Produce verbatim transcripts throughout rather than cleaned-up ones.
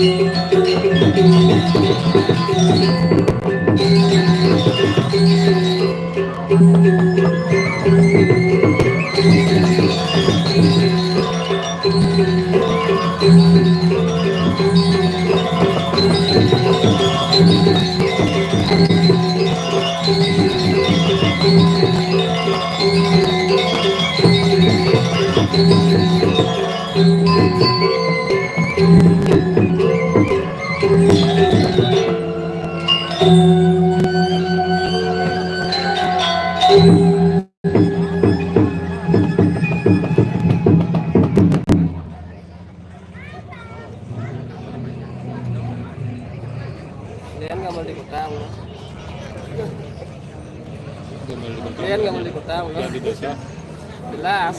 Kalian nggak mau di kota, bro? Kalian nggak mau di kota, bro? Yang di desa. Jelas.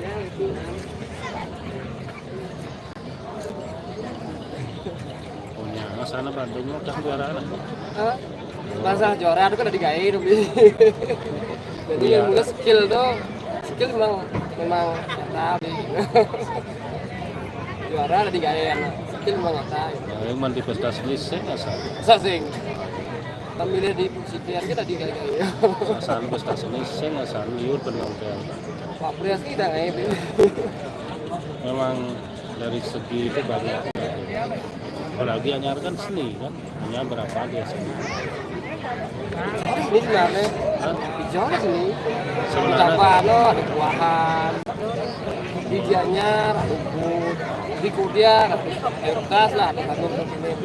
Ya, itu kan. Oh, ya, sana Bandung, udah juara lah. Hah? Masalah juara itu kan ada digawe, tapi. Jadi, iya, yang mulai skill tuh, skill memang, memang nyata, tapi juara ada digawe, skill memang nyata. Ya, yang manifestasi sing asal. Asal sing. Kan milih di Sitian kita di kayak, kayak. Asal prestasi ini sing asal liur penonton. Pak Prias kita kayak itu. Memang dari segi itu banyak. Apalagi anyar kan seni kan, hanya berapa dia seni. Ini sebenarnya. Hah? Di Jawa sini. Sebenarnya. Di Campano ada Buahan. Di Gianyar ada Ubud. Di Kudian ada Air Bekas lah, ada satu sini.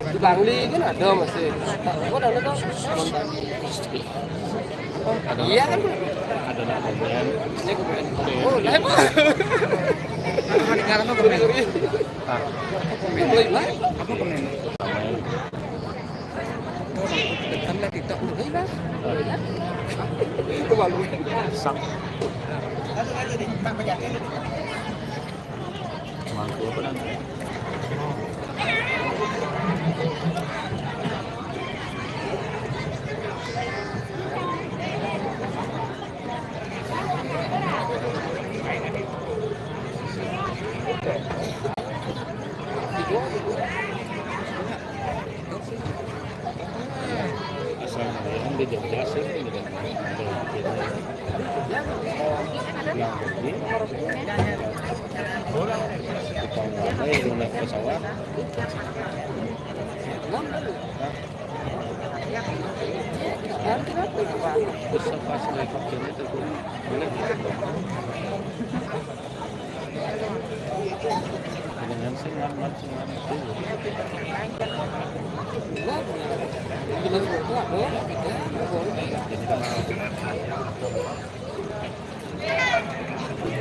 Di Bangli kan ada masih. Kok ada tuh? Nonton. Ada. Iya kan? Ada nak komen. Ini komen. Oke. Oh, live. Apa nih ngaran komen? Sorry, sorry. Ah. Komen. Mulai live. Apa komen? Komen. Oh, dekan lah kita. Mulai live. Itu malu. Sak. Mangkuk apa namanya? Asal yang di Jogja sih, gitu. Yang ini, kita mulai naik pesawat. Hah? Terus pas naik vaksin itu, boleh. Dengan sing aman, sing aman itu.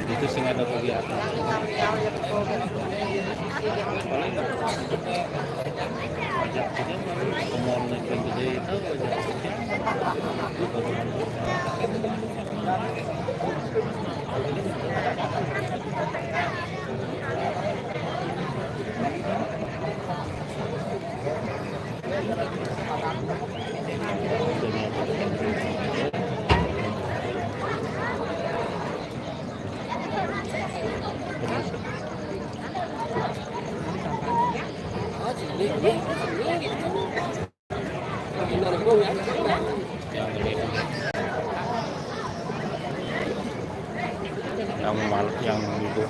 Itu sing ada kegiatan. Paling ajak kita paling temuan yang gede itu ajak kita. Yang mal-, yang itu.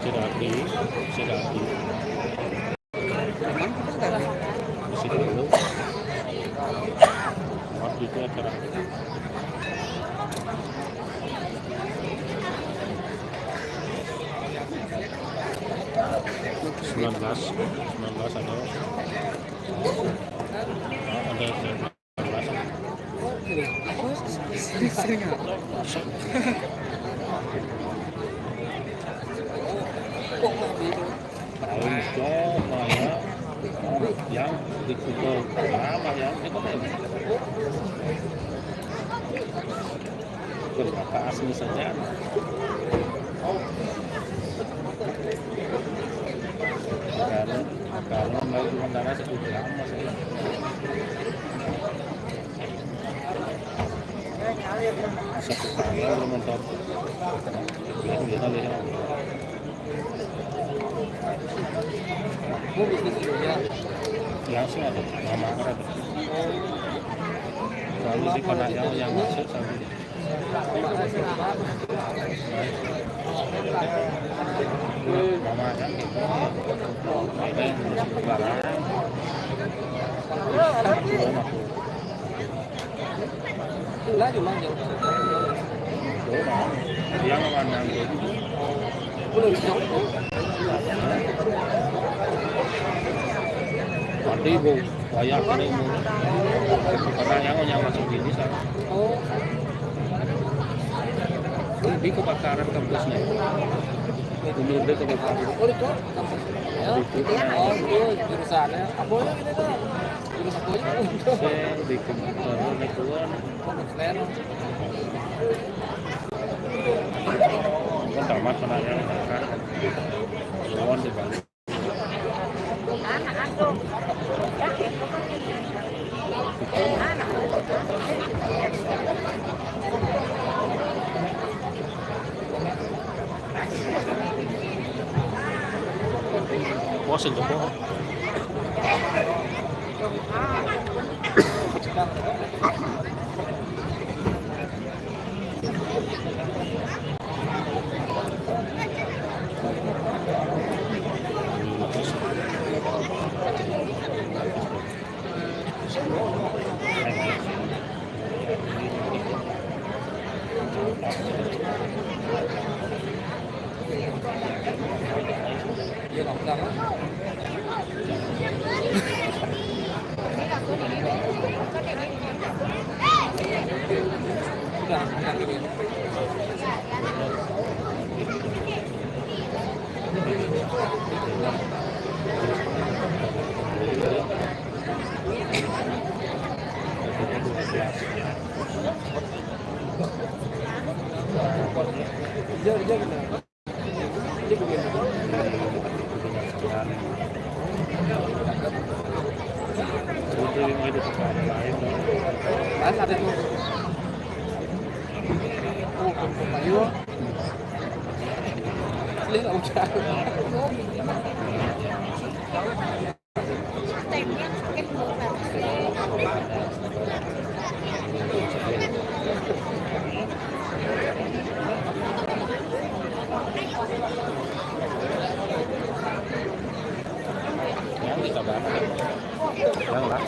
Sirati, sirati. Di sini dulu. Waktu itu acara sembilan belas, sembilan belas ada, ada sembilan belas. Paling ke Maya yang di Kuto. Ah, Maya, ini kok ini? Berapa asli saja. Kalau, kalau mau sementara satu gram masih. Satu kali belum mentok. Belum, belum, belum. Langsung ada nama ada. Lalu di Panayau yang masuk sama dia. Nama ada. Ada yang masuk ke belakang. Terus, Dia memandang dia. Tadi bu, wayah ini bu. Karena yang hanya masuk ini saya. Oh. Ini kebakaran kampusnya. Ini udah kebakaran. Oh, itu. Ya, oh, itu jurusannya. Apa ya ini tuh? Jurusan apa itu? Saya di komputer, di keluar. Kan tamat sana ya, kan. Keluar di balik. Puasa juga. Kan ada tuh. Oh, ayo. Ini nggak usah. Yang kita bahas. Yang lah.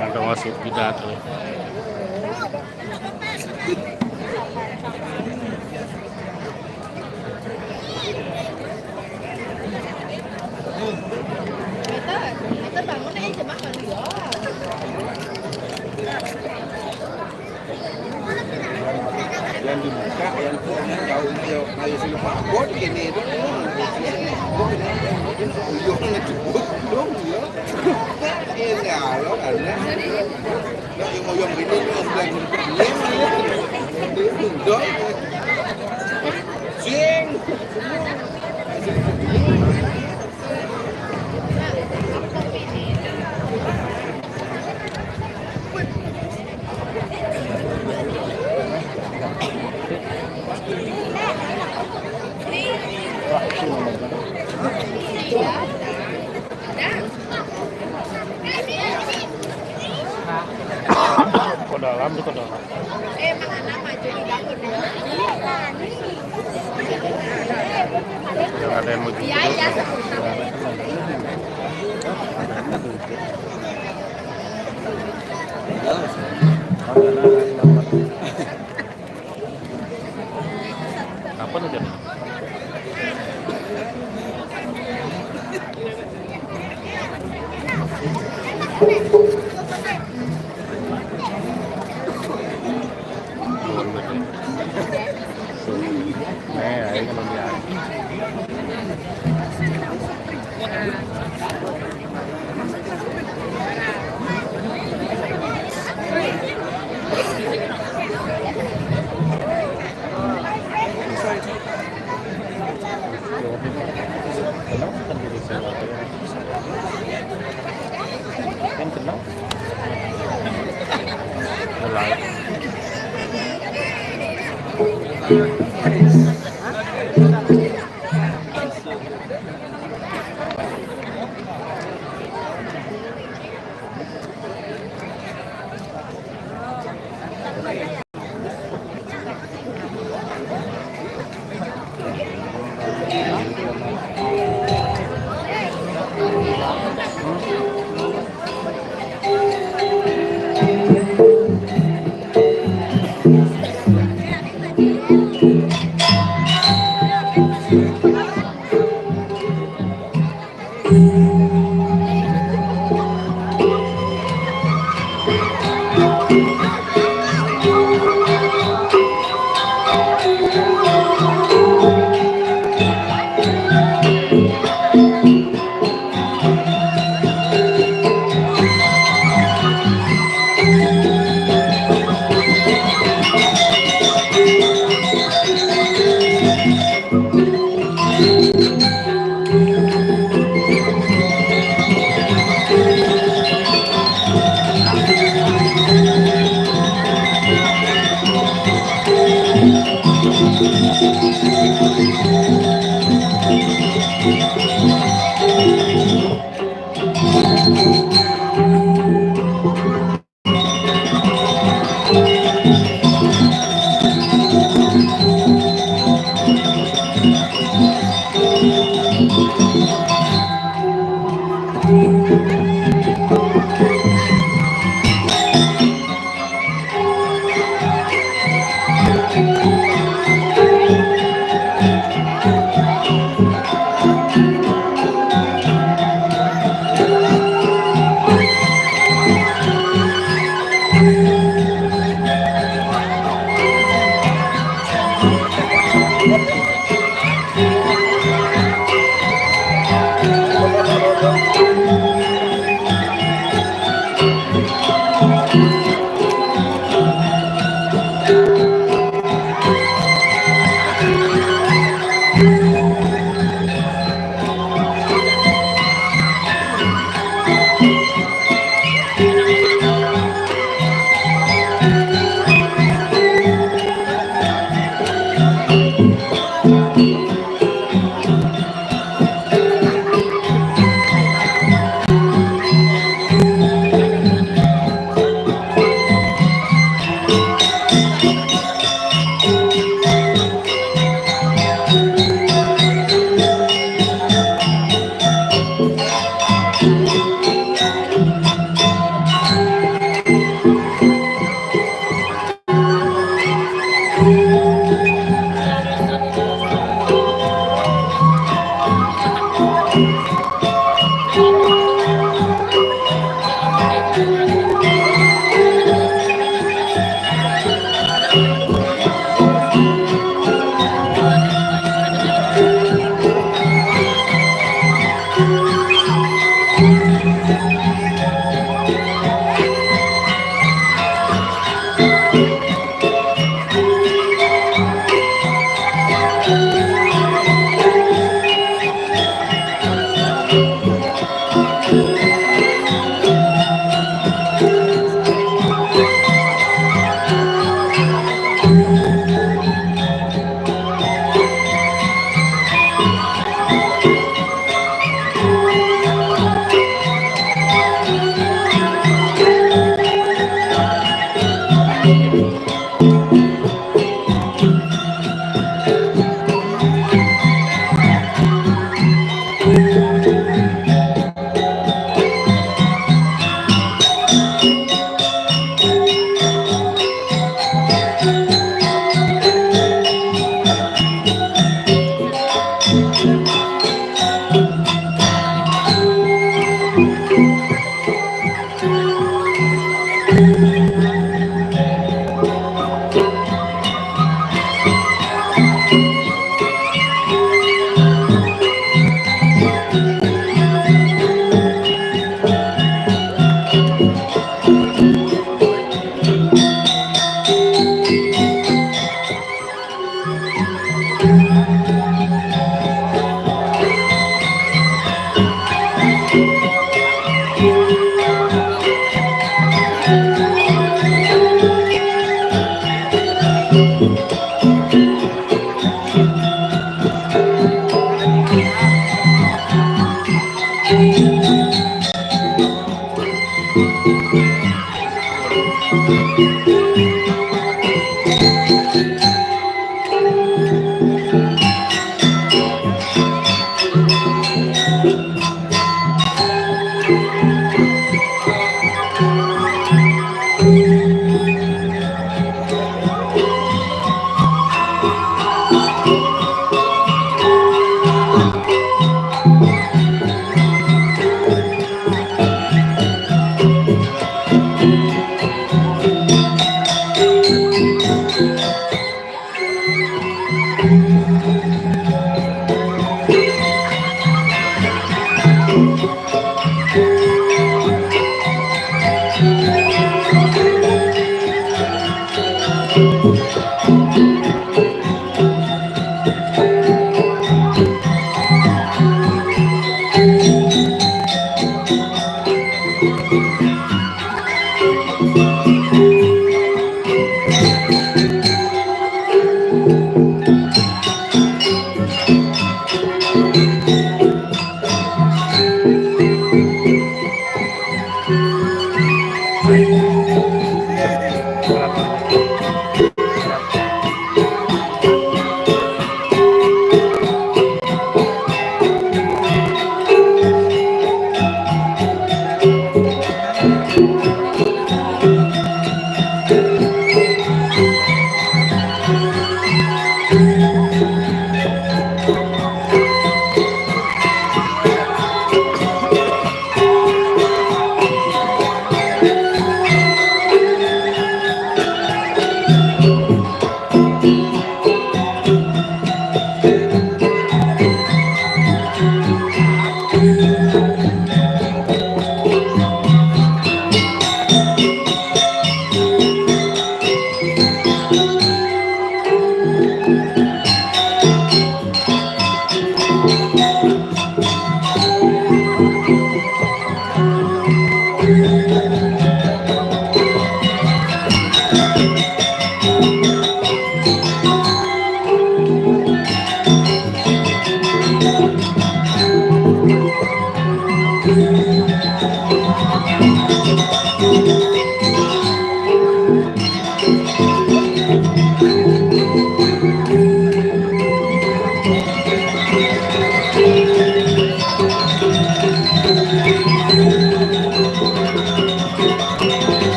Ada masuk pidato. Yang dibuka, yang punya tahu dia, ayo sini Pak Bot ini itu. Uyuhnya cukup dong dia. Ini kalau karena yang mau yang ini tuh udah gini. Udah. Sing. Dalam itu dalam. Yang ada yang mau jujur. Kapan aja? Kan kenal? Mulai.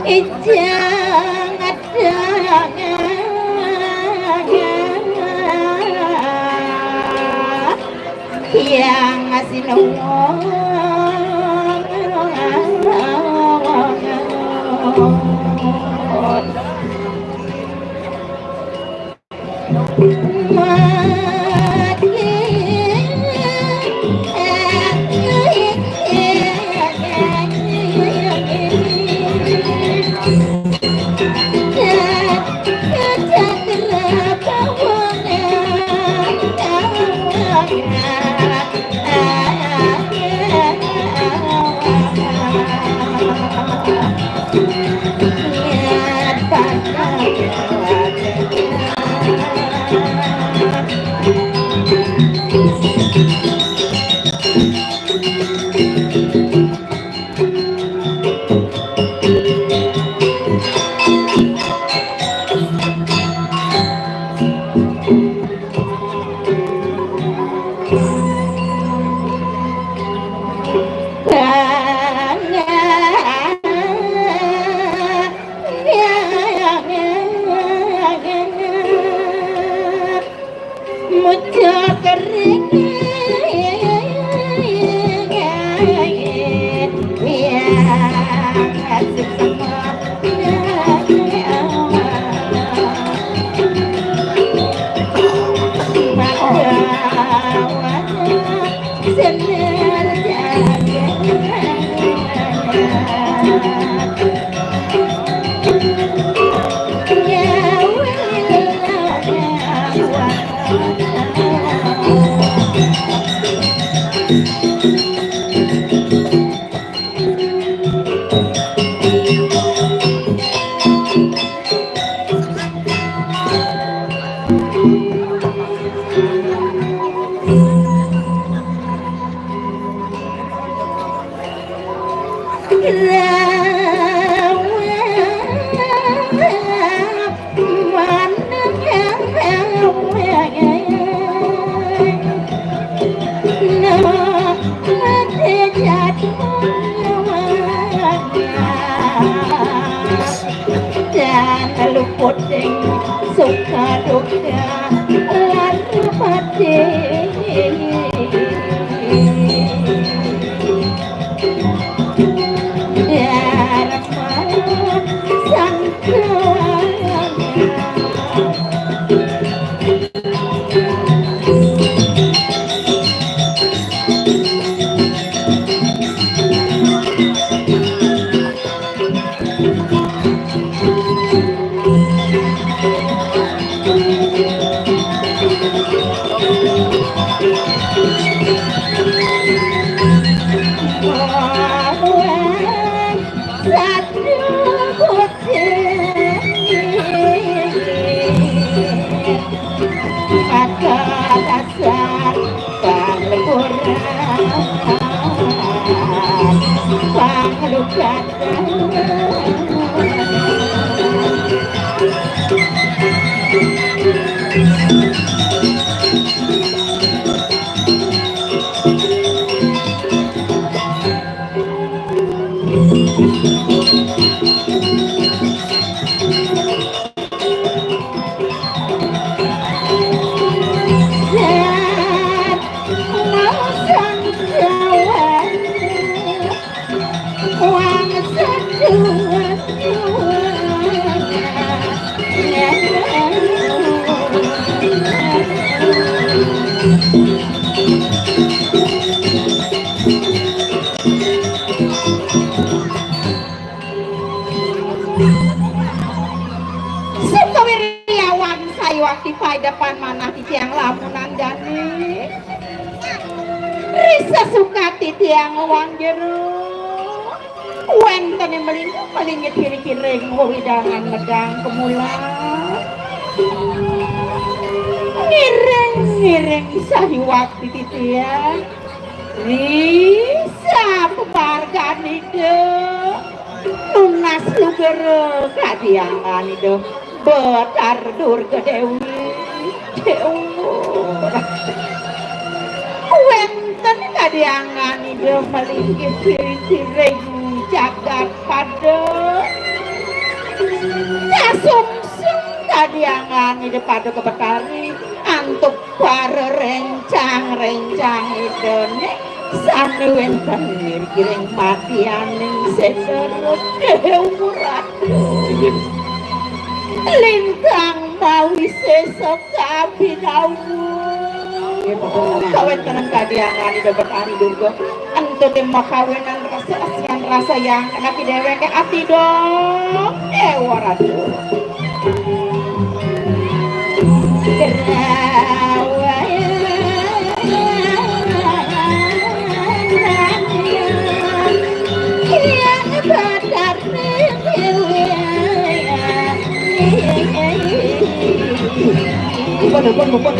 Ijang ada yang ngasih nongol. Dan luput ding suka duka lan pati. Dharma sangkana. Wakti paidepan manah titiang lamunan jani. Risa sukat titiang wang jero. Wénten malinggih, malinggih kiri-kiring wewidangan medang kemula. Ngiring-ngiring sahiwak titiang. Risa pamarganida. Nunas lugera kadianganida. Betara Durga Dewi. Déwa. Wénten kadianganida malinggih kiri-kiring jagat pada. Kasungsung kadianganida Paduka Betari antuk para rencang-rencangidané sané wénten ngiring matianing Séndara Déwa Ratu. Inggih. Lintang mawisésa kabinawa. Inggih, Bapak. Kawéntenan kadianganida Betari Durga. Ento té makawinan rasa asian rasa yang kena déwéké ati dong. Déwa Ratu. Pun, pun, pun, pun.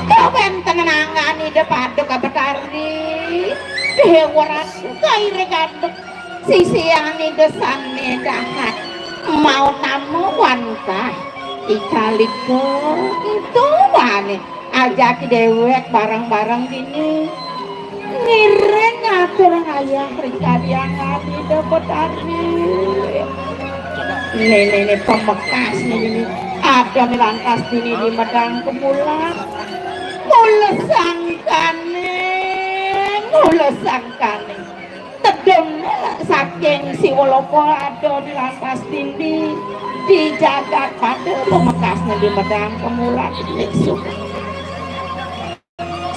Kawéntenan angganida Paduka Betari, Déwa Ratu kairing antuk sisianida sané dahat. Mautama wantah I Kalika, ento waé ajaki déwék bareng-bareng dini. Ngiring ngatur ngayah ring kadianganida Betari. Néné pamekas dini. Adané lantas dini di medang kemula. Mula sangkané, mula sangkané. Tedun saking Siwaloka adané lantas dini di jagat pada pamekasné di medang kemula.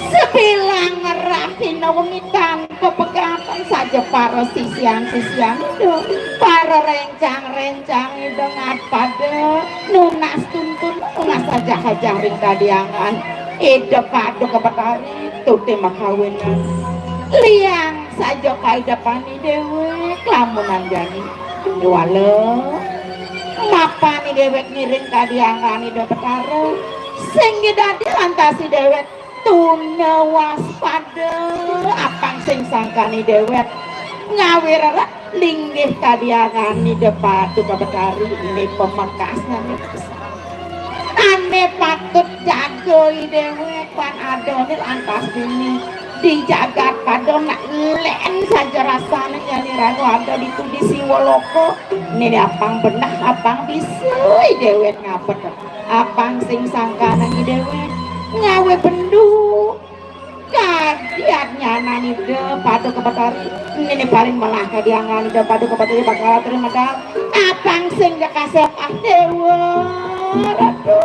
Sabilang ngerahina wengi tanpa pegatan saja para sisian-sisianida, para rencang-rencangida ngat pada nunas tuntun, nunas ajah-ajah ring kadiangan Ida Paduka Betari, tuti makawinan. Liang saja kaidepané déwék lamunan jani. Wala mapané déwék ngiring kadiangan Ida Betara, sing dadi lantas déwék tuna waspada, apang sing sangkané déwék ngawé rerak linggih kadiangan Ida Paduka Betari, né pamekasné. Ané patut jagai déwék, pan adané lantas dini di jagat pada nak lén saja rasané jani raga ada ditu di Siwaloka. Né apang benah, apang bisa déwék ngabet. Apang sing sangkané déwék ngawé bendu. Kadiat nyanan Ida Paduka Betari, né paling melah kadiangan Ida Paduka Betari bakal terima. Apang sing kasép ah Déwa Ratu.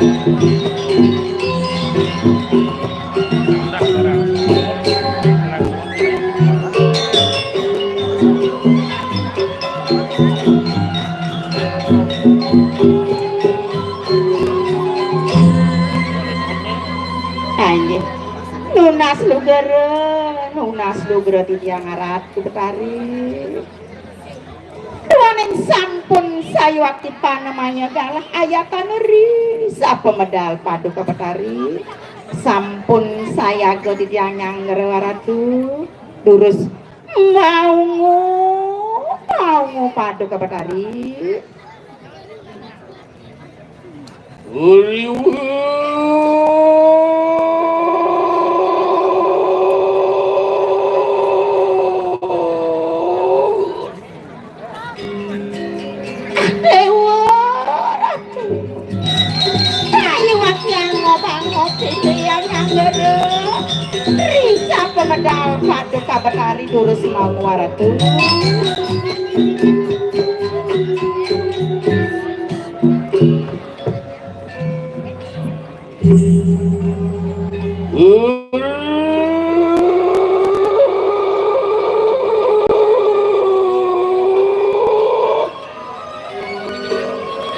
Inggih. Nunas lugra, nunas lugra titiang Ratu Betari. Duaning sampun sayuwakti panemaya galah ayatan ri sapa medal Paduka Betari. Sampun sayaga titiang nyanggra Ratu. Durus maungu, maungu Paduka Betari. Déwa Ratu. Sayuwakti ngobang-ngobing yang anggere. Risa pemedal Paduka Betari durus mau Ratu.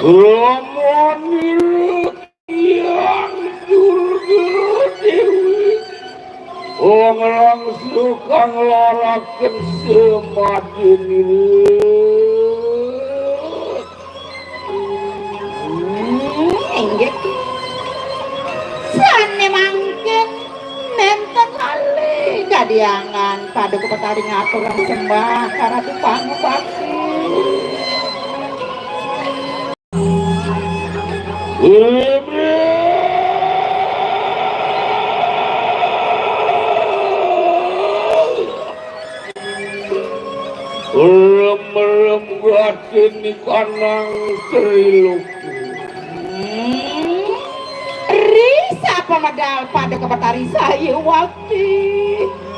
Ramanira Hyang Durga Dewi, wong langsu kang laraken semadyanira. Hmm, inggih. Sané mangkin nénten kalih kadyangan Paduka Betari ngaturang sembah karatu pangubakti. Rem-rem batin ikanang triloki. Hmm. Ri sapa medal Paduka Betari sayuwakti.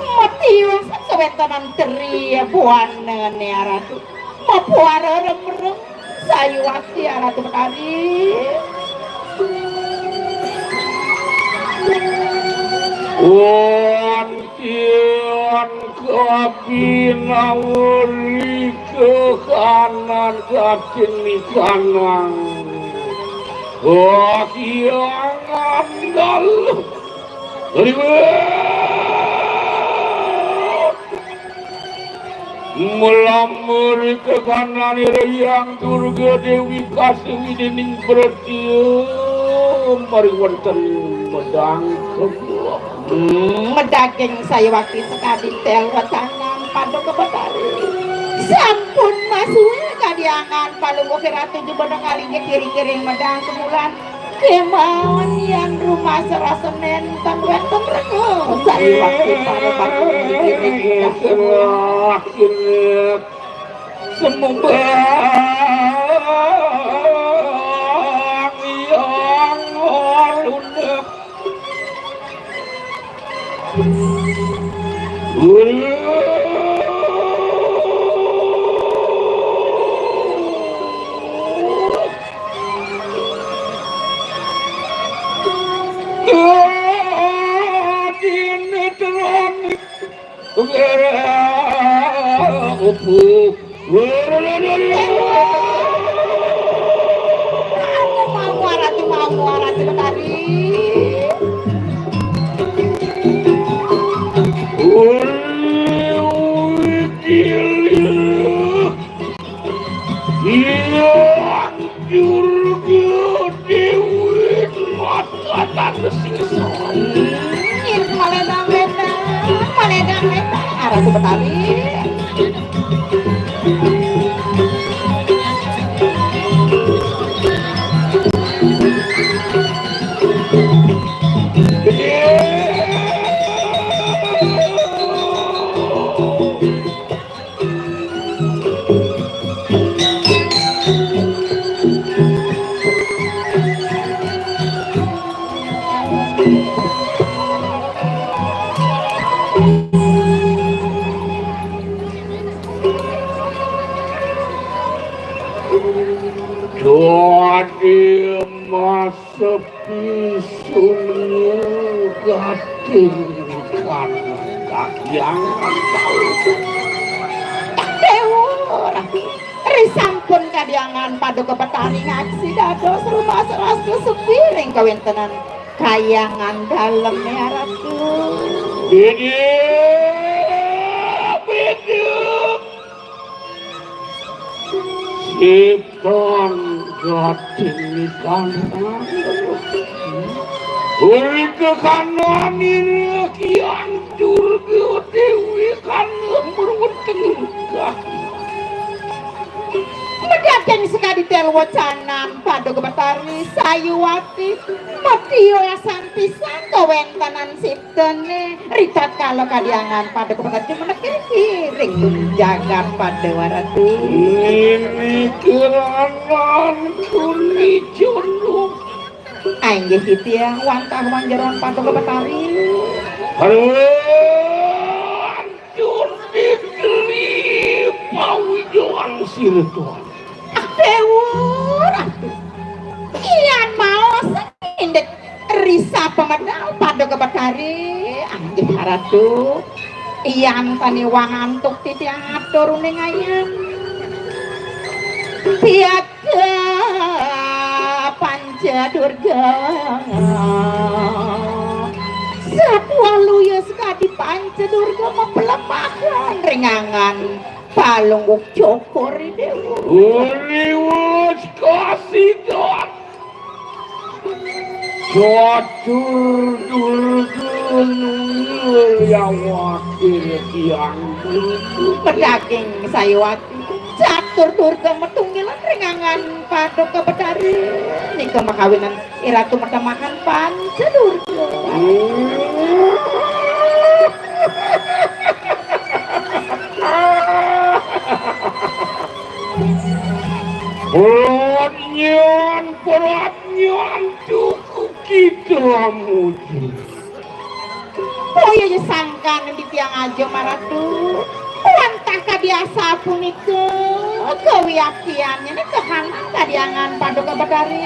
Matius kawéntenan tri buana Ratu. Mapuara rem-rem. Sayuwakti Ratu Betari. Wantian kabinawari kekanan katin ikanang. Wakiangan dalu. Riwet. Melamur kekananira Hyang Durga Dewi kasuwi dening Bretya maring wonten medang kebuah. Hmm, medaging sayuwakti sakadi tel wacanan Paduka Betari. Sampun masuwé kadyangan Palungguh Ratu Jumana kalinggih kiring-kiring medang kemulan. Kémaon yan rumasa rasa nénten wénten rega, sayuwakti para patih nggih. Sembah yang lunak. Mau, mau, Ratu, mau, mau, Ratu Betari. Iya, Durga Dewi, mata tanda sing. Nggih, maledang-ledang, maledang-ledang. Ratu Betari. Dadi masepi sunyi gating kan kayangan. Déwa, risampun kadiangan Paduka Betari ngaksi dados rumah seras sepi ring kawéntenan kayangan dalem ya Ratu. Bidip, bidip. Siptan gatin nikan. Urika kanani Hyang Durga Déwi kana mruweteng. Medhating sakadi tel wacanan Paduka Betari Sayuwati, matio asan pisan kawéntenan siptane, ritatkala kadiangan Paduka Betari jumeneng ring jagat Padewa Ratu. Ini keranan kuni jono. Inggih titiang wantah manjeroan Paduka Betari. Aduh. Banjur diberi pawijuan sira tuan. Déwa Ratu. Iyan maos indik risa pamedal Paduka Betari. Inggih Ratu. Iyan tani wangantuk titiang atur uning ayan. Piak Panca Durga. Sapuh luya sakadi Panca Durga mapelemahan ring angan palungguh cokor Déwa. Uriwus kasidot. Catur Durga nunggil yawati tiang. Pedaging Sayuwati. Catur Durga matunggilan ring angan Paduka Betari. Nika makawinan iratu matemahan Panca Durga. Pradnyan, pradnyan cukup kita muji. Boya sangkan titiang aja maratu. Wantah kadi asapunika kawiaktiannya nika kanan kadiangan Paduka Betari.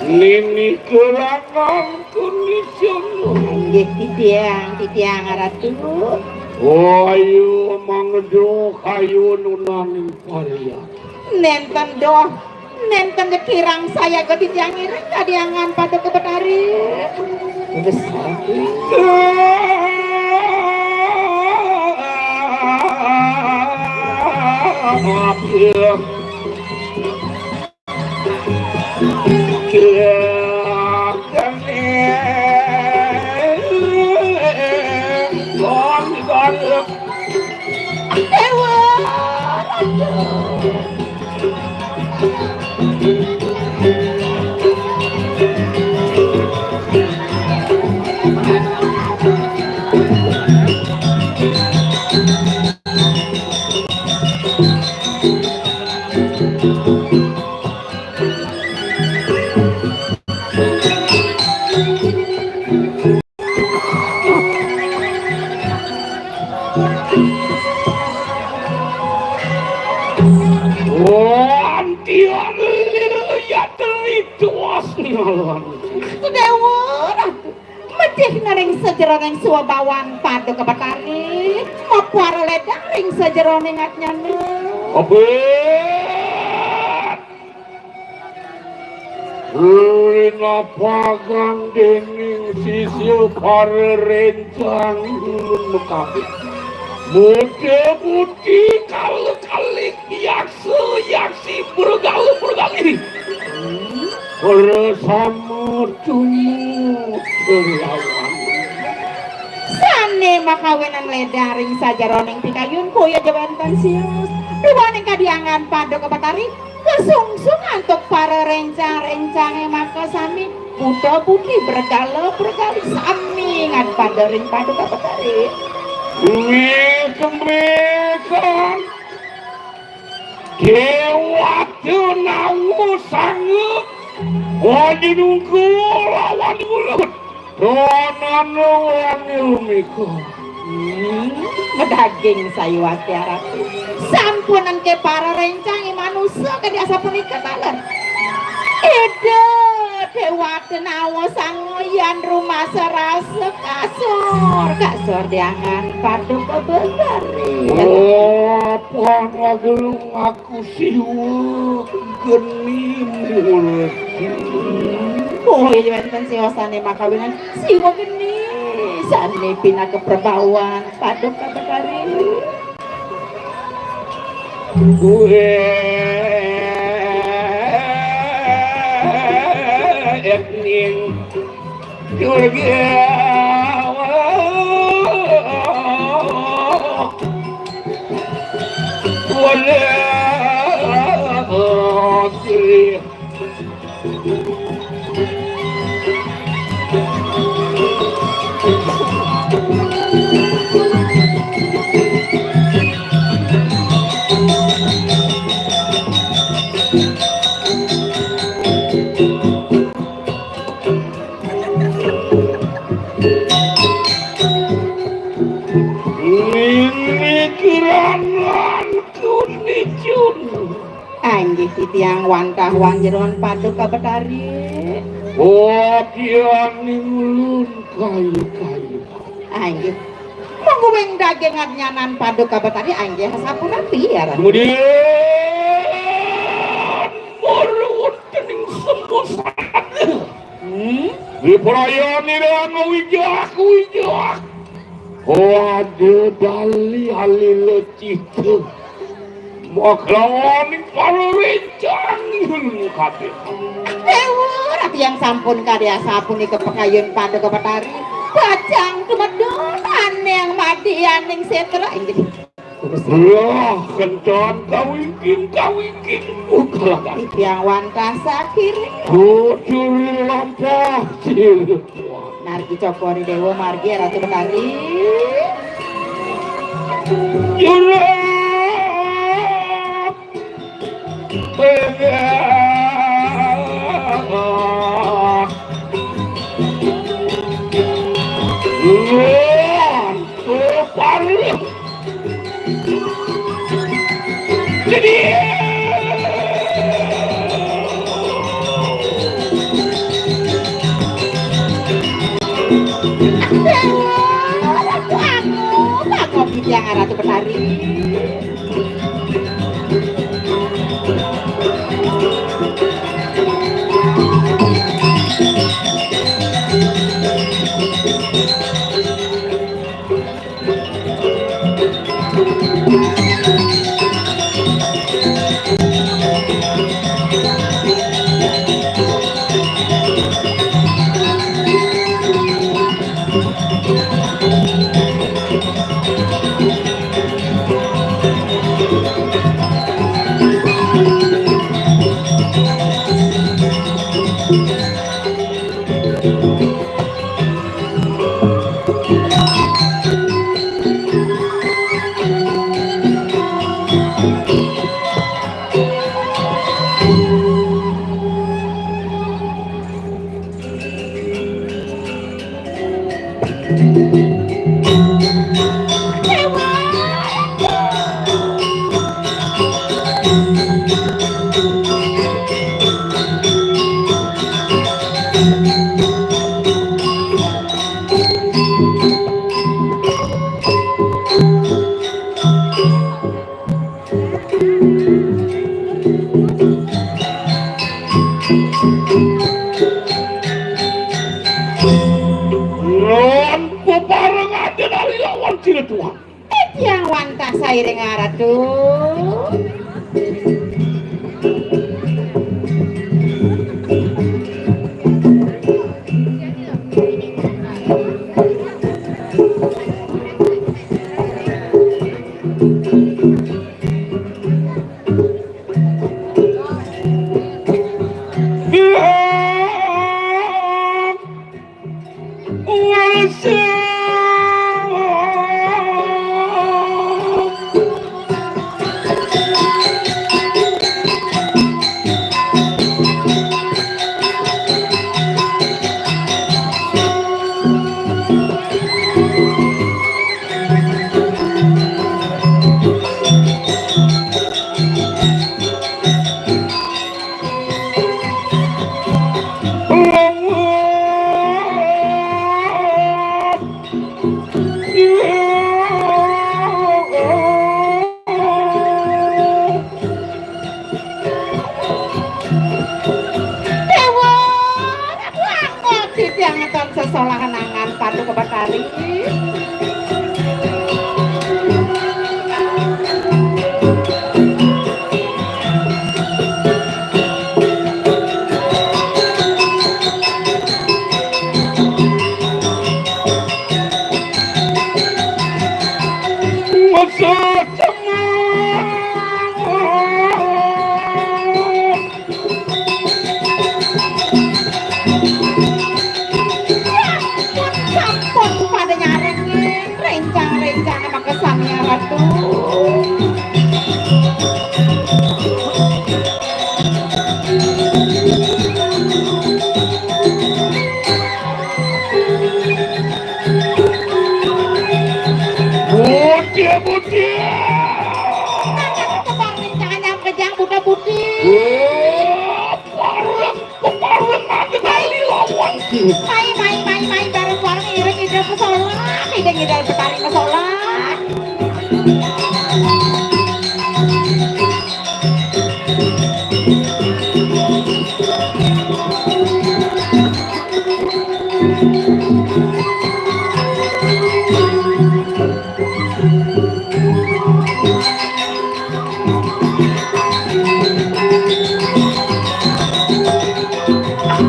Nini kerangan kondisyon. Inggih titiang, titiang Ratu. Ayo mangdo kayu nunaning parian. Nenten doh. Nenten kirang sayaga titiang ngiring kadiangan Paduka Betari. Terus. Wantian yatri tuas nyalan. Déwa Ratu, medih nering sajeroning swabawan Paduka Betari, mapuara ledang ring sajeroning atnyana. Abet. Rinapagan dening sisya para rencang ulun makabeh. Muda budi kala kalih yaksa yaksi bergala bergali. Bersama tumu berlawan. Sane makawinan ledang ring sajeroning pikayun kaya ja wenten sius. Duaning kadiangan Paduka Betari. Kasungsung antuk para rencang-rencange makasami, buta budi bergala bergali sami ngan pada ring Paduka Betari. Nggih, kembekan. Dewata nawa sanga. Wadi nunggu lawan ulut. Tonana wani lumiko. Hmm. Medaging sayuwakti arati. Sampun engke para rencang manusa kadi asapunika taler. Ida Dewata Nawa Sangoyan rumasa rasa kasor, kasor diangan paduka betari. Oh, para gelung aku siwa geni mulih. Oh, iya wenten siwa sane makawinan siwa geni sane pinaka perbawan paduka betari. Kuwe etning Durga. Wala Sri. Ini kirangan kunicun. Anggih titiang wantah wanjeron paduka betari. Oh, tiang ning ulun kayu-kayu. Anggih. Monggo wing daging adnyanan paduka betari anggih sapunapi ya, Ran? Kemudian urut kening sembus. Hmm? Diperayani dengan wijak-wijak. Waduh, dali alila cita. Maklawaning para rencang kabeh. Dewa, rati yang sampun karya sapunika pakayun paduka betari. Bajang tumedun aneng madianing setra. Inggih. Lah, kencan kawingking, kawingking. Ukalah. Titiang wantah sakiri. Kucuri lampah, cil. Nargi cokori dewa margi ratu betari. Jurang. Luan, luan. Jadi. Bangun, bangun, Ratu Betari. Nuwun peparengan dening lawan sira tuan. Titiang wantah sairing aratu. Batari. Sampun, sampun pada nyarengin rencang-rencang makasami ya Ratu. Bocah, bocah. Tebang rencana kejang buta putih. Wah, parang, parang ada kali lawan. Mai, mai, mai, mai, bareng warna iring ida pesolat, ida ngidal petari pesolat.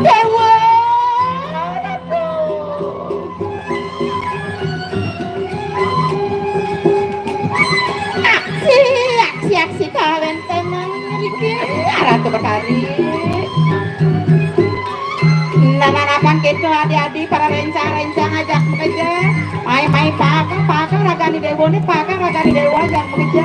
Dewa. Aksi, aksi, aksi, kawin temang ngriki, Ratu Betari. Nanapan kita adi-adi para rencang-rencang ajak bekerja. Mai-mai pakang, pakang ragani dewa ni, pakang ragani dewa ajak bekerja.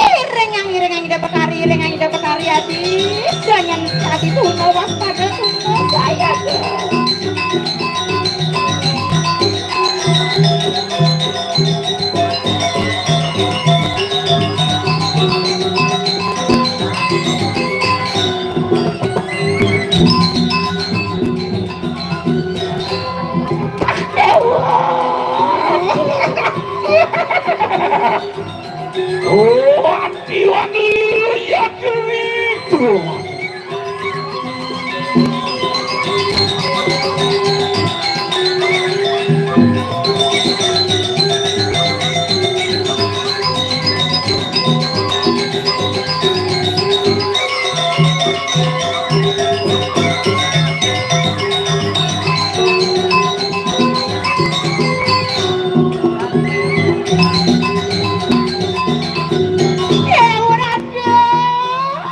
Iring yang iring yang ida betari, iring yang ida betari adi. Jangan tadi tuna waspada tuna saya. Oh, anti wangi ya keritu.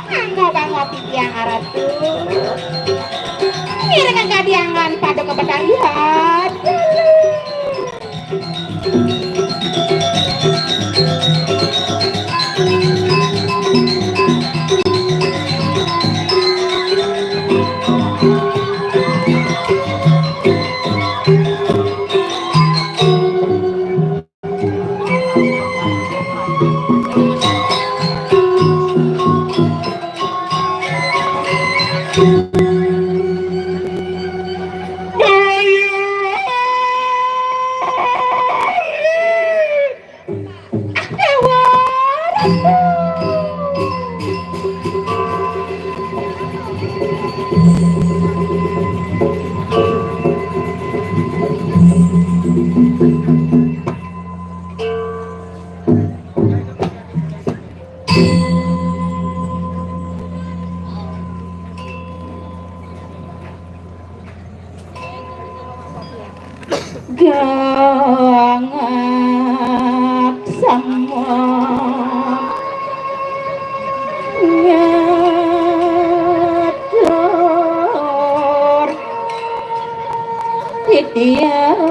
Anggo bango titiang aratu. Ngiring kadiangan pada kebetarian. Gangak semua ngatur titiang.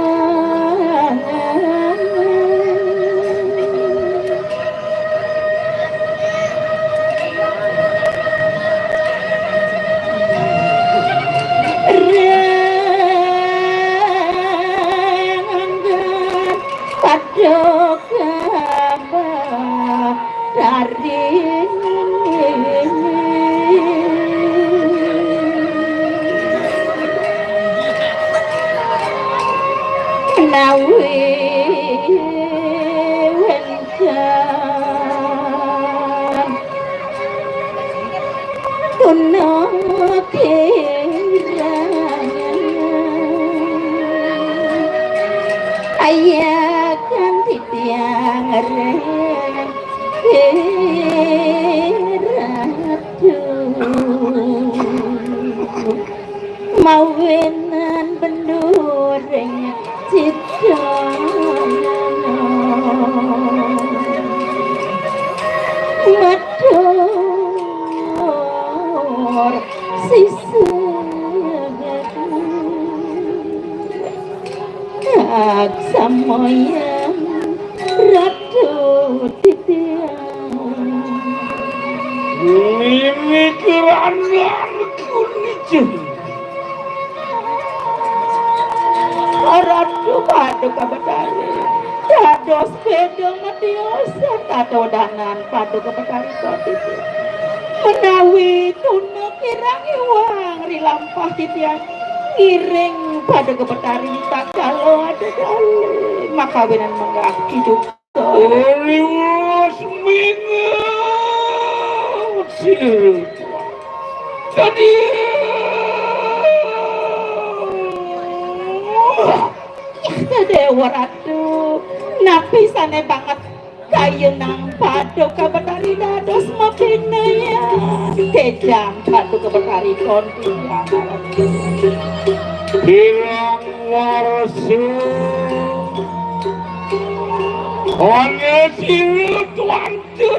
Renggang pada gambar dari Wénten tuna kirang ayakan titiang ring ratu. Mawinan benduring cita matur sisih. Kag samoyan Ratu titiang. Mimik ranan kunicen. Ratu Paduka Betari. Dados beda matiosan tatodanan Paduka Betari titiang. Menawi tuna kirang iwang rilampah titiang ngiring Paduka Betari tatkala ada dalem makawinan menggah hidup. Riwas mingat sira. Dadi. Yah, Dewa Ratu, napi sane banget kayunang Paduka Betari dados mapinaya? Tedang Paduka Betari konti. Pirang warsa. Ane sira tuan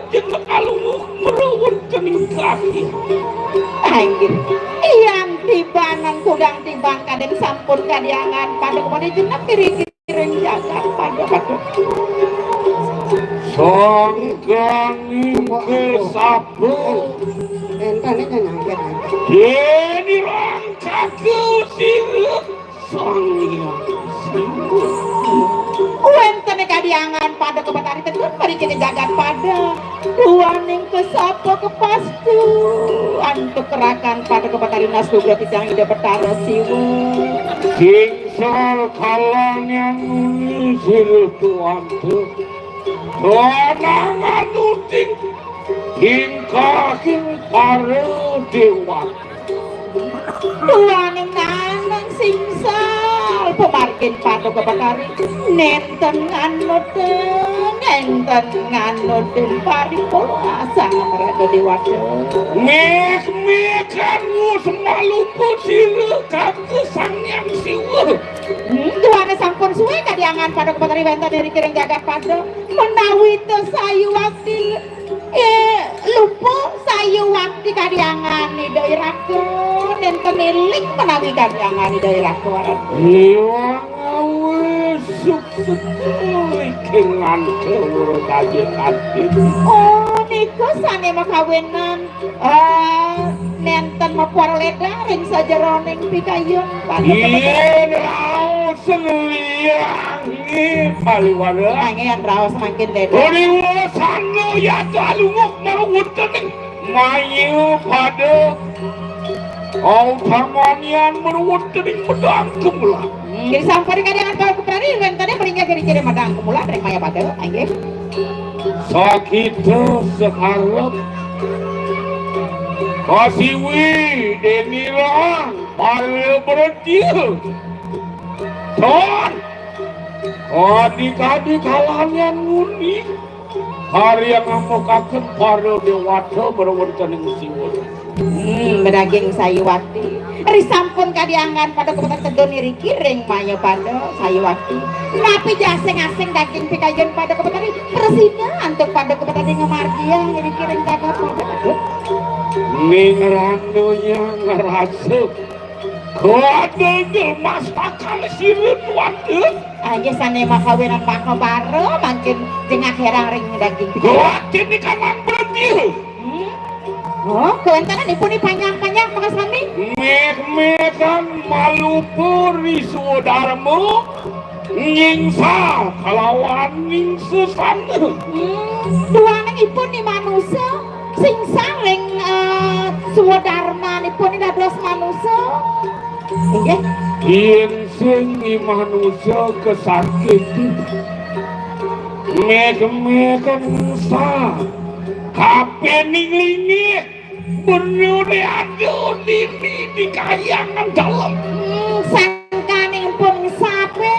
Jeneng kalungguh mrawon kening kaki. Inggih. Yan tibanan kudang tiban kadang sampun kadiangan Paduka Betari genep ring jagat Paduka Betari. Sangkaning kesapa. Entane nyangket. Yeni rangkaka sira. Sang Hyang Siwa. Wénten kadiangan Paduka Betari tedun mriki jagat pada. Duaning kesapa kepastu antuk rakan Paduka Betari nastugra titiang Ida Betara Siwa. Sing sal kalanyang muni sira tuantu. Lanang anuting tingkahing para dewa. Duaning nanang singsal pamargin Paduka Betari. Nénten nganut, nénten nganut paripurna sang Ratu Déwata. Méh, méh, kanggo semalupa sira kata Sang Hyang Siwa. Hmm, duané sampun suwé kadiangan Paduka Betari wénten ring jagat pada. Menawi ta sayuwakti Eh, lupa sayuwakti kadiangan Ida Iraka, nénten éling menawi kadiangan Ida Iraka, Warata. Iwang awis sukses iking ngante urut aja kanti. Oh, nika sané makawinan, eh, nénten mapuara lédang ring sajeroning pikayun Paduka. Yen raos liyange paliwara. Nanging raos mangkin beda. Uriwa sano yata lunguk marwutening maya pada. Autamanian marwutening medang kemula. Inggih sampun kadiangan Paduka Betari, wénten ing mriki kiri-kiri medang kemula ring maya pada. Inggih. Sakita sekarep. Kasiwi denilang. Para bredil. Ton. Kadi-kadi kalanian nguni. Karya ngamukaken para dewata berwontening siwa. Hmm, bedaging sayuwakti. Risampun kadiangan Paduka Betari tedun iriki ring maya pada sayuwakti. Napi jasing-asing daging pikayun Paduka Betari? Prasida antuk Paduka Betari ngamargiang iriki ring jagat Paduka. Ning randanya ngrasa Kuadel mastakan sira tuanten. Aja sane makawinan makabara mangkin jengah herang ring daging. Kuatin ikanang berhenti. Hmm? Oh, kawentenan ipun panjang-panjang makasami. Meh-mehan malupa ri swadarma nyingsa kalawan ningsasana. Hmm, duaning ipun ni manusa singsa ring, eh, swadarmanipun dados manusa. Inggih. Yen Sing i manusa kesakiti. Meh-meh kengsa. Kapening lingit. Benune aduh dini di kayangan dalem. Hmm, sangkaning pun sape.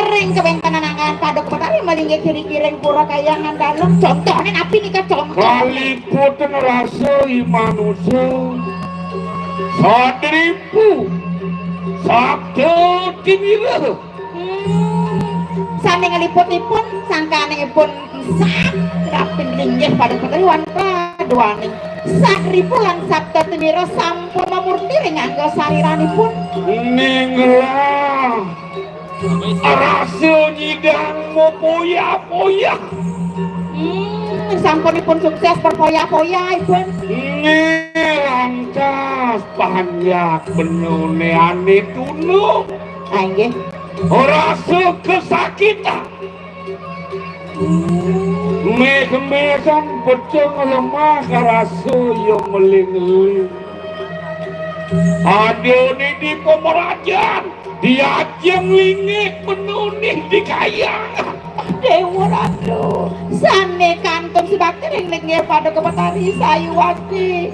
Ring kawentenan anggahan Paduka Betari malinggih kiri-kiring pura kayangan dalem. Contohne napi nika contoh? Kaliput rasa i manusa. Sadripu. Sabda tinira. Hmm, sane ngliputipun sangkanipun sat rapin linggih Paduka Betari wan paduaning sadripu lan sabda tinira sampun mamurti ring angga sariranipun. Ninglah rasa nyidang mopoyah-poyah. Hmm, sampunipun sukses perpoyah-poyah ipun. Nggih, lantas panjak benune ane tunung. Ah, inggih. Rasa kesakitan. Meh-mehan pecung lemah rasa ya meling-eling. Adone di pemerajan, diajeng lingit penunih di kayang. Dewa Ratu, sane kantun subakti ring linggih Paduka Betari sayuwakti.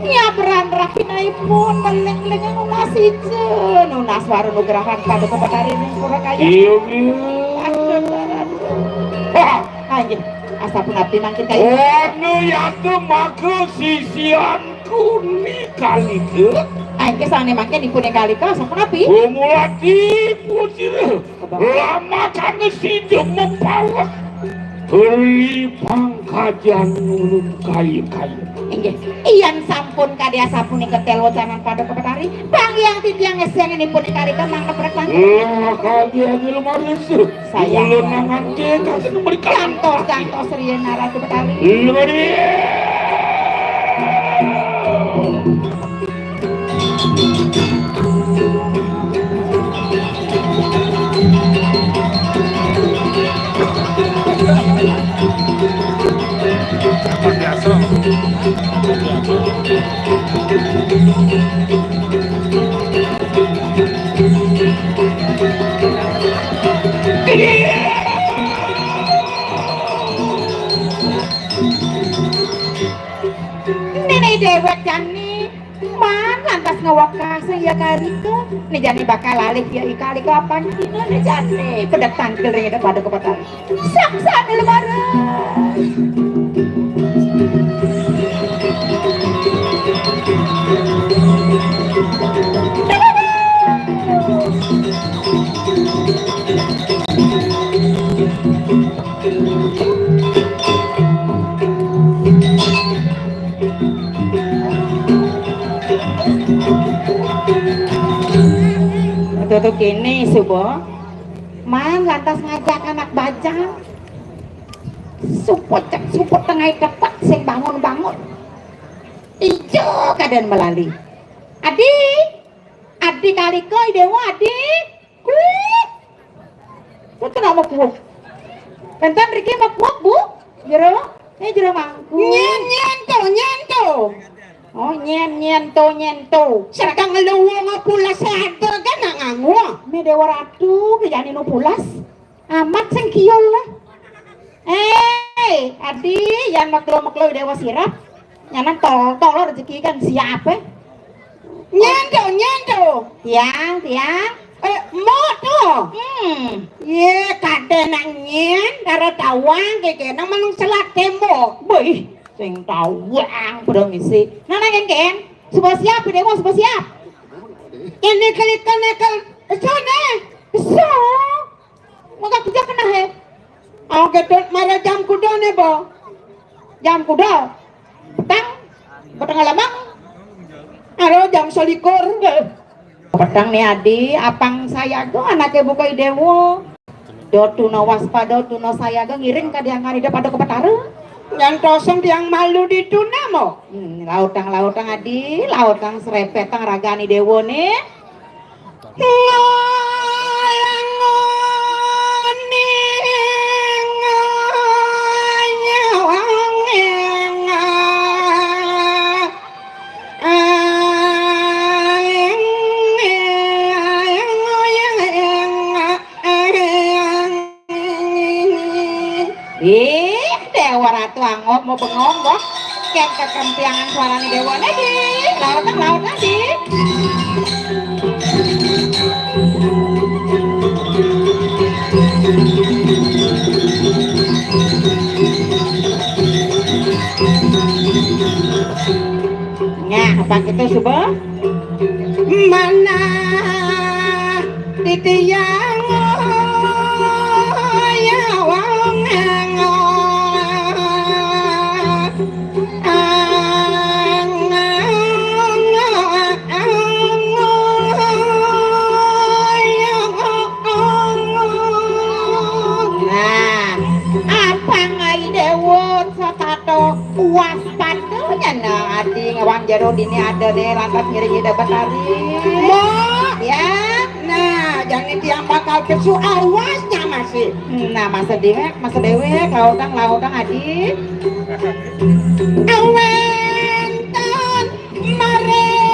Nyabran rapinaipun meling-eling nunas ijen, nunas wara nugrahan Paduka Betari ning pura kaya. Iya, iya. Aduh, aduh. Wah. Ah, inggih. Asapunapi mangkin kaya. Anu yata maka sisianku ni Kalika. Ah, inggih sane mangkin ipun Kalika, asapunapi? Umulati pusira. Lamakane sida mempawah. Beri pangkajan nulung kayu-kayu. Inggih, yen sampun kadi asapunika telocanan Paduka Betari, panggih titiang ngesenginipun Kalika mangkeprek mangke. Lah, kadi anu lumaris. Saya. Ulun nangan ke, kasih memberikan. Gantos, gantos, riyen Ratu Betari. Lumaris. Nene dewek jani. Man lantas ngewekasang ya Kalika. Ne jani bakal alih ya i Kalika apan dina ne jani. Pedek tangkil ring Paduka Betari. Saksane lebaran. Tutu kene suba, man lantas ngajak anak bajang. Suput cek, suput tengah depet sing bangun-bangun. Ijo kaden melali. Adi, Adi Kalika, Dewa, Adi. Kuik. Mboten mekuwek. Wenten riki mekuwek, Bu? Jero, eh, jero mangku. Nyen, nyen to, nyen to. Oh, nyen, nyen to, nyen to. Sedang luwung pulas ada kan nak nganggo. Me Dewa Ratu, kejane no pulas. Amat sing kiyul lah. Eh, Adi, yan meklo-meklo Dewa Sirap. Nyanan tol-tol rezeki kan siap, eh. Nyendo, nyendo. Tiang, tiang. Eh, mo to. Hmm. Ye, kade nang nyen, dara tawang keke nang manung selat tembok. Beuh, sing tawang padha ngisi. Nana kengken. Suba siap, Dewa, suba siap. Ini kelikan nekel. Sone. So. Maka kerja kena he. Au Ketut mara jam kuda ne, Bo. Jam kuda. Petang. Petang lemang. Aro jam selikur. Petang ne Adi, apang sayaga anake buka Dewa. Do tuna waspada, tuna sayaga ngiring kadiangan Ida Paduka Betara. Nyantosang tiang malu di tuna mo. Hmm, lautang-lautang Adi, lautang serepetang ragane Dewa ne. Bengong, mau bengong, kok? Kén kekenteangan suarane dewa. Nadi, laut, laut, nadi. Nah, apa kita coba? Mana titiang ya wong Nah, apa ngai dewa satato uas patuhnya nah adi ngawang jero dini ada ne lantas ngiring ida betari. Mo. Ya. Nah, jani tiang bakal kesu awasnya masih. Nah, masa dewek, masa dewek, lautang, lautang adi. Awen ton marenya.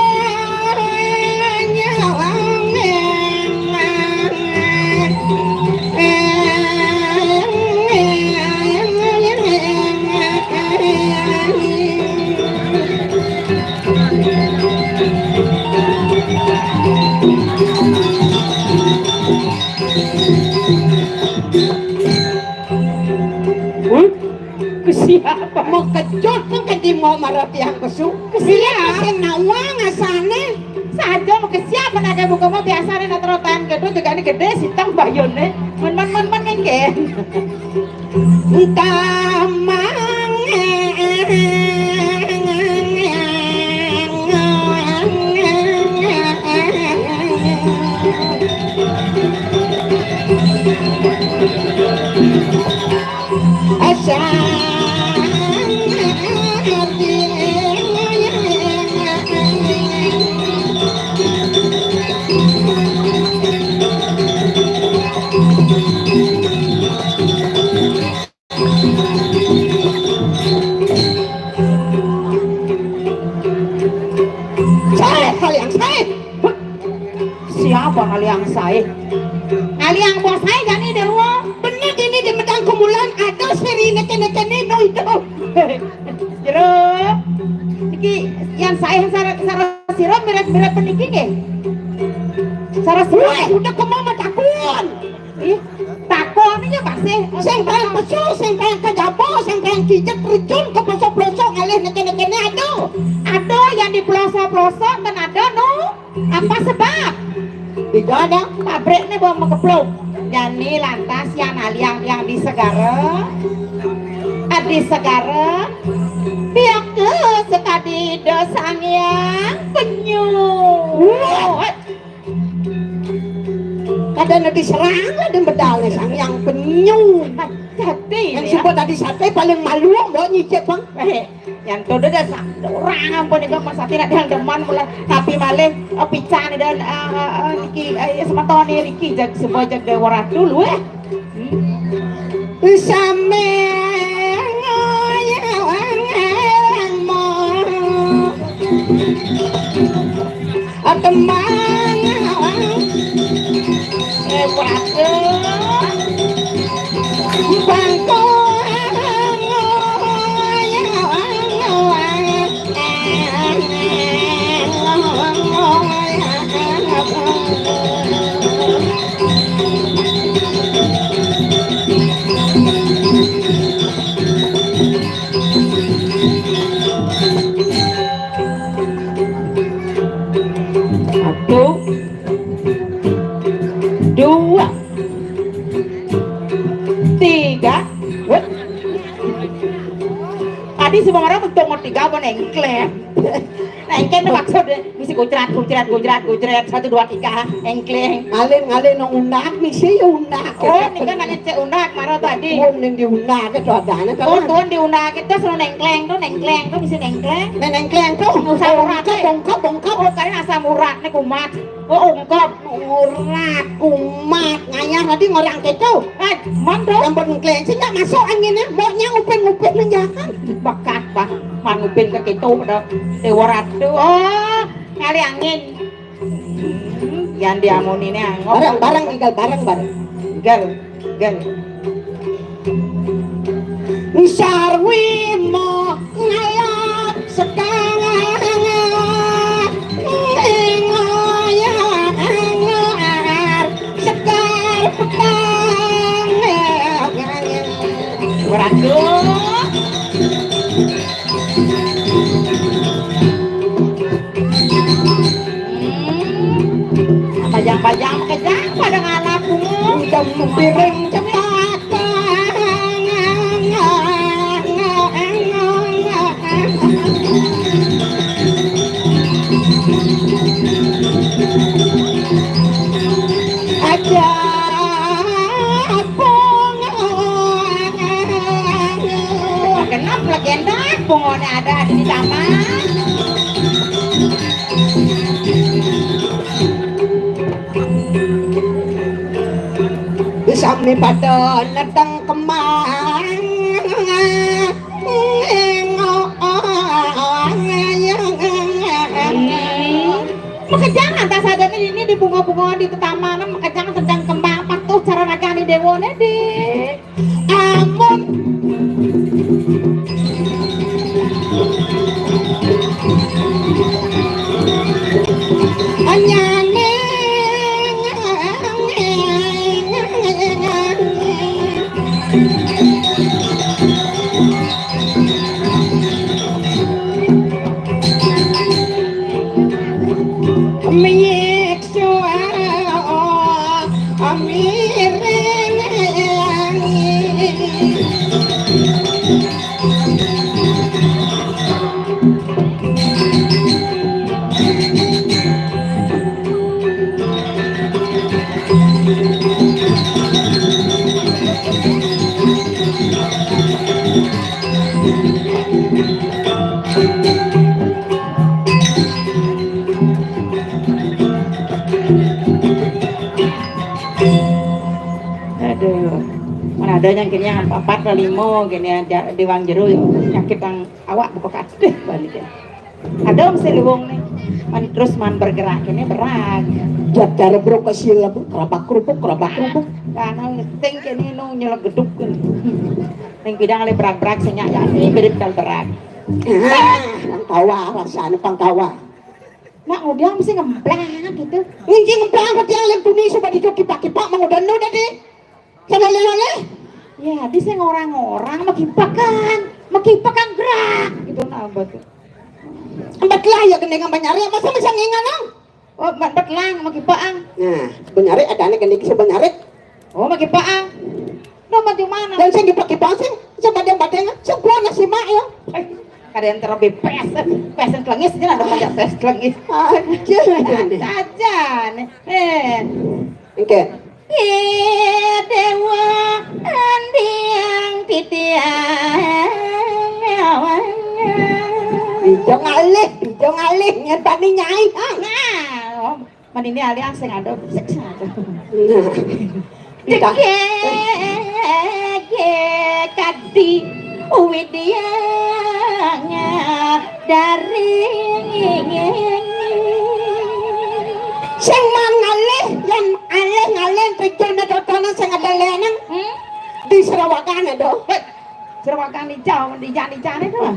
Huh? Ke siapa? Mau kejut pun ke dimo marah tiang kesu. Ke siapa? Sing nawang asane. Saja mau ke siapa nak buka mau biasa nih nak terotan gedut juga ini gede sitang bayone. Men men men men ngengken. Tamang. Asa. Sae, kalian sae. Siapa kalian sae? Kalian bos sae jani dewa. Bener ini di medang kumulan ada seri neke-neke ni no itu. Jero. Iki yang sae sara sara sira mirip-mirip peniki nggih. Sara sira udah kemama takun. Ih, takon iki masih. Sing pengen pesu, sing pengen kejaba, sing pengen kijek terjun ke pelosok-pelosok ngalih neke-neke ni ada. Ada yang di pelosok-pelosok kan ada no. Apa sebab? Tidak ada. Pabrik ni bawa mengeplok. Jani lantas yang aliang yang di segara. Ah, di segara. Pihak ke sekadi do sangyang penyu. Wah. Kada nanti serang lah dan bedal ni sang yang penyu. Jadi yang ya. Sumpah tadi sate paling malu mau nyicip bang. Eh, yang tu dah sa-, orang ampun itu masa tidak yang deman mula tapi malih, eh, pican dan, eh, eh, eh, Riki, eh, ya, semeton ni Riki jag semua jag dewa ratu lu eh. Same ngoyawang elangmu. Temang. Eh, waduh. Bangku. Satu, dua, tiga. Wet. Tadi semua orang mentung tiga apa nengkleng? Nengkleng maksudnya mesti gujrat, gujrat, gujrat, gujrat, satu, dua, tiga, engkleng. Ngalih, ngalih nang undak, mesti ya undak. Oh, ini kan ngalih cek undak, marah tadi. Tuan yang diundak itu ada, ada. Oh, tuan diundak itu suruh nengkleng tuh, nengkleng tuh mesti nengkleng. Neng nengkleng tuh. Nggak usah urat, bongkap, eh. Bongkap, bongkap. Oh, kalian asam urat nih kumat. Oh, ungkap. Urat, kumat, ngayah tadi ngorang keco. Eh, man tuh. Yang bernengkleng sih nggak masuk anginnya, maunya upin-upin menjahat. Bakat, bah. Man upin ke keto pada dewa ratu. Oh, ngalih angin. Hmm, yang diamun ini angop. Bareng, bareng, Igal, bareng, bareng. Igal, Igal. Sarwi mo ngalap sekangan. Ngoyang angar sekar petang. Waduh. Hmm. Bajang-bajang kejang pada ngalap bungo. Udah piring cepat. Aja bungo. Genep legenda bungone ada di taman. Sami pada neteng kembang. Makejang lantas adane ini di bunga-bunga di tetamanan, makejang tentang kembang patuh cara ragane dewane, Dik. Amun anyane miyik suara miring. Aduh, mana ada yang kini yang empat atau lima gini aja di wang jeru, sakit yang awak buka kabeh balik ya. Ada mesti luwung nih. Man, terus man bergerak ini berat. Jajar bro kesil bu, kerabak kerubuk, kerabak kerubuk. Karena ngeting kini nung nyelek geduk. Ning bidang le berak-berak senyak ya ini beri pedal berat. Ah, pang tawa rasanya pang tawa. Nak udah mesti ngemplang gitu. Nginci ngemplang apa tiang lem tuni sebab itu kipak-kipak mang udah no tadi. Sama lele. Ya, di sing orang-orang makipakan, makipakan gerak gitu nah buat. Empat lah ya gendeng banyare masa bisa ngingan ang. Oh, empat empat lang makipaang. Nah, banyare adane gendeng bisa banyare. Oh, makipaang. No maju mana? Dan sing kipak-kipak sing coba dia bateng sebuah nasi mak ya. Eh, kada yang terlebih pesen, pesen kelengis aja ada banyak pesen kelengis. Aja. Aja nih. Eh. Oke. Ih, Dewa, andiang titiang. Ijo ngalih, ijo ngalih, nyentani nyai. Ah. Nah, om, man ini alih sing ada, sing ada. Nah. Kita. Degege kadi widyanya dari. Sing mangalih, yang alih ngalih, trikil metotone sing ada leneng. Hmm? Di Serawakan ada. Hei, Serawakan di jauh, di jani jani tuh.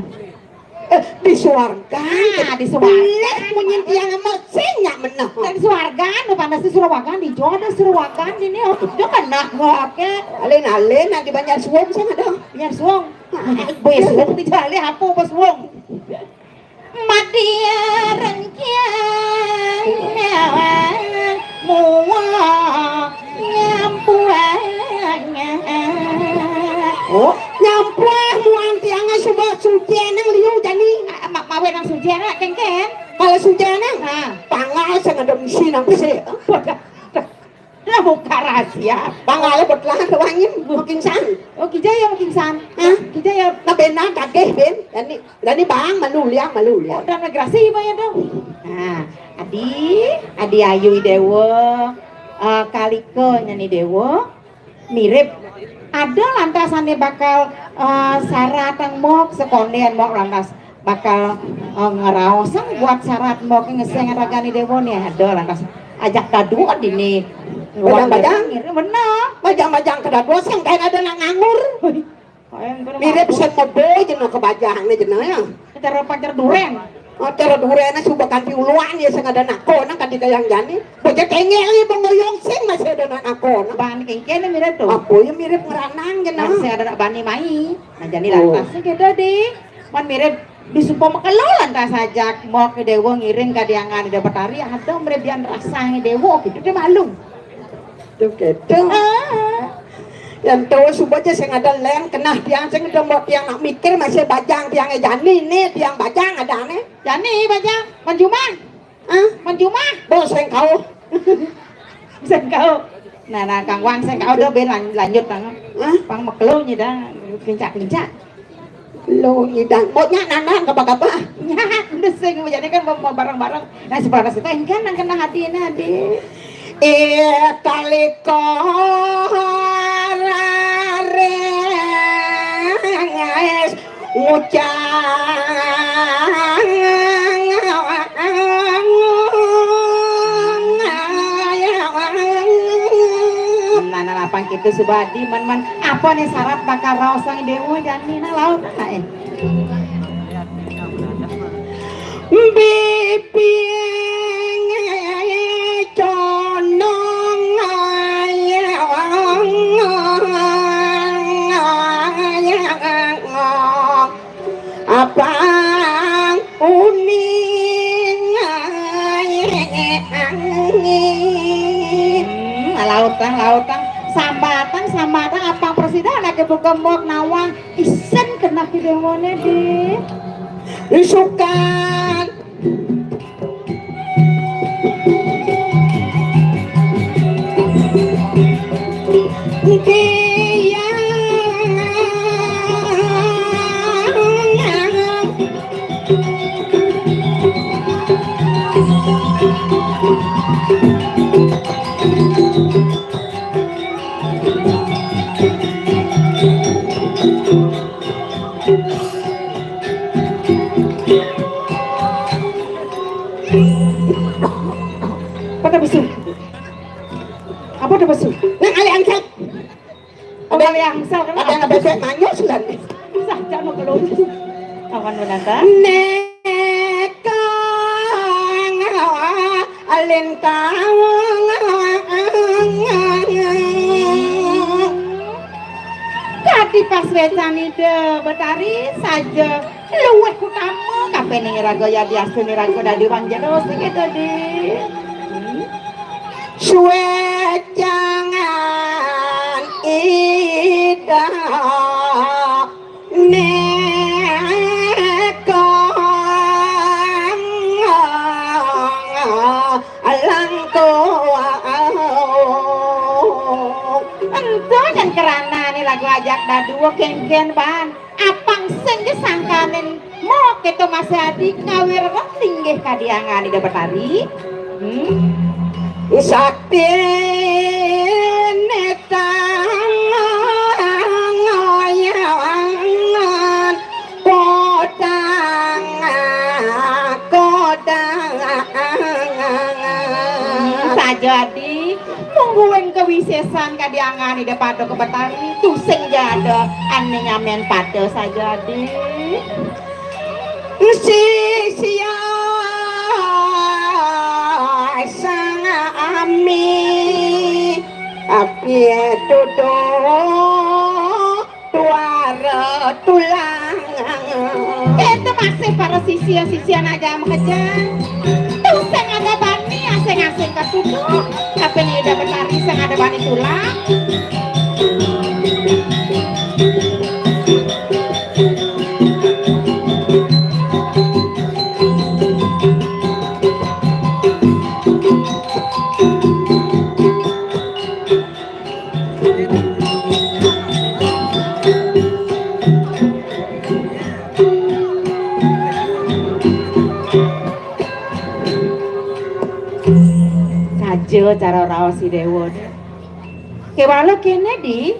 Eh, di suarga. Ah, di suarga. Boleh munyin tiang sama sing nyak meneh. Di suarga, anu panas di Serawakan, di jauh ada Serawakan ini. Oh, dia kena oke. Alin-alin, nah, di Banjar Suwung sing ada. Banjar Suwung. Bos Wong dijali apa Bos Wong? Madya rengkiang nyawang muang nyampuang. Oh, nyampuang muang tiangnya sudah suci nang liu jani. Ah, ma-, mawe nang suci anak kengken. Kalau suci nang, nah, pangal sing ada misi nang besi. Wadah. Lah buka rahasia. Bang ale botlah wangin makin san. Oh, Kijaya makin san. Hah? Kijaya. Nah, benar kageh, Ben. Dani, dani bang malu liang, malu liang. Oh, dan migrasi apa ya tuh? Nah, adi, adi ayu dewa, eh, kalika nyani dewa, mirip. Ada lantasane bakal, eh, syarat yang mok sekonden mok lantas. Bakal, eh, ngeraosang buat syarat mau ke ngeseng ragane dewa nih ada lantas ajak dadua dini. Bajang-bajang. Bener. Bajang-bajang ke dadua sing kain ada nak nganggur. Mirip sing mebo jeno kebajangné jeno ya. Cara pacar duren. Oh, cara durenné suba kanti uluan ya sing ada nakona kanti kayang jani. Bocah tengel ya bengoyong sing masih ada nakona. Ban kengkene mirip to. Apa ya mirip ngeranang jeno. Masih ada nak bani mai. Nah, jani lantas gitu di. Man mirip disupo mekelo lantas ajak mok dewa ngiring kadiangan ida betari ada mirip dian rasane dewa gitu deh malu. Tuh gitu. Yang tahu suba aja sing ada leng kenah tiang sing udah mau tiang nak mikir masih bajang tiang jani nih tiang bajang ada nih. Jani bajang, Manjumah. Hah? Manjumah. Bo sing kau. Sing kau. Nah, nah, Kang Wan sing kau udah ben lan- lanjut Kang. Hah? Pang mekelo nyida kincak-kincak. Lo nyidang. Bo nyak nana kaba-kaba. Nyak, udah sing jadi kan mau bareng-bareng. Nah, sebelah situ kan nang kena hati ini hati. Eh, talika raris ngucap. Nah, nah, lapang gitu subadi man man apa nih syarat bakal raos sang dewa jani nah laut nah eh. Bibing condong abang uning angin. Hmm, lautan, lautan, sambatan, sambatan, apa presiden lagi buka mok nawang. Isen kena ki dewone di. Isukan. Dia. Apa dah besuk? Apa dah besuk? Nang alih angkat. Oh, alih angkat. Ada yang besek manyos lan. Saja mau keluar. Kawan menata. Nekang. Alin tawang. Kadi pas wecan Ida Betari saja luwih utama kapening iraga yadi astun iraga dadi wong jero sing itu di. Suwecangan Ida Neka langkung. Ento jan keranane lagu ajak dadua kengken ban. Apang sing disangkanin mok itu masih adi kawir linggih kadiangan Ida Betari. Hmm. Sakti Tangan kodang kodang. Sajadi mungguing kewisesan kadiangan ida pada kebetari tusing jada ane nyamen pada sajadi. Sisia sang ami. Api duduk tuara tulang. Itu masih para sisia-sisia aja makejang. Tuh sing ada bani asing-asing ketutup. Tapi ini udah betari sing ada bani tulang. Saja cara raos si Dewa. Kewala kene di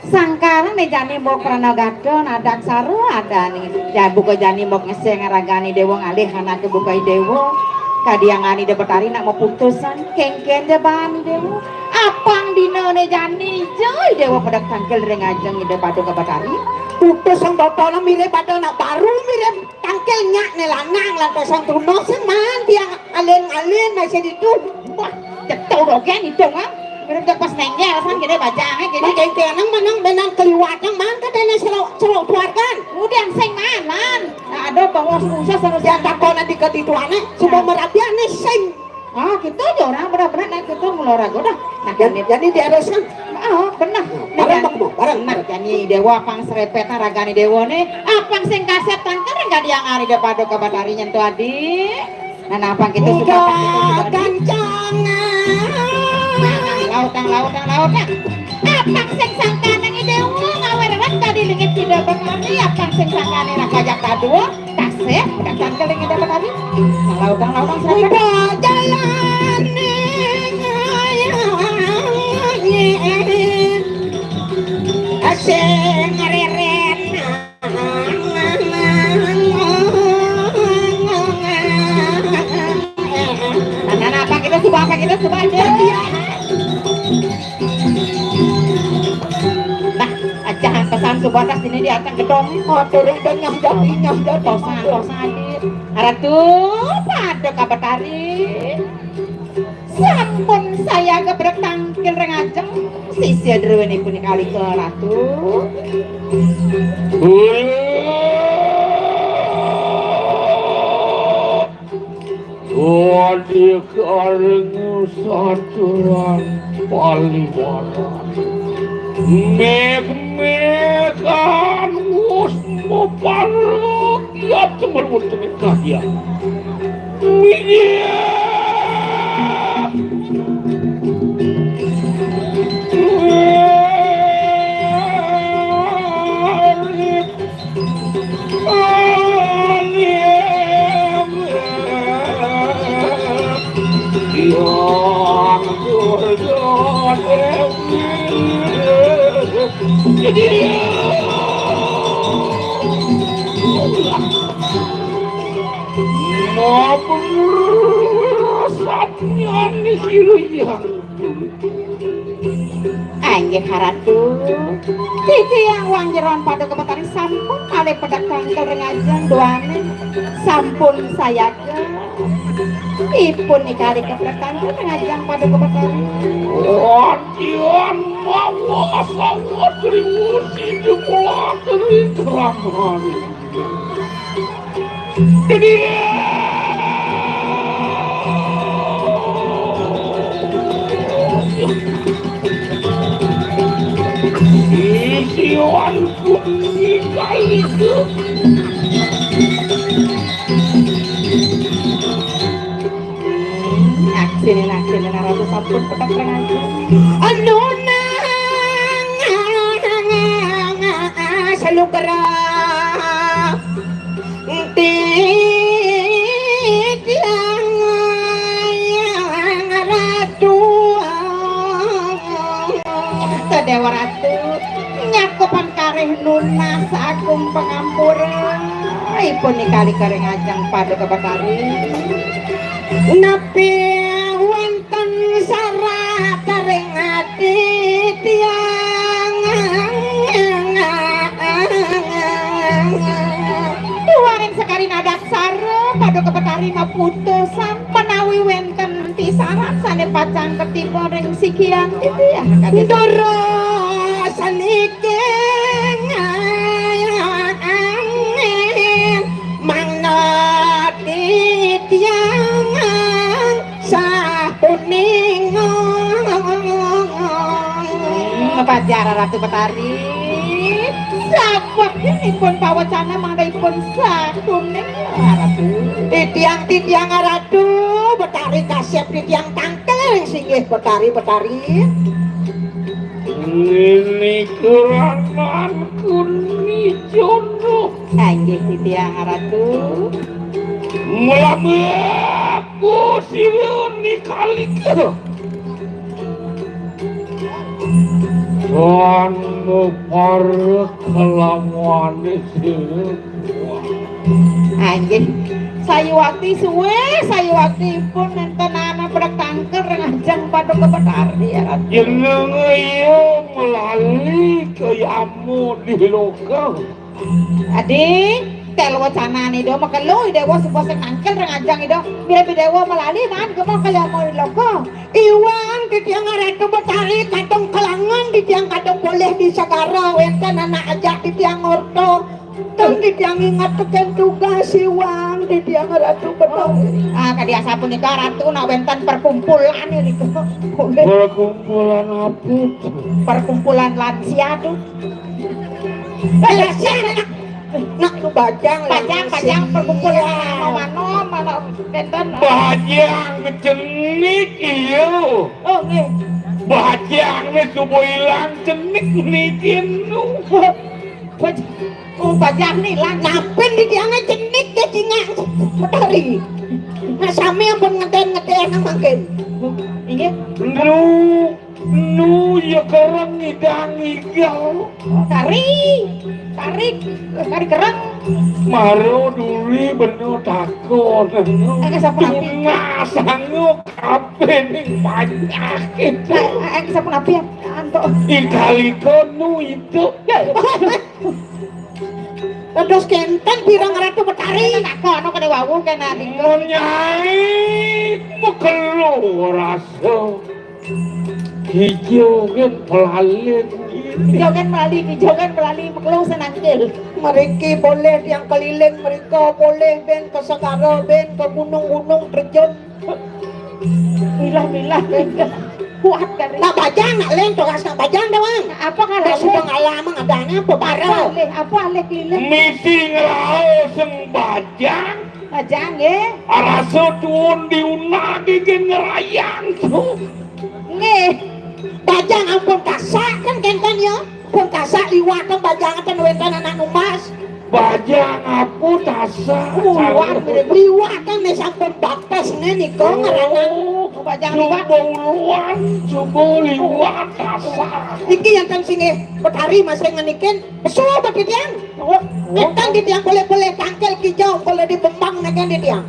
sangkaran ne jani mbok pranagata nadak saro adane. Ja buka jani mbok ngeseng ragane Dewa ngalih anake buka Dewa. Kadiangane de betari nak meputusan kengken de bani Dewa. Apang Dinané jani, joy, Déwa pedek tangkil ring ajeng Ida Paduka Betari. Putus sang botolé mirip pada anak baru, mirip tangkil nyak né lanang, lantasan truna sing maan tiang alin-alin masih ditu. Wah, cetul dogén idung, ah. Mirip pas nénggél, sang kéné bajangé kéné. Mak kénkénang manang benang keliwatang, maan kadéné selok, selok keluargan. Udah sing manan. Nah, ada bawa susah sama dia takon nanti ke tituané, sudah merabiané sing. Ah, gitu aja orang benar-benar naik itu mula ragu dah. Nah, Jadi, jadi diharuskan. Oh, benar. Nah, bareng, Jan-, Pak, Bu, bareng. Nah, jani Déwa pang srepétan ragané Déwa né, apang sing kasép tangkil enggak dia ngari Ida Paduka Betari nyentuh adi. Nah, nah, apang kita suka, apang kita suka. Gancangan. Lautang, lautang, lautang. Apang sing sangkaning Déwa ngawer rat tadi lingit Ida Betari, apang sing sangkaning rak bajak dadua. Tasih, pedek tangkil ring Ida Betari. Lautang, lautang, srepétan. Udah jalan ning ayang. Asing ngereren. Nah, nah, nah, apa kita coba, apa kita coba aja. Nah, aja pesan coba tas ini di atas gedong. Aduh, udah nyah jadi, nyah jadi. Tosan, tosan, Dit. Ratu, Paduka Betari. Sampun sayaga pedek tangkil ring ajeng. Sisya druwinipun kalika Ratu. Wadi karing saturan paliwaran. Meg-megan wus maparek ya temen wonten ing kahyangan. Minggir. Matur sami sira yang Inggih Ratu. Titiang Wangjeron Paduka Betari sampun malih pedek tangkil ring ajeng duaning. Sampun sayaga. Ipun nikali pedek tangkil ring ajeng Paduka Betari. Wadian mawa sawa triwusi jumlah ring keramani. Isiwan putri kaliku. Naksini, naksini, naratu sampun petak lengan. Anu nang salukra. Titiang Ratu. Déwa Ratu, nyakupan karih nunas agung pangampura. Ipun nikali karing ajeng Paduka Betari. Napi wonten sarat ring ati tiang. Duaning sakari nadaksara Paduka Betari maputusan menawi wenten pisaran sane pacang katiba ring sikian titiang. Ndara sanike mangna titiang sakuning. Hmm, pajar Ratu Betari. Sababinipun pawacana mangda ipun sakuning, Ratu. Titiang, titiang Ratu, Betari kasep titiang tangkil ring singgih Betari, Betari. Nini keranan kuni jono. Inggih titiang Ratu. Melama aku sira nikalika. Wan mupar kelawane sira. Inggih. Sayuwakti suwe, sayuwakti ipun nenten ana pedek tangkil ring ajeng Aduh, kebenar ya, Ratu. Jeneng iya melali ke yamo di loka. Adi, tel wacanane do makelo Dewa, sebuah sing nangkil reng ajang ido. Mira Dewa melali man kemo ke yamo di loka. Iwang titiang Ratu Betari, kadung kelangan titiang, kadung polih di segara, wenten anak ajak titiang ngorta. Tang titiang inget teken tugas iwang titiang Ratu Betari. Ah, kadi asapunika Ratu, nak wenten perkumpulan niku. Perkumpulan apa tuh? Perkumpulan lansia tuh. Eh, lansia, nak. Nak nu bajang, bajang, lansia. Bajang, perkumpulan anom-anom, anom, wenten. Bajang cenik, iya. Oh, nggih. Bajang nih subuh ilang cenik niki nu. Baj-, oh, bajang nih ilang. Napin di tiangnya cenik ke cingak. Betari. Nah, sami ampun ngeden-ngeden nang mangkin. Inggih. Lu Nu ya kereng ngidang ngigel. Kari, kari, kari kereng. Maro duri beno takon. Eh, sapunapi? Tunas sangu kabeh ning panyakit. Eh, eh, sapunapi ya? Antuk. Ikalika nu itu. Ya. Terus kenten pirang Ratu Betari. Takon kene wau kene adikku. Nyai mekelo rasa. Kijo gen pelalin. Kijo gen melali, kijo gen melali, mekelo senangkil. Meriki boleh tiang keliling, mereka boleh ben ke segara, ben ke gunung-gunung terjun. Milah, milah, milah. Kuat kan? Nak bajang, nak leng, tugas nak bajang doang. Apa kalau nak sudah ngalam, adanya apa bareng? Apa alih, apa alih keliling? Misi ngerau sing bajang. Bajang, nggih. Arasa tuun diunah gegen ngerayang tuh. Nggih. Bajang ampun kasak kan kenten ya. Pun kasak liwat kan bajang ten wenten anak numas. Bajang apa kasak? Liwat, liwat kan nih sampun batas nih niko ngeranan. Oh, bajang liwat. Coba uluan, coba liwat kasak. Iki yang kan sini Betari masih ngenikin. Besul apa titiang? Oh, oh. Kan titiang boleh-boleh tangkil kijau, boleh dibembang neken titiang.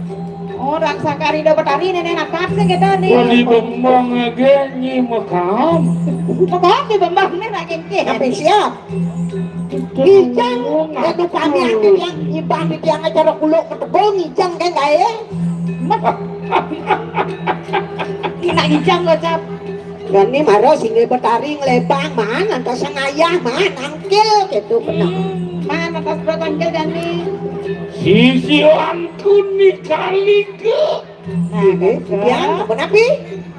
Oh, rang sakari do Betari nenek natap sih kita nih. Boleh dibembang aja nyi mekam. Mekam dibembang nih nak kengke. Tapi siap. Ngijang, ya tuh kami aku yang ngibang titiang acara kuluk ketebong ngijang kan gaya. Ina ngijang lo cap. Dani mara singgih Betari nglebang man, antos sengayah man, angkil gitu, bener. Hmm, man, antos berat angkil, Dani. Sisian kuni kali ke. Nah, ini, kan, tiang, apa napi?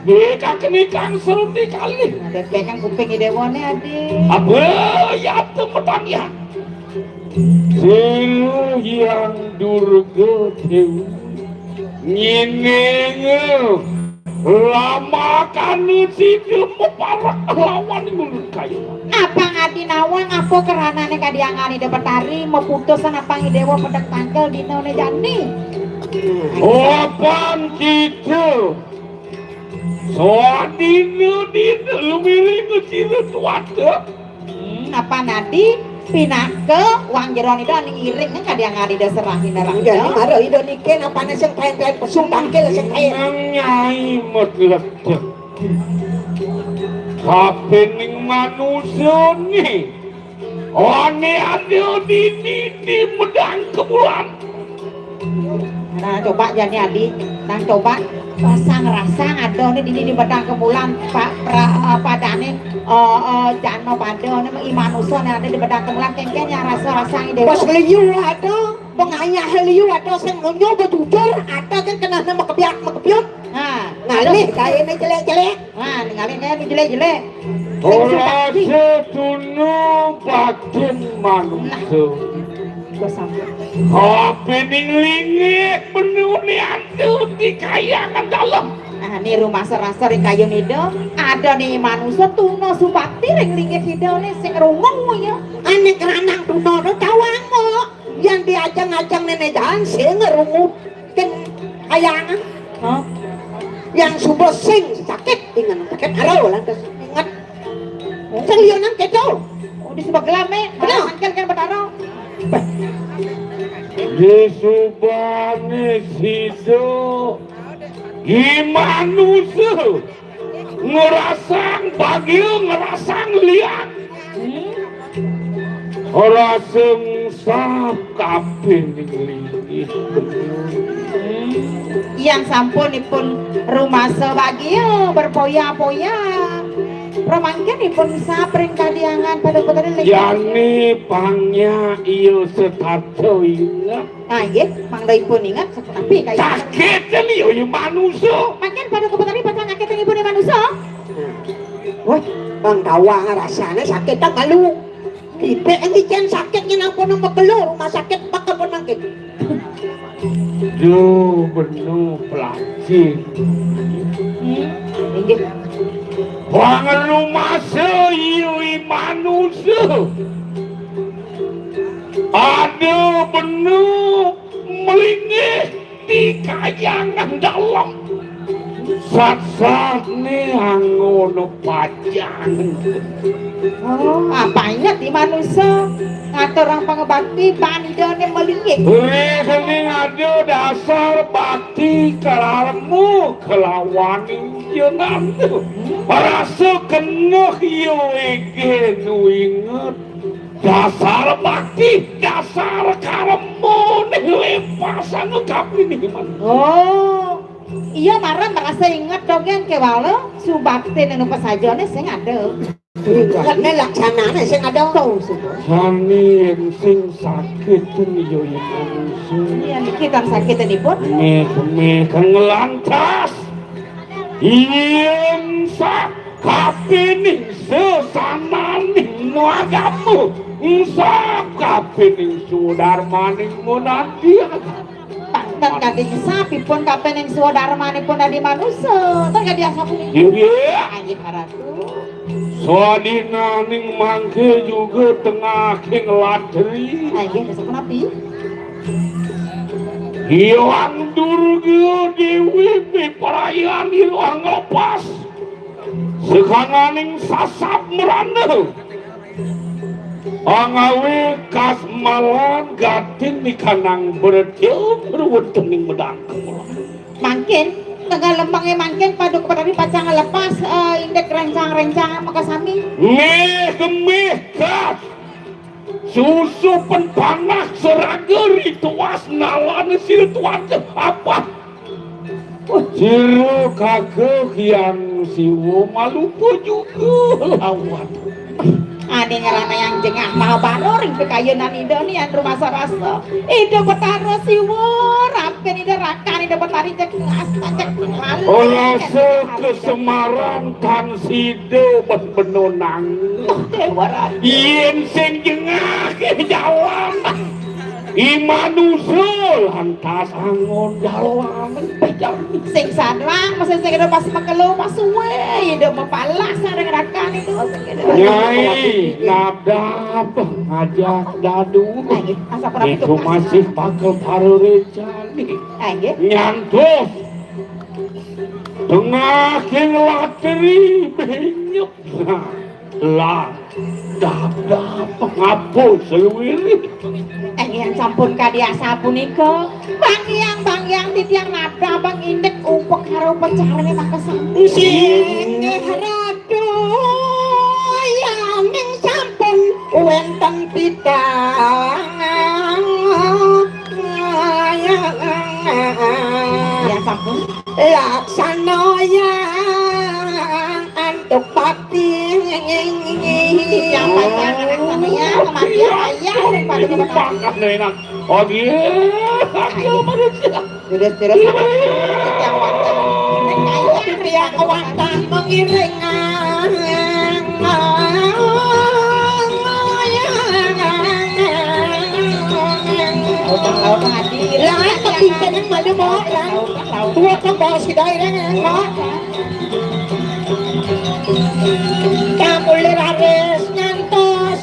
Beka keni kang seruti kali. Nah, beka kan kuping idewane, Adi. Apa ya, temetang ya? Sira Hyang Durga Dewi nyenenga lamakane sida meparak lawan ngulun kayu. Apa ngadi nawang, apa keranane kadiangan Ida Betari meputusan apa Idewa pedek tangkel dinane jani? Apan kita soadina dina lumiring sira tuada. Hmm, apa nadi pinaka wang jero nida ning iring kan kadiang adi da serah ning neraka. Enggak, ning mara ida niken apane sing kaen-kaen pesung tangkil sing kaen. Nang nyai medletek. Kapining manusane. Ane ada dini di medang kebulan. Nah, coba jani adi, nang coba rasang-rasang ada nih dini di medang kebulan, Pak, pra-, eh, padane, eh, eh, jano pada nih imanusa nih ada di medang kebulan, kengken yang rasa-rasang ide. Pas liu ada, pengayah liu ada sing ngunyo bejujur, ada kan kena nama kebiak mekebiut. Nah, ngalih kae nih jelek-jelek. Nah, ningali kaya jelek-jelek. Ora setuno batin manusa. Nah. Apining lingik benune antu di kayangan dalem. Nah, niru maser-maser ing kayun ida, ada ning manusa tuna subakti ring lingik ida ne sing rungu ya. Ane keranang tuna no cawang kok. Yang diajang-ajang nenek jahan sing rungu. Ken ayang. Hah? Yang suba sing sakit, ingan sakit aro lantas inget. Oh. Sing liya nang keto. Oh, di sebelah me. Benar. Angkel kan Betara. Di subane sida. Di manusa. Ngrasang bagia, ngrasang liat. Hmm. Rasa ngusap kapining linggih. Hmm. Yang sampun ipun rumasa bagia berpoya-poya. Pramangkin ipun ngusap ring kahyangan Paduka Betari. Jani pang nyak ia setata inget. Ah, nggih, mangda ipun inget, tapi kaya sakit kan iya, iya manusa. Mangkin Paduka Betari pacang nyakitin ipun manusa. Wah, Bang Dawang rasane sakit tak malu. Pipik ini jan sakit nyen ampun makelo rumah sakit bakal pun mangkin. Duh, bener pelacin. Hmm, inggih. Wang rumasa iya manusa. Ada bener melinggih di kayangan dalem. Sat-satne anggone pacang. Oh, apa inget di manusa ngaturang pangabakti banidané melinggih. Uri seni ada dasar bakti kararmu kelawan jenengan. Rasa keneh ya ege nu inget. Dasar bakti, dasar karma nih lepasan kapining iman. Oh, iya, marang merasa inget dogén kéwala, subakti nenu pesajané sing ada. Ingetné laksanane sing ada. Tuh, sudah. Sami sing sakit nih yo iman. Iya, niki tan sakit ini pun. Meh, meh, kang lantas. Yen sak kapining sesananing nuagamu, sak kapining sudarmaning munantian. Panten kading sapipun kapining swadarmanipun dadi manusa, ten kadi asapunika. Inggih. Inggih, Ratu. Swadinaning mangke juga tengah king latri. Ah, inggih, sapunapi? Hyang Durga Dewi piparayani ruang lepas. Sekananing sasab merana. Angawe kasmalan gatin nikanang bertil berwentening medang kemula. Mangkin, tengah lempenge mangkin Paduka Betari pacang lepas, eh, indik rencang-rencang makasami. Meh, meh, kas. Susupen panah seraga rituas nalane sira tuan apa? Sira kakek Hyang Siwa malupa juga lawan. Ane ngeranayang jengah mahabara ring pikayunan Ida ni anu rasa-rasa. Ida Betara Siwa, rampin Ida rakan Ida Betari cek ngas, cek malu. Rasa kesemaran tan sida ben benonang. Dewa Ratu. Yen sing jengah ke jalan. I manusa lantas angon jalan pejam. Sing sanlang, mesti sing kena pas makelo, pas suwe, hidup mapalah sareng rakan itu. Nyai, nadab ngajak dadu. Ayo, asa pernah itu itu pas. Masih pakai baru rencana. Ayo. Nyantos. Tengah king latri benyuk. Nah. Lah, dah, dah, pengapus seluwiri. Enggihan sampun kadi asapunika, banggiang-banggiang titiang nabdabang indik upekara pecarane makasami. Inggih Ratu, yaning sampun wenten pidang. Ya sampun. Laksana yang antuk bakti. Yang panjang anak sampeyan, kematian ayah, yang paling. Ini pangkat lho, enak. Oh, iya. Ayo, manusia. Terus, terus, yang wantah. Yang wantah mengiring. Lah, tapi jeneng malu mau, kan? Tua kan bawa si daerah, kan? Kamu liraris ngantos.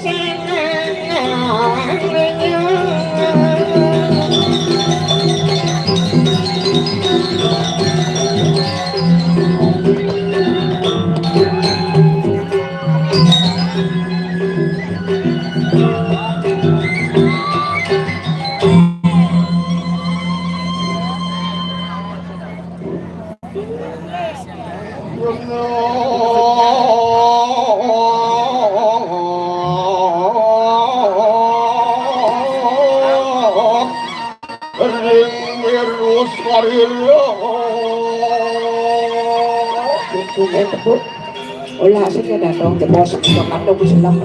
Tunggu, tunggu. Olah sing ya datang, the boss, kita kandung silang.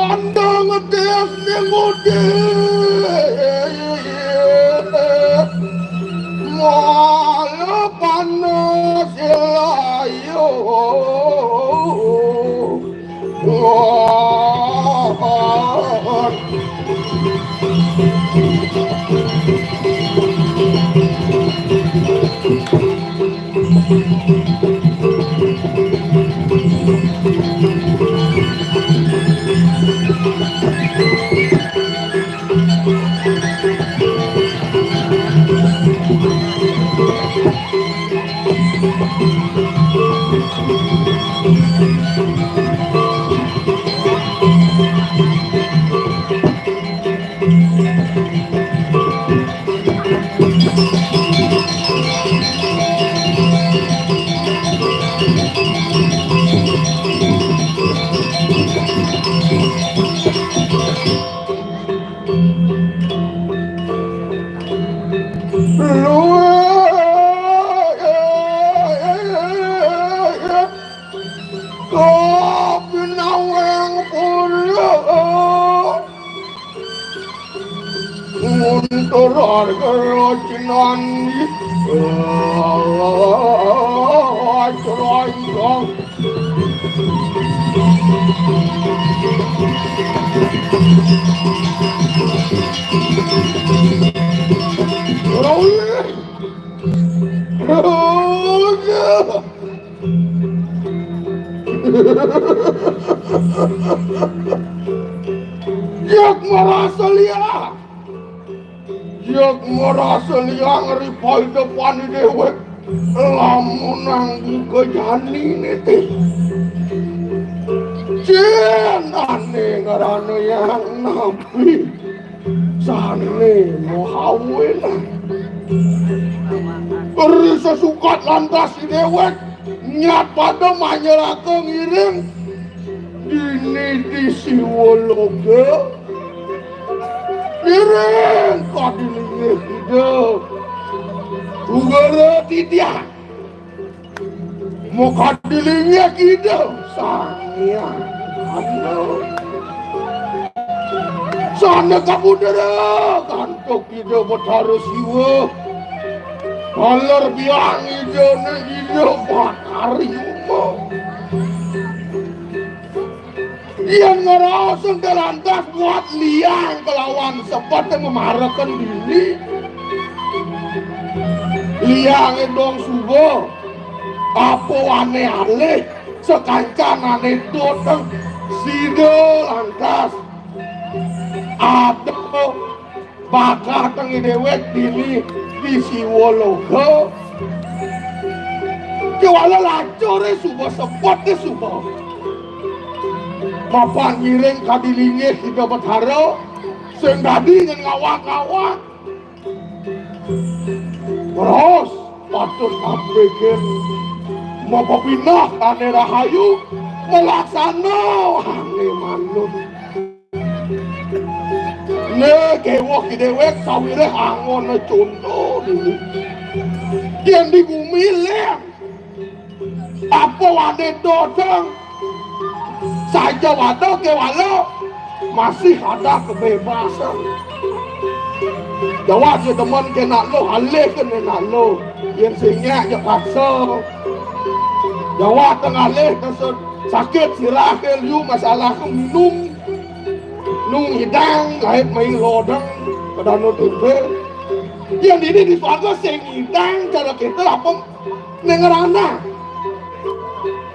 Gandeng des ning udin, malah panas layu. Kapinaweng pura nguntur arga racinan. Yag marasa liang. Yag marasa liang ri paidepane dewek. Lamun anggo jani niti. Jenane ngarane yang nabi. Sane mahawenan. Ri sesukat lantas dewek. Nyat pada manyeraka ngiring. Dini di Siwologa. Ngiring ka dilinge Ida. Tunggara titiang. Maka dilinge Ida Sang Hyang Widi. Sane kapundhara kantuk Ida Betara Siwa. Taler biang Idane Ida Batari Uma. Yen ngraos engke lantas buat liang kelawan sepet mamareken dini. Liang endong suba, apa wane alih, sakancan ane dot, sida lantas ada bakal teng dewek dini di Siwologa. Kewala lacure suba, sepete suba. Mapan ngiring kadilinge Ida Betara, sing dadi ngen ngawak-ngawak. Terus patut ampé gén mapapinah ané rahayu, malaksana ané manut. Né kéweh déwék sawiréh anggon conto dini. Yén di gumi lén apa wané dodong. Saja wada kéwala masih ada kebebasan. Jawab ya teman kena lo alih kena lo. Yén sing nyak ya paksa. Jawab tengah alih kesel sakit sirah ke liu masalah ke minum. Nung idang lain main lodang ke danau tempe. Yén dini di swarga sing idang cara kita apa né ngrana.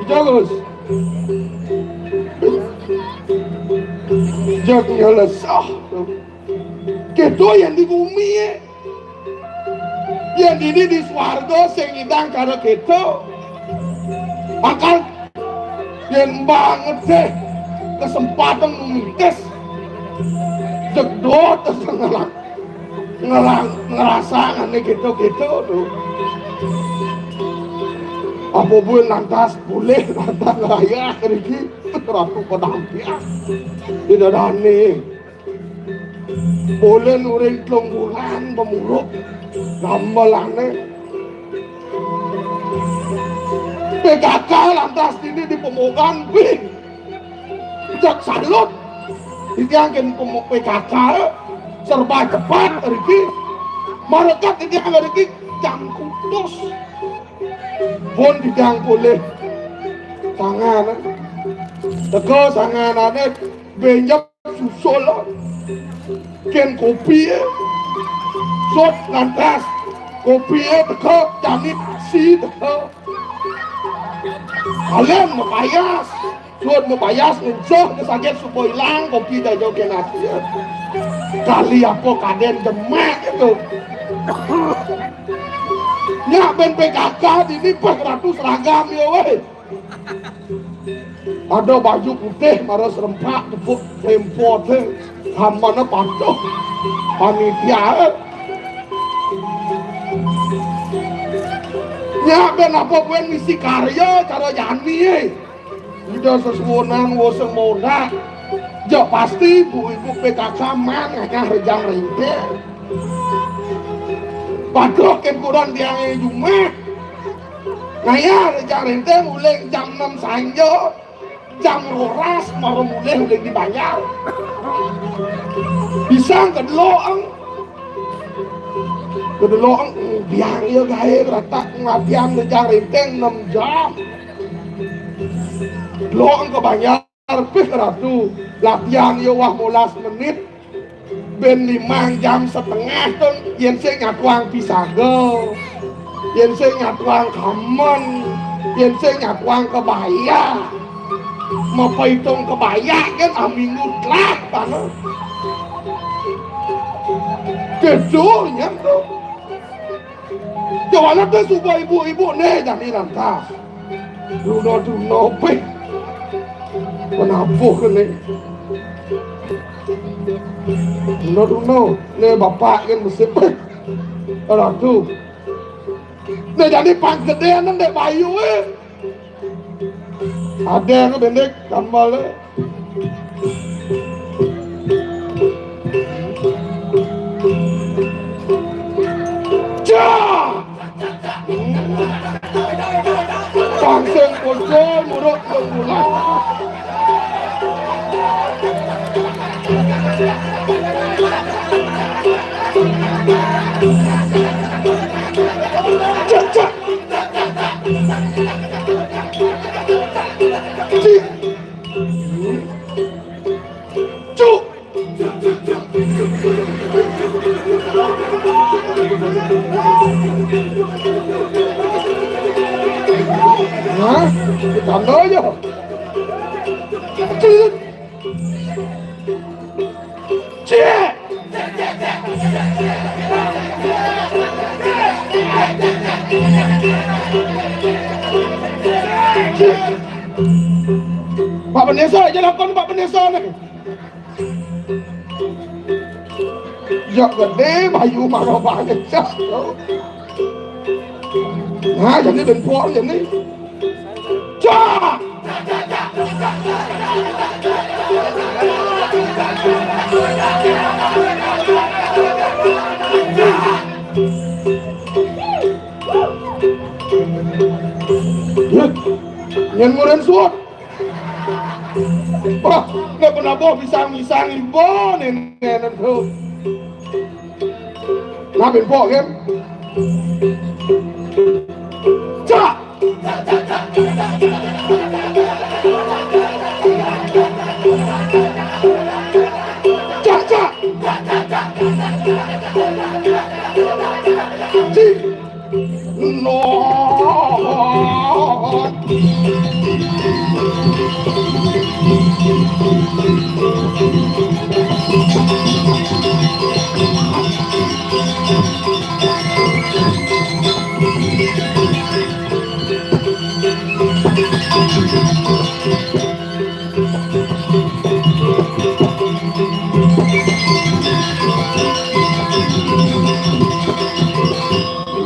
Jagus. Jagnya lesah. Kéto yén di gumi. Yén dini di swarga sing ngidang cara kéto. Bakal yén banget deh kesempatan mitis. Jedot ngelang ngelang ngerasa ané kéto-kéto to. Apa buin lantas boleh lantas ngayah riki Ratu Pedampian. Tidak ada ané. Boleh nuring telung bulan pemuruk gamelane. P K K lantas dini di Pemogan, wih, jak salut. Titiang kén pemo-, P K K serba cepat riki. Marekat titiang riki jam kutus. Pun titiang polih sangan. Teka sanganane benjep susul. Kén kopi, eh. Sot lantas. Kopi, eh, teka, jani nasi teka. Alem mapayas. Sot mapayas nguncuh ke sakit suba ilang, kopi jajo kén nasi. Kali apa kadén jemak itu. Nyak ben P K K dini pas ratus ragam ya, weh. Ada baju putih, mara serempak, tepuk tempo te. Hamana patuh. Panitia. Nya, ben apa buen misi karya, cara jani, eh. Ida sesuunan, woseng moda. Ja pasti, ibu-ibu P K K man, ngayah rejang rintik. Patuh kén kudan tiang jumah. Ngayah rejang rintik, mulai jam enam sanja. Jam roras mara mulih uling dibayar. Pisang kedeloang. Kedeloang, biang iya gaé ratak latihan ngejar rinteng enam jam. Kedeloang kebayar pih ratu. Latihan iya wah molas menit. Ben limang jam setengah tu, yén sing nyatuang pisaga, yén sing nyatuang kamen, yén sing nyatuang kebaya. Mapaitung kebaya kan aminggu telah tanah. Keduh nyam tu. Jawala tu suba ibu-ibu né jani lantas. Duna-duna pih. Penabuh kéné. Duna-duna né bapak kan mesti pih. Ratu. Né jani pang gedé nang dek bayu, eh. Ada yang bendik tambal, eh. Cah! Pangsing kucing muruk kemulan. Cah, cah! Cih! Cuk! Hah? Ditanda aja. Cik. Cik. Pak Pendesa, aja lakon Pak Pendesa nih. Ya gedé bayu mara banget. Nah, jani ben pok jani. Cak! Nyén murin suud. Wah, nggak pernah boh pisang-pisang ibu nih, nih, nih, tuh. Nah, ben pok, kan? Cak! Cak, cak! Cik! Nuhun.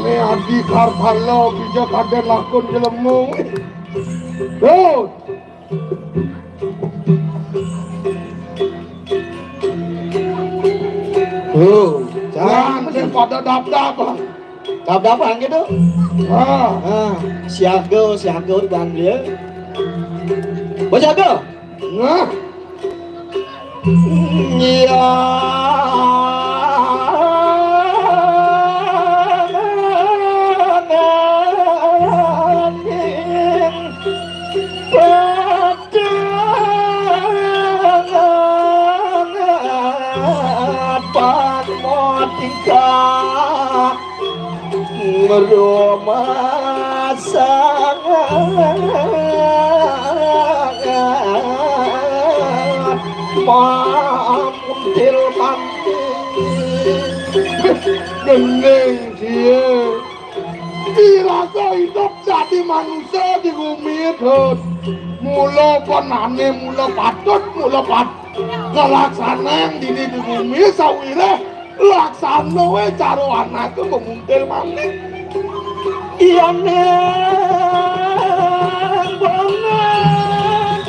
Né Adi Kartalo, bisa kadén lakon jelema. Tuh. Tuh, nah, mesti pada dap-dapan. Dap-dapan gitu. Ah. Ah, siaga, siaga dipanggil. Bos siaga. Nah. Iya. Padang apa tingkah rumah sangat mamuntil mandi. Gending dia. Dirasa hidup jadi manusia di bumi, Dut. Mula penané, mula patut, mula pat-, kalaksanang dini di bumi, sawiréh laksana wé cara anaké memuntil manik. Iyané banget.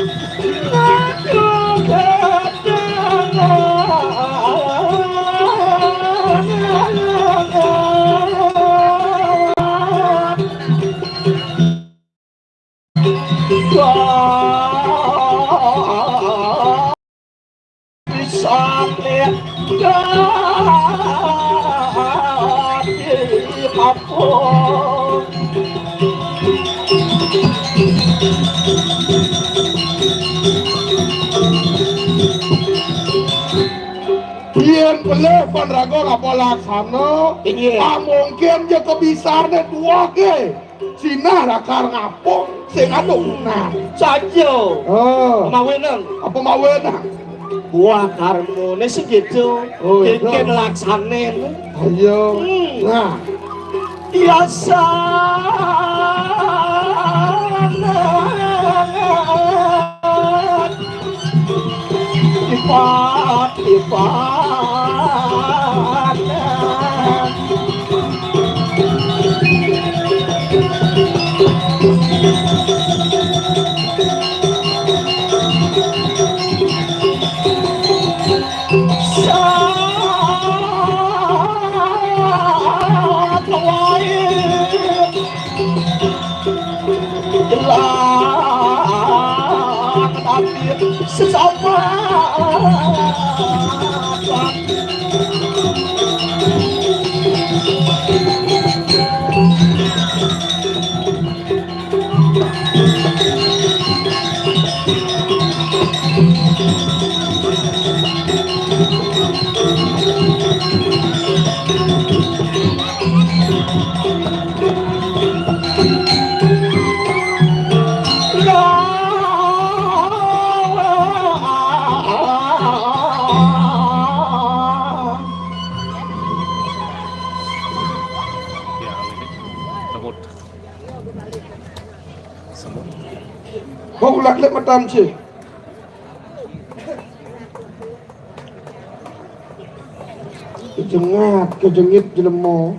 Yén pelih pan raga ngapa laksana, inggih, amungkin ja kebisané duwah ké. Sinah lakar ngapung sing anu nah. Saja. Oh. Mawenang. Apa mawenang? Buah karmané segitu. Oh, iya. Bikin laksané. Ayo. Hmm. Nah. Biasa. Ipat, ipat. Jelas tapi sesama. Kok ulak lek matan sih? Kejengat, kejengit jelema.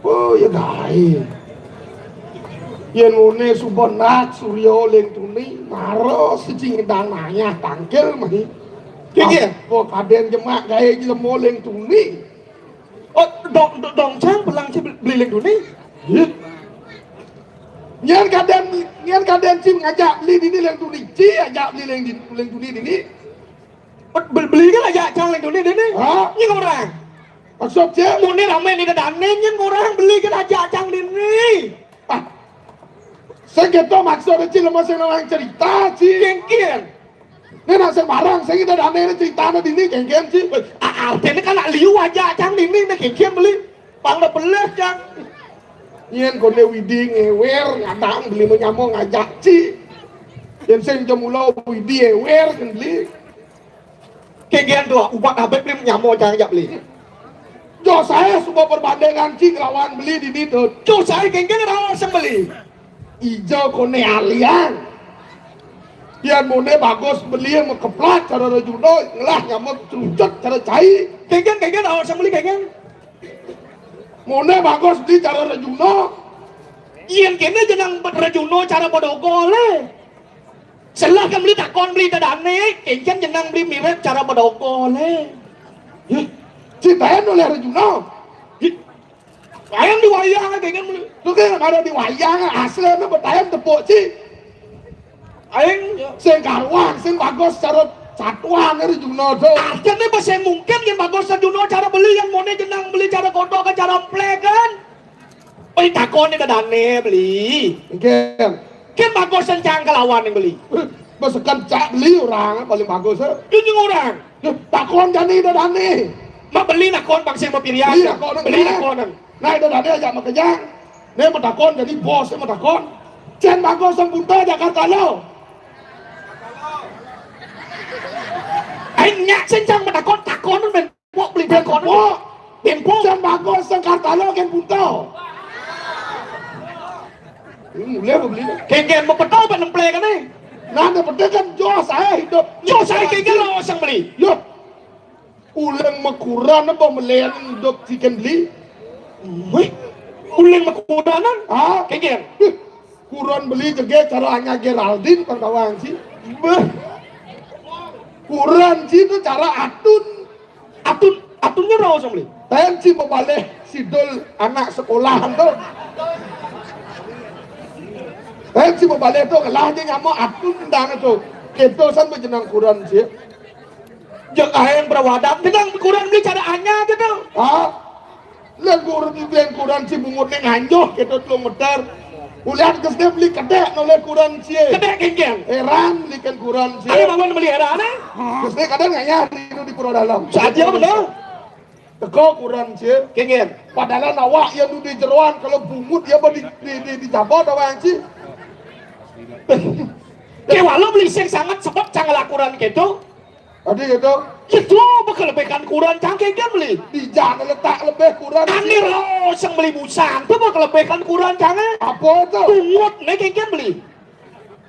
Oh, ya gaé. Yén ngoné suba nak surya ling tuni, mara sing ngidang nayah tangkil mah. Kéngkén. Apa kadén jemak gaé jelema ling tuni? Oh, dong, dong, dong cang belang ci beli ling tuni. Yén kadén, yén kadén ci ngajak beli dini ling tuni, ci ajak beli ling, ling tuni dini. Beli, beli kan ajak cang ling tuni dini. Hah? Nyén orang. Maksud ci? Muni ramé ni dadané nyén orang beli kan ajak cang dini. Ah. Sing kéto maksud ci, lemah sing nawang cerita ci. Kéngkén. Né nak sing barang sing dadané ceritané dini kéngkén ci. Ah, artiné kan nak liu ajak cang dini né kéngkén beli. Pang da belah cang. Yén koné Widi ngéwér ngadang beli menyama ngajak ci. Yén sing jemula Widi éwér kan beli. Kéngkén to, ubat habib ni nyama cang jak beli. Joh saé suba perbandingan ci nglawan beli dini to. Joh saé kéngkén raos sing beli. Ija koné alian. Yén moné bagus beli makeplak cara Rejuna, ngelah nyama cerucut cara cai. Kéngkén, kéngkén raos sing beli kéngkén. Moné bagus beli cara Rejuna. Yén kéné jeneng Rejuna cara bedogolé. Selah kan beli takon beli dadané, kéngkén jeneng beli mirip cara bedogolé. Hih, ci taén oleh Rejuna. Hih. Aing di wayang kéngkén beli. Tuh kan ada di wayang, asli nu betaén tepuk ci. Aing sing karuan, sing bagus cara satuan Rejuna tuh. Artiné basa mungkin yén bagus Rejuna cara beli, yén moné jeneng beli cara kodok, cara emplék kan. Oi, takon ni dadané beli. Engkén. Kén bagus cang kalawan yang beli. Besekan cak beli orang paling bagus, eh. Junjung orang. Duh, takon jani dadané. Mak beli nakon bangsa mau pilihan. Beli nakon, beli nakon. Nah, dadané ajak makejang. Né mau takon jadi bos mau takon. Cén bagus yang punta Jakarta lo. Aing nyak cén cang mau takon, takon men. Pok beli bengkok. Bengkok. Bengkok. Sing bagus sing Kartano kén punta. Hmm, mulai apa beli? Kéngkén mau petau apa nemplé kan ni? Nah, né penting kan joh saé hidup. Joh saé kéngkén lo sing beli. Yo. Uling makuran apa melian hidup ci kén beli? Wéh, uling makuranan? Ah, kéngkén. Kuran beli jegé cara anya Geraldine pang tawang ci. Beuh. Kuran ci to cara atun. Atun, atunné raos sing beli. Taén ci mabalih sidul anak sekolahan to. Taén ci mabalih to ngelah jé nyama atun dang to. Kéto san bejenang kuran ci. Jeng aing berawadan, tenang kuran beli cara anya gitu. Hah? Lén kuran, lén kuran ci bungut né nganjoh kéto telung meter. Ulian geus deh beli kedék nolih kuran ci. Kedék kéngkén. Héran beli kén kuran ci. Ayo bangun beli héran, eh? Geus deh kadang ngayah di, di Pura Dalam. Saja bener. Teko kuran ci. Kéngkén. Padahal awak yang di jeroan kalau bungut ya di, di, di, di jaba doang ci. Ké walau beli sing sangat sebab cang ngelakuran kéto. Tadi gitu. Itu apa kelebihan kuran cang kéngkén beli? Di jana letak lebih kuran. Anir lo sang beli busang. Itu apa kelebihan kuran cang, eh? Apa itu? Bungut né kéngkén beli.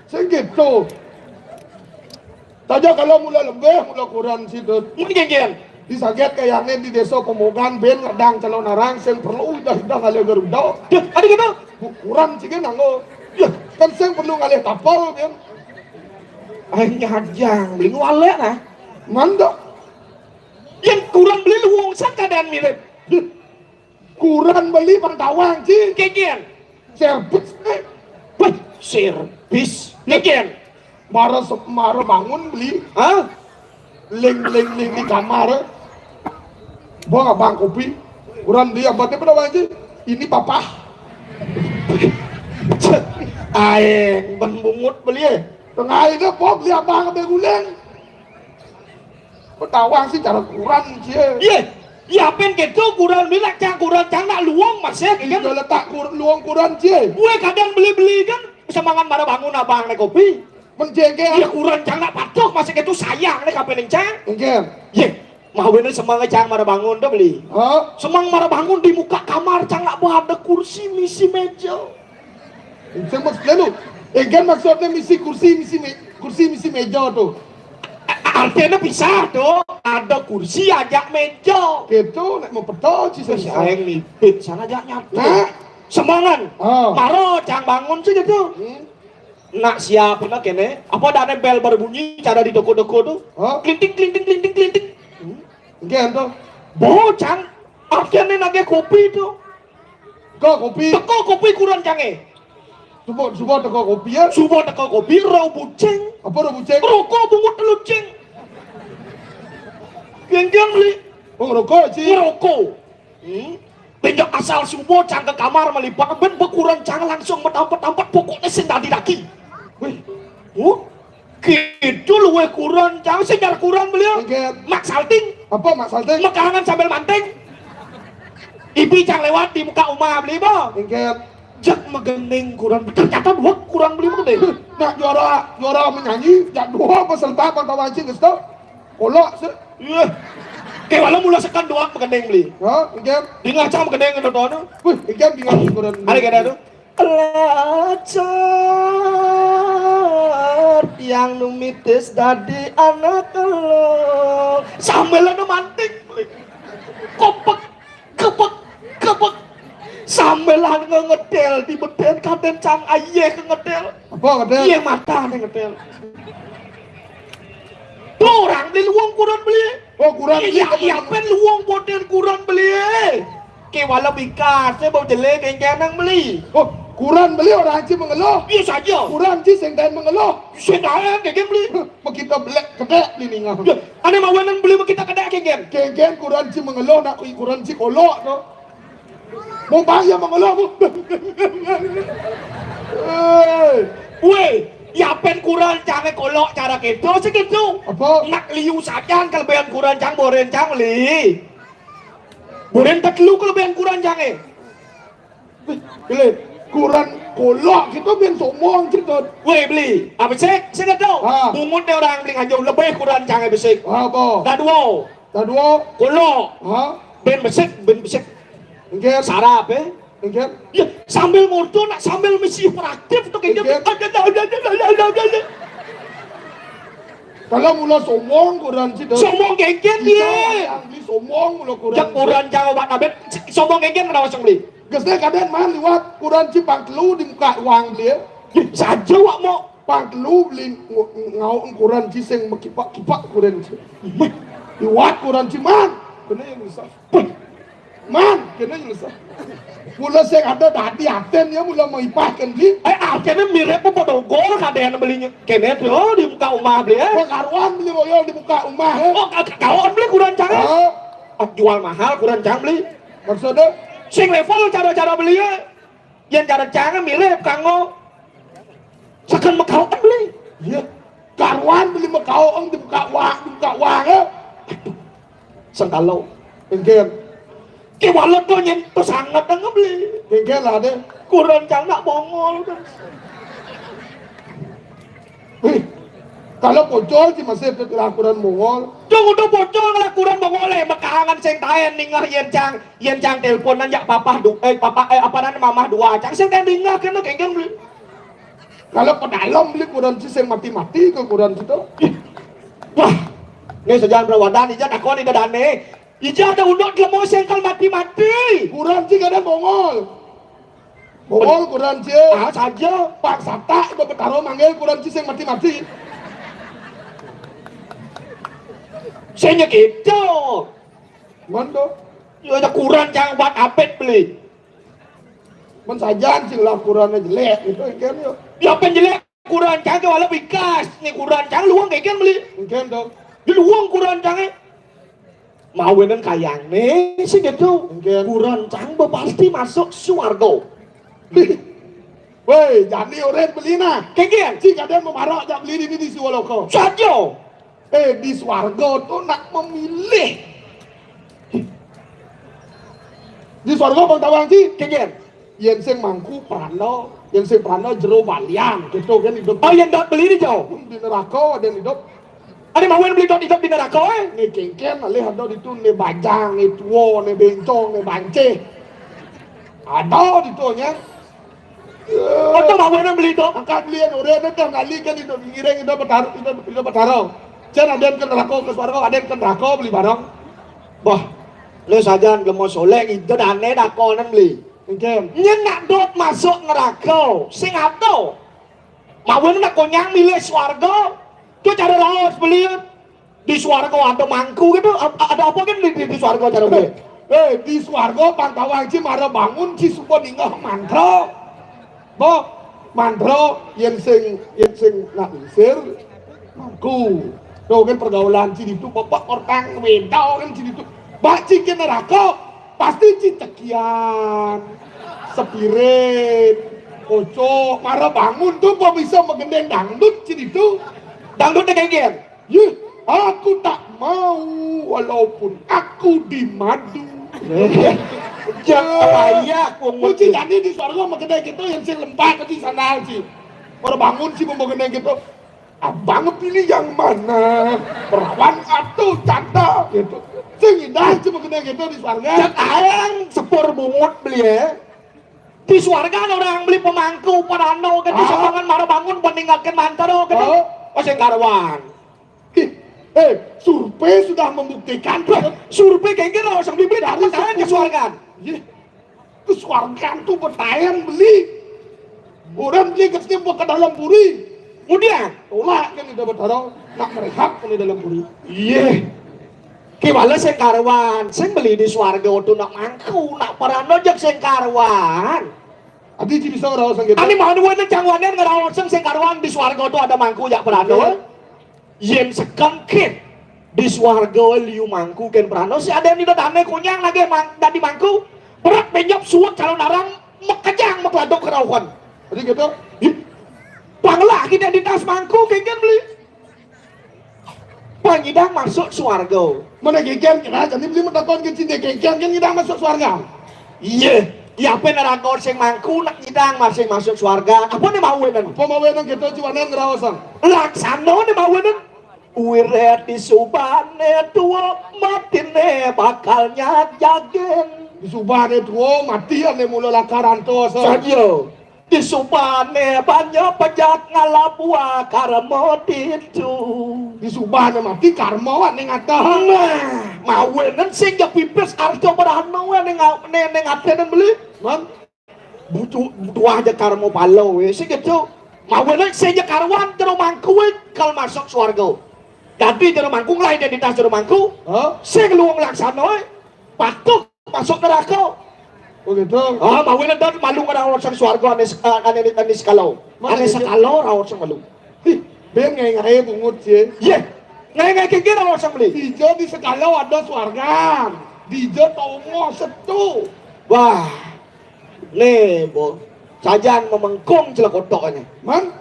Sing gitu. Saja kalau mula lebih, mula kuran situ. Mun kéngkén. Di saget kayaknya di desa Pemogan, ben ngadang calon arang, sing perlu udah-udah ngalih Garuda. Duh, ada gitu. Kuran sih kan nganggo. Ya, kan sing perlu ngalih tapal, kan. Aing nyajang, beli nualé nah. Mantap. Yang kuran beli luwung san keadaan mirip. Duh. Kuran beli pang tawang ci. Kéngkén. Servis, eh. Wah, servis. Kéngkén. Mara se-, mara bangun beli. Hah? Ling, ling, ling di kamar, eh. Buang abang kopi. Kuran beli apa teh pada wajib. Ini papa. Aing ben bungut beli, eh. Tengah ini pop beli abang sampai guling. Betawang sih cara kuran sih. Iya. Iya, pén kéto kuran beli nak cang kuran cang nak luwung masih. Iya, letak kur-, luwung kuran sih. Gue kadang beli-beli kan semangat mara bangun abang né kopi. Menjengkel. Iya, kuran cang nak patok masih kéto sayang né kapan cang. Enggak. Iya. Mah bener semangat cang mara bangun tuh beli. Hah? Semang mara bangun di muka kamar cang nak ada kursi misi meja. Sing maksudnya lu, eh, kan maksudnya misi kursi, misi me-, kursi, misi meja tuh. A-, Artinya pisah tuh, ada kursi ajak meja. Gitu, nek mau peto ci sing iso. Aing mipit sana ajak nyatu. Nah. Semangan. Oh. Maro cang bangun sih gitu. Hmm. Nak siap nak kene. Apa ada bel berbunyi cara di toko-toko tuh? Oh. Klinting klinting klinting klinting. Hmm. Nggih to. Bo cang artinya nagih kopi tuh. Kok kopi? Teko kopi kuran cange. Subo subo teko kopi ya. Subo teko kopi, rau bucing. Apa rau bucing? Rokok bungut telu cing. Yang dia beli. Oh, rokok sih. Rokok. Hmm. Benjok asal subo cang ke kamar melipat ben bekuran cang langsung metampet-tampet pokoknya sing dadi daki. Wih. Oh. Gitu luwih kuran cang sing nyar kuran beliau. Nggih. Mak salting. Apa mak salting? Mekarangan sambil manting. Ibi cang lewat di muka rumah beli bo. Nggih. Jek megening kuran ternyata dua kuran beli megening. Nak juara juara menyanyi, jak dua peserta bang tawancing gesto. Kolok sih. Iya. Kayak walau mula sekan doang megening beli. Ha, nggih. Di ngaca megening nonton. Wih, nggih di ngaca kuran. Ada kena tuh. Lacar yang numitis dadi anak lo. Sambil anu mantik. Kopek, kepek, kepek. Sambil anu ngedel di beden kaden cang ayeh ngedel. Apa ngedel? Iya mata nih ngedel. Tuh orang beli luang kuran beli. Oh, kuran beli. Iya, iya, pen luang boten kuran beli. Ke wala bikas, saya bau jelek yang kenang beli. Oh, kuran beli orang ci mengeluh. Iya saja. Kuran ci sing daen mengeluh. Sing daen kayak beli. Mau kita belek kedek di ninga. Ya, ane mawanan beli mau kita kedek kayak gen. Kayak gen kuran ci mengeluh nak kui kuran ci kolok tuh. Mau bayar mengeluh bu. Hei. Weh, ya pen kuran cange kolok cara gitu segitu. Apa? Nak liu sajan kelebihan kuran cang boren cang beli. Buren tetelu kelebihan kuran jange. Beli kuran kolok gitu ben somong gitu. Weh beli, apa sih? Sih gak tahu. Ha. Bungut deh orang beli nganjung lebih kuran jange besik. Apa? Dah dua. Dah dua. Kolok. Ha? Ben besik, ben besik. Enggak. Sarap eh. Enggak. Ya, sambil ngurdu nak sambil misi hiperaktif tuh kayaknya. Enggak. Ada ada ada ada ada ada. Kalau mula somong kuran ci dah. Somong genggen dia. Yang beli somong mula kuran. Cek kuran jauh banget abet. Somong genggen kenapa sing beli? Gesnya kadang mah liwat kuran ci pang telu di muka uang beli ya. Ih, saja wak mau. Pang telu beli ngau kuran ci sing mekipak-kipak kuran ci. Liwat kuran ci man. Kena yang bisa. Man, kena nyelesai. Mula sing ada dadi aten ya mula mau ipah kan beli. Eh, akhirnya mirip apa dogol kadang belinya. Kene tuh di muka rumah beli ya. Pekaruan beli royal di muka rumah ya. Oh, ka- ka- kawan beli kuran cang. Ah. Ah, jual mahal kuran cang beli. Maksudnya? Sing level cara-cara beli ya. Yang cara cang mirip kanggo. Sekan mekau beli. Iya. Karuan beli mekau eng di muka wang, di muka wang ya. Aduh. Sengkalo. Engken. Ki walet to nyen to sanget nang beli. Engken lah deh. Kuran cang nak bongol kan. Wih. Kalau pocol ci masih tetep lakuran bongol. Jong udah pocol ngelakuran bongol eh makahangan sing taen ningah yen cang yen cang teleponan jak papah du eh papa eh apa namanya mamah dua cang sing taen ningah kena kengkeng beli. Kalau ke dalam beli kuran ci sing mati-mati ke kuran ci to. Wah, ini sejalan perawadan ija takon ida dane. Ija ada unduk dia mau sengkal mati-mati. Kuran ci kadang bongol. Bongol kuran ci. Ah saja. Pak Sata iba betaro manggil kuran ci sing mati-mati. Sing gitu. Mando. Ya ada kuran jangan buat apet beli. Men sajan sing lah kurannya jelek gitu kan yo. Ya pen jelek kuran cang ke wala bikas ni kuran cang luang kayak kan beli. Engken dong. Di luang kuran cang eh. Mawenan kayang nih sih gitu. Engken. Kuran cang be pasti masuk swargo. Woi, jani oren beli nah. Kengken. Ci kadang memarok jak beli ini di Siwaloko. Sajo. Eh, di swarga tu nak memilih. Di swarga bang tawang ci. Kengken. Yen sing mangku prana, yen sing prana jero balian, gitu kan hidup. Oh, yen dot beli di jauh. Di neraka ada hidup. Ada mau beli dot hidup di neraka eh. Ni kengken alih ada di tu ni bajang, ni tua, ni bencong, ni banceh. Ada di tu nya. Oto bawa nang beli to. Angkat beli anu, dia tu kali kan itu ngiring itu bertaruh, itu itu bertaruh. Jan aden ke neraka, ke swarga, aden ke neraka, beli bareng. Bah, le sajan gelem soleh, ida dane dakonen beli. Engken. Nyen nak dot masuk neraka, sing ato. Mawen nak konyang milih swarga. Tu cara raos beli. Di swarga ada mangku gitu. A-, ada apa kan di, di, di swarga cara beli? Eh, di swarga pantawang ci mara bangun ci suba ningeh mantra. Bah, mantra yen sing, yen sing nak lingsir mangku. Tuh kan pergaulan ci ditu, bapak orang beda kan ci ditu. Bak ci ke neraka, pasti ci tekian, sepirit, kocok, mara bangun tuh kok bisa megendeng dangdut ci ditu. Dangdut kayak gini. Yeh, aku tak mau walaupun aku dimadu. Ya, apa iya aku Kunci tadi di swarga megendeng gitu yang sing lempak di sana ci. Mara bangun ci megendeng gitu. Abang pilih yang mana? Perawan atau janda gitu. Sing indah cuma kena gitu di swarga. Cek alang sepur bungut beli ya. Di swarga ada orang beli pemangku parano kan di Oh. Sokongan mara bangun peninggalkan mantaro kan. Oh. Oh, sing karuan. Ih, eh, survei sudah membuktikan. Wah, survei kayak gini langsung bibit Dari pertanyaan ke sepuluh. Swarga. Iya. Ke swarga tuh bertahan beli. Orang beli ke setiap ke dalam puri. Kemudian, tolak kan udah bertaruh, nak merehab kan di dalam puri. Iya. Ki bala sing karuan, sing beli di swarga tu nak mangku, nak parano jak sing karuan. Adi ci bisa ngeraos gitu. Ani mau nuwun cangwanen ngeraos sing karuan di swarga tu ada mangku jak parano. Oke. Yen sekengkit di swarga liu mangku ken parano, si ada ni dane kunyang lagi mang-, dadi mangku, berat benyop suwet calon arang mekejang mekladok kerauhan. Jadi gitu. Ih, panglah identitas mangku kengken beli. Pangidang masuk swarga. Mana geger kena jadi beli metakon ke cinta geger kan ngidang masuk swarga. Iya, iya apa neraka sing mangku nak ngidang masing masuk swarga. Apa nih mau wenen? Apa mau wenen gitu cuanan ngeraosan. Laksana nih mau wenen. Wiret di subane tua matine bakal nyajagen. Di subane tua mati ane mula lakaran to. Saja. Di subane banyak pejak ngalabuah karma ditu. Di subane mati karma wak ning atah. Nah, mawenen sing ja pipis arca brahma wak ning a-, ning, ning atenen beli. Man? Butuh, butuh aja karma pala we sing gitu. Mawenen sing ja karuan jero mangku we kal masuk swarga. Dadi jero mangku lah identitas jero mangku. Hah? Sing luwung laksana we. Patuh masuk neraka. Oh gitu. Ah, mawin dan malu ngeraos sang swarga ane, ane, ane sekalo. Mana ane dia? Sekalo raos sang malu. Ih, ben ngai-ngai bungut sih. Ye. Ngai-ngai kiki raos sang beli. Ijo di sekalo ada swarga. Di ijo tongo setu. Wah. Nih, bo. Sajan memengkung celekotoknya. Man?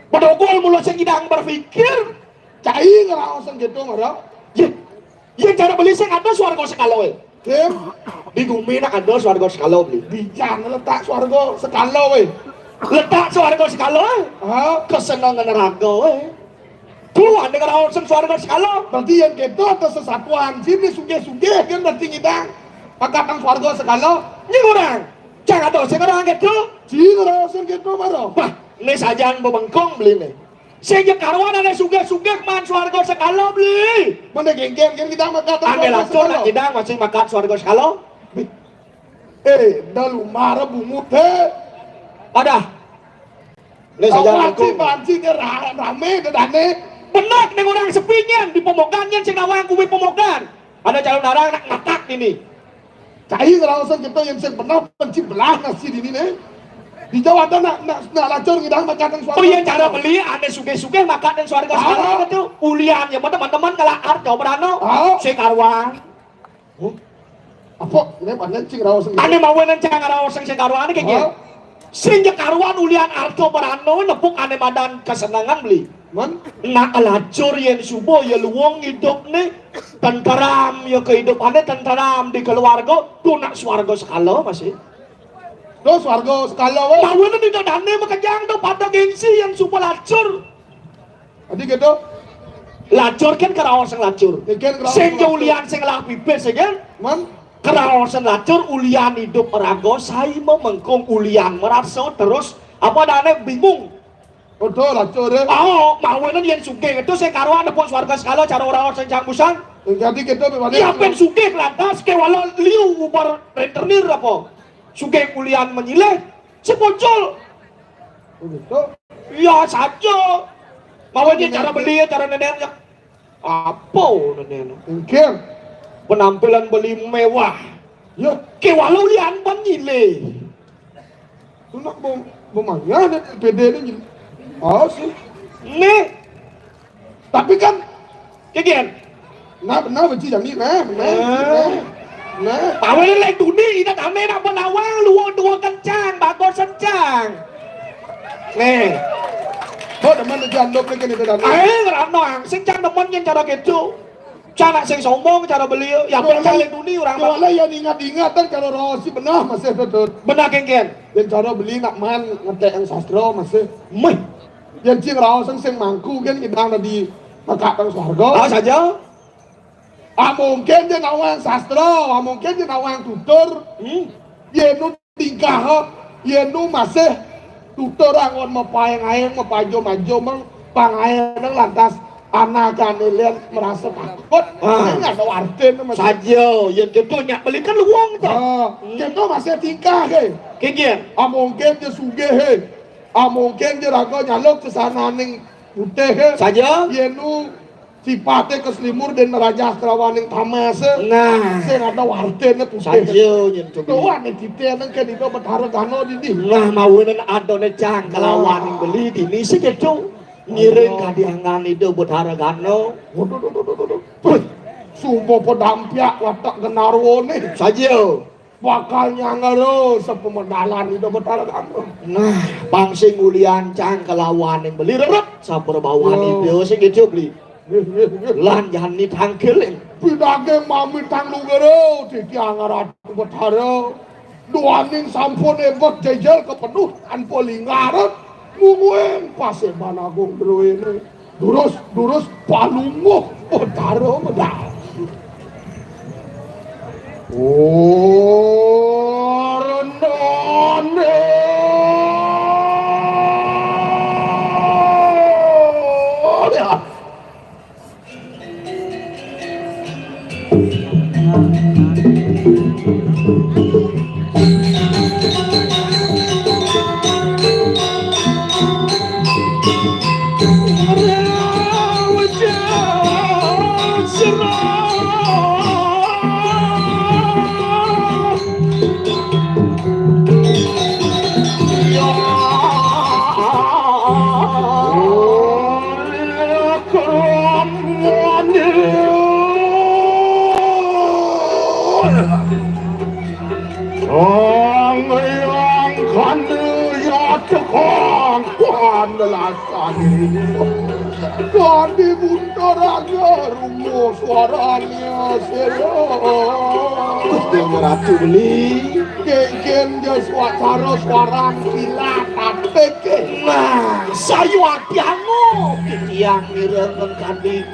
Padogol mula sing idang berpikir. Cai ngeraos sang gitu ngara. Ye. Yen cara beli sing ada swarga sekalo e. Dim. Di gumi nak ada swarga sekalo beli. Di jana letak swarga sekalo e. Letak swarga sekalo e. Ha? Kesenangan raga e. Tuh, ane ngeraos swarga sekalo. Berarti yang gitu ada sesatuan sini sugih-sugih kan berarti ngidang. Pakat nang swarga sekalo. Ini orang. Jangan ada sing orang gitu. Sing orang sing gitu maro. Wah, ini sajan bebengkong beli nih. Sing ja karuan ane sugih-sugih man swarga sekala beli. Mene genggen kan kita makat ane langsung nak ngidang masih makat swarga sekala. Eh, dalu mara bungut he. Ada. Nek saja aku banci dia ra-, rame dedane. Bener ning orang sepi nyen di pemogan nyen sing nawang kuwi pemogan. Ada calon arang nak matak ini. Cai ngeraosan kita yang sing benar penci belah nasi dini ne. Di Jawa ada nak, nak, nak lacur ngidang makan yang suara. Oh iya, cara beli ane sugih-sugih makan yang suara sekali itu. Ulian ya teman-teman kalau arjo berano. Ah. Sing karuan. Oh. Apa? Ini mana cing raosan? Ane mawenan cang raosan sing karuan ane kayak gini. Ah. Sing karuan ulian arjo berano nepuk ane madan kesenangan beli. Man? Nak lacur yen suba ya luwung hidup ni tenteram ya kehidupane tenteram di keluarga tu nak swarga sekala masih. Tu swarga sekala we. Mawen ni dane makejang tu pada gengsi yen suba lacur. Adi gitu. Lacur kan keraos sing lacur. Ya, kan keraos sing sing lacur. Ulian sing lah pipis ya kan? Man? Keraos sing lacur ulian hidup meraga sai memengkung ulian merasa terus apa dane bingung. Padha lacur. Oh, mawinan yen sugih itu sing karuan nepuk swarga segala cara ora sing jang busang. Dadi kita mewani. Ya ben sugih lantas kewala liu ubar rentenir apa? Sugih kulian menyilih, sepucul. Oh, gitu. Ya saja. Mawinan cara beli, cara nenek. Apa nenek? Nggih. Penampilan beli mewah. Ya. Kewala ulian menyilih. Tunak bom bomanya dan P D ini. Oh sih. Nih. Tapi kan kegen. Nah, benar benci jani nah, nah. Nah. Pawel lek duni ina dame nak menawang luwung dua kencang, bagus kencang. Nih. Kok demen aja andop lagi nih dan. Ae ngrano sing cang demen yen cara gitu. Cara sing sombong, cara beli, ya ben cara duni orang. Soalnya yang ingat-ingat kan kalau raos si benah masih tetep. Benah kengken. Yang cara beli nak man ngetek yang sastra masih. Meh. Yang cing raos sing mangku kan kita ada di makak tang swarga. Ah saja. Ah mungkin dia nawang sastra, ah mungkin dia nawang tutur. Hmm. Yen nu tingkah, yen nu masih tutur angon mepaeng-aeng, mepanjo-manjo meng pangaeng lantas anak kanilen merasa takut. Ah. Sing ada warden masih. Saja, yen gitu nyak beli kan luwung to. Ah, hmm. Gitu masih tingkah ke. Kengken. Ah mungkin dia sugih he. Ah mungkin dia raga nyaluk sesananing putih he. Saja. Yen nu sipate keslimur den raja astrawaning tamase. Nah. Sing ada wartene putih. Saja yen to. Tuan nek dite nang kedito Betara Gana dini. Nah, mawenen adone cang kelawan beli dini sing kecu. Ngiring kadiangan itu Betara Gana. Waduh, waduh, waduh, waduh. Wih, sumo pedampiak watak genarwone. Saja. Bakal nyangero sepemedalan itu Betara Gana. Nah, pang sing ulian cang kelawan yang beli rerep sabar bawan itu sing itu beli. Nggih, nggih, nggih. Lan jani tangkiling. Bidage mami tang lugero titiang Ratu Betara. Duaning sampun ebet jejel kepenuh tanpa linggaran. Mungguing paseban agung druene. Durus, durus palunguh Betara medal. Oh, rendane. Sang Hyang Kanda ya tekang kuan lasane. Kadi buntar aja rungu suaranya selo. Gusti Ratu beli. Kengken ja suara suaran kilat ateke. Nah, sayu ati anu titiang mirengen kadi.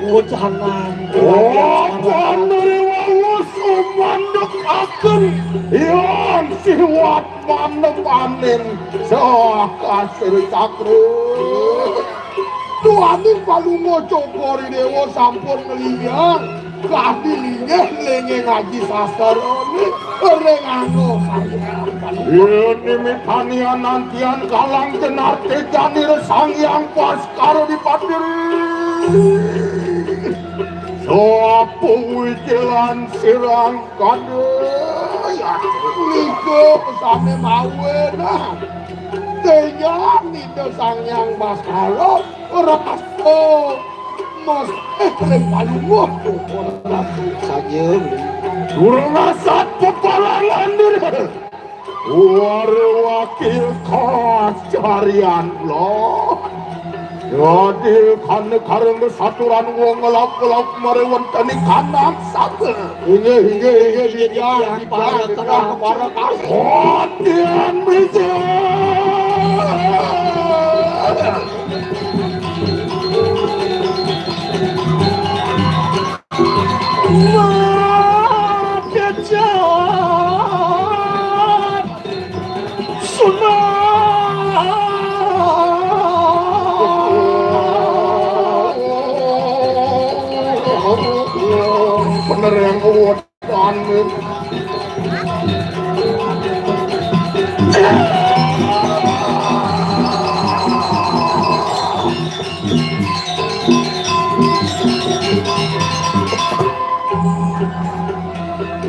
Wacanan. Wacan dari walu sumandhekaken. Yan siwat mandepaning sah kasir cakra. Tuaning palunga Cokor I Dewa sampun ngliyang. Kadi linggih linggih ngaji sastra ning ring anggo saya. Yen nimitani anantian kalang jenar tejani Sang Hyang Baskara Dipati. Sapa wijilan sirang kandhaya? Nika pesane mawe nah. Tenyang Ida Sang Hyang Baskara rasa mas eh ring palungguh. Saja. Durung asat pepalangan diri. Wara wakil kacarian lo. Yadi kane kareng saturan wong ngelak-ngelak mare wenteni kandang saga. Inggih, inggih, inggih, titiang para kerah, para kas. Kotian bisa. Makejan sunat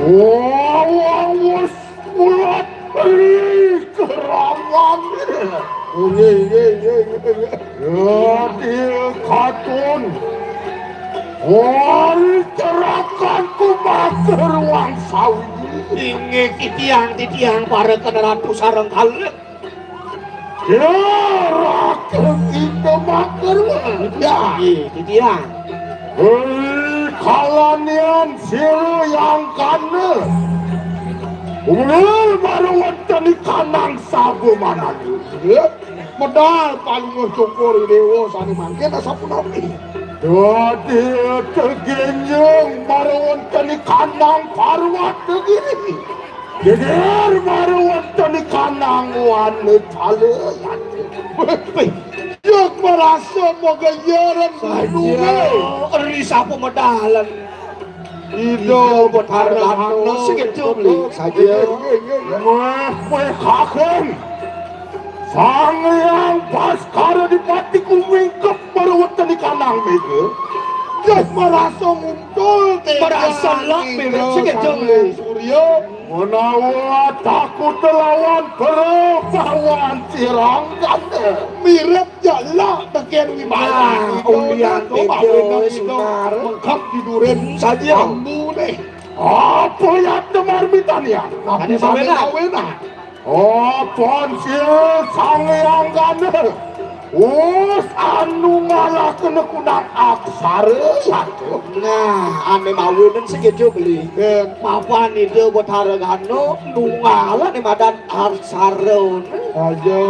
Wawang wis mulat beli kerangan. Nggih, nggih, nggih, nggih. Ya, dia katun. Wari cerakan ku mager wang sawi. Inggih titiang, titiang para kena ratu sareng kalih. Ya, rakyat kita mager wang. Ya, iya, titiang. Hei, kalanian sira yang kana. Umul baru wonten di kanang sabu manane. Ya, medal palungguh syukur dewa sane mangkin asapunapi. Dadi tegenjung baru wonten di kanang parwata giri. Geger baru wonten di kanang wane tale yati. Weh, weh. Yuk merasa moga yereng saja. Eri sapu medalan. Ida Betara Gana segitu beli saja. Weh, weh, kakung. Sang Hyang Baskara Dipati kumingkep baru wonten di kanang mega. Yuk merasa ngumpul. Merasa lak beli segitu beli. Surya. Menawa takut lawan para pawan sirang ganda. Mirip jalak teken wibawa. Nah, ulian coba bejo wis mengkap di duren saja. Ambu nih. Apa ya temar mitania? Apa sampai kawena? Oh, Ponsil Sang Hyang Ganda. Us anu ngalahkene kunang aksara satu. Nah, ane mawunen segitu beli. Eh, mapan itu Betara Gano nungalane madan aksara. Ayo.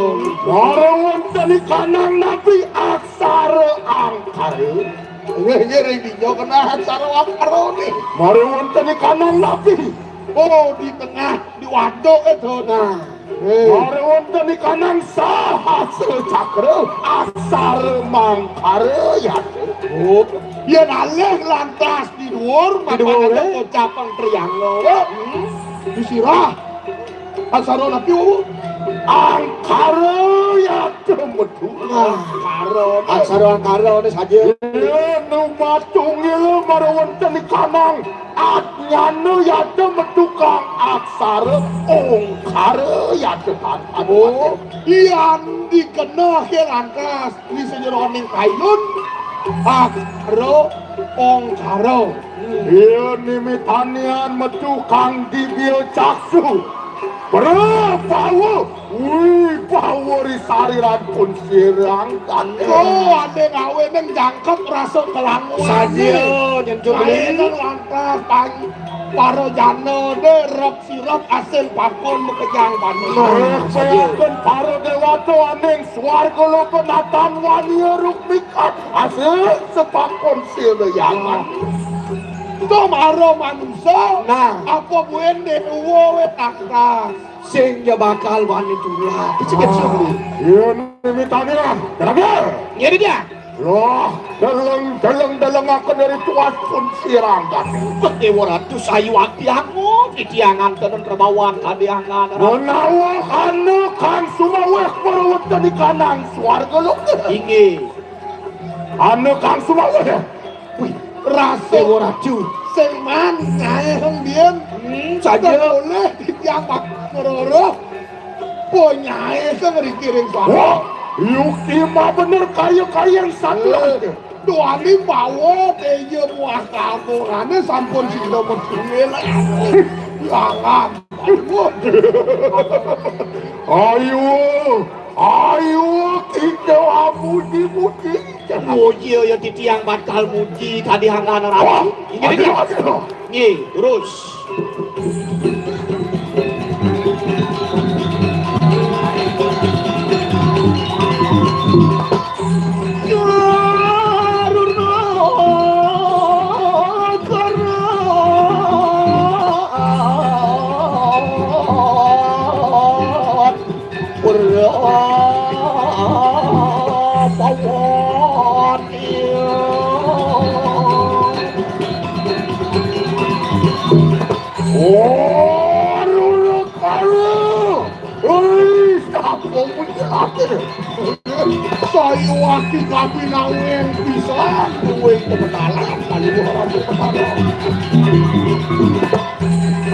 Mara wonten ikanang nabi aksara angkara. Nggih, nggih, ring dinyo kena aksara angkara nih. Mara wonten ikanang nabi. Oh, di tengah, di waduk itu. Nah. Mara wonten ikanang sahasa cakra, aksara mangkara yata. Oh, yen alih lantas di dhuwur, di dhuwur, mapan ada eh? Pocapan triangle. Hmm. Di sirah. Aksara napi, Wu? Angkara yata metu. Nah. Angkara. Aksara angkara ne saja. Yen umat tunggil mara wonten ikanang Ajnana yata metu kang aksara ongkara yata tan. Oh, yan dikena ke lantas di sajeroning kayun aksara ongkara. Iya nimitanian metu kang dibia caksu. Prabawa wibawa ri sariran pun sirang kan. Oh, ade ngawe neng jangkep rasa kelanguan. Saja nyentuh beli. Lantas pang para jana de rep sirep asin pakon makejang panen. Nah, saja. Pun para dewata aning swarga loka natan wania rukmikan asin sepakon sila yaman. Itu mara manusia. Nah. Apa buen de uwo we taktas. Sing ya bakal wani tulak. Kecil-kecil. Ah, iya, ini mitanya. Kenapa? Iya, dia. Loh, deleng-deleng deleng aku dari tuas pun sirang kan. Dewa Ratu sayu ati aku, titiangan tenen rebawan kadiangan. Menawa anu kang sumaweh perweten di kanang swarga lo. Inggih. Anu kang sumaweh. Wih, rasa Dewa Ratu. Sing man nyae heng dien. Hmm, saja. Boleh titiang pak meroro. Ponyae sing rikiring pak. Wah, yuki mah bener kaya-kaya yang satu. Eh, aja. Doani bawa teja muah kamu. Ane sampun sida metunge lah. Jangan. Aduh. Ayo, ayo kita muji-muji. Muji ya titiang bakal muji tadi hangga anak. Wah, ini dia. Aduh, aduh. Nggih, terus. Oh. Kok mesti ati. Saya wati kabinawen pisan duwe kebenaran kali ora kebenaran.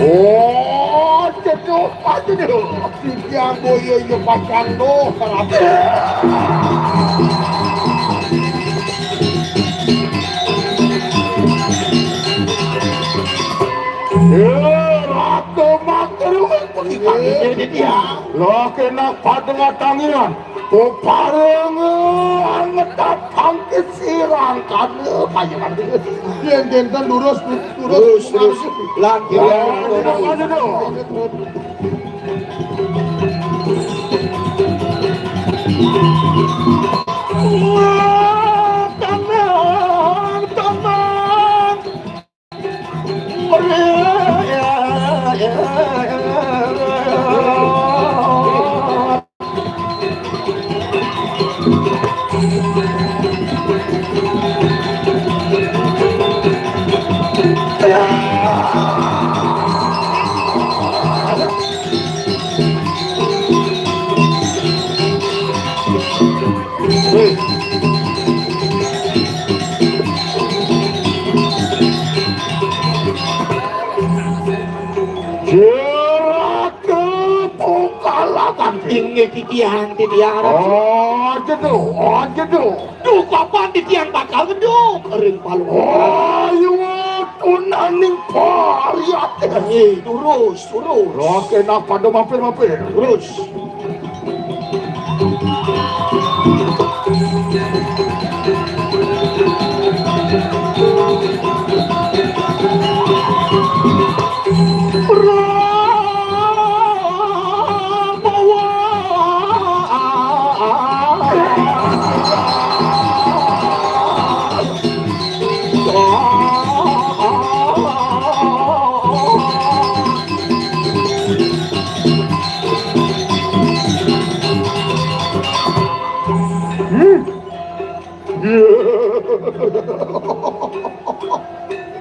Oh, cedok aja deh. Sing boyo yo pacang doh kalabe. Eh, Ratu Mangkruing, pergi kami jadi dia. Lo kena pada tangiran. Ko pareng anget tangkis sirang kade kayu nanti. Yen dinten lurus, lurus, lurus. Langkir. Ya, ya, ya, ya. Tenang, tenang. Jerake pungkalakan. Inggih titiang, titiang. Oh, jedo, oh, jedo. Duh, kapan titiang bakal ngeduk ring palung? Oh, iya, tunaning pariate. Eh, terus, terus. Oke, nah, pada mampir-mampir. Terus.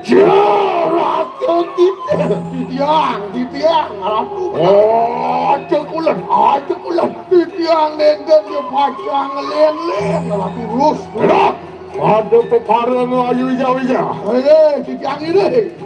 Jerake titiang, titiang, Ratu. Oh, aja kulen, aja kulen. Titiang nenten ya pacang ngelen-len, Ratu. Terus. Ada peparan ayu wija-wija. Eh, titiang ini.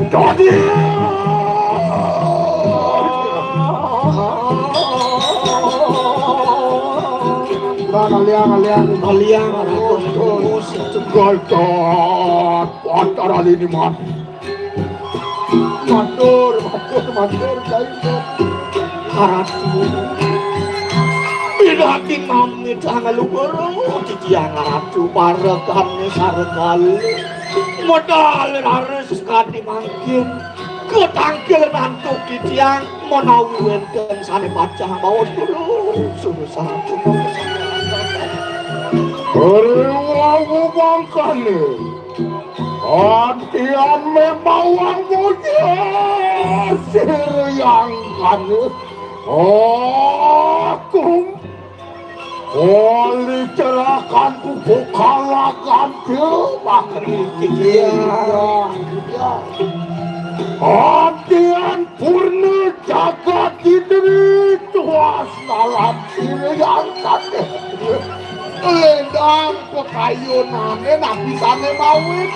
Dadi. Nah, kalian, kalian. Kalian, Gatot, Batara Liniman. Matur, matur, matur, Cai. Ratu. Pinaki mamit angaluwara titiang Ratu parekane sareng kalih. Medal raris kadi mangkin. Ketangkil nantuk titiang menawi wenten sane pacah maos kula. Suruh saratu. Ora wau mangkane. Antian memawang mujar siryanggane. Aku oli cerakan kubu kalagan bakri. Iya. Antian purna jagat didri tuas dalam siryanggane. Lendang pekayunane napisane mawit.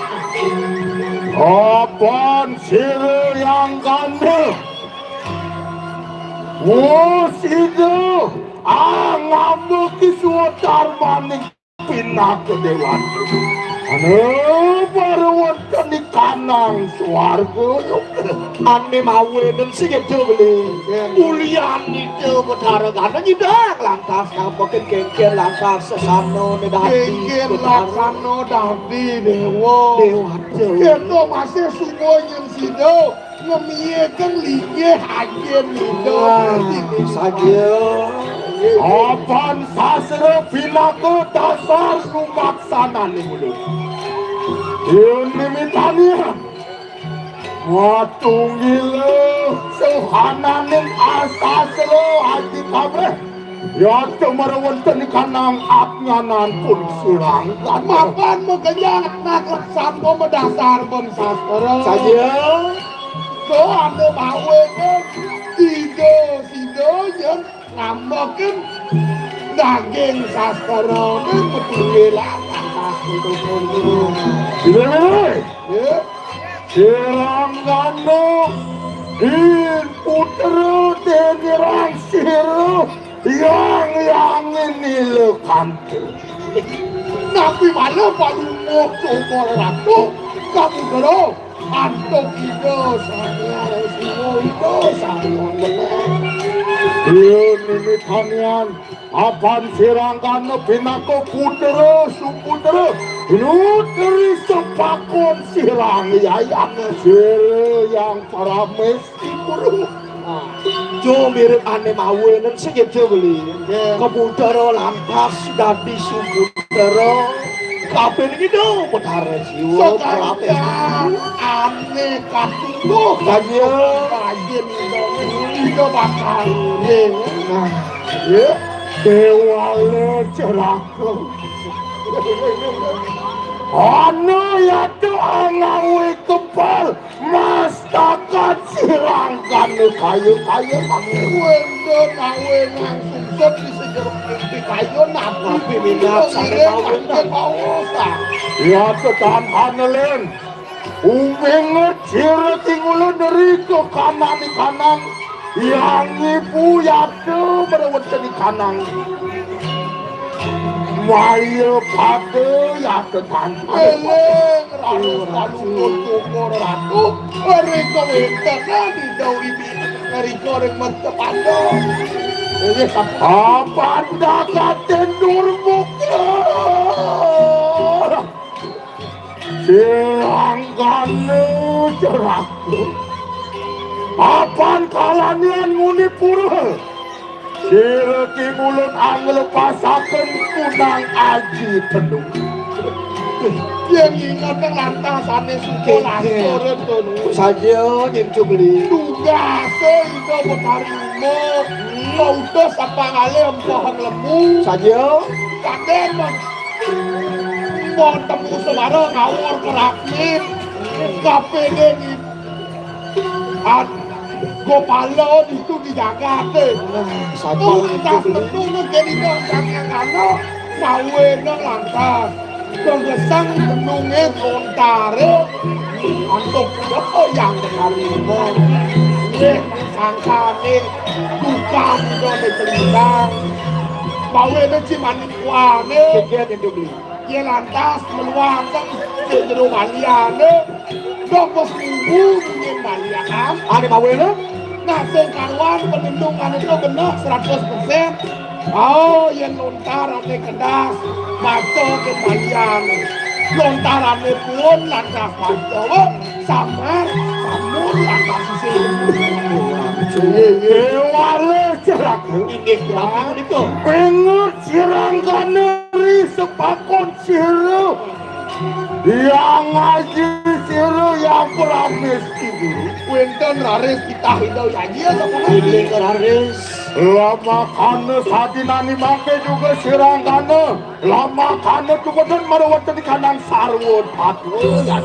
Apan sira yang gandel. Wus ida angamba kiswa darmaning pinaka dewan. Anu, para wonten ing kanang swarga. Ane mawenen sing eda beli. Ulian ida Betara Gana nyidang lantas ngampeken kengken lantas sesana nedadi Kengken Betara. Laksana dadi dewa. Dewa. Kena masih sungguh nyen sida. Ngemiyaken linggih ajin ida. Wah, saja. Apan sastra pinaka dasar sumaksananing ulun. Yen mimitanian. Watunggila sahananing asastra aji kabeh. Yata mara wonten kanang atnyanan pun sirang. Mapan magenyan anak laksana madasar bem sastra. Saja. So anu bawe ke tiga sida yen ngambekin daging sastra ning betul lah. Sira, sira. Ya. Sirang gana, din putra denirang sira, yang yangin nila kanti. Napi malah palungguh cokor ratu, kamu gero, antuk ida sangya siwa ida sangya bener. Iya, nini tanian. Apan sirang gana pinaka putra suputra, nutri sepakon sirang yayang sira yang parames guru. Jo mirip ane mawenen sing ya, Jo, beli. Nggih. Keputara lantas dadi suputra. Kabeh niki do Betara Siwa. Sekarang kabeh. Ane katutuh. Saja. Rajin ida bakal. Nggih. Nah. Ya, dewale ceraka. Ana yata angawe kepal mastakan sirang gana kaya-kaya mangke. Wenda nawe nang sungsut di sejeruk mimpi kayu napa piminat sare mawon. Ya, tetan panelen. Uminget sira tingulun ri kekanani kanang, yang ibu yata meraweteni kanang. Maya pada yata tanpa. Eling, ratu, ratu, ratu, ratu, ratu, riko wenten, di dawi bini, riko ring mertepanda. Ini sapa? Apa anda katen durmuka? Silanggane ceraku. Apan kalanian nguni pura. Sira tingulun anglepasaken kunang aji tendung. Yen ingat lantasane suka lantur tunu. Saja yen cubli. Tugase Ida Betari Uma. Pautus apa ngalih empahang lembu. Saja. Kaden Mbok temu suara ngawur kerakmin. Kapene at gopala ditu di jagate. Nah, satu. Oh, lantas itu tentu ngegeni dong sangyang kano. Sawe nang lantas. Kegesang tenunge kontare. Antuk apa yang kali ini? Nggih, sangkane tukang done kelintang. Bawe ne cimanik wane. Sekian itu beli. Ye lantas meluangkan ke jero baliane, dong bos minggu nyen balian. Ane mawene? Nah, sing karuan penindungan itu bener seratus persen. Oh, yen lontar ane kedas, baca ke baliane. Lontar ane pun lantas baca, wah, samar, samur, lantas sisi. Ye, ye, wale cerak. Inggih, ya, menika. Pengut sirang kaneri sepakon sira. Yang ngaji sira yang peramis ibu. Wenten raris kita hindau yaji ya, sama ini. Ini raris. Lama kana sadinani mangke juga sirang kana. Lama kana juga dan marawat di kandang sarwa patuh. Nah,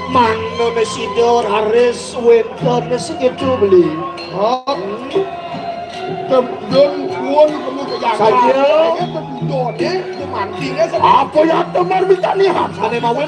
mangke sida raris wenten sing itu beli. Oh. Tebdon kuon kamu ke Jakarta. Saja. Saya tebdon, eh, dia mandi, eh, sama. Apa ya, teman minta niat? Sana mau, eh.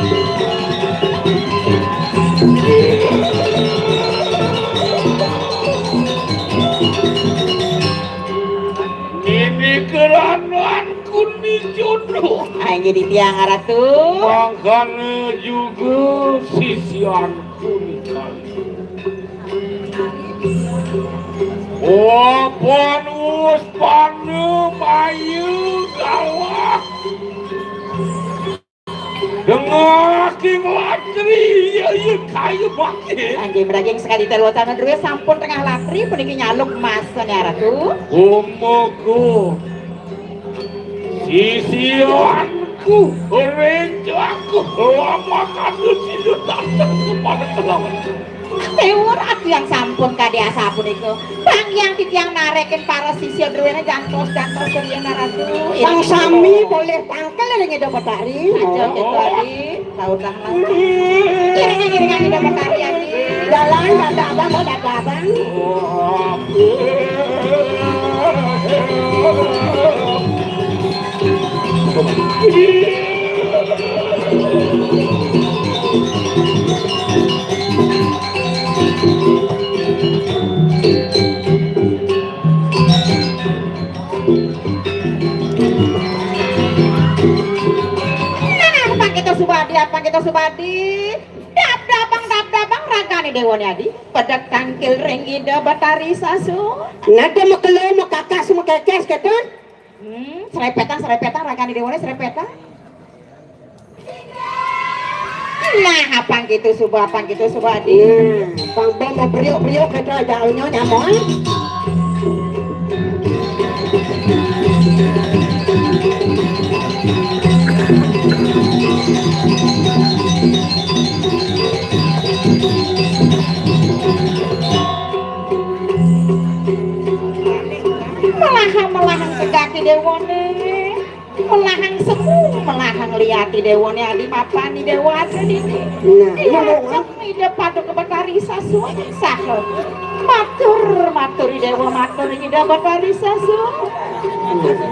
Ini keranuan kuni jodoh. Aing jadi tiang, Ratu. Makanya juga sisian kuni. Papan wus panem ayu galah. Dengah king latri, iya, iya, kaya bakit. Anggih mraging sekadi telu wacana druwe sampun tengah latri, puniki nyaluk masane Ratu. Gumoko. Sisianku, renjaku, lama kadu sidu datang kepada kelawan. Tewur ati yang sampun kadi asapunika. Pang yang titiang narekin para sisya druwene jantos-jantos kaliyan Ratu. Pang sami polih tangkel ring Ida Betari. Aja gitu, Adi. Tau dah lah. Iringan-iringan Ida Betari, Adi. Jalan, dadah abang, oh, dadah abang. Nah, pang kita Subadi, pang kita Subadi. Dap-dapang, dap-dapang ragane dewane Adi. Pedek tangkil ring Ida Betari Sasu. Nada makelo, makakas, makekes, ketun. Hmm, srepetang-srepetang ragane dewane srepetang. Nah, apang gitu Suba, apang gitu Suba, Adi. Nah, pang bom priuk-priuk gitu aja unyu nyamuk. Melahang-melahang segati dewane. Melahang semu, melahang liati dewane Adi mapan di dewa Adi dini. Nah, iya, ngomong, cek Ida Paduka Betari Saswa saha. Matur, matur Ida Dewa, matur Ida Betari Saswa.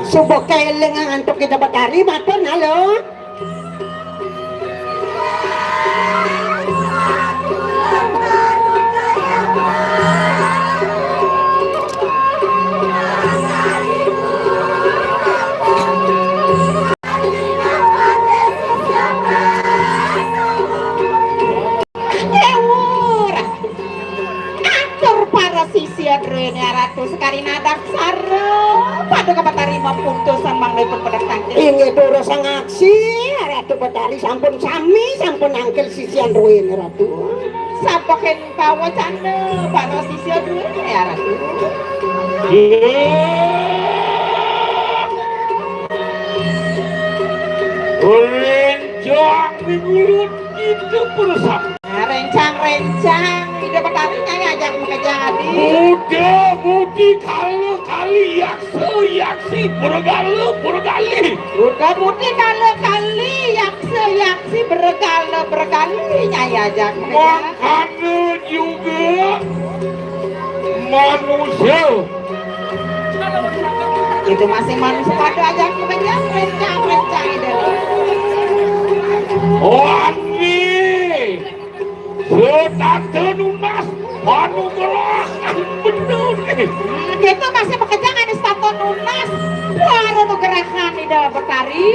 Suba kelingan antuk Ida Betari, matur nalo. Atur para sisya drene Ratu sekali nadak sara. Paduka Betari maputusan mangda ipun pedek tangkil. Inggih durus sangaksi, Ratu Betari sampun sami, sampun nangkil sisyan drene Ratu. Sampun pawacana para sisya drene Ratu. Rencang mingulun kita bersama. Nah, rencang-rencang, Ida Betari nyai ajak makejang Adi. Muda mudi kala kali, yaksa yaksi bergala bergali. Muda mudi kala kali, yaksa yaksi bergala bergali, nyai ajak makejang. Mangkana juga manusia. Itu masih manusia pada ajak makejang, rencang-rencang Ida. Wani. Setata nunas panugrahan bener. Kita masih makejang ane setata nunas panugrahan Ida Betari.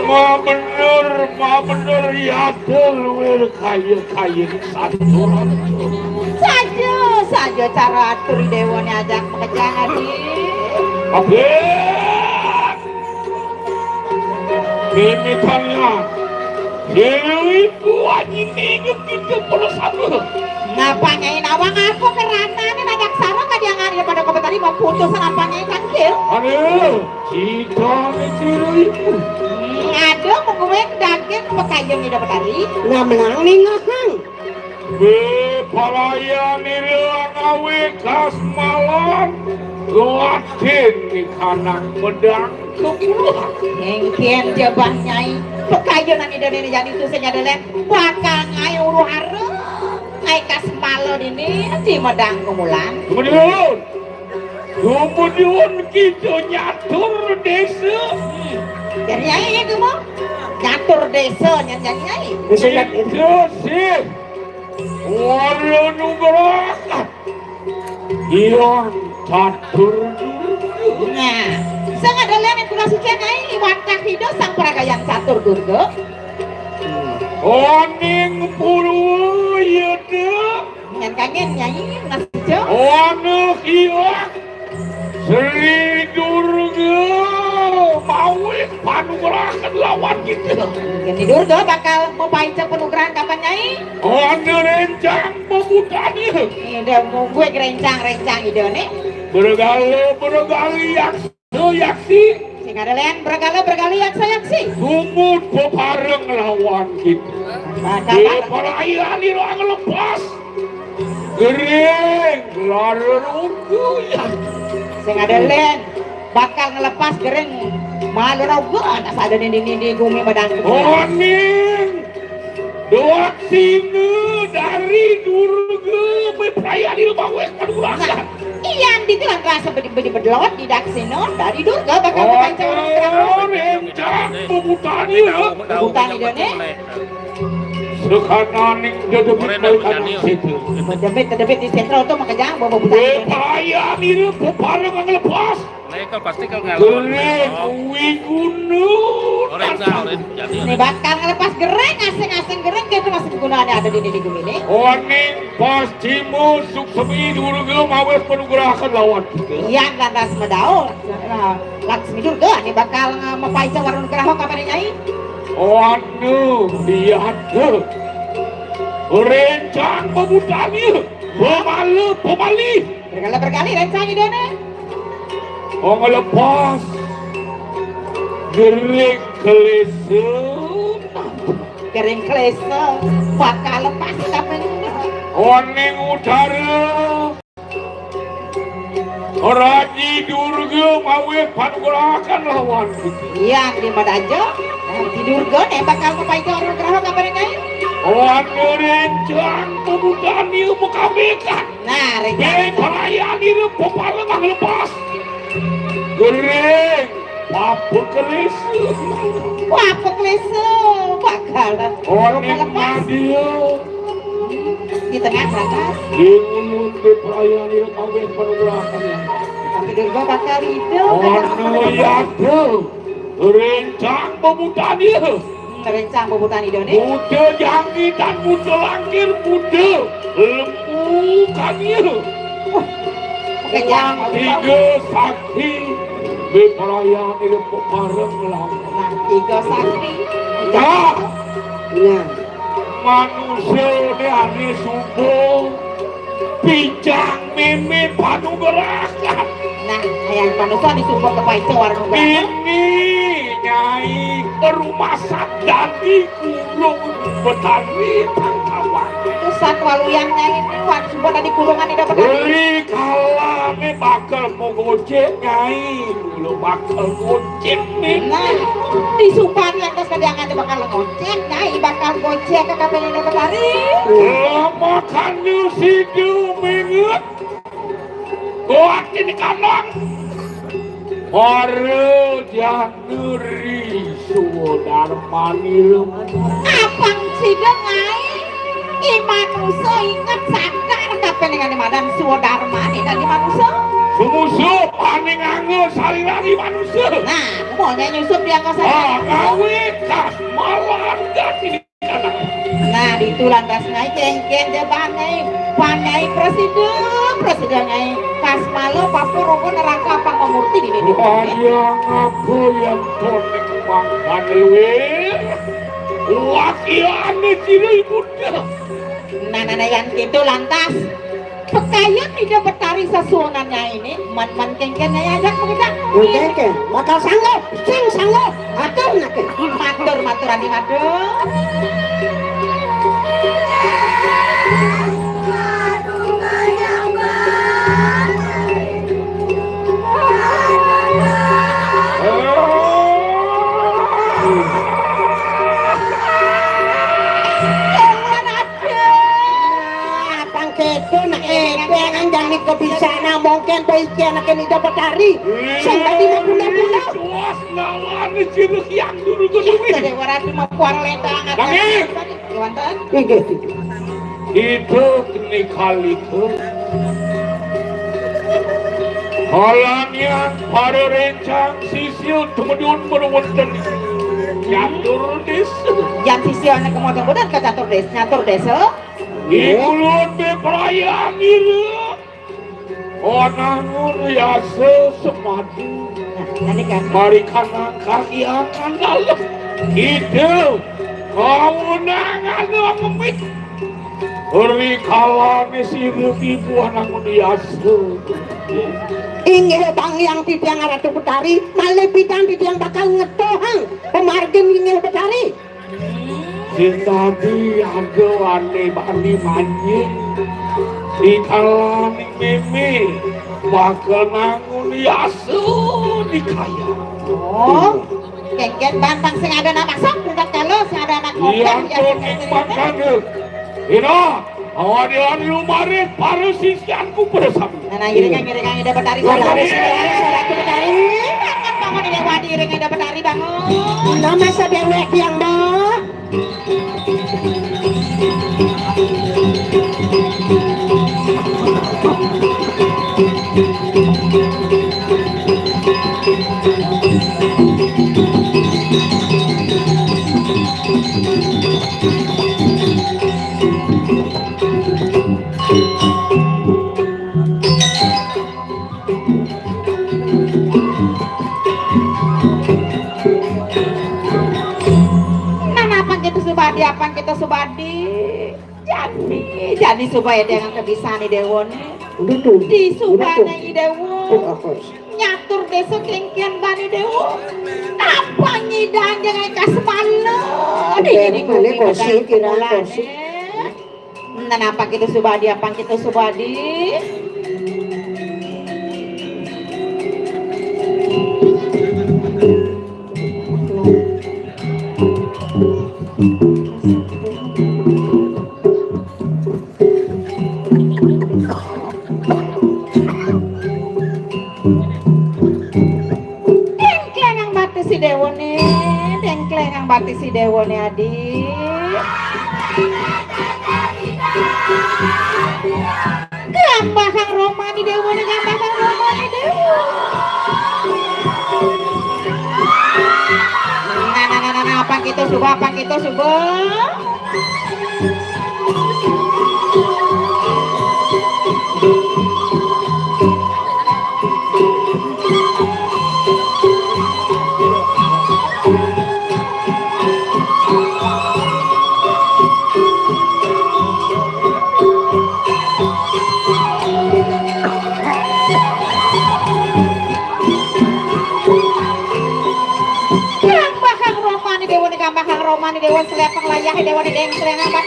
Ma bener, ma bener, ya luwih kaya-kaya saturan. Saja, saja cara atur dewane ajak makejang Adi. Kabeh. Mimitannya. Dewi buahnya inget itu perlu satu. Ngapa nyai nawang apa keranane nadak sara kadiangan ya pada Ida Betari maputusan apa nyai tangkil? Aduh, kita mencuri. Ada mengguring daging pekayung Ida Betari. Ngamlang ningahang. Bepalayan ira ngawe kasmalan. Latin ning anak medang kepulang. Engken jebah nyai. Pekayunan Ida Dene jani tu sing ada len. Bakal ngai uru hara. Ngai kasmala dini di medang kemulan. Kemudian. Kemudian kita nyatur desa. Jadi nyai ya kamu. Nyatur desa nyan nyai. Desa nyatur. Kita sih. Wala nugrahan. Yang catur. Nah, sing ada lian yang kurang suci nyai liwat kang Ida sang peragayan catur Durga. Oning purwa yada. Nyan kangen nyai masih jauh. Ana kiwak Sri Durga mawis panugrahan lawan kita. Sri Durga bakal mapaica panugrahan kapan, Nyai? Ana rencang pemutane. Ida mungguh rencang-rencang Ida ne. Bergala, bergali, yaksa, yaksi. Sing ada len, bergala, bergali, yaksa, yaksi. Sumut bebareng lawan kita. Bakal, bakal. Di perayaan ira ngelepas. Gering, lara rugu ya. Sing ada len, bakal ngelepas gering. Malu rugu, anak sadene di, di, di gumi badan. Oning. Doak sini dari Durga, perayaan ira mawis panugrahan. Nah, iya, di tuan rasa bedi, bedi bedelot di daksina dari Durga bakal mapaica orang terang. Rencang pemutane ya. Pemutane Ida ne. Sekananing dedemit mereka nang situ. Dedemit, dedemit di sentral tu makejang bawa pemutane Ida ne. Perayaan ira bebareng ngelepas. Mereka pasti kalau ngalor. Gering wiguna. Oren, oren, jadi. Ini bakal ngelepas gering, asing-asing gering, kita masih gunanya ada di, di gumi ini. Oning pasti musuk semi Durga mawis panugrahan lawan kita. Iya, lantas medaul. Nah, Laksmi Durga, ini bakal, eh, mapaica warung geraho kapan, Nyai? Anu, iya tuh. Rencang pemutane. Pemale, pemali. Berkali-berkali rencang Ida ne. Oh, ngelepas. Gering klesa. Gering klesa. Bakal lepas kapan? Oning udara. Raji Durga mawis panugrahan lawan kita. Iya, di madaja. Raji Durga ne bakal mapaica orang geraho kapan, Nyai? Wan rencang pemutane mekabekan. Nah, rencang. Be perayaan ira pepalemah lepas. Gering, papa klesa. Papa klesa, bakal. Oning lepas. Dia. Di tengah atas. Di mulut di perayaan ira mawis panugrahan. Tapi Durga bakal hidup. Anu iya tuh. Rencang pemutane. Rencang pemutane Ida ne. Muda janggitan, muda langkir, muda lembu kania. Wah, kejang. Tiga sakti di perayaan ira pepalemah. Nah, tiga sakti. Nah. Nah. Manusia ne ane suba. Pijang meme panugrahan. Nah, yang manusia disumpah ke paica warung. Ini, Nyai, rumah sadani kurung Betari Tangkawan. Itu satwa luyang, Nyai, wan sumpah tadi kurungan tidak benar. Beli kalane bakal mau gojek, Nyai. Lu bakal gojek nih. Nah, di sumpah yang tas kedangan bakal gojek, Nyai, bakal gojek ke kafe ini Betari. Lama kan lu sidu minget. Kuat ini kandang. Para januri sudarmani lemu. Apang sida, Nyai? I manusa inget sadar kape dengan madan sudarmani dan i manusa. Sumusup aning anggo salirani manusa. Nah, mau nyai nyusup dia anggo salirani. Ah, gawe kas malan dadi. Nah, ditu lantas Nyai kengken je bang Nyai, bang Nyai prasida, prasida Nyai. Kasmala papa rogo neraka pang mamurti di dini. Wayang apa yang konek makan luwe? Wakiane ciri ibu dah. Nah, nah, nah, yang gitu lantas. Pekayan Ida Betari sesuunan Nyai ini, men-men kengken Nyai ajak mengidang. Kengken, bakal sanggup, sing sanggup, atur nake. Matur, matur, adi matur. Apang keto nak ete kan jani kebisana mungkin boike anak ini dapat hari. Sing tadi mau punda-punda. Tuas lawan jeruk yang dulu ke duit. Tadi warati mau puang lendang. Dangir. Iwantan. Inggih, Tuju. Itu kene kali itu. Kalanian para rencang sisil tumedun berwenten nyatur desa. Yang sisil anak kemudian ke catur desa, nyatur desa. Di kulon be perayaan ira. Wanangun yasa semadu. Nah, tadi kan. Mari kanang kagiangan dalem. Kita kaunangan ngemit. Ri kalane sira ibu wanangun yasa. Inggih tang yang titiang Ratu Betari, malih pidan titiang bakal ngetuhang pamargin inggih Betari. Sinadi ada ane bani manjing di kalaning meme bakal nangun yasa di kaya. Oh, kengken bantang sing ada anak masak, budak kalo sing ada anak iya, kokan, ya, tuh, sing ada makanya. Ina, awadian lumare para sisyanku pada sami. Nah, nah, iring, iring, iring, Ida Betari, saudara, saudara, saudara, Betari. Makan bangun ini wadi, iring, Ida Betari, bangun. Nama sadewek yang dah. Nah, nah, apang kita Subadi, apang kita Subadi. Jani, jani supaya dengan kebisaan ni Dewa ni. Udah tuh. Di Udah tuh. Subana ni Dewa. Oh, apa? Nyatur desa kengkian bani Dewa. Apa nyidang jangan kasmana. Di Udah, ini mana bumi kursi, pedang kira permulaan, kursi. Eh. Nah, apa kita Subadi, apa kita Subadi? Dengklengang batis si Dewa ni, dengklengang batis si Dewa ni, Adi. Gambahang romani Dewa ni, gambahang romani Dewa. Nah, nah, nah, nah, nah, apa kita suba, apa kita suba? Kang Bahang Romani Dewa ni, Kang Bahang Romani Dewa, selepeng layah Dewa ni, dengkleng apa?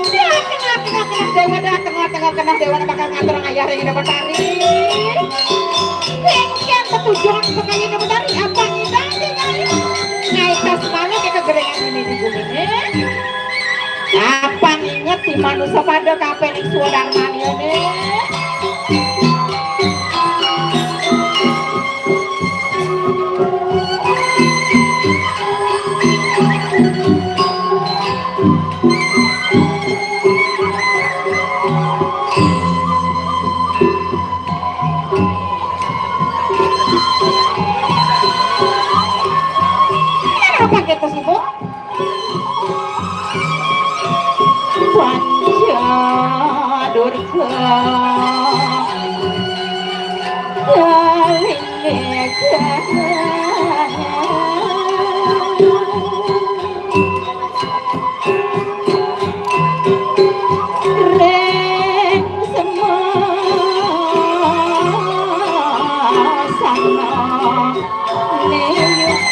Dah, tengah, tengah, tengah, Dewa, dah, tengah, tengah, tengah, Dewa, bakal ngatur ayah ring Ida Betari. Lengkian tetujuan sekali Ida Betari, apa ngidang, ngidang, ngidang. Naitas malu kita gerengan ini di bumi, eh. Apa inget di manusia pada kape ning suadarmane ne? Kenapa kita sibuk? Panca Durga Kalingga. Ring semasana neyuku.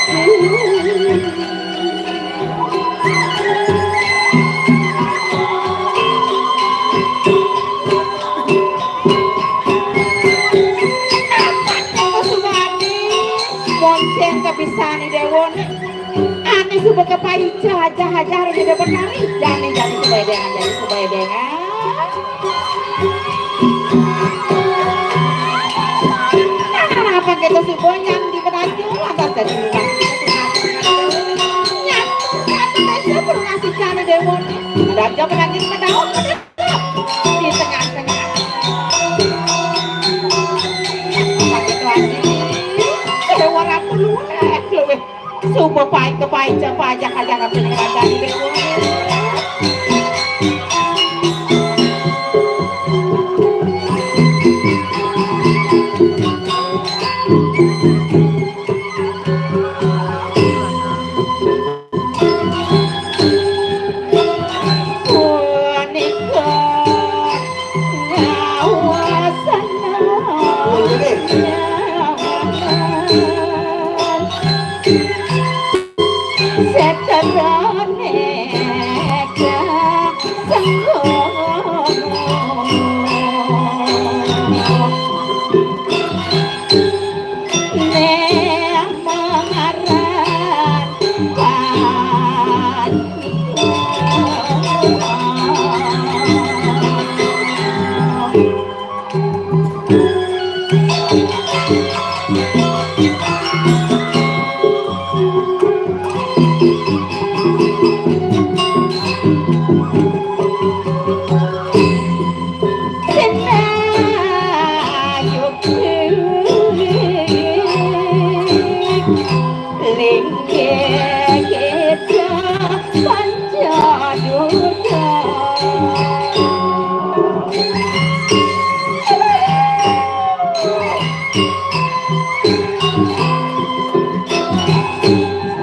Apa Subadi? Monceng kebisaan Dewa ni. Ane suba kepayu jajah-jajah ring Ida Betari. Jani, jani suba edengan, jani suba edengan. Nah, nah, nah, apa kita suba yang di Bedaju, lantas dari rumah. Nyatu, nyatu, desa pernah si jani Dewa ni. Ada aja Langit medaun, medaun di tengah-tengah. Pakai tuan ini, keluar aku luar, keluar. Sumpah pahit ke pahit, siapa aja kagak ngambil kerajaan di dewa.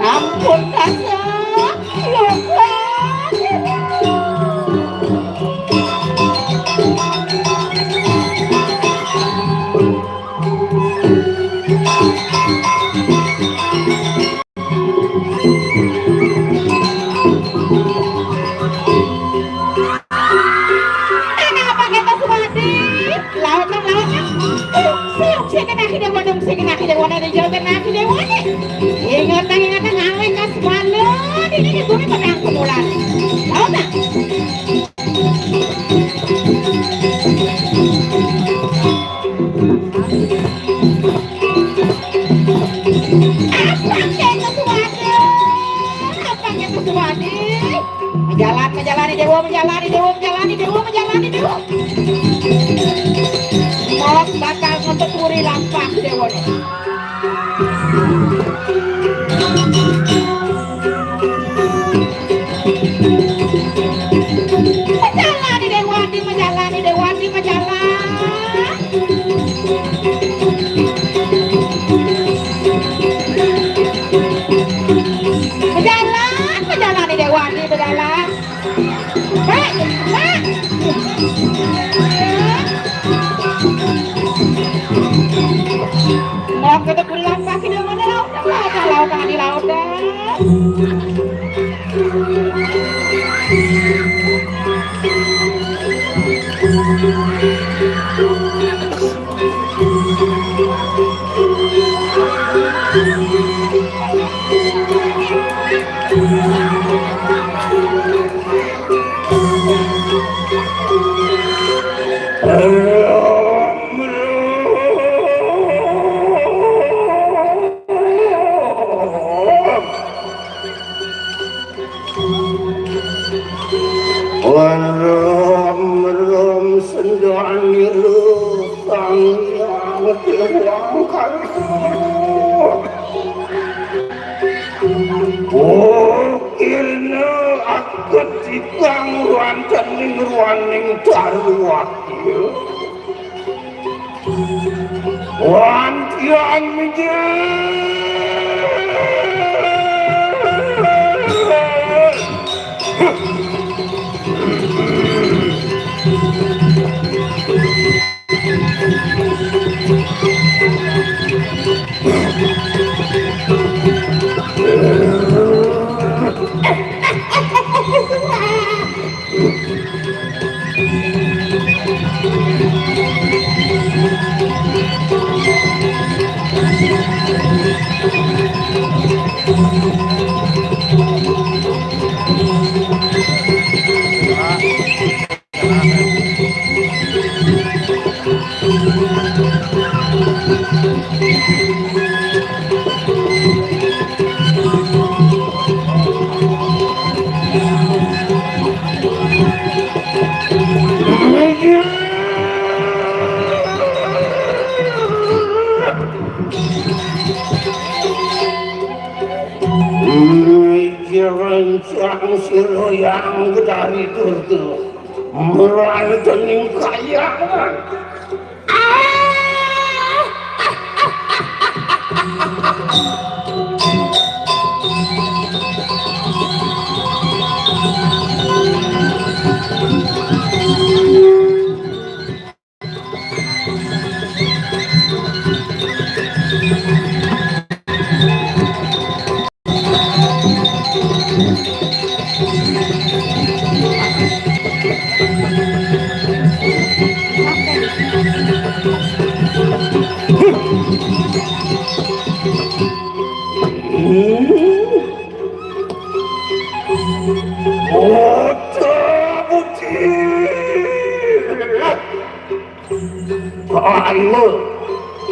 Ampun rasa, ya Allah. Kenapa kita semua di laut, laut? Siap, siap, kena kita wadung, siap, kena kita wadung, jauh kena kita wadung. Ingat, ingat, ngawen kas malu, ini di bumi pedang kemulan. Laut, Abang Ketua Suwandi. Abang Ketua Suwandi. Menjalan, menjalani dewa, menjalani dewa, menjalani dewa, menjalani dewa. Mos bakal ngetuturi lampah dewa. Menjalani dewa, menjalani dewa, menjalani. Bejalan, bejalan di Dewani, bejalan. Hei, hei. Mau kita pulang kaki di mana, laut? Ada laut, di laut, dah. Lam, lam, sendang ilu, tang, yang, tiwang, kalu. Ukirna aku tikang ruancaning ruaning tarwakil. Wantian mijil. Sira yang gedari durga, melayu dening kayangan. Kala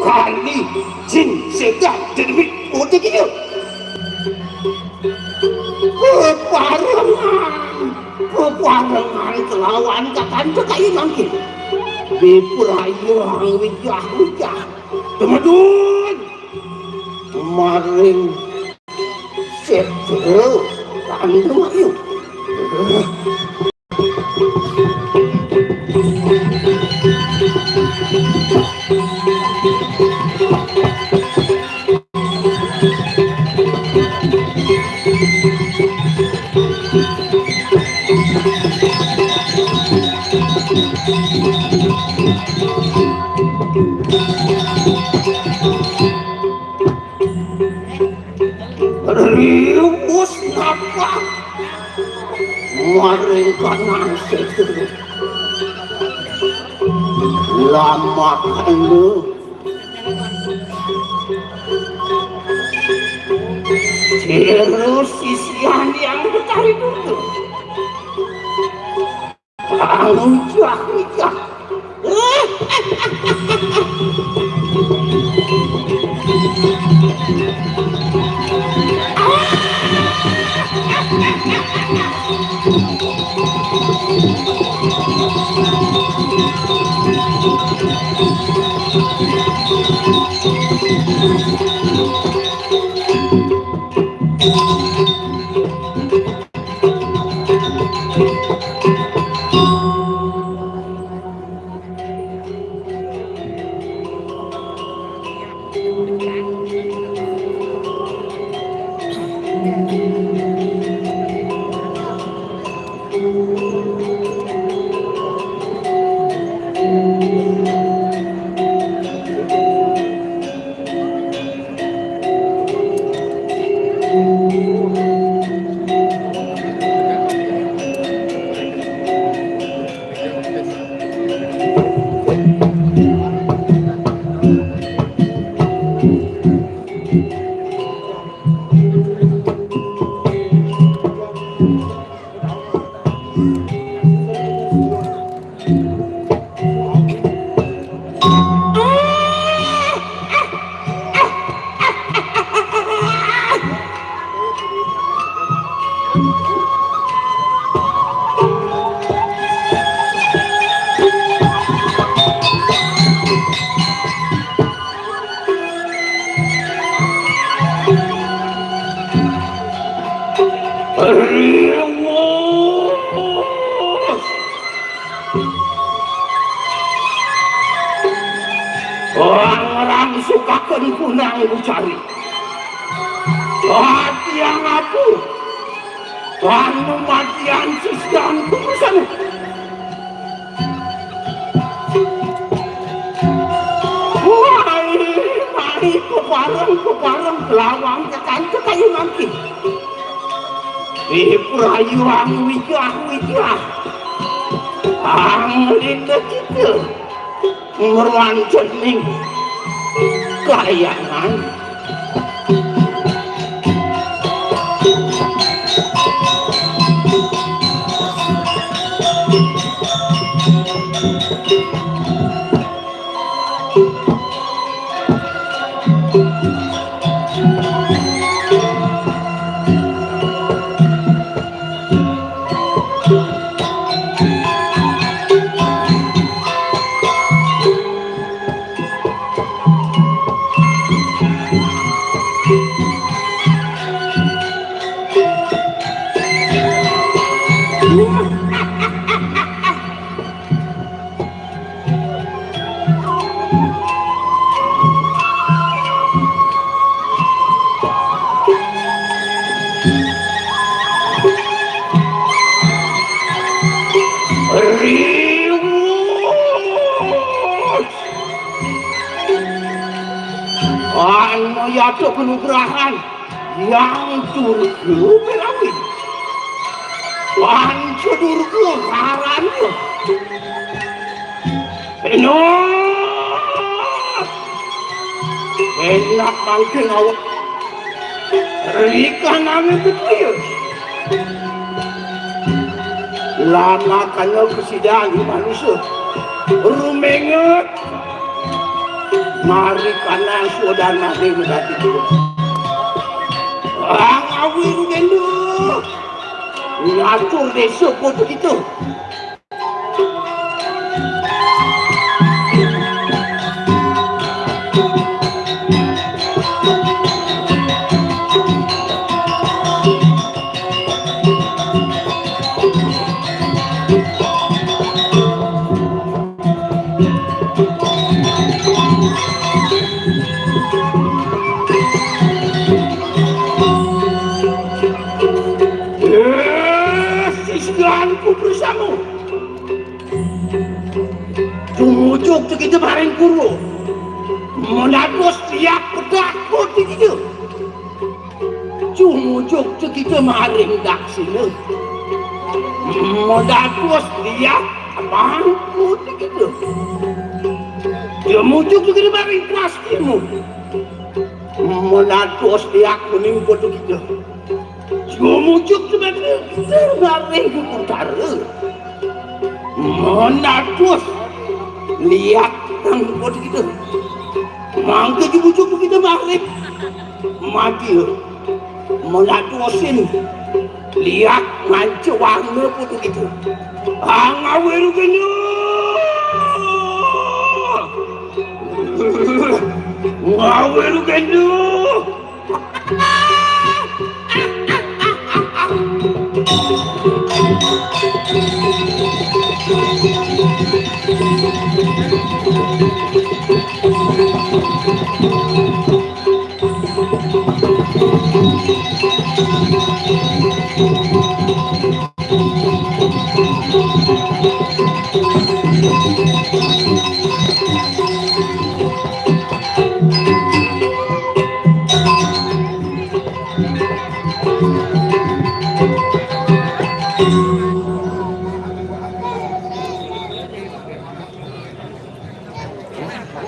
kali jin setan demit utek iya. Peparengan, peparengan kelawan kakang Cekayu mangkin. Diperayang wijah-wijah. Temedun maring setra kandung ayu. Riwus napa maring kanang setu. Lama kena. Terus sisian yang bertarik dulu. Ujah-ujah. Orang-orang sukaken kunang kucari. Atiang aku. Anu matian sisian kurusan. Wai, mai pepareng, pepareng, belawang kekanca kayu mangkin. Ih, perayuan wijah-wijah. Ang linda kita. Ngruan cening kayangan. Ana yata panugrahan Hyang Durga Perawi. Panca Durga karana. Enak. Enak mangkin awak. Rika nami betuya. Lama kana kesidan manusia. Rumenget. Mari kana sudan mari mudati dulu. Ang awi rugendo. Ngatur desa kota kita. Eh, sisianku bersama. Tumujuk tu kita maring kuru. Menatus tiap pedakut di kita. Tumujuk tu kita maring daksina. Menatus tiap pangkut di kita. Tumujuk tu kita maring kuas timu. Menatus tiap menimpa tu kita. Jumujuk sebagai kita maring utara. Menatus liak nang kuat kita. Mangka jumujuk kita maring. Mati. Menatusin liak nganca warna kuat kita. Angawe rugena. Ngawe rugena.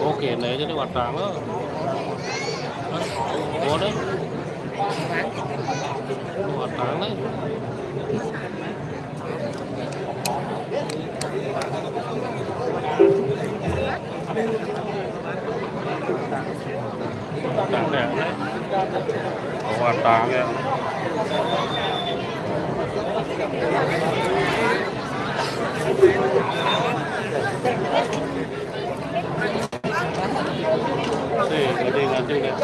Oke, nah jadi watang. Oh, deh. Watang. Watang ya. Sih, gede, gede, gede.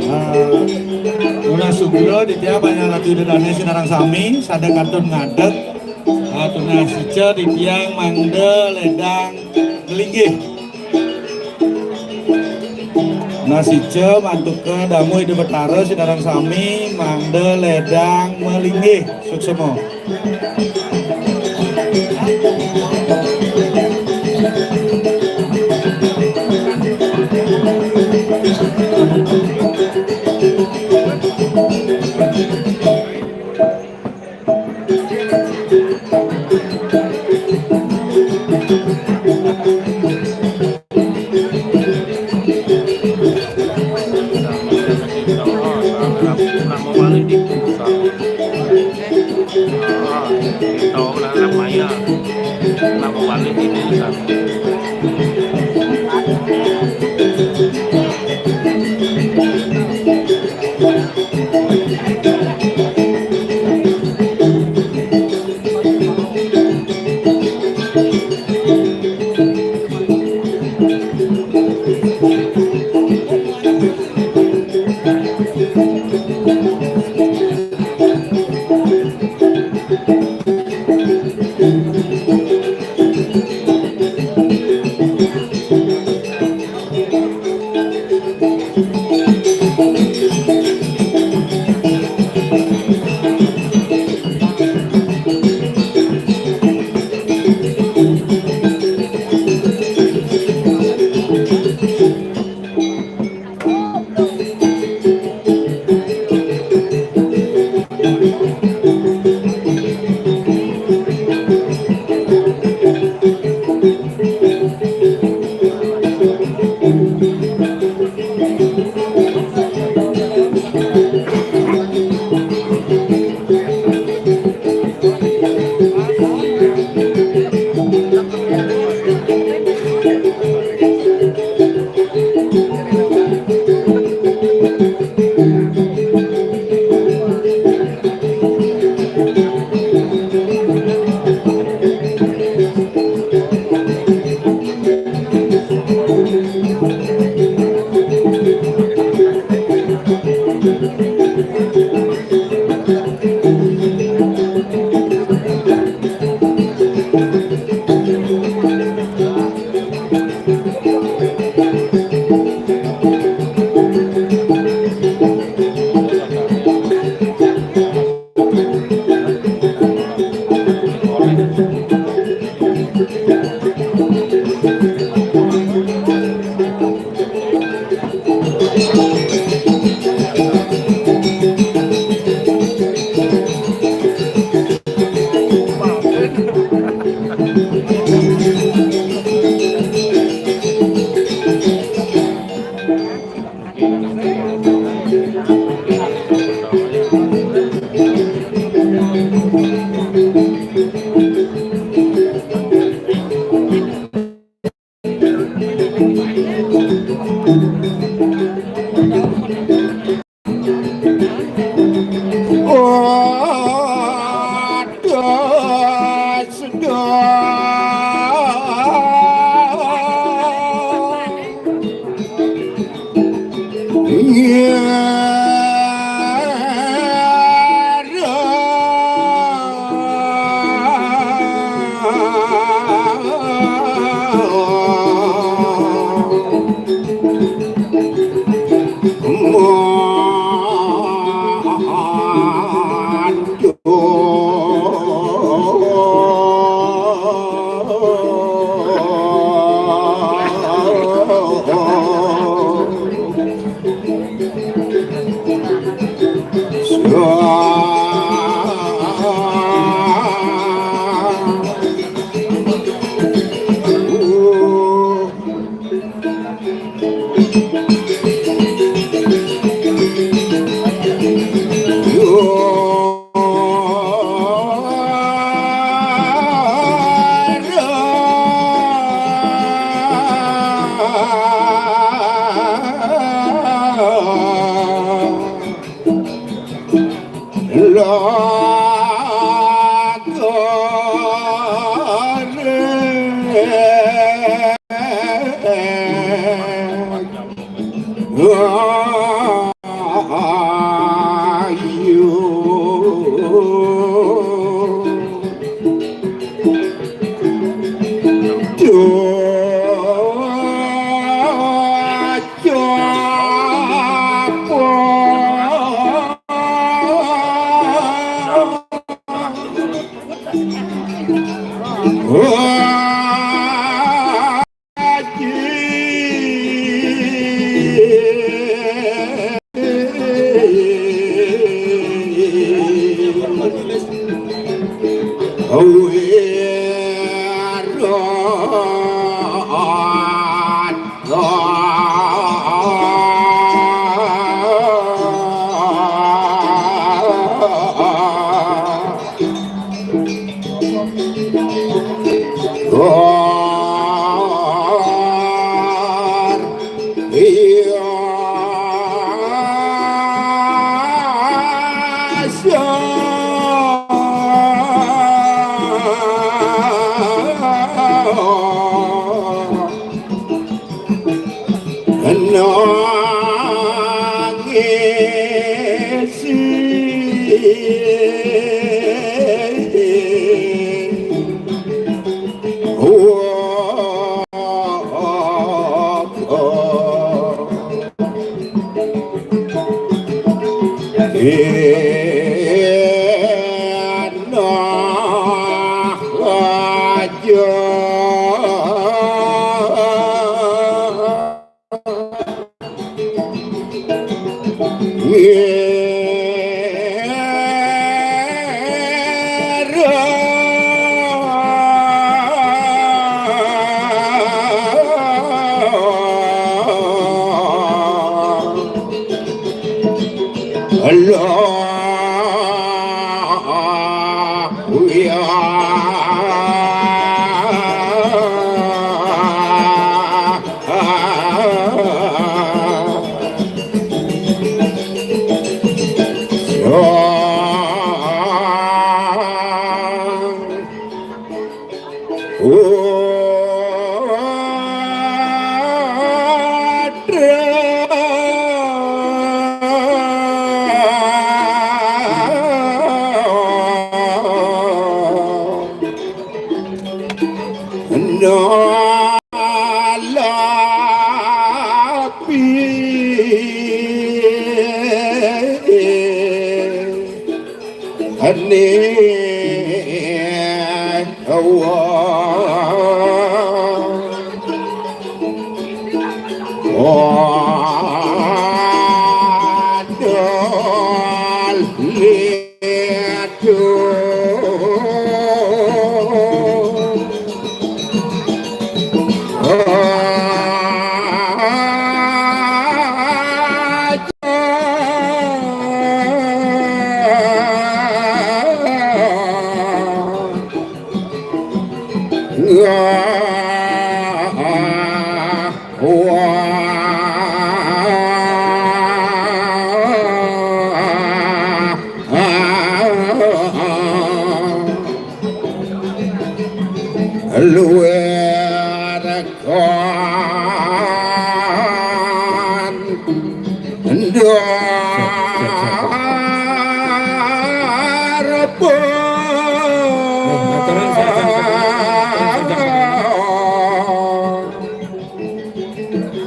Nah, nunas sugeng titiang panjenengan Ratu Ida Dané sinareng sami, sané kantun ngadeg. Nah, nunas ica titiang mangda lédang nglinggih. Nunas ica mantuka damu Ida Betara sinareng sami mangda lédang malinggih. Suksema.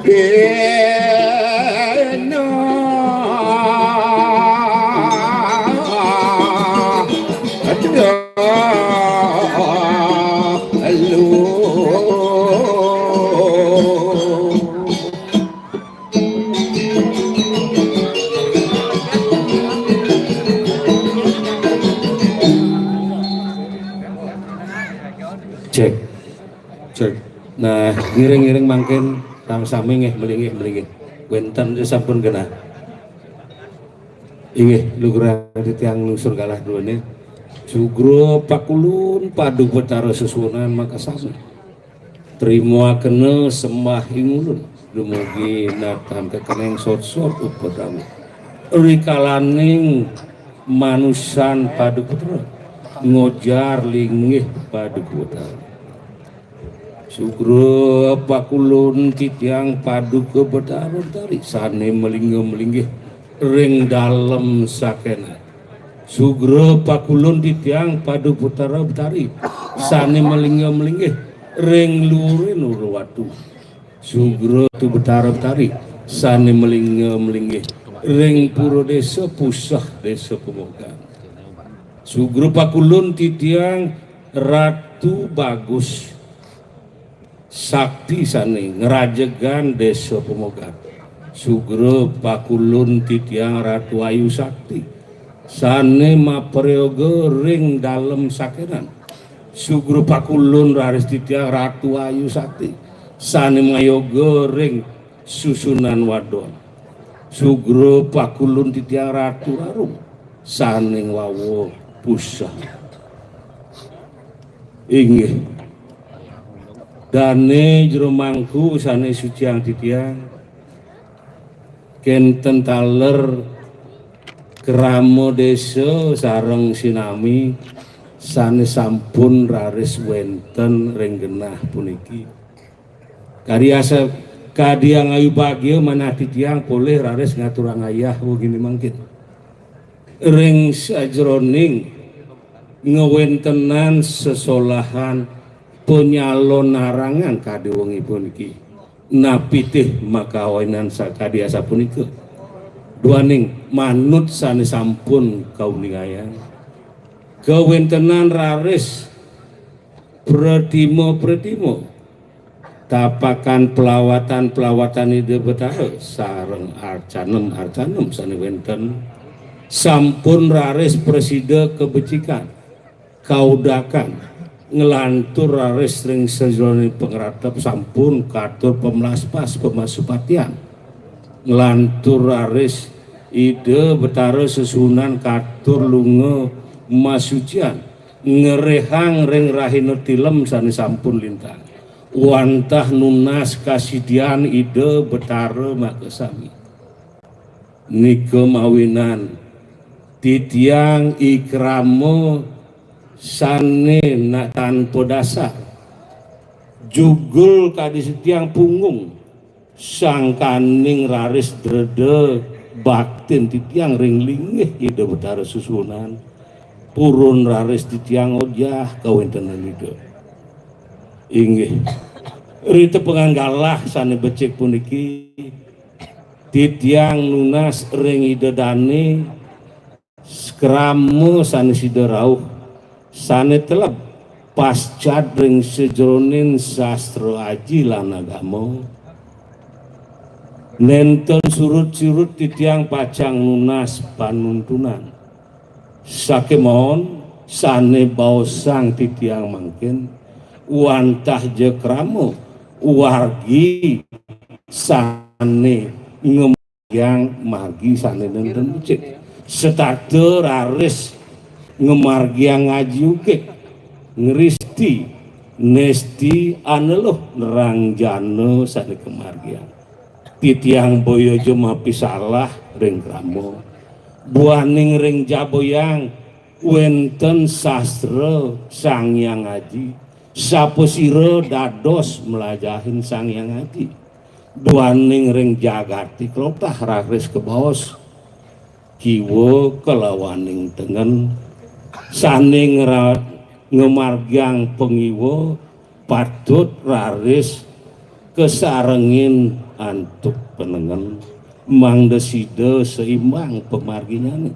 Cek. Cek. Nah, ngiring-ngiring mangkin tang sami nggih, melinggih, melinggih. Wénten sampun genah. Inggih, lugrang titiang nglungsur galah duané. Sugra pakulun Paduka Betara sesuunan makasami. Trimakena sembah ingulun dumugi natan kekening sotsot upadamu. Rikalaning manusan Paduka Betara ngojar linggih Paduka Betara. Sugra pakulun titiang Paduka Betara Betari sané malingga-malinggih ring dalem sakénan. Sugra pakulun titiang Paduka Betara Betari sané malingga-malinggih ring luhuring Urwatu. Sugra tu Betara Betari sané malingga-malinggih ring pura désa Puseh Désa Pamogan. Sugra pakulun titiang Ratu Bagus Sakti sané ngrajegan Désa Pamogan. Sugra pakulun titiang Ratu Ayu Sakti sané maprayoga ring dalem sakénan. Sugra pakulun raris titiang Ratu Ayu Sakti sané mayoga ring susunan wadon. Sugra pakulun titiang Ratu Rarum sané ngwawa Puseh. Inggih. Dané jero mangku sané suciang titiang, kénten taler krama désa sareng sinami sané sampun raris wénten ring genah puniki. Kadi asa, kadi angayu bagia manah titiang polih raris ngaturang ayah wenginé mangkin. Ring sajeroning ngawéntenan sesolahan panyalonarangan kadi wengi puniki. Napitih makawinan sakadi asapunika. Duaning manut sané sampun kauningayang. Kawéntenan raris pratima-pratima tapakan pelawatan-pelawatan Ida Betara sareng arcanem-arcanem sané wénten sampun raris prasida kabecikan, kaudakan, nglantur raris ring sajeroning pangratep sampun katur pamlaspas pamasupatian. Nglantur raris Ida Betara sesuunan katur lunga masucian, ngrihang ring rahina tilem sané sampun lintang. Wantah nunas kasidian Ida Betara makasami. Nika mawinan titiang i krama sané na-, tanpa dasar. Jugul kadi titiang punggung, sangkaning raris dreda baktin titiang ring linggih Ida Betara sesuunan. Purun raris titiang ojah kawéntenan Ida. Inggih. Ritepengan galah sané becik puniki titiang nunas ring Ida Dané krama sané sida rauh, sané teleb pascad ring sajeroning sastra aji lan agama. Nénten surut-surut titiang pacang nunas panuntunan. Sakémaon sané baosang titiang mangkin, wantah ja krama wargi sané ngem- yang margi sané nénten becik. Setata raris ngamargiang ngaji ukik, ngristi, nesti, aneluh nerang jana sané kamargiang. Titiang boya ja mapisalah ring krama. Buaning ring jaboyang wénten sastra Sang Hyang Aji. Sapasira dados mlajahin Sang Hyang Aji. Duaning ring jagaté klotah raris kabaos kiwa kalawaning tengen. Sané ngera-, ngamargiang pangiwa patut raris kasarengin antuk penengen, mangda sida seimbang pamarginyane.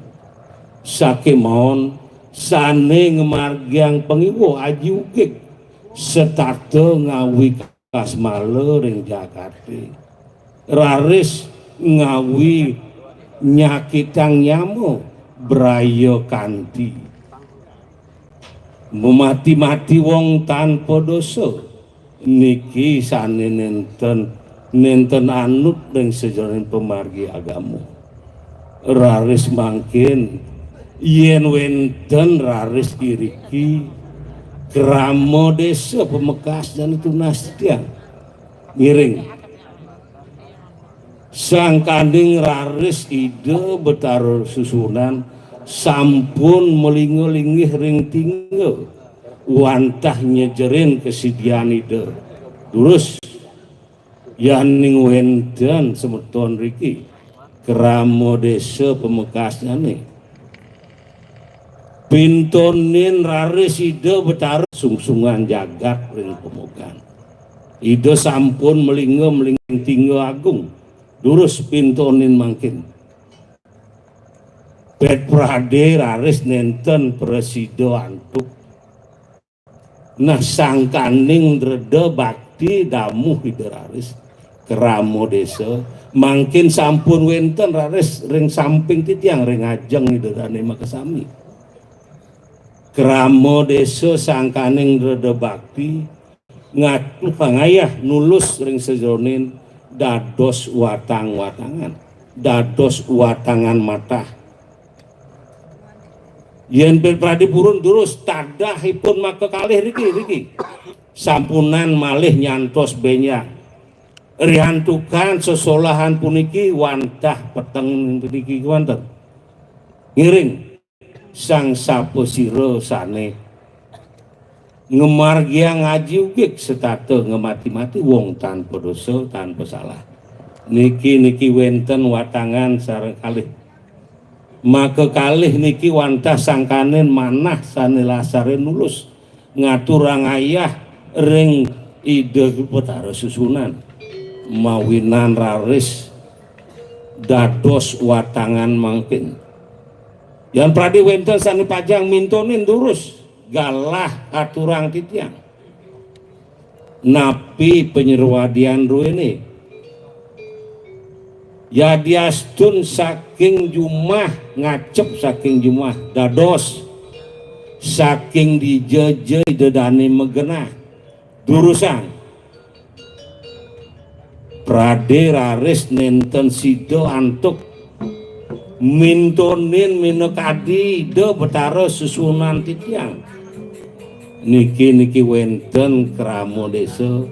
Sakémaon sané ngamargiang pangiwa aji ugig, setata ngawi kasmala ring jagaté, raris ngawi nyakitang nyama braya kanti. Memati-mati wong tanpa dosa, niki sané nénten, nénten anut ring sajeroning pamargi agama. Raris mangkin, yén wénten raris iriki krama désa pamekasnyané tunas titiang. Ngiring. Sangkaning raris Ida Betara Sesuunan sampun malinga-linggih ring tingga, wantah nyejerin kasidian Ida. Durus, yaning wénten semeton riki, krama désa pamekasnyané. Pintonin raris Ida Betara sungsungan jagat ring pamogan. Ida sampun malinga-malinga tingga agung. Durus pintonin mangkin. Pét pradé raris nénten prasida antuk. Nah, sangkaning dreda bakti damuh Ida raris krama désa, mangkin sampun wénten raris ring samping titiang ring ajeng Ida dané makasami. Krama désa sangkaning dreda bakti ngatu pangayah nulus ring sajeroning dados watang-watangan, dados watangan matah. Yén pradé purun durus tadahipun makakalih riki, riki. Sampunang malih nyantos bénjang. Riantukan sesolahan puniki wantah peteng puniki wantah. Ngiring sang sapasira sané ngamargiang aji ugig setata ngemati-mati wong tanpa dosa, tanpa salah. Niki, niki wénten watangan sareng kalih. Maka kalih niki wantah sangkaning manah sané lasaré nulus ngaturang ayah ring Ida Betara Sesuunan. Mawinan raris dados watangan mangkin. Yan pradé wénten sané pacang mintonin durus galah aturang titiang. Napi panyruwadian druéné? Yadiastun saking jumah, ngacep saking jumah, dados saking dija ja Ida dané magenah. Durusang. Pradé raris nénten sida antuk mintonin minakadi Ida Betara Sesuunan titiang. Niki, niki wénten krama désa,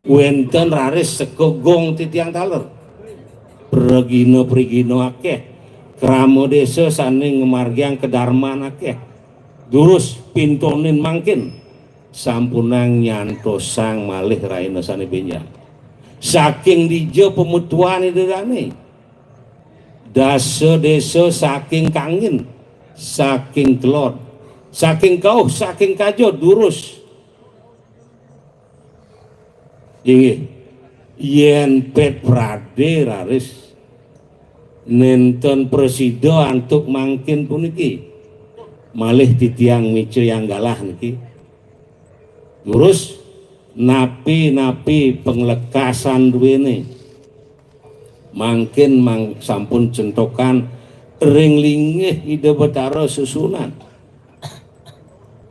wénten raris sekegong titiang taler. Pragina-pragina akéh, krama désa sané ngamargiang kadarman akéh. Durus pintonin mangkin sampunang nyantosang malih rahina sané bénjang. Saking dija pametuan Ida dané? Dasa désa saking Kangin, saking Kelod, saking Kauh, saking Kaja, durus. Inggih, yén pét pradé raris nénten prasida antuk mangkin puniki, malih titiang micayang galah niki. Durus napi-napi panglekasan druéné. Mangkin mang sampun centokan ring linggih Ida Betara Sesuunan.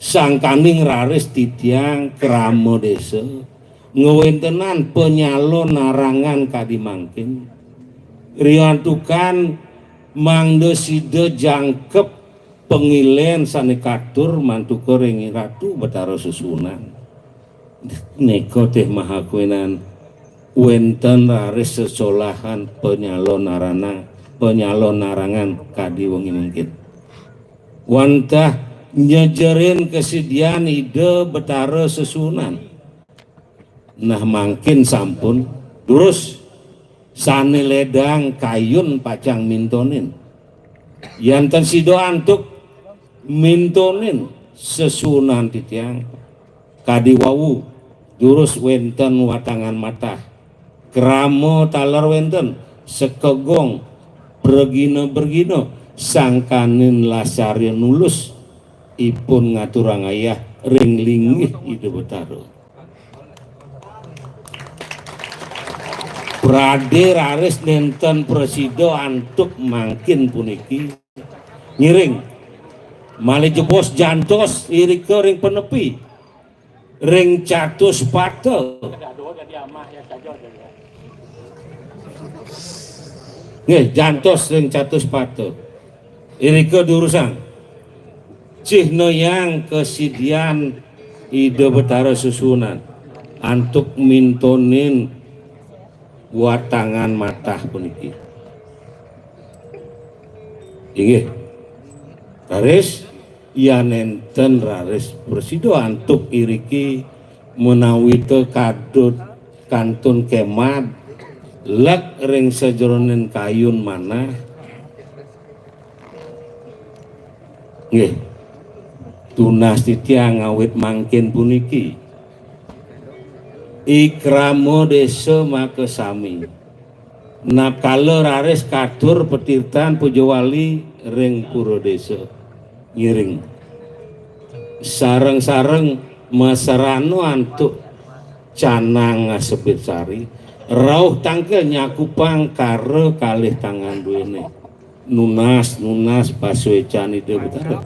Sangkaning raris titiang krama désa ngwéntenang panyalonarangan kadi mangkin. Riantukan mangda sida jangkep pangilén sané katur mantuka ring Ratu Betara Sesuunan. Nika teh mahakuinan wénten raris sesolahan panyalonarana-, panyalonarangan kadi wengi mangkin. Wantah nyejerin kasidian Ida Betara Sesuunan. Nah, mangkin sampun durus sané ledang kayun pacang mintonin. Yan ten sida antuk mintonin sesuunan titiang. Kadi wau durus wénten watangan matah. Krama taler wénten sekegong pragina-pragina sangkaning lasarya nulus ipun ngaturang ayah ring linggih Ida Betara. Pradé raris nénten prasida antuk mangkin puniki. Ngiring. Malih jebos jantos irika ring panepi. Ring Catuspata. Nggih, jantos ring Catuspata. Irika durusang. Cihnayang kasidian Ida Betara Sesuhunan antuk mintonin watangan matah puniki. Inggih. Raris, yan nénten raris prasida antuk iriki menawi ta kadut kantun kemad lek ring sajeroning kayun manah. Nggih. Tunas titiang ngawit mangkin puniki. I krama desa makasami. Napkala raris katur patirtan pujawali ring pura desa. Ngiring. Sareng-sareng masarana antuk canang ngasepit sari. Rauh tangkil nyakupang kara kalih tangan duéné. Nunas, nunas pasuécan Ida Betara.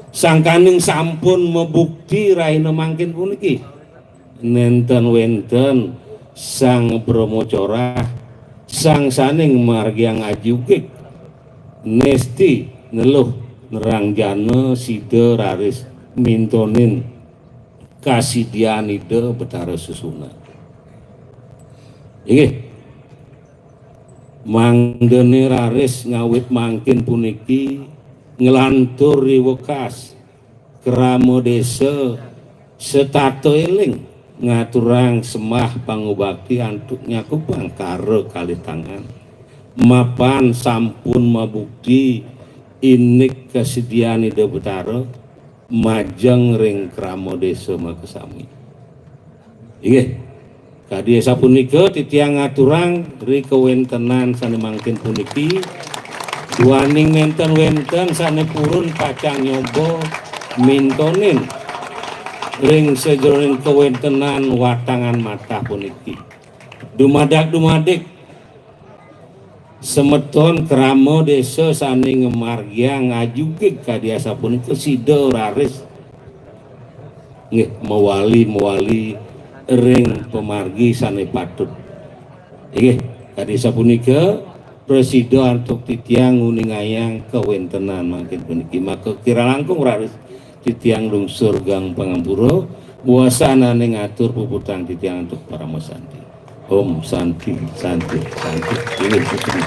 Sangkaning sampun mabukti rahina mangkin puniki. Nénten wénten Sang Brahma Corah, sang sané ngamargiang ajugig, nesti neluh nerangjana sida raris mintonin kasidian Ida Betara Sesuhunan. Inggih. Mangdané raris ngawit mangkin puniki nglantur ri wekas krama désa setata éling ngaturang sembah pangubakti antuk nyakupang kara kalih tangan. Mapan sampun mabukti indik kasidian Ida Betara majeng ring krama désa makasami. Inggih. Kadi asapunika titiang ngaturang ri kawéntenan sané mangkin puniki, duaning nénten wénten sané purun pacang nyoba mintonin ring sajeroning kawéntenan watangan matah puniki. Dumadak-dumadik semeton krama désa sané ngamargiang ajugig kadi asapunika sida raris nggih mawali-mawali ring pamargi sané patut. Inggih, kadi sapunika prasida antuk titiang nguningayang kawéntenan mangkin puniki. Maka kirang langkung raris titiang lungsur geng pangampura, wasanané ngatur puputang titiang antuk parama santi. Om Santi, Santi, Santi. Inggih, puji.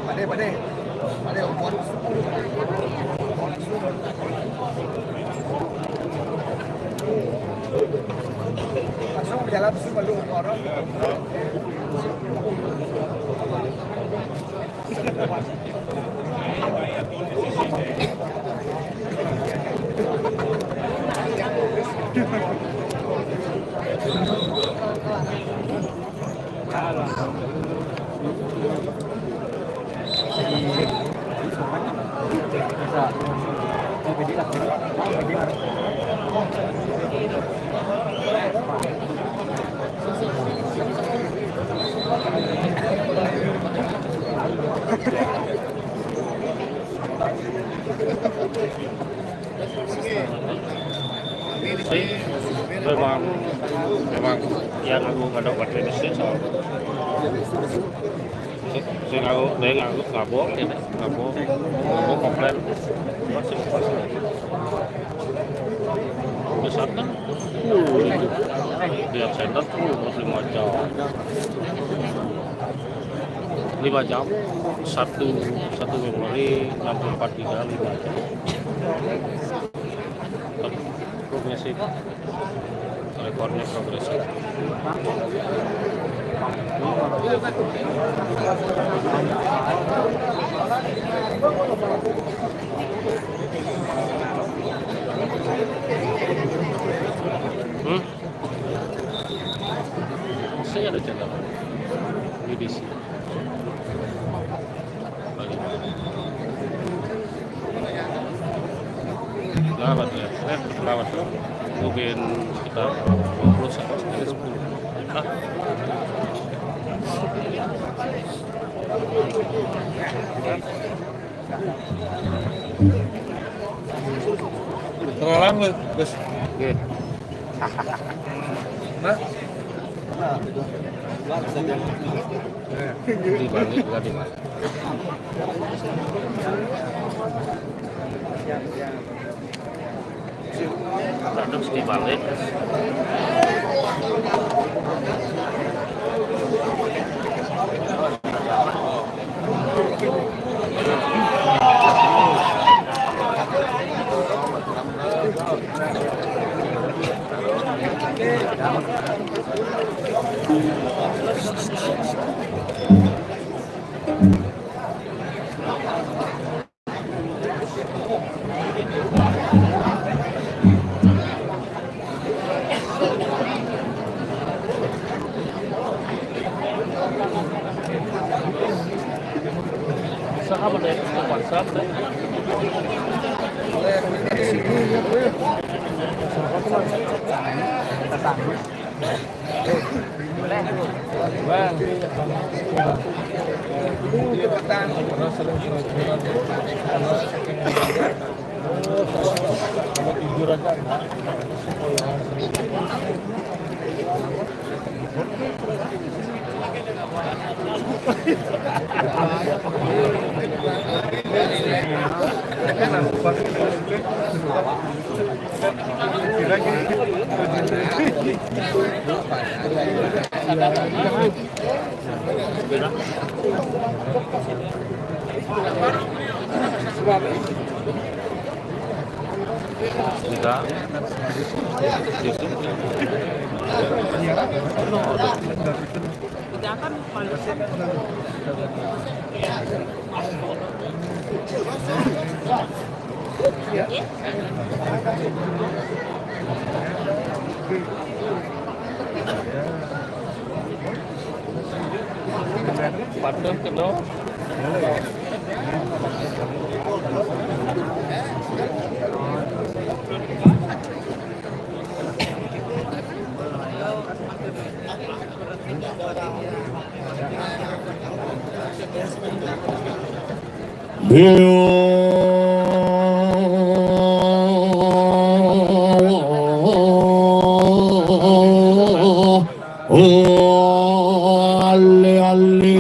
Pade, pade. Pade, umur. Langsung jalan sebelum orang. Memang, memang yang aku ngadok buat ini sih soal sing aku, sing aku ngabok, ngabok, ngabok komplain. Masih, masih. Besar kan? Full itu. Lihat center full, terus lima jam. Lima jam, satu, satu memori enam puluh empat giga, lima jam. Progresif. Rekornya progresif. Hmm? Saya ada channel. Ini di sini. Lawat ya, eh, lawat. Mungkin sekitar dua puluh sampai sepuluh. Hah? Terhalang, Gus. Oke. Nah. Dibalik, nggak dibalik. Terus dibalik. Enggak. Justru. Jangan malu. Patuh kena. Oh, ale, ale.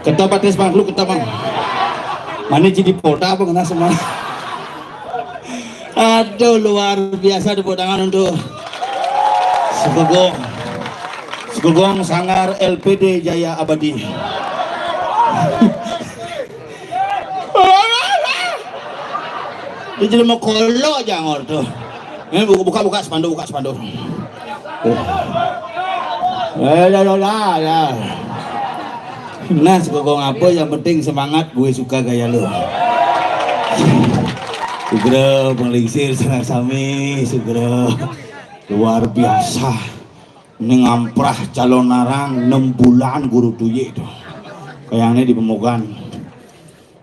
Ketua Partai Semangat lu, ketua, Bang. Mana jadi Polda apa kena semua? Aduh, luar biasa, tepuk tangan untuk Sugegong. Sugegong Sanggar L P D Jaya Abadi. Dia jadi mau kolok jangor tuh. Ini buka, buka, buka spanduk, buka spanduk. Tuh. Eh, dah, dah, dah, dah. Nah, Sugegong apa yang penting semangat, gue suka gaya lu. Sugro, Penglingsir, sareng sami, Sugro. Luar biasa. Ini ngamprah calon narang enam bulan guru tuyik tuh. Kayaknya di Pemogan.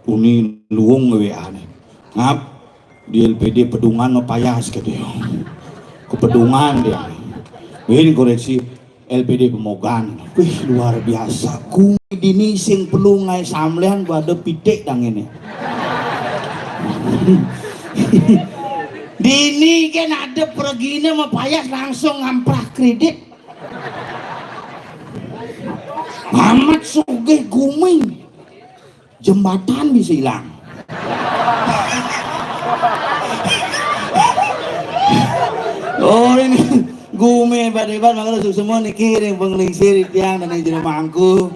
Uni luung W A nih. Ngap, di L P D Pedungan mapayas gitu ya. Ke Pedungan dia. Ini koreksi L P D Pemogan. Wih, luar biasa. Kuwi dini sing perlu ngai samlean pada pitik dang ini. Dini kan ada pergine mapayas langsung ngamprah kredit. Amat sugih gumi. Jembatan bisa hilang. Oh, ini gumi hebat-hebat, makanya semua niki ring Penglingsir tiang dan yang jadi mangku.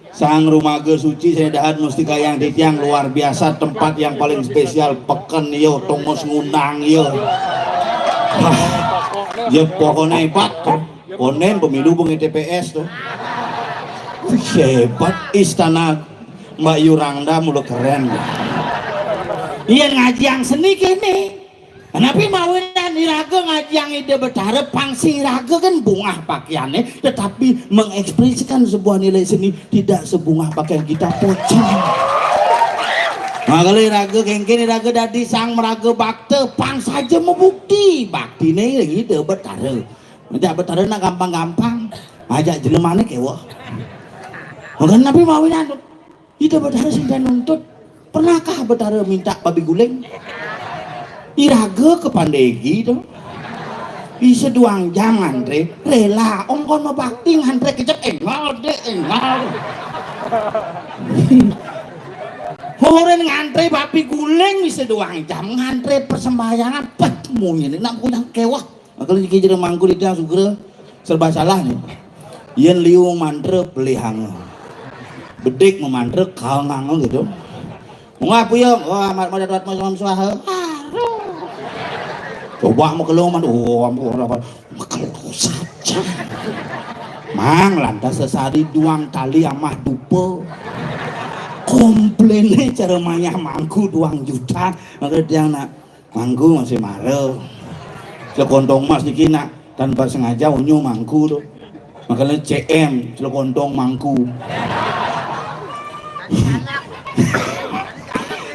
Sang Rumaga Suci saya dahat mesti kayang di tiang luar biasa, tempat yang paling spesial, peken yo, tongos ngundang yo. Wah, ya pokoknya hebat. Konen pemilu bengi T P S tuh. Wih, hebat istana Mbak Yurangda mula keren. Iya, ngajiang seni kene. Kenapa mawinan iraga ngajiang Ida Betara, pang sing iraga kan bungah pakaiannya, tetapi mengekspresikan sebuah nilai seni tidak sebungah pakaian kita pocong. Nah, kalau iraga kengken iraga dadi sang meraga bakta, pang saja membukti bakti nih Ida Betara. Ngajak Betara nak gampang-gampang, ngajak jelemane keweh. Mungkin napi mawinan tu. Ida Betara sing nuntut. Pernahkah Betara minta babi guling? Iraga ke Pandegi tu. Isa duang jam ngantre, rela. Ongkon mabakti ngantre kejep, engal dek, engal. Orang ngantre babi guling isa duang jam ngantre persembahyangan, pet mungkin nak kuyang keweh. Maka lagi kira mangku di tiang sugra serba salah nih. Yen liu mantra pelihang. Bedik memantra kalangang gitu. Ngapa ya? Wah, amat madat mat madat swaha. Coba mau keluar man, oh ampun apa? Mau keluar saja. Mang lantas sesari duang tali amah dupa. Komplainnya cara mayah mangku duang juta. Maka dia nak Mangku masih mara. Celokontong Mas niki nak tanpa sengaja unyu mangku tu. Makanya C M, Celokontong Mangku.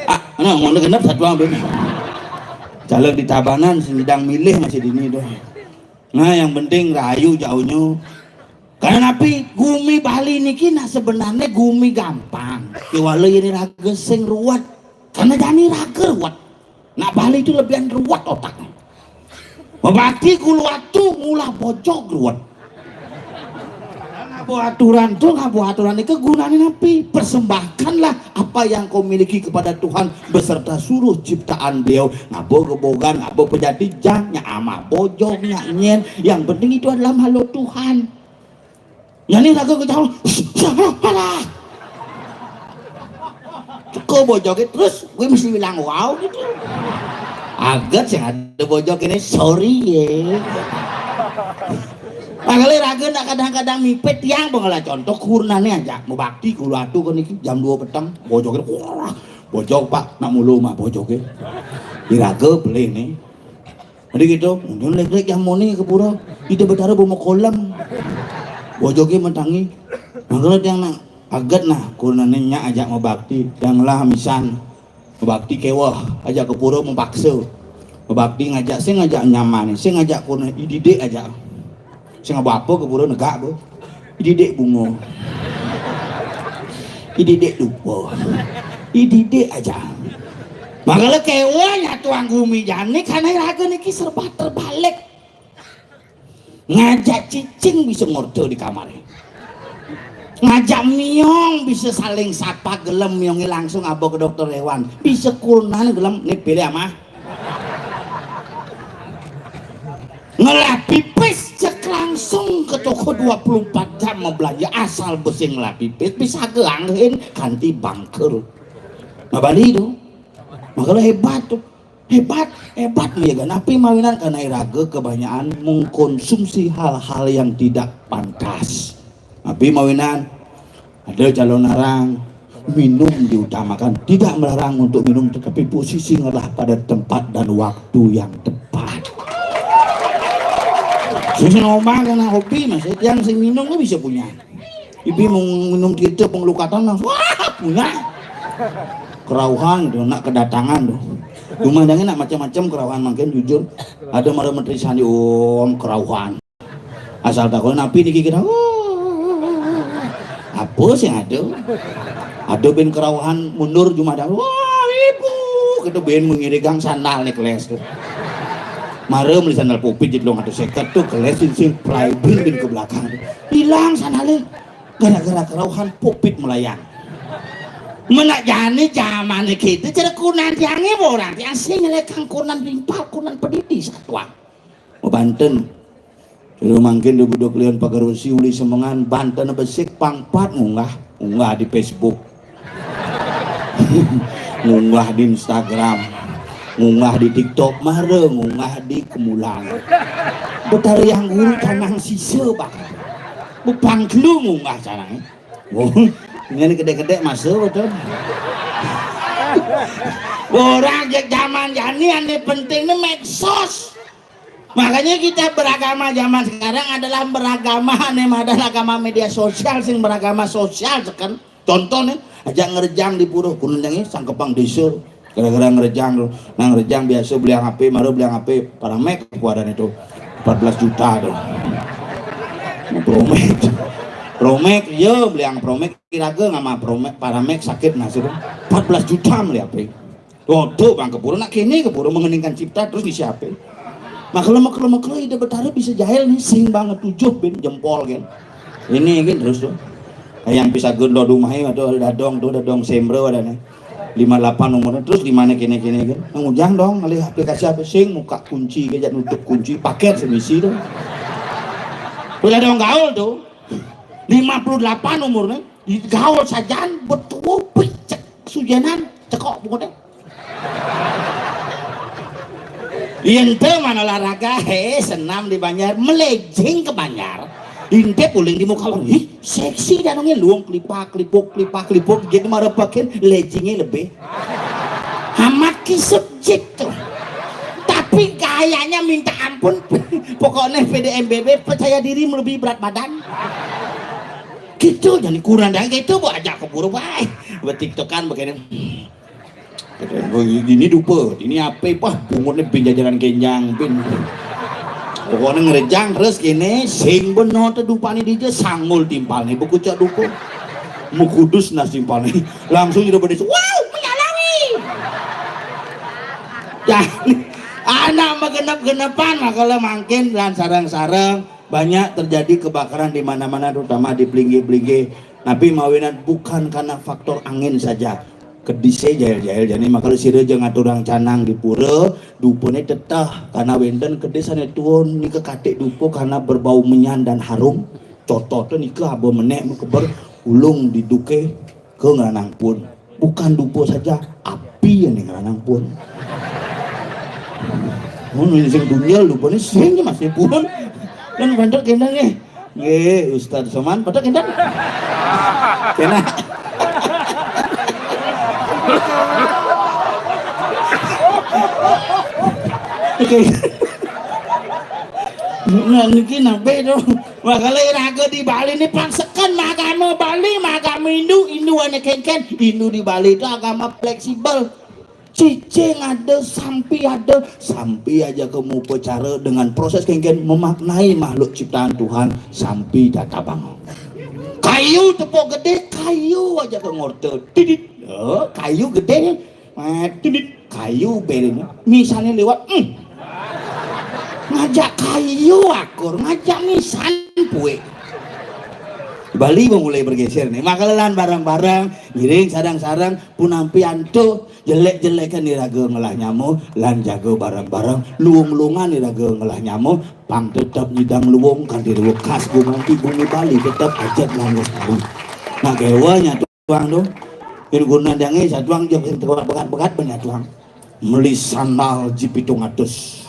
Ah, mana ngono genep satu ambil. Caleg di Tabanan sing nyidang milih masih dini tu. Nah, yang penting rayu jauhnya. Karena napi, gumi Bali niki nak sebenarnya gumi gampang. Kéwala yén raga sing ruwet. Karena jani raga ruwet. Nak Bali itu lebihan ruwet otaknya. Mabakti kuluatu ngulah bojog ruwet. Ngaba aturan tu, ngaba aturan niki gunané napi? Persembahkanlah apa yang kau miliki kepada Tuhan beserta seluruh ciptaan Beliau. Ngaba gebogan, ngaba pejati jang, nyak amah bojog, nyak nyén. Yang penting itu adalah makhluk Tuhan. Jani raga ketawa. Alah. Teka bojogé terus, gue mesti bilang wow gitu. Aget sing ada bojog ini, sorry ya. Makanya raga nak kadang-kadang mipit tiang pengelah contoh kurnané aja. Mabakti kuluatu kan niki jam dua peteng, bojogé, wah, bojog Pak, nak mulu mah bojogé. Iraga pelih nih. Jadi gitu, mungkin lek-lek yang moni ke pura, ida betara bawa kolem. Bojogé matangi. Mangkala tiang nak aget nah, kurnané nyak ajak mabakti, tiang lah misan. Mabakti kéweh, ajak ke pura mapaksa. Mabakti ngajak, sing ngajak nyaman, sing ngajak kurna ididik ajak. Sing ngaba apa ke pura negak, Bu? Ididik bunga. Ididik dupa. Ididik aja. Makala kéweh nyatuang gumi jani, karena raga niki serba terbalik. Ngajak cicing bisa ngorta di kamarnya. Ngajak miong bisa saling sapa, gelem miongnya langsung ngaba ke dokter hewan. Bisa kurnané gelem, nih pilih amah. Ngelah pipis cek langsung ke toko dua puluh empat jam mau belanja, asal besi ngelah pipis bisa geangin kanti bangker. Nah, Bali itu. Makanya hebat tuh. Hebat, hebat ya kan. Napi mawinan karena iraga kebanyakan mengkonsumsi hal-hal yang tidak pantas. Napi mawinan ada calon arang, minum diutamakan, tidak melarang untuk minum, tetapi posisi ngelah pada tempat dan waktu yang tepat. Susah ngomong karena hobi mas, yang sing minum tuh bisa punya. Ibi mau minum kita pengelukatan langsung wah punya. Kerauhan tuh, nak kedatangan tuh. Cuma ada nak macam-macam kerauhan makin jujur. Ada mara menteri sandi om kerauhan. Asal takut napi niki kita. Apa sih ada? Ada ben kerauhan mundur cuma ada. Wah, ibu, kita ben mengirigang sandal nih keles tuh. Mara beli sandal popit jadi long atau seket tuh keles sing sing play bin bin ke belakang tuh. Hilang sandalnya gara-gara kerauhan popit melayang. Menak jani zaman kita cara kunan tiangnya orang tiang sing nyelekang kunan rimpal kunan pedidi satuan. Banten. Dulu mangkin dua puluh dua kelian pagar besi uli semengan Banten besik pangpat ngunggah ngunggah di Facebook. Ngunggah di Instagram. Ngunggah di TikTok mara ngunggah di kemulang. Betari yang guru tanang sisa bak. Bepangklu ngunggah tanang. Ini gede-gede masuk betul. Orang zaman jani ane penting ni medsos. Makanya kita beragama zaman sekarang adalah beragama ane madan agama media sosial sing beragama sosial seken. Contoh nih, ajak ngerejang di pura kunun yang ini sangkepang desa. Gara-gara ngerejang tuh, nah ngerejang biasa beli H P, mara beli H P Paramek kuadan itu empat belas juta tuh. Promek, Promek, yo beli yang Promek kira-kira nggak mah Promek, Paramek sakit nasib empat belas juta beli H P. Waduh, bang keburu nak kini keburu mengeningkan cipta terus di siapa? Makhluk makhluk makhluk ide betara bisa jahil nih sing banget tujuh bin jempol kan. Ini kan terus tuh. Yang bisa gendo rumahnya ada dadong tuh dadong sembro ada nih. Lima delapan umurnya terus di mana kini kini kan? Ngujang dong ngalih aplikasi apa sing muka kunci aja nutup kunci paket semisi tuh. Udah dong gaul tuh. Lima puluh delapan umurnya, gaul sajan betul picek sujanan cekok pokoknya. Yen te mana olahraga, he senam di Banjar, melejing ke Banjar. Inte puling di muka orang, ih seksi danungnya luang kelipak kelipuk kelipak kelipuk jadi mara pakin lejingnya lebih. Amat kisut jik tuh. Tapi gayanya minta ampun. Pokoknya P D M B B percaya diri melebihi berat badan. Gitu jadi kurang dah gitu bu ajak keburu baik. Betiktokan begini. Ini dupa, ini apa pah bungut ni bin jajaran genjang bin. Pokoknya ngerejang terus kene, sing beno te dupane dija, sangul timpalne bekucak dupa. Mukudus nas timpalne. Langsung jero bedes, "Wow, menyalawi!" Ya, anak magenep-genepan, makanya mangkin lan sareng-sareng banyak terjadi kebakaran di mana-mana, terutama di Blinggih-Blinggih. Tapi mawinan bukan karena faktor angin saja. Kedise jail-jail jani, makanya sira aja ngaturang canang di pura, dupane teteh, karena wenten kedis ane tuun nika katik dupa karena berbau menyan dan harum. Cotote nika aba menek mekeber ulung diduke ke ngranang pun. Bukan dupa saja, api yang ngranang pun. Mun sing dunyel dupane sing masih pun. Kan banter kendang eh. Nggih, Ustaz Soman, pada kinten? Kena. Oke. Nah, niki nabe to. Makanya raga di Bali ini pangseken agama Bali, agama Hindu, Hindu ane kenken, Hindu di Bali itu agama fleksibel. Cicing ada, sampi ada, sampi aja ke mupacara dengan proses kengken memaknai makhluk ciptaan Tuhan, sampi data bangun. Kayu tepuk gede, kayu aja ke ngorte. Tidit. Oh, kayu gede, eh, tidit. Kayu belin. Misalnya lewat, hmm. Ngajak kayu akur, ngajak misan puwe. Bali mau mulai bergeser nih. Makalelan bareng-bareng, ngiring sareng-sareng, punampi antuh, jelek-jelekan iraga ngelah nyamu, lan jaga bareng-bareng, luung-luungan iraga ngelah nyamu, pang tetep nyidang luung kanthi wekas gumanti bumi Bali tetep ajeg lan lestari. Nah, kewa nyatuang tuh. Yen guna dange satuang jog sing teko bekat-bekat ben nyatuang. Meli sandal ji pitung atus.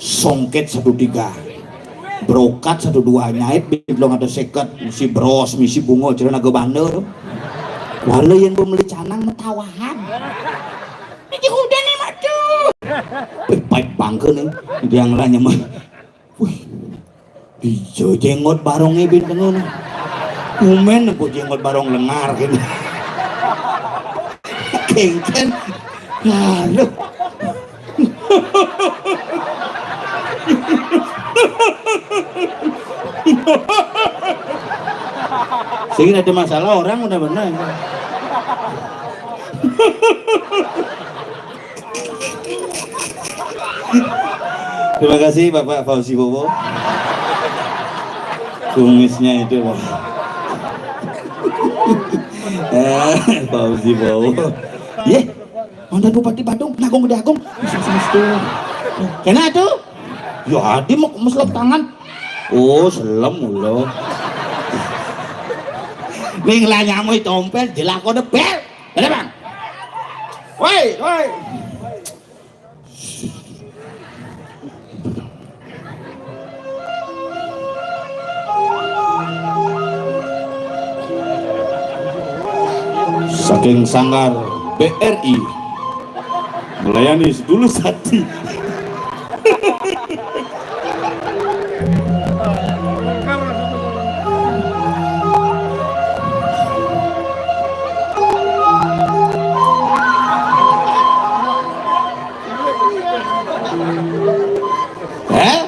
Songket satu tiga. Brokat satu dua, nyait pitung atus seket, misi bros, misi bunga, celana ge bandel. Wala yen mbok meli canang metawahan. Iki udah nih madu. Pait bangke nih, dia ngelah nyaman. Wih, ijo jenggot baronge binteng ngono. Umen apa jenggot barong lengar kene. Kengken. Lalu. Sing ada masalah orang udah benar. Terima kasih Bapak Fauzi Bowo. Kumisnya itu loh. Eh, Fauzi Bowo. Ye, mantan Bupati Badung, Agung Gede Agung. Kena tuh. Ya adi mau meslep tangan. Oh, selem ulo. Ning lah nyamu tompel jelako debel. Ada, Bang? Woi, woi. Saking Sanggar B R I melayani sedulur sati. Eh?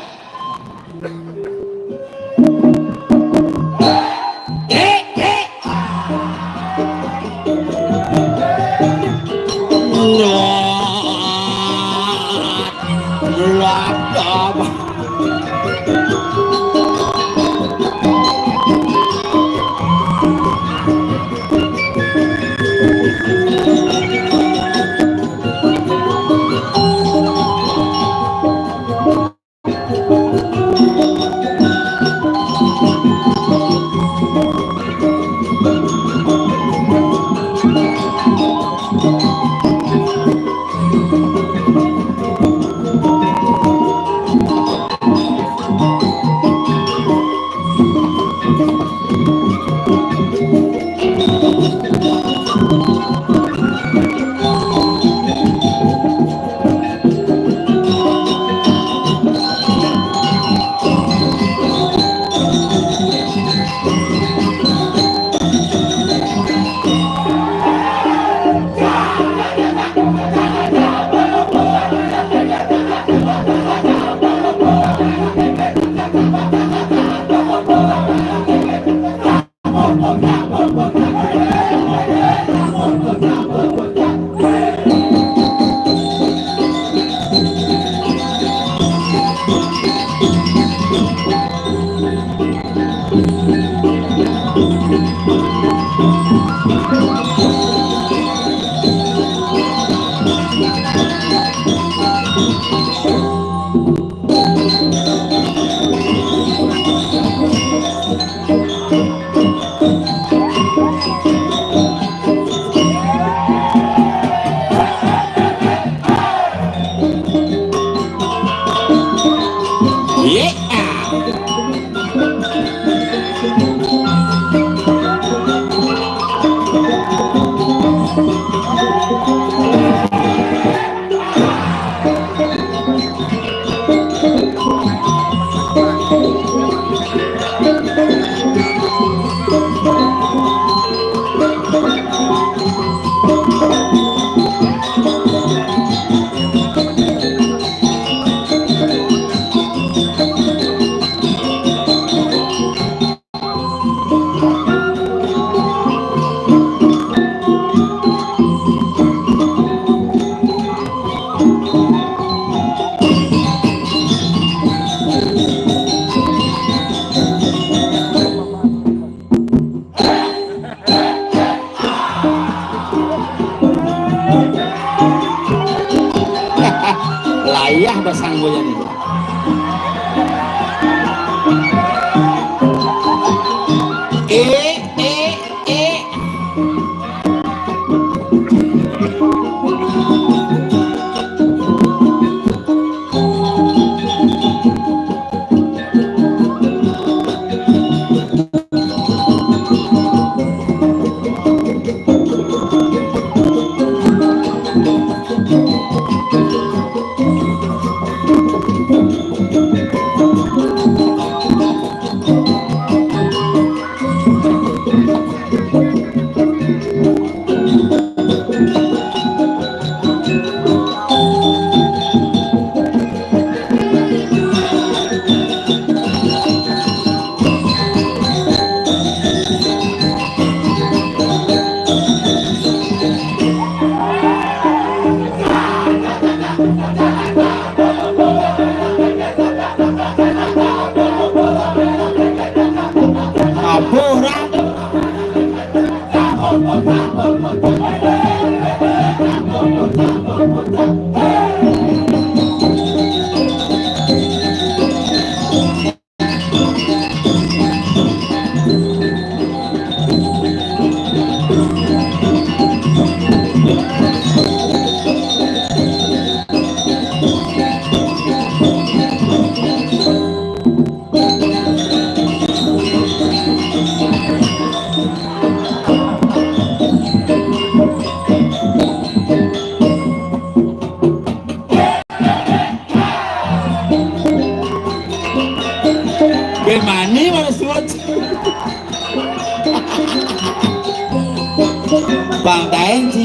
Bang Daeng si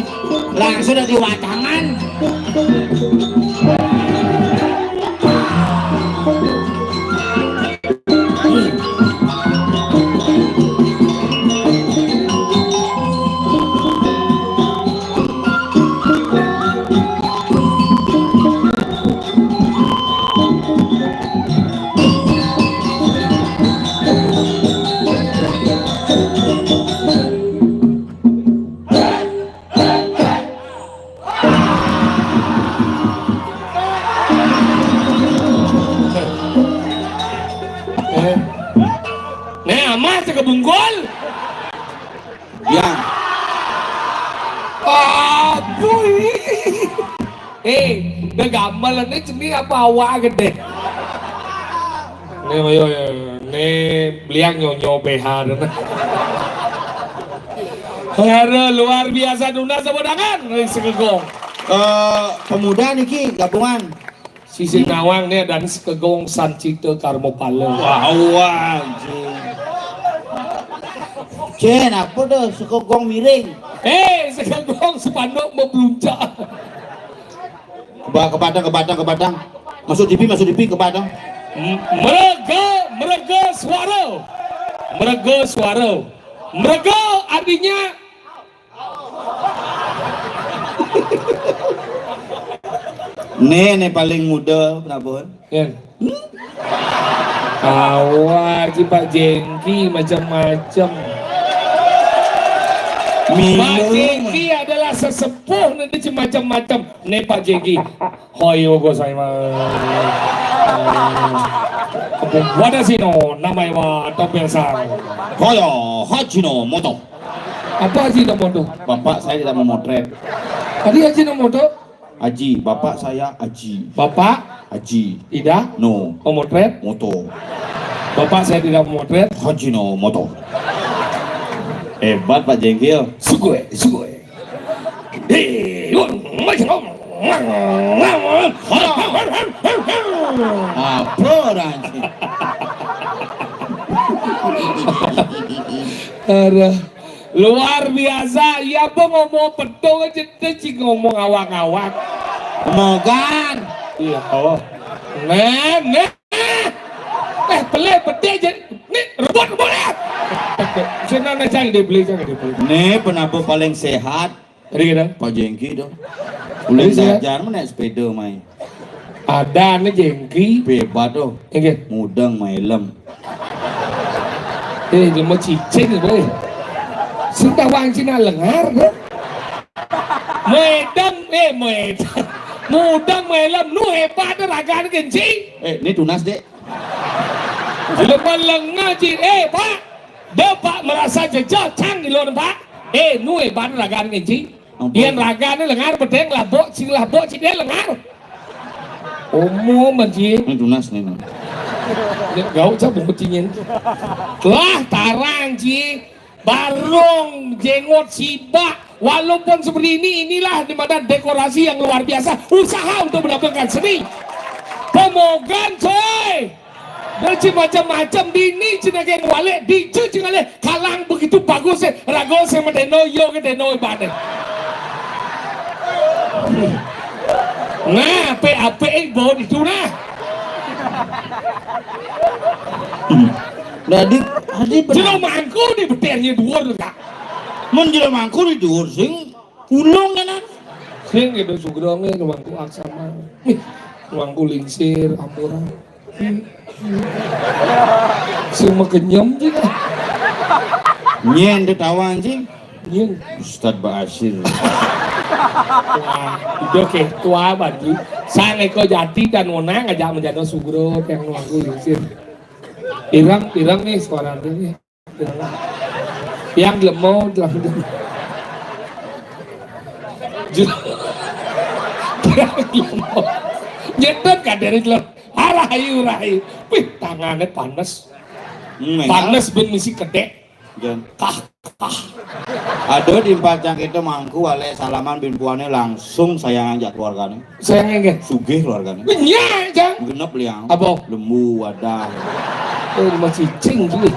langsung dadi wacangan. Eh. Nih, amah cekebungkul. Ya. Aduh. Eh, gegamel ini cening apa awak gedé? Nih, ayo, ayo, ayo. Nih, beliang nyonyo B H dana. Aduh, luar biasa, tunas tepuk tangan. Nih, sekegong. Eh, pemuda niki gabungan. Sisi nawang nih dan sekegong Sancita Karmapala. Wah, wah, anjing. Cén, apa tuh sekegong miring? Eh, sekegong spanduk bebeluncak. Keba-, kebatang, kebatang, kebatang. Masuk T V, masuk T V, kebatang. M-, merega, merega suara. Merega suara. Merega artinya Nih, nih paling muda, Prabon. Yan. Hmm? Awak si Pak Jengki macam-macam. Pak Jengki adalah sesepuh nanti macam-macam. Nih Pak Jengki. Hoyo gozaimasu. Watashi no namae wa Topeng-san. Hoyo, Hajinomoto. Apa Hajinomoto? Bapak saya tidak memotret. Tadi Hajinomoto? Aji, bapak saya Aji. Bapak? Aji. Tidak? No. Memotret? Moto. Bapak saya tidak memotret. Hajinomoto. Hebat Pak Jengkil. Sugoi, sugoi. Eh, apa orang sih? Ada. Luar biasa. Ya apa ngomong petung aja, dia sih ngomong awak-awak. Mogan. Iya, oh. Nah, nah. Eh, pelé peté aja. Nih, rebut, rebut ya. Sini, nah, jangan dibeli, jangan dibeli. Nih, penapa paling sehat? Tadi kita. Pak Jengki dong. Boleh belajar mana sepeda main. Ada nih Jengki. Bebas tuh. Enggak. Mudeng mailem. Eh, dia mau cicing, boy. Sudah wang Cina lengar, deh. Mudeng, eh, mudeng. Mudeng mailem, nu hebat tuh ragan kenci. Eh, ini tunas, Dek. Lepas lengar, Ci. Eh, Pak. Dia, Pak, merasa jejeh, cang di luar, Pak. Eh, nu hebat ragan kenci. Ampun. Yang ragan ni lengar, bedeng, labuk, cing labuk, cing dia lengar. Umum, Ci. Ini tunas nih, nah. Dia gaul, siapa kucingin? Lah, tarang, Ci. Barung, jenggot, sibak. Walaupun seperti ini, inilah di mana dekorasi yang luar biasa. Usaha untuk mendapatkan seni. Pemogan, coy. Dia cing macam-macam, dini cing naging walik, dija cing ngalih, kalang begitu bagus, eh, raga sing medeno, yo gedeno ibane. Nah, apik-apik, eh, bawa itu nah. Dadi, dadi jero mangku di betirnya dhuwur, Kak. Mun jero mangku di dhuwur sing ulung kan? Sing gitu, sugronge, mangku aksama. Nih, mangku lingsir, ampura. Sing makenyem, Cing. Nyén tetawa, anjing. Nyén. Ustad Basir. Wah, udah ke tua banget. Sang eko jati dan wenang aja menjadi sugro yang nuangku lingsir. Irang, irang nih suaranya nih. Yang lemot, lemot. Nyetet kan dari jelek. Arahi, urahi. Wih, tangannya panas. Hmm, panas ben misi kedek. Jan. Kah, kah. Aduh, di empat yang itu mangku, wale salaman bin puane langsung sayangan jak keluargane. Sayangan ke? Sugih keluargane. Nya, Jang. Genep liang. Apa? Lembu, wadah. Oh, masih cing, Jang.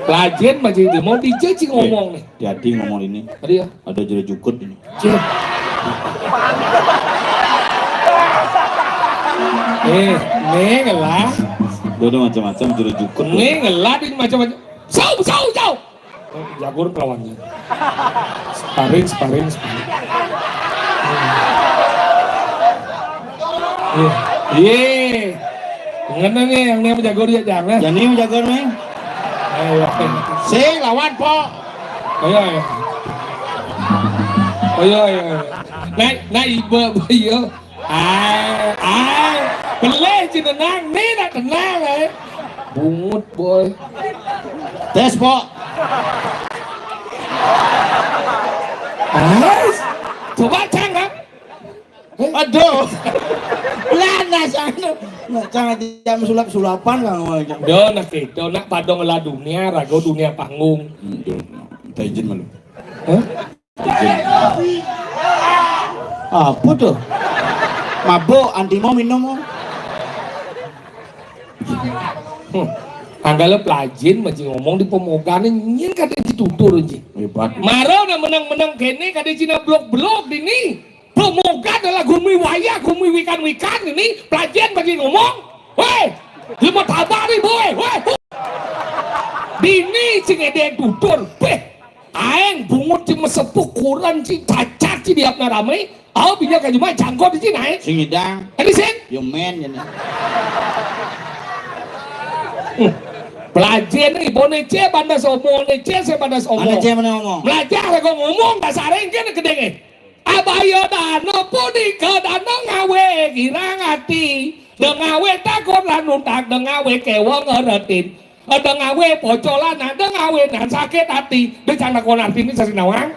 Pelajin masih dia mau dija cing ngomong nih. Jadi ngomong ini. Tadi ya. Ada jero jukut ini. Cing. Eh, nih ngelah. Dia ada macam-macam jero jukut. Nih ngelah di macam-macam. Sau, sau, sau. Jagur kelawannya. Sparring, sparring, sparring. Iya. Iya. Ngene nih yang nih jagur ya jangan. Jani jagur nih. Ayo. Si lawan po. Ayo ayo. Ayo ayo. Naik naik ibu ibu iya. Ai, ai, pelih jenenang, ni nak tenang eh. Bungut boy. Tes po. Tes. Coba cang kan? Aduh. Lah nah sana. Nah, cang jam sulap-sulapan kan ngomong. Yo nak itu nak padong lah dunia, rago dunia panggung. Minta izin malu. Hah? Apa tuh? Mabuk, antimo minum. Hmm. Anggale pelajin masih ngomong di pemogane nyin kada ditutur nji. Hebat. Maro na menang-menang kene kada cina blok-blok dini. Pemogan adalah gumi wayah, gumi wikan-wikan ini pelajin masih ngomong. Weh, lima tabari boy. Weh. Dini cing eden tutur. Beh. Aeng bungut ci mesepuh kuran ci cacat ci diapna rame. Au binya ka jumah jangkot ci nae. Sing idang. Tadi sing. Yo men jene. Hmm. Pelajen ni bone ce bandas omong ne ce se bandas omong. Mana ce mana omong? Belajar kok ngomong dasare kene gedenge. Abaya dana punika dana ngawe girang ati. Dengawe takon lan untak dengawe kewong ngeretin. Ada ngawe pocolan, ada ngawe nan sakit hati. Dia cang nakon artine sasi nawang.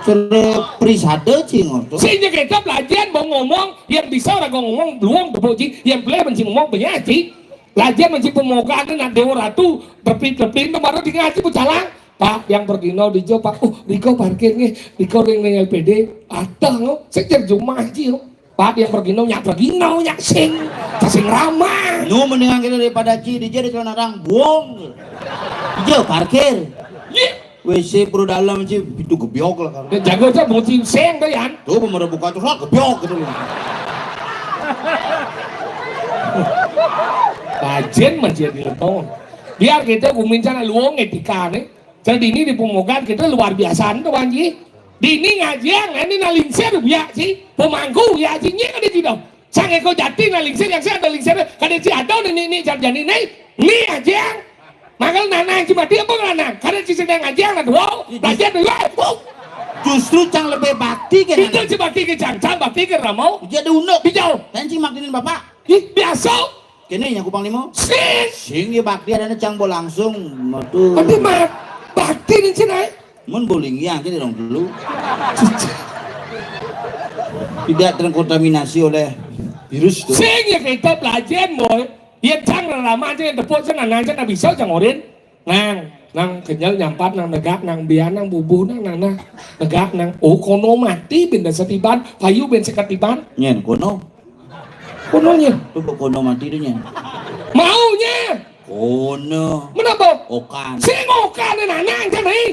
Sura prisada ci ngono. Sing nyekecap lajen mau ngomong, yang bisa ora ngomong luwung debok ci, yang boleh menci ngomong banyak ci. Lajen menci pemogaan nak dewa ratu, tepi-tepi itu baru di ngaji pecalang. Pak, yang pergi no di jo, Pak. Oh, Riko parkir nih, Riko ring ning L P D, ada no, sejar jumah ci no. Pak, yang pergi no, nyak pergi no, nyak sing, sing ramah. Nu mendingan kita daripada ci di jadi celana rang buang. Iya parkir. Iya. W C pro dalam ci itu gebyok lah kan. Jago aja mau ci sing deh yan. Tuh pemerintah buka tuh lah gebyok gitu loh. Kajen masih di letong. Biar kita kumincana luong etika nih. Jadi ini di pemogan kita luar biasa tuh Wanji. Di ini ngajian, ini nalingsir biak ci, pemangku ya ci nyek ada ci dong. Sang eko jati nalingsir yang saya ada lingsir, kada ci ada nih nih jani nih, nih ajiang. Mangkal nanang ci mati apa lanang? Kada ci sedang ajiang lah wow, belajar dulu. Justru cang lebih bakti ke itu ci bakti ke cang, cang bakti ke ramau. Jadi unduk. Bijau. Dan ci maktinin bapak. Ih, biasa. Kene ya kupang lima. Sing. Sing ya bakti ada cang bo langsung. Aduh. Tapi mak bakti nih cina. Mun bowling ya kita dong dulu. Tidak terkontaminasi oleh virus tuh. Sing ya kita belajar boy. Ya cang lama aja yang tepuk sana nanti tak bisa cang orin. Nang, nang kenyal nyampat nang negak nang bian nang bubuh nang nang nang negak nang oh kono mati benda setiban payu ben seketiban. Nyen kono. Kono nyen. Tuh kono mati tuh nyen. Maunya. Kono. Menapa? Okan. Sing okan nang nang kan eh.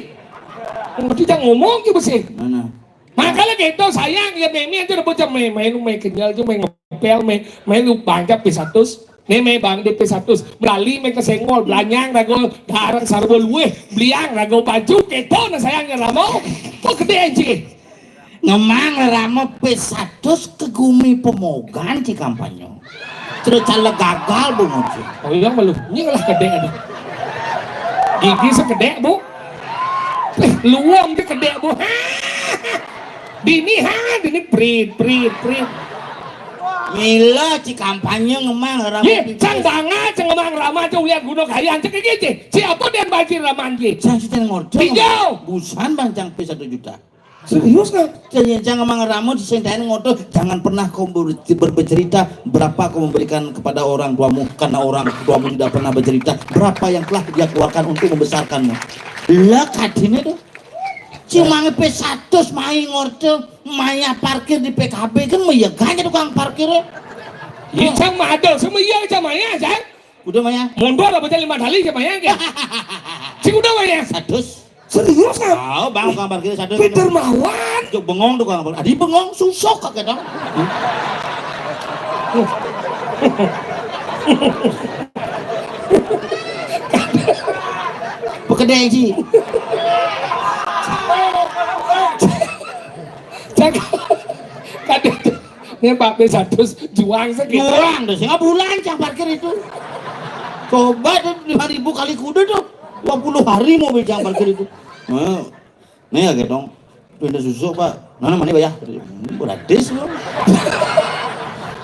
Mesti jangan ngomong ke besi. Mana? Makanya gitu sayang ya meme aja udah bocah meme main main kenyal aja main ngepel main main lu banyak pisatus. Nih me bang di P satu, melali me kesenggol, belanyang rago, darang sarbo luweh, beliang rago baju, keto na sayangnya ramo, kok gede anjing. Ngemang ramo P satu ke gumi pemogan ci kampanye. Terus caleg gagal bu ngoci. Oh iya malu, ini lah gede ada. Gigi segede bu. Eh, luang dia gede bu. Dini ha, dini prit prit prit. Mila ci kampanye ngemang rama. Ye, cang banget cang ngemang rama cang ulian gunung kayan cek iki ci. Siapa dia bagi raman ye? Cang sing ngordo. Tiga. Busan bang cang P satu juta. Serius kan? Cang cang ngemang rama di sing ngodo jangan pernah kau ber- bercerita berapa kau memberikan kepada orang tuamu karena orang tuamu tidak pernah bercerita berapa yang telah dia keluarkan untuk membesarkanmu. Lah kadine tuh. Cuma P satu mai ngordo maya parkir di P K B kan meyeganya tukang parkir. Iya cang mah ada sama iya cang maya cang. Kuda mayang. Mundur apa jadi lima kali siapa mayang ya? Si kuda mayang. Satus. Serius, Kang? Oh, Bang, tukang parkir satus. Peter Mawan. Cuk bengong tukang parkir. Adi bengong susok kakek dong. Pekedai sih. Cak, kadang ini Pak B satu juang segitu. Juang tuh, sehingga bulan yang parkir itu. Coba tuh lima ribu kali kuda tuh, dua puluh hari mau bejang parkir itu. Nah, nih ya gedong, pindah susu Pak. Nah, mana bayar? Gratis loh.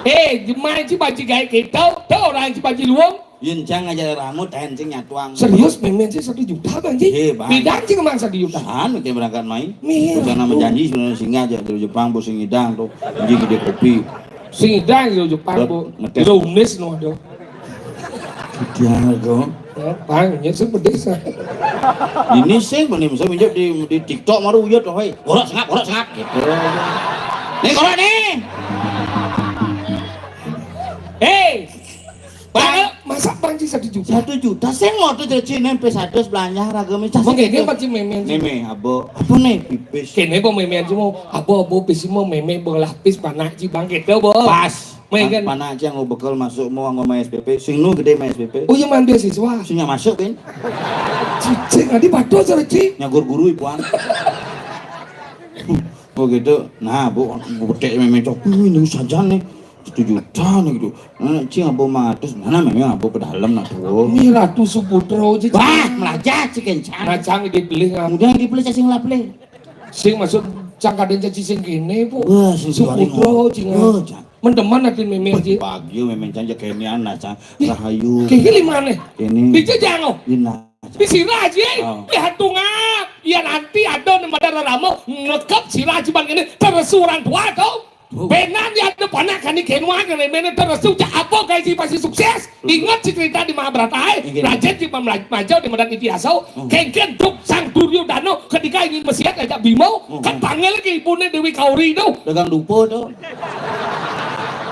Eh, jemaah ci baji gawe kita, tuh orang ci baji luang. Yen cang ngajar rambut, ten cing nyatuang. Serius, memen sih satu juta, Bang, Ji? Iya, Bang. Bidang sih kemang satu juta. Anu, kayak berangkat main. Iya. Rencana menjanji sebenarnya singgah aja dari Jepang, Bu, sing ngidang tuh. Jadi gede kopi. Sing ngidang dari Jepang, Bu. Ngetes. Lumis no, aduh. Dia tuh. Ya, Bang, ya sih pedis. Ini sih, mending saya minjem di, di TikTok, maru uyut, hoi. Gorok sengap, gorok sengap. Gitu. Nih, gorok nih. Hei, Bang, masa Bang Ji satu juta? Satu juta, sing mau tuh jadi nempe satu belanja harga mecah. Mungkin dia pasti memen sih. Meme, abo. Apa nih, pipis? Kene bo memen sih mau. Abo, abo, pisi mau meme, bo lapis, panak Ji Bang gitu, bo. Pas. Mungkin. Panak Ji yang bekal masuk mau anggo main S P P. Sing nu gede main S P P. Oh, iya, main beasiswa. Sing yang masuk, kan? Cicing, adi batu aja, Ci. Nyagur guru, ibuan. Oh gitu. Nah, bu, bu betek meme cok. Ini saja nih. Satu juta nih gitu. Nah, cing abo matus, mana memang abo ke dalam nak tuh. Ini Ratu Suputro, Ci. Wah, melajah, Ci, kencang. Nah, cang dibeli, nggak? Kemudian dibeli cacing laple. Sing maksud cang kadang caci sing gini, Bu. Wah, sing Suputro, cing. Wah, cang. Mendeman atin meme, Ci. Pagi meme cang jek kenian, nah, cang. Ih, rahayu. Kiki lima nih. Ini. Di Jejang, oh. Ina. Di sirah, Ci. Oh. Di hantungan. Iya, nanti ada nih pada ramo ngekep sirah cuman ini terus orang tua, tuh. Benan ya ada panak kani kenwa kene mene terus tuh cak apa kayak si pasti sukses. Ingat si cerita di Mahabharata, eh? Inggih. Rajen si pemlaj-, majau di Medan Itiaso. Hmm. Kengken duk Sang Duryodano ketika ingin mesiat ngajak Bimo, hmm, kan panggil lagi ibunya Dewi Kauri itu. Dagang dupo tuh.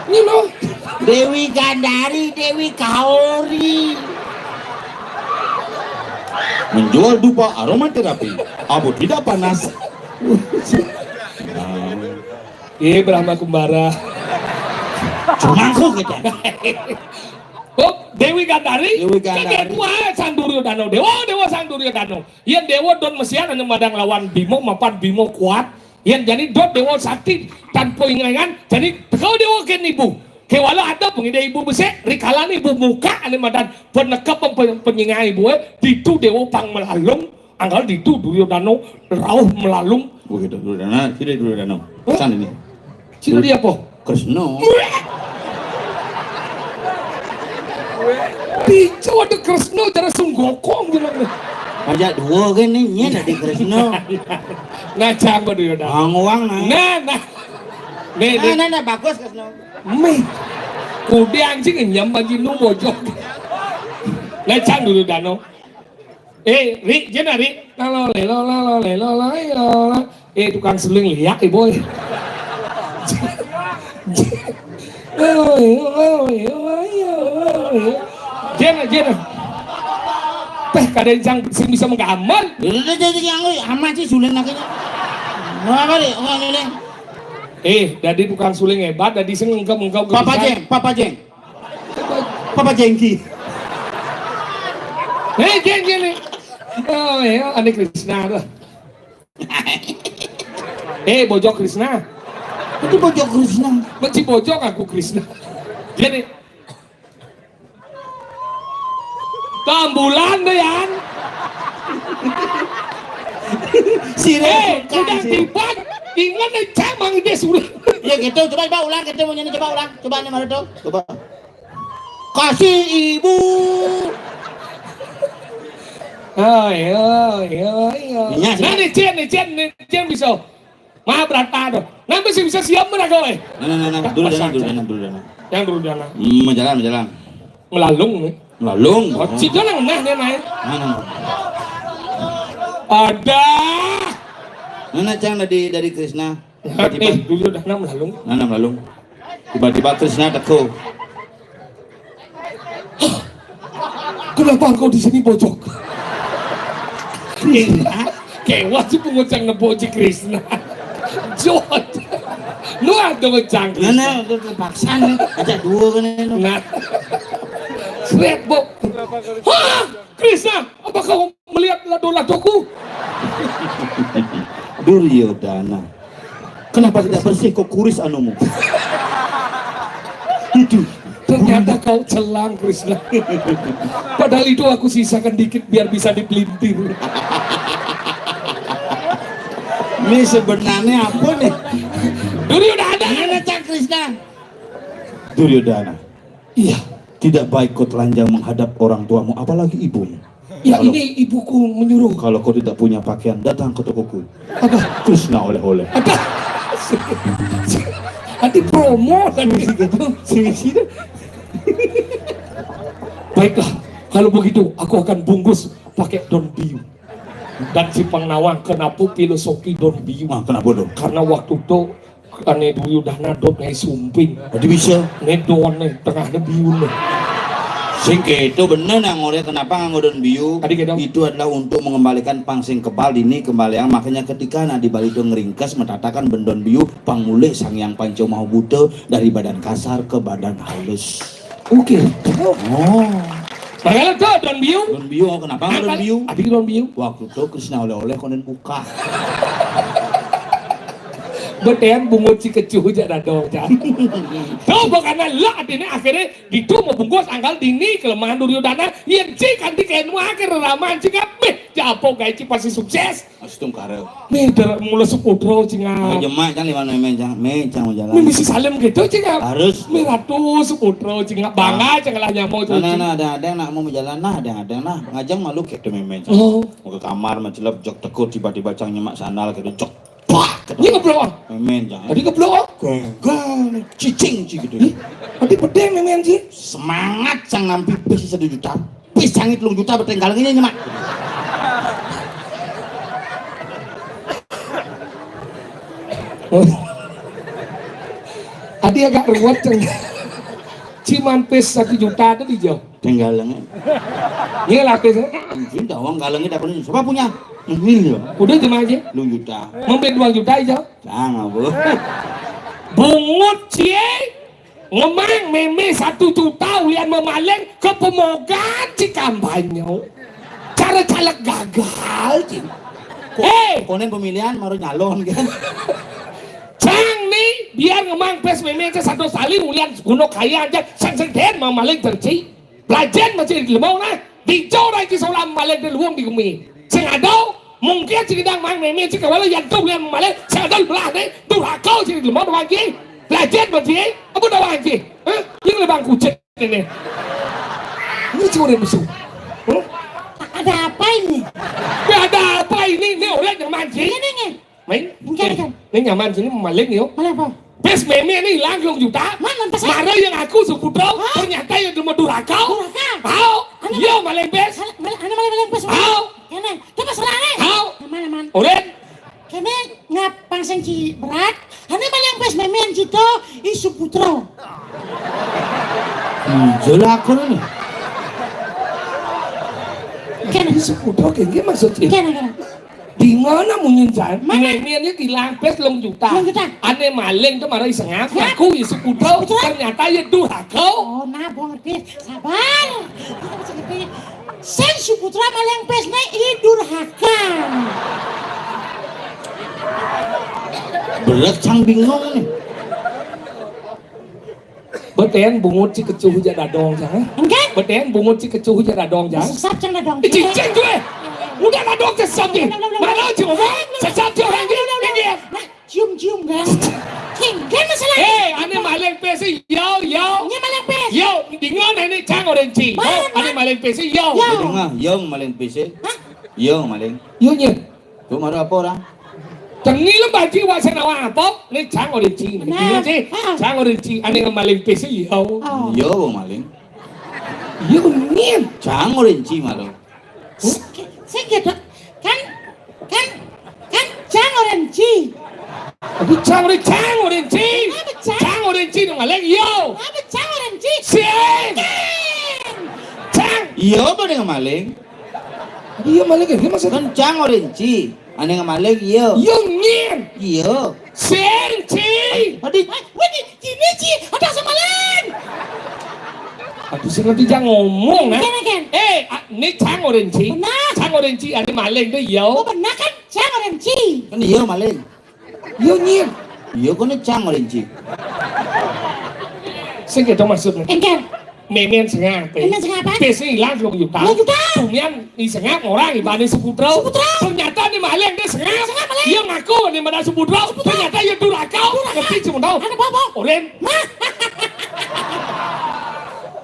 Ini loh. Dewi Gandari, Dewi Kauri. Menjual dupa aromaterapi. Abu tidak panas. Nah. Iya, Brahma Kumbara. Cuma aku gitu. Oh, Dewi Gandari. Dewi Gandari. Kan dia tua, Sang Duryodano. Dewa, Dewa Sang Duryodano. Iya, Dewa don mesian anu madang lawan Bimo, mapan Bimo kuat. Iya, jadi dot Dewa Sakti tanpa ingangan. Jadi, kau Dewa ken ibu. Kewala ada pengida ibu besek, rikalan ibu muka, ane madan penekap pem-, penyingai ibu, eh. Ditu Dewa pang melalung. Anggal ditu Duryodano rauh melalung. Begitu, Duryodana, sini Duryodana. Hah? Pesan ini. Sini dia apa? Kresno. Picu ada Kresno, cara sunggokong gitu. Aja dua kan nih, nyen ada Kresno. Nah, cang apa Duryodana? Angwang, nah. Nah, nah. Nih, nah, nih. Nah, nah, bagus Kresno. Mih. Kudi anjing nyam bagi nu bojok. Nah, cang Duryodana. Eh, Ri, jena, Ri. Lalo, lelo, lalo, lelo, lalo, lalo. Eh, tukang suling liak, eh, boy. Lalo, lelo, lalo, lelo, lalo, lalo. Jena, jena. Teh, kadang cang sing bisa menggambar. Udah, udah, udah, yang lu amat sih suling lagi. Berapa, Ri? Oh, ini, ini. Eh, jadi tukang suling hebat, jadi sing engkau, engkau Papa kebisan. Jeng, Papa Jeng. Papa Jengki. Hei, Jeng, Jeng, nih. Oh, iya, Ane Krishna tuh. Eh, bojok Krishna. Itu bojok Krishna. Benci bojok aku Krishna. Gini. Tambulan tuh, Yan. Sire eh, suka, udah sih. Tiba, ingat nih, cemang dia suruh. Ya gitu, coba, coba ulang, kita mau nyanyi, coba ulang. Coba nih, mana tuh? Coba. Kasih ibu. Oh, iya, iya, iya. Iya, nah, nih, Cien, nih, Cien, nih, Cien bisa. Mahabharata tuh. Napa sih bisa siap mana kowe? Nah, nah, nah, nah. Dulu dana, dulu dana, dulu dana. Yang dulu dana. Hmm, menjalan, menjalan. Melalung nih. Melalung. Oh, Cina nang nah nih naik. Nah, nah. Ada. Nah, nah, cang dari, dari Krishna. Tiba-tiba. Eh, dulu dana melalung. Nah, nah, melalung. Tiba-tiba Krishna teko. Kenapa engkau di sini, Bojok? Krisna. Kewat si pungut cang nepuk si Krisna. Jot. Lu ada cang Krisna. Nah, nah, terpaksa nih. Ada dua kan ini. Nah. Sret, Bo. Hah? Krisna, apa kau melihat lado-ladoku? Duryodana. Kenapa tidak bersih kok kuris anumu? Itu. Ternyata kau celang, Krisna. Padahal itu aku sisakan dikit biar bisa dipelintir. Ini sebenarnya apa nih? Duryodana. Gimana, Cak Krisna? Duryodana. Iya. Tidak baik kau telanjang menghadap orang tuamu, apalagi ibumu. Ya, kalau ini ibuku menyuruh. Kalau kau tidak punya pakaian, datang ke tokoku. Apa? Krisna oleh-oleh. Ada. Nanti promo kan gitu. Sini, sini. Baiklah, kalau begitu aku akan bungkus pakai daun biu. Dan si Pang Nawang, kenapa filosofi daun biu? Ah, kenapa dong? Karena waktu itu ane Duryodana dot ngai sumping. Jadi bisa. Ne daun ne, tengah ne biu ne. Sing keto bener nah ngorek kenapa nganggo daun biu? Tadi keto. Itu adalah untuk mengembalikan pang sing kebal dini kembalian. Makanya ketika nah di Bali itu ngeringkes metatakan ben daun biu pang mulih Sang Hyang Panca Maha Buta dari badan kasar ke badan halus. Oke. Oh. Padahal tuh daun biu. Daun biu, kenapa daun biu? Adi daun biu. Waktu itu Krisna oleh-oleh konen buka. Betean bungut si kecuh jak dadong, Cak. Tuh, bukan lah, artinya akhirnya gitu mau bungkus angkal dini kelemahan Duryodana. Yang cik kanti kayak nu akhir raman cik kabeh. Japo gawe cik pasti sukses. Astungkara. Nih, dar-, mula Suputra cingak. Jemak kan lima memen cang, me cang mau jalan. Nih, misi salim gitu cingak. Harus. Nih, ratu Suputra cingak. Bangga cingak lah nyamuk tuh. Nah, nah, nah, ada, ada nak mau jalan nah, ada, ada nah. Ngajang malu gitu memen cang. Oh. Mau ke kamar, mencelep, jok tekut, tiba-tiba cang nyemak sandal gitu, jok. Wah, ini keblok. Memen cang. Tadi keblok. Genggal, cicing cik gitu. Ih, tadi pedeng memen cik. Semangat cang ngambil bis satu juta. Pisang itu telung juta beteng galengnya nyemak. Tadi agak ruwet ceng. Ciman pis satu juta tuh dijauh. Tenggalengnya. Iya lah pis. Anjing dah uang galengnya dapat ini. Siapa punya? Ini ya. Udah cuma aja. Telung juta. Mungkin dua juta aja. Jangan bu. Bungut cie. Ngemang meme satu juta ulian memaling ke pemogan Cikambanyo. Cara caleg gagal, Cing. Hei, konen pemilihan baru nyalon kan. Cang nih, biar ngemang pes meme ke satu sali ulian gunung kaya aja, sang sing den memaling terci. Belajen masih di lemau nah, dijau rai ki solam memaling di luang di gumi. Sing ada, mungkin sing dang mang meme sing kawala yang tu ulian memaling, sing ada belah nih, durhaka sing di lemau doang ki. Belajen masih, apa doang ki? Hah? Yang lebang kucing ini. Ini curi musuh. Hah? Ada apa ini? Ya, ada apa ini? Ini orang yang mancing. Ini nih. Main? Enggak, enggak. Ini nyaman sini maling yo. Maling apa? Pes meme ini hilang telung juta. Mana pes? Mara yang aku Suputra, hah? Ternyata yang cuma durhaka. Durhaka? Hao. Anu yo maling pes. Maling, maling, maling, maling pes. Hao. Kene, coba serane. Hao. Aman, aman. Oren. Kene ngap pang sing ci berat. Ane maling pes meme yang cito i Suputra. Hmm, jelas aku nih. Kene. I Suputra kayak gini maksudnya. Kene, kene. Di mana munyin jan? Mana? Ini, ini, ini hilang pes telung juta. Telung juta. Ane maling tuh marah isengak. Ya. Aku i Suputra. Suputra. Ternyata ya durhaka. Oh, nah, gua ngerti. Sabar. Sing Suputra maling pes ne i durhaka. Berat sang bingung nih. Beten bungut si kecuh ja dadong jang. Enggak. Beten bungut si kecuh ja dadong jang. Sesat cang dadong. Eh, cincin gue. Udah dadong sesat nih. Mana cuma sesat orang dia. Nah, cium-cium kan. Cing, kan masalah. Eh, ane maling pes yo yo. Ini maling pes. Yo, dengan ini cang orang ci. Yo, ane maling pes yo. Yo. Dengar, yo maling pes. Hah? Yo maling. Yo nye. Tuh marah apa orang? Tengi lo baji wak senawa apa? Ini cang orang ci. Nah. Iya ci. Cang orang ci. Ane maling pes yo. Oh. Yo maling. Yo nye. Cang orang ci malu. Sing gitu. Kan, kan, kan cang orang ci. Aku cang orang, cang orang ci. Apa cang? Cang orang ci dong maling yo. Apa cang orang ci? Sing. Cang. Cang. Iya apa ning maling? Iya maling iki maksud. Kan cang ora enci. Ane maling iya. Iya nyen. Iya. Sing ci. Aduh. Wah, ini, ini ci. Ada sama maling. Aduh sing ngerti cang ngomong nah. Ken, ken. Eh, ah, ini cang ora enci. Benar. Cang ora enci ane maling to iya. Oh, benar kan? Cang ora enci. Kan iya maling. Yo nyen. Iya kok ne cang ora enci. Sing kedo maksudmu. Engken. Memen sing ape? Memen sing apa? Pis ilang telung juta. Telung juta. Dumian i sengap ora ibane Suputra. Suputra. Ternyata ni maling dia sengap. Sengap maling. Iya ngaku ni mana Suputra. Suputra. Ternyata ya duraka. Duraka. Ngerti cuma tahu. Ada apa? Oren. Nah.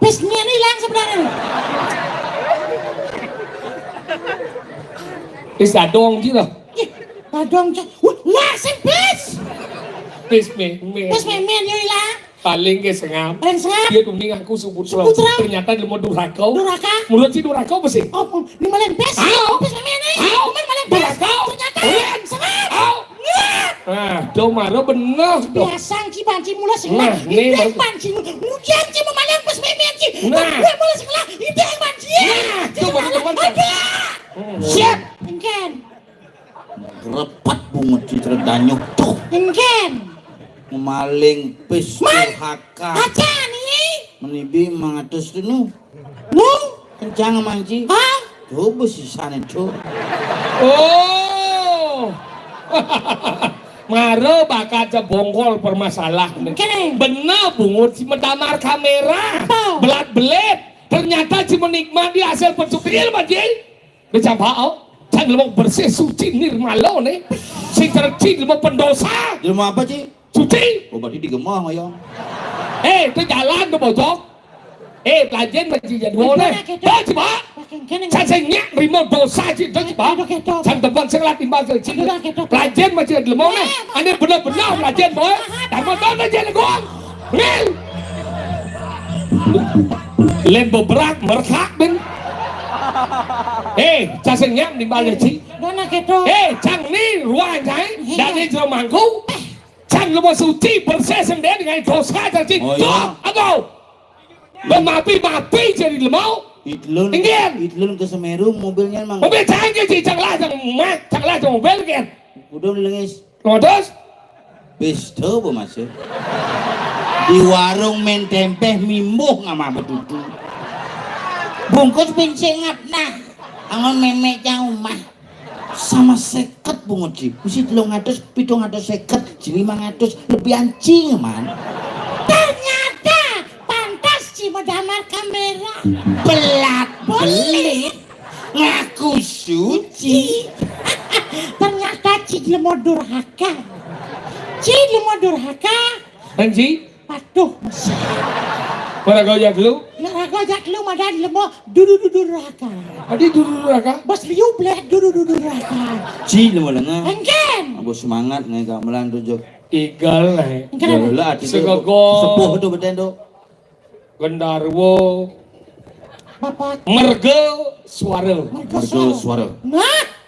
Pis nyen ilang sebenarnya. Pis dadong gitu. Ih, dadong cek. Wah, lah sing pis. Pis memen. Pis memen yo ilang. Paling ke sengap. Paling sengap. Dia demi ngaku Suputra. Suputra. Ternyata dia mau duraka. Duraka. Menurut si duraka apa sih? Oh, oh, ini maling pis. Au. Pis memen nih. Au. Ini maling pis. Duraka. Ternyata. Oren. Sengap. Au. Nah. Ah, do maro bener do. Biasa ci banci mula sengap. Nah, ini banci. Hujan ci mau maling pis memen ci. Nah. Gue mula sengap. Itu banci. Nah, itu teman-teman. Ada. Hmm. Siap. Engken. Repet bungut ci ceritanya. Tuh. Engken. Maling pis durhaka. Aja nih. Menibi mangatus tu nu. Nu? Kencang manci. Hah? Coba sisane, Cuk. Oh. Maro bakal cebongkol permasalahan. Kene. Bener bungut si medamar kamera. Apa? Belat belit. Ternyata si menikmati hasil pencurian, Pak Ji. Dia coba, oh. Cang lemo bersih suci nirmalo ne. Sing cerci lemo pendosa. Lemo apa, Ci? Suci. Oh, berarti digemah ya. Eh, itu jalan tuh bojok. Eh, pelajen masih jadwal deh. Dah coba. Saya senyap terima dosa sih dah coba. Sang depan sekelah timbal sih. Pelajen masih ada lemong nih. Ane bener-bener pelajen boy. Dan mau tahu aja legong. Nih. Len beberak meresak ben. Eh, saya senyap timbal sih. Eh, cang ni ruang jai. Dan ni jero mangku. Cang lemo suci bersih sendiri dengan dosa cang ci. Oh, iya. Tuh, aku. Lemapi-mapi jadi lemo. Idlun. Ingin. Idlun ke Semeru mobilnya mang. Mobil cang ci, cang lah, cang mak, cang lah, cang mobil kan. Udah lengis. Ngodos. Pis do apa maksud? Di warung men tempe mimbuh ngamah bedudu. Bungkus pin singap nah. Angon memek cang umah. Sama seket bungut ci. Mesti telung atus, pitung atus seket, ci limang atus, lebih anjing man. Ternyata pantas ci medamar kamera. Belat belit ngaku suci. Ternyata ci lemo durhaka. Ci lemo durhaka. Anji? Patuh. Para gojak lu? Para gojak lu madan lemo dudu-dudu raka. Adi dudu raka? Bos liu bleh dudu-dudu raka. Ci lemo lenga. Engken. Bos semangat ngai gamelan tujuk. Igal ngai. Engken. Igal lah, ati tu. Segogo. Sepuh tu beten tu. Gendarwo. Bapak. Mergo suara. Mergo suara. Nah.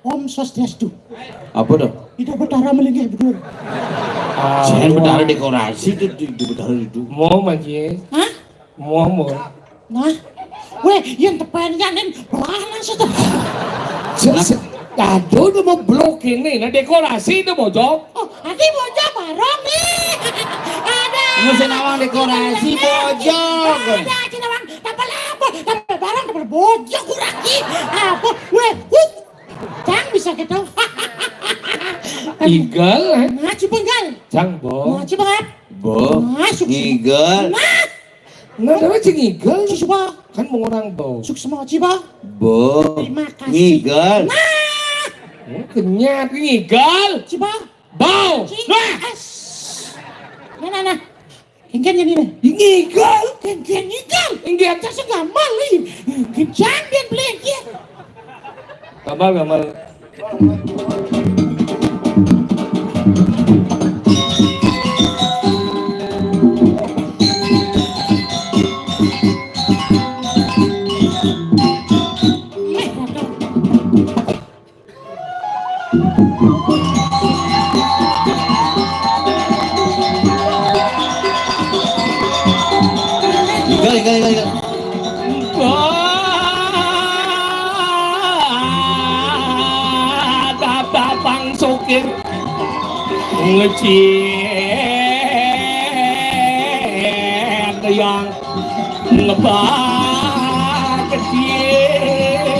Om Swastiastu. Apa tu? Ida Betara melinggih betul. Ah, jangan Betara dekorasi tu, tu, tu Betara itu. Mau maji. Hah? Mau mau. Nah. Weh, yang tepen kan kan belah langsung tu. Aduh, udah mau blok ini. Nah, dekorasi tu bojong. Oh, ati bojong barang ni. Ada. Mesti nawang dekorasi bojong. Ada, ada nawang. Tak apa lah, apa? Tak apa barang, tak apa bojong kurang ki. Apa? Weh, huh. Cang bisa gitu. Igal, eh? Nah, coba igal. Cang, bo. Nah, coba kan. Bo. Nah, sukses. Ngigal. Nah. Nah, ada aja ngigal. Coba. Kan mau orang bo. Sukses mau coba. Bo. Terima kasih. Ngigal. Nah. Oh, kenyat ngigal. Coba. Bo. Nah. Nah, nah, nah. Engken yen ngene. Ngigal. Engken ngigal. Engken. Cak sing gamal iki. Kencang pian beli iki. Gamal, gamal. Gal, gal, gal, gal. Pang sokir ngecit yang ngebak kecil.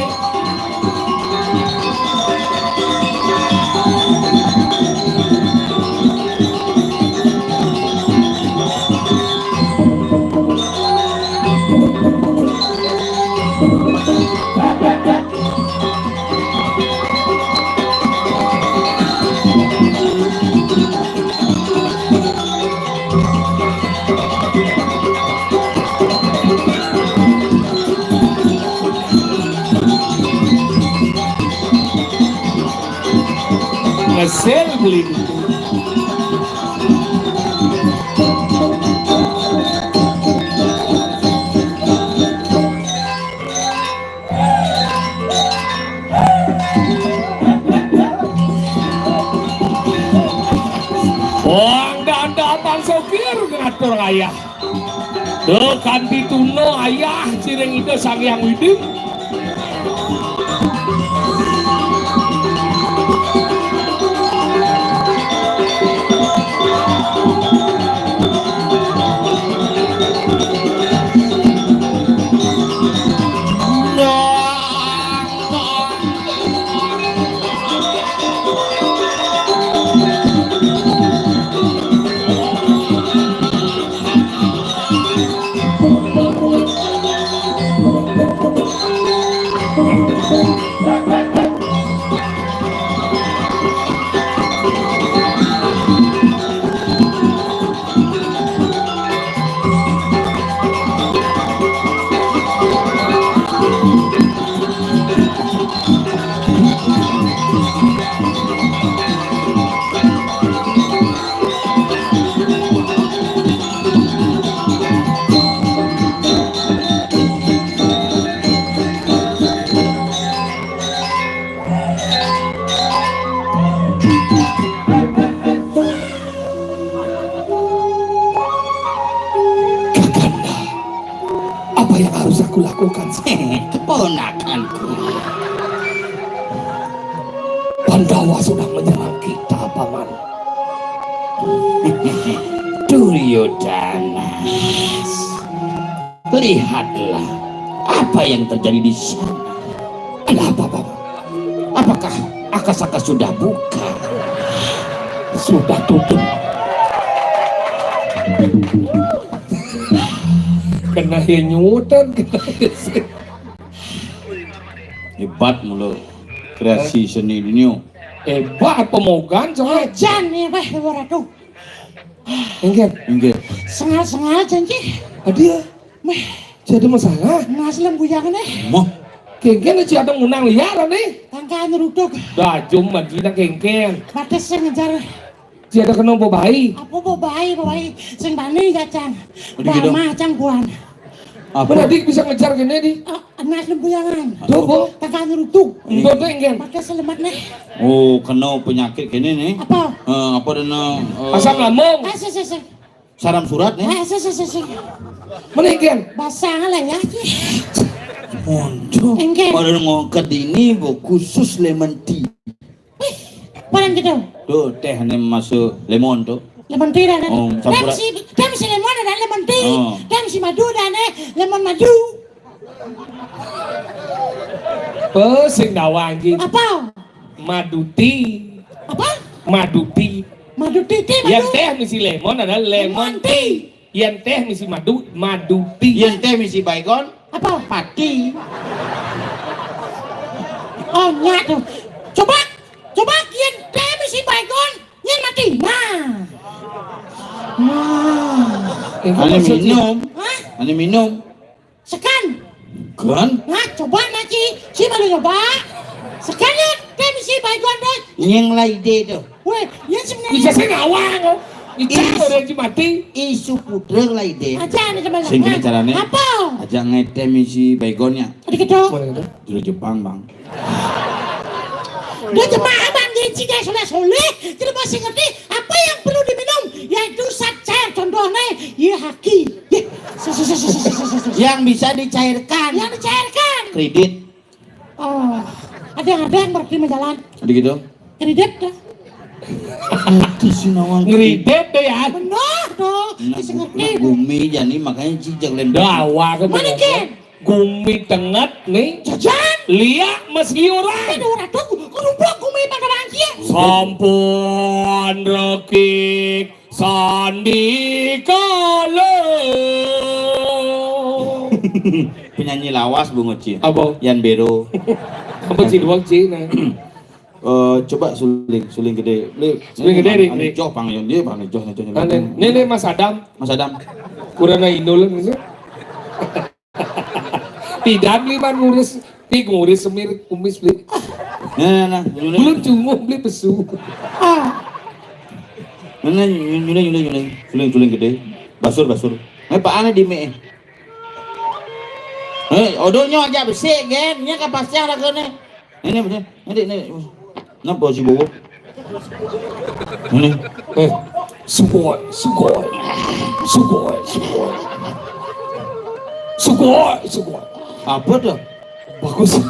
Ngesel beli. Wong danda Pang Sokir ngatur ayah. Duh, kanti tuna ayah siring Ida Sang Hyang Widi. Kakanda, apa yang harus aku lakukan sekarang? Keponakanku. Pandawa sudah menyerang kita, Paman. Duryodana. Lihatlah apa yang terjadi di sana. Ada apa, Paman? Apakah akasaka sudah buka? Sudah tutup. Kena ya nyutan, kena ya sih. Hebat mulu kreasi seni dunia. Hebat pemogan, coba. Jan nih, Pak Ibu Ratu. Enggak. Enggak. Sengal-sengal janji. Adia. Meh. Jadi masalah. Mas lembuyangan eh. Mah. Kengken aja ada ngunang liar nih. Tangkaan ruduk. Dajum manjina kengken. Batas sing ngejar. Dia ada kena bebai. Apa bebai, bebai? Sing bani kacang. Udah gitu. Bama cang buan. Apa? Berarti bisa ngejar gini di. Ah, enak lembuyangan. Tuh, Bu. Tekan rutuk. Enggak, enggak, enggak. Pakai selemat nih. Oh, kena penyakit gini nih. Apa? Eh, apa dan eh, asam lambung. Ah, sih, sih, sih. Saram surat nih. Ah, sih, sih, sih, sih. Meninggal. Basah lah ya. Monjo. Enggak. Pada ngongkat ini, Bu, khusus lemon tea. Wih, barang gitu. Tuh, teh ini masuk lemon tuh. Lemon tea dah. Oh, campuran. Teh si, teh si lemon ada lemon tea. Oh. Teh si madu dah nih, lemon madu. Pusing dawang gitu. Apa? Maduti. Apa? Maduti. Maduti, tea madu. Yang teh misi lemon adalah lemon tea. Lemon tea. Yen teh misi madu, madu tea. Yen teh misi baygon, apa? Pati. Oh, nyak tuh. Coba, coba yen teh misi baygon, yen mati. Nah. Nah. Ane minum. Hah? Ane minum. Sekan. Kan? Nah, coba naci, si malu coba. Sekan ya, teh misi baygon deh. Nyeng lai deh tuh. Weh, ya sebenarnya. Bisa saya ngawang kok. Ica udah mati. Isu putra lai deh. Aja nih teman. Sing gini caranya. Apa? Aja ngetem isi baygonnya. Dikit dong. Boleh gitu. Dulu Jepang, Bang. Dia jemaah Bang Geci kayak soleh-soleh, kita masih ngerti apa yang perlu diminum, yaitu zat cair contohnya, ya haki. Ya. Yang bisa dicairkan. Yang dicairkan. Kredit. Oh, ada yang ada yang berarti menjalan. Ada gitu. Kredit dah. Ati sinawang. Ngridit to ya. Bener to. Nah, Wis ngerti. Gumi jani makanya cicak lendang. Dah awak ke. Mana, Ken? Gumi tenget nih. Jajan. Liak mesti orang. Ada orang tuh kerupuk gumi pada bangkit. Sampun rekik sandi kala. Penyanyi lawas bungut ci. Apa? Yan Bero. Apa ci doang ci nah? Eh, coba suling, suling gede. Li, Suling gede, Li, Li. Joh pang yang dia, pang joh, joh, joh. Ane, ini, ini Mas Adam. Mas Adam. Kurang inul gitu. Tidak beli man ngurus, pi ngurus semir kumis beli. Nah, nah, nah, nyuling. Belum cunguh beli pesu. Nah, nah, nyuling, nyuling, nyuling. Suling, suling gede. Basur, basur. Eh, Pak Ane di me. Eh, odonyo aja besik, gen. Ini kapas yang raga nih. Ini betul. Ini, ini. Napa si bowo? Ini. Eh, sugoi, sugoi. Sugoi, sugoi. Sugoi, sugoi. Apa tuh? Bagus.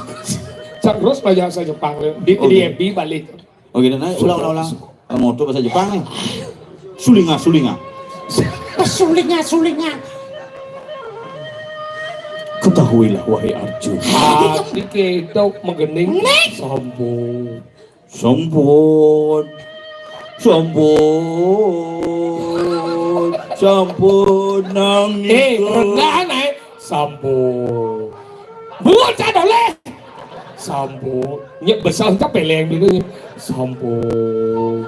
Cak terus banyak saya Jepang di, di Oke. F B balik. Oh gitu, nah, ulang, ulang, ulang. Moto bahasa Jepang nih. Sulinga, sulinga. Sulinga, sulinga. Ketahuilah, wahai Arjuna. Ati ketok menggening. Nek. Sampun. Sampun. Sampun. Sampun nang Eh, nika. Rendahan ae. Sampun. Buat cak doleh. Sampun. Nyek besar cak peleng dulu. Sampun.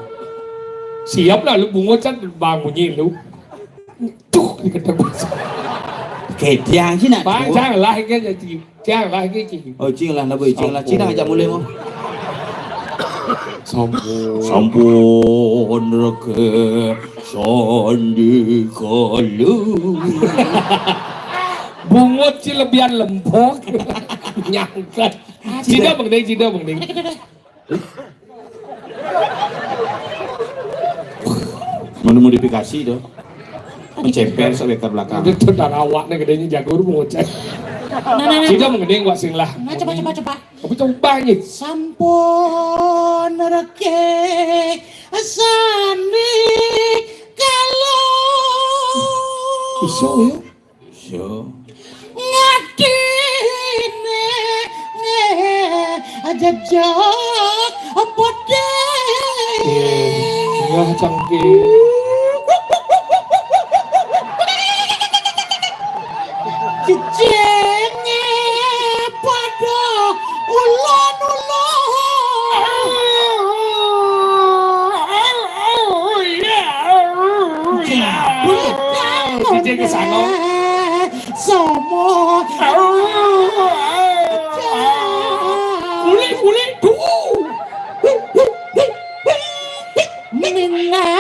Siap lah lu bungut cak bang bunyi lu. Tuh, diketek besar. Kediang sih nak. Bang, tuh. Jangan lah, kan, jadi. Cang lah iki, Ci. Oh, Cing lah, napa Cing lah? Cing lah ngajak mulai mau. Sampun. Sampun reke sandi kalu. Bungut ci lebihan lembok. Nyangkat. Cina bengdeng, Cina bengdeng. Mana modifikasi tuh? Menceper sampai ke belakang. Itu darah awaknya gedenya jago lu mau cek. Nah, nah, nah. Kita mengedeng wak sing lah. Nah, coba, coba, coba. Tapi coba nih. Sampun reke sandi kalau. Iso ya. Iso. Ngatine jejak pode. Wah, cangkir. Cicing padha ulon-ulon. Cicing kesana. Somo. Kulit, kulit, tuh. Minat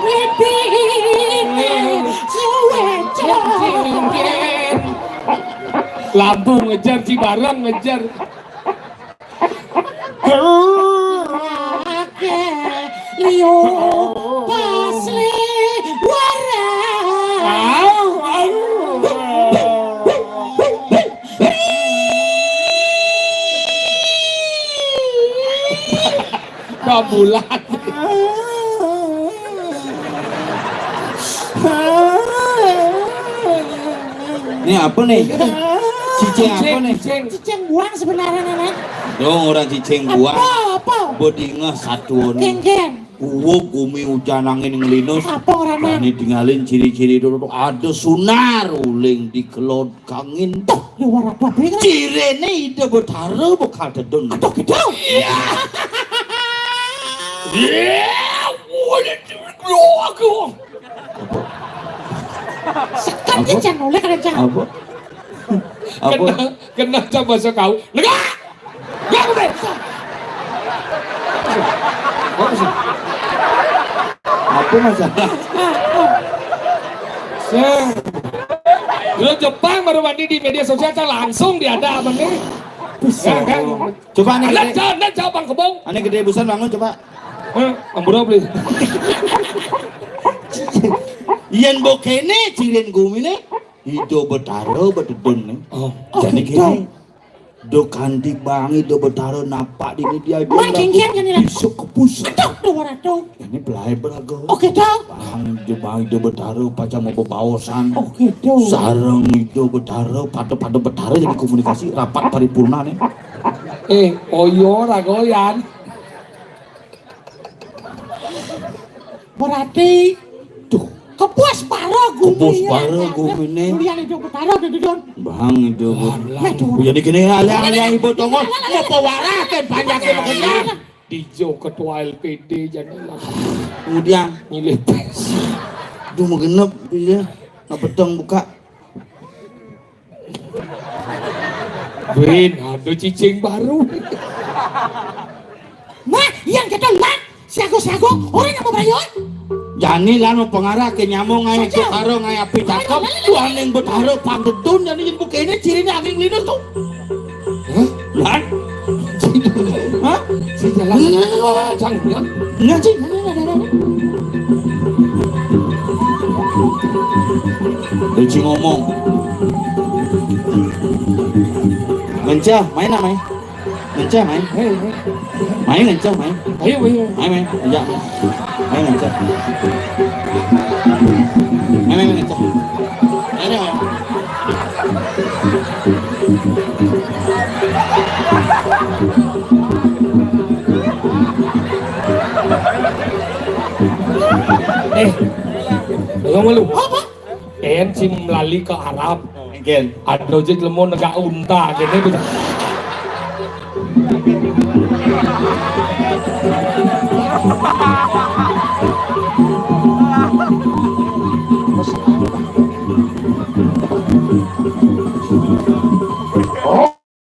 ngedine suwe cok. Lampung ngejar, Cibareng ngejar. Ake liu pas liwara. Kambulan. Ini apa nih? Cicing apa nih? Cicing. Cicing buang sebenarnya, Nenek. Dong, orang cicing buang. Apa, apa? Bedingah satu nih. Geng, geng. Uwo gumi ujan angin ngelinus. Apa orangnya? Berani tinggalin ciri-ciri dulu. Ada sunar uling di kelod kangin. Tuh, luar apa, Bing? Cirene ida betara bekal tedun. Aduh, gitu. Iya. Iya, boleh dulu aku. Sekan Apa? Kencang, oleh kencang. Apa? Apa? Kena, kena coba sekau. Negak! Negak, Bing! Apa sih? Apa masalah? Sing. Lu Jepang baru mandi di media sosial, kan langsung diada apa nih? Bisa. Ya, kan? Coba nih, Anak gede. Jangan, jangan, Bang Kebong. Ane gede busan bangun coba. Hah? Ampura, beli. Yen mbok kene cirin gumine, ida betara betedun nih. Oh. Jane kene. Do kanti bang Ida Betara napak dini dia aja. Mang Kingkian kan ini. Bisa kepus. Aduh, dua ratus. Ini pelai beraga. Oke, dah. Bang Ida, bang Ida Betara pacang mau bebaosan. Oke, dah. Sareng Ida Betara, pada-pada Betara jadi komunikasi rapat paripurna nih. Eh, oyo ragoyan. Berarti tuh, kepus paro gumi. Kepus paro gumine. Kuliah Ida Betara, Dudun. Bang Ida. Alah. Jadi kene alih-alih ibu tongol, mau pewarah kan panjang. Dijo ketua L P D jadi lah. Kemudian milih pes. Duh, mau genep dia. Nak peteng buka. Brin, ada cicing baru. Nah, yang kita lah, siago-siago, orang yang mau bayar. Jani lah mau pengarah ke nyamuk ngai. Saja. Karo ngai api cakep, tuan yang betara pandedun, jani jadi bukene cirine angin linus tuh. Hah? Lan? Hah? Si jalan. Cang, ya. Enggak, Cing. Uci ngomong. Mencah, main lah, main. Mencah, main. Ayo, ayo. Main, Mencah, main. Ayo, ayo. Main, main. Iya. Main, Mencah. Main, main, Mencah. Main, main. Eh, ngomong lu. Apa? En si melali ke Arab. Nggih. Ada aja lemo negak unta kene tuh.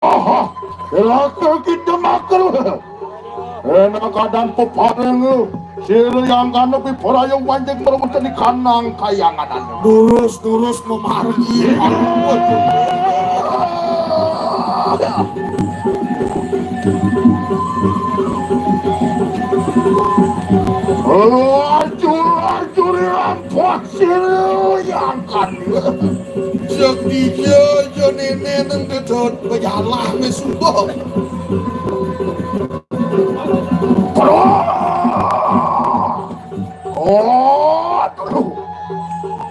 Aha, lelaki kita makruh. Enak keadaan peparing lu. Sira yang kanu piporaya wanjing merwenteni kanang kayangan anu. Durus, durus memargi. Lajur, lajur rampok sira yang kanu. Jek dija aja nene nang dedot bejalah me subuh. Oh, aduh.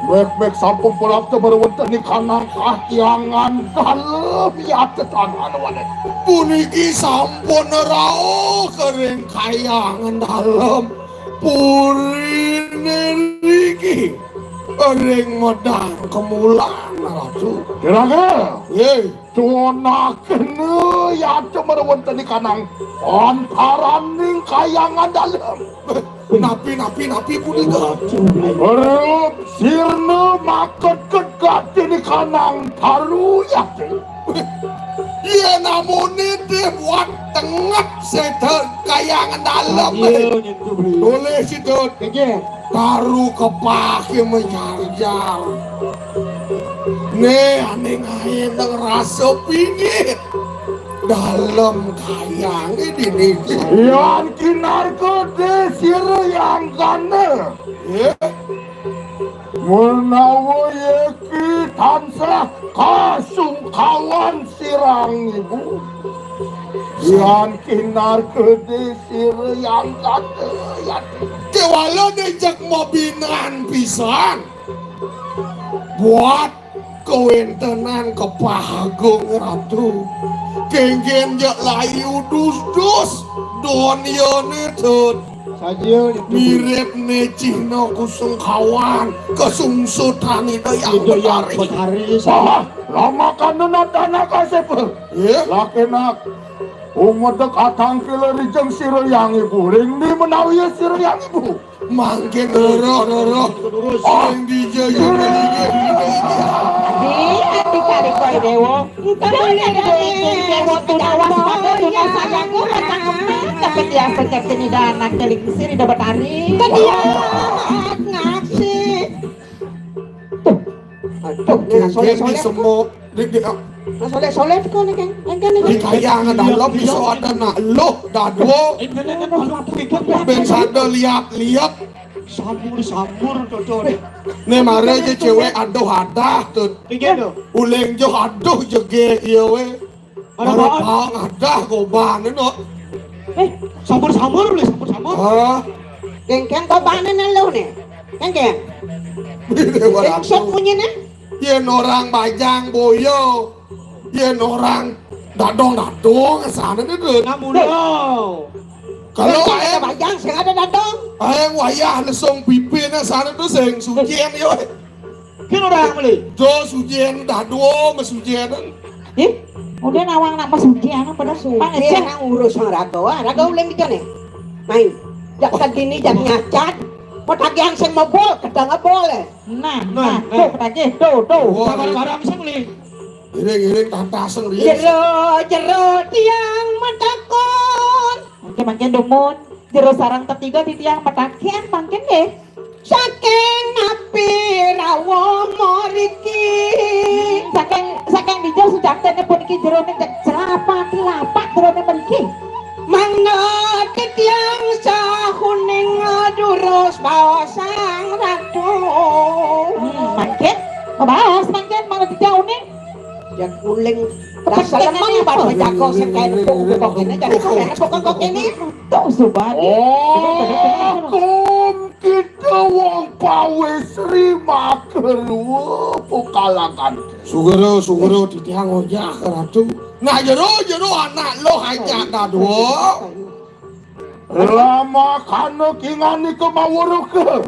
Mek-mek sampun purapta merwenteni kanang kahyangan dalem ya tetangan wanet. Puniki sampun rauh kering kayangan dalem. Purine riki ring medal kemulan, Ratu. Kira-kira. Nggih. Tunakena yata merwenteni kanang antaraning kayangan dalem. Napi, napi, napi punika? Rup sirna maket-ket gatine kanang taru yati. Yen amune deh buat tengah seda kayangan dalem. Iya, nyentuh beli. Tulis itu. Nggih. Taru kepake menjarjar. Ne ane ngae nang rasa pingit. Dalem kayange dini. Yan kinarka desira yang kane. Ya. Menawa yeki tansah kasungkawan sirang ibu. Yan kinarka desira yang kane. Yan. Kewala dejak mabinan pisan. Buat kawentenan Kepah Agung Ratu. Kengken jak layu dus-dus. Donyane tut. Saja itu. Mirip ne Cina kusungkawan. Kesungsutan itu yang itu yang betari. Betari. Wah, lama kanun adana kasep. Ya. Lakenak. Umedek atangkil rijeng sira yang ibu. Ring ni menawi ya sira yang ibu. Mangkin roh, roh, roh. Sing dija, ya, ya, ya, ya, ya. Di, ati kari koi dewo. Kamu ya, dewo tunawas pada tunas sajaku, kata kepet, tapi dia sekat ini dah anak keling sini dah betari. Tadi ya, ngaksi. Tuh, tuh, ini soleh-soleh. Semua. Di, di, ah. Nah, soleh-soleh kok nih, Kang. Kang, Kang, nih. Di kayangan dalem iso ada nak luh, dadua. Ben sada liat-liat. Sambur-sambur, cocok. Nih, mare aja cewek aduh adah tuh. Iya, tuh. Uling joh aduh jege, iya, we. Ada apa? Ada gobané, no. Eh, samur-samur, Lé, samur-samur. Ah. Kéngkén gobané né lu né. Kéngkén. Déwa Ingsut ratu. Bunyiné. Yén orang bajang boya, yén orang dadong-dadong, sané dé. Nah, mula. Kalau ada bajang, sing ada dadong. Aé wayah lesung pipiné sané tuh sing sucian yo. Kén orang meli. Jo sucian dadong, sucian. Ih, udah nawang nak sucian, padahal sucian nang urus sang raga. Wah, raga uleng gitu nih. Main. Jak tadi nih, jak nyacat. Petagihan sing mebol, kedang ngebol ya. Nah, nah, nah, nah. Tuh, tagih, tuh, tuh. Wah. Sabar-sabar sing li. Iring-iring tantang sing li. Jero, jero tiang matakon. Mangké, mangké dumun. Jero sareng tetiga titiang matakén mangké nggih. Saking napi rawuh mriki? Saking, saking dija sujaktené puniki jeroné celapak-celapak jeroné mriki. Mangda titiang sahuning durus baos Sang Ratu. Hmm, mangkin, baos mangkin, mangda titiang uning. Ya kuling rasa lemah bar pejago sing kain empuk kok ini, jadi kok ini, kok kok ini. Tuh, subat. Oh, kita wong pawis ri mageru pukalakan. Sugero, sugero, titiang ojah, Ratu. Nah, jero, jero anak lo hanya dadua. Lama kana kingan nika mawuruka.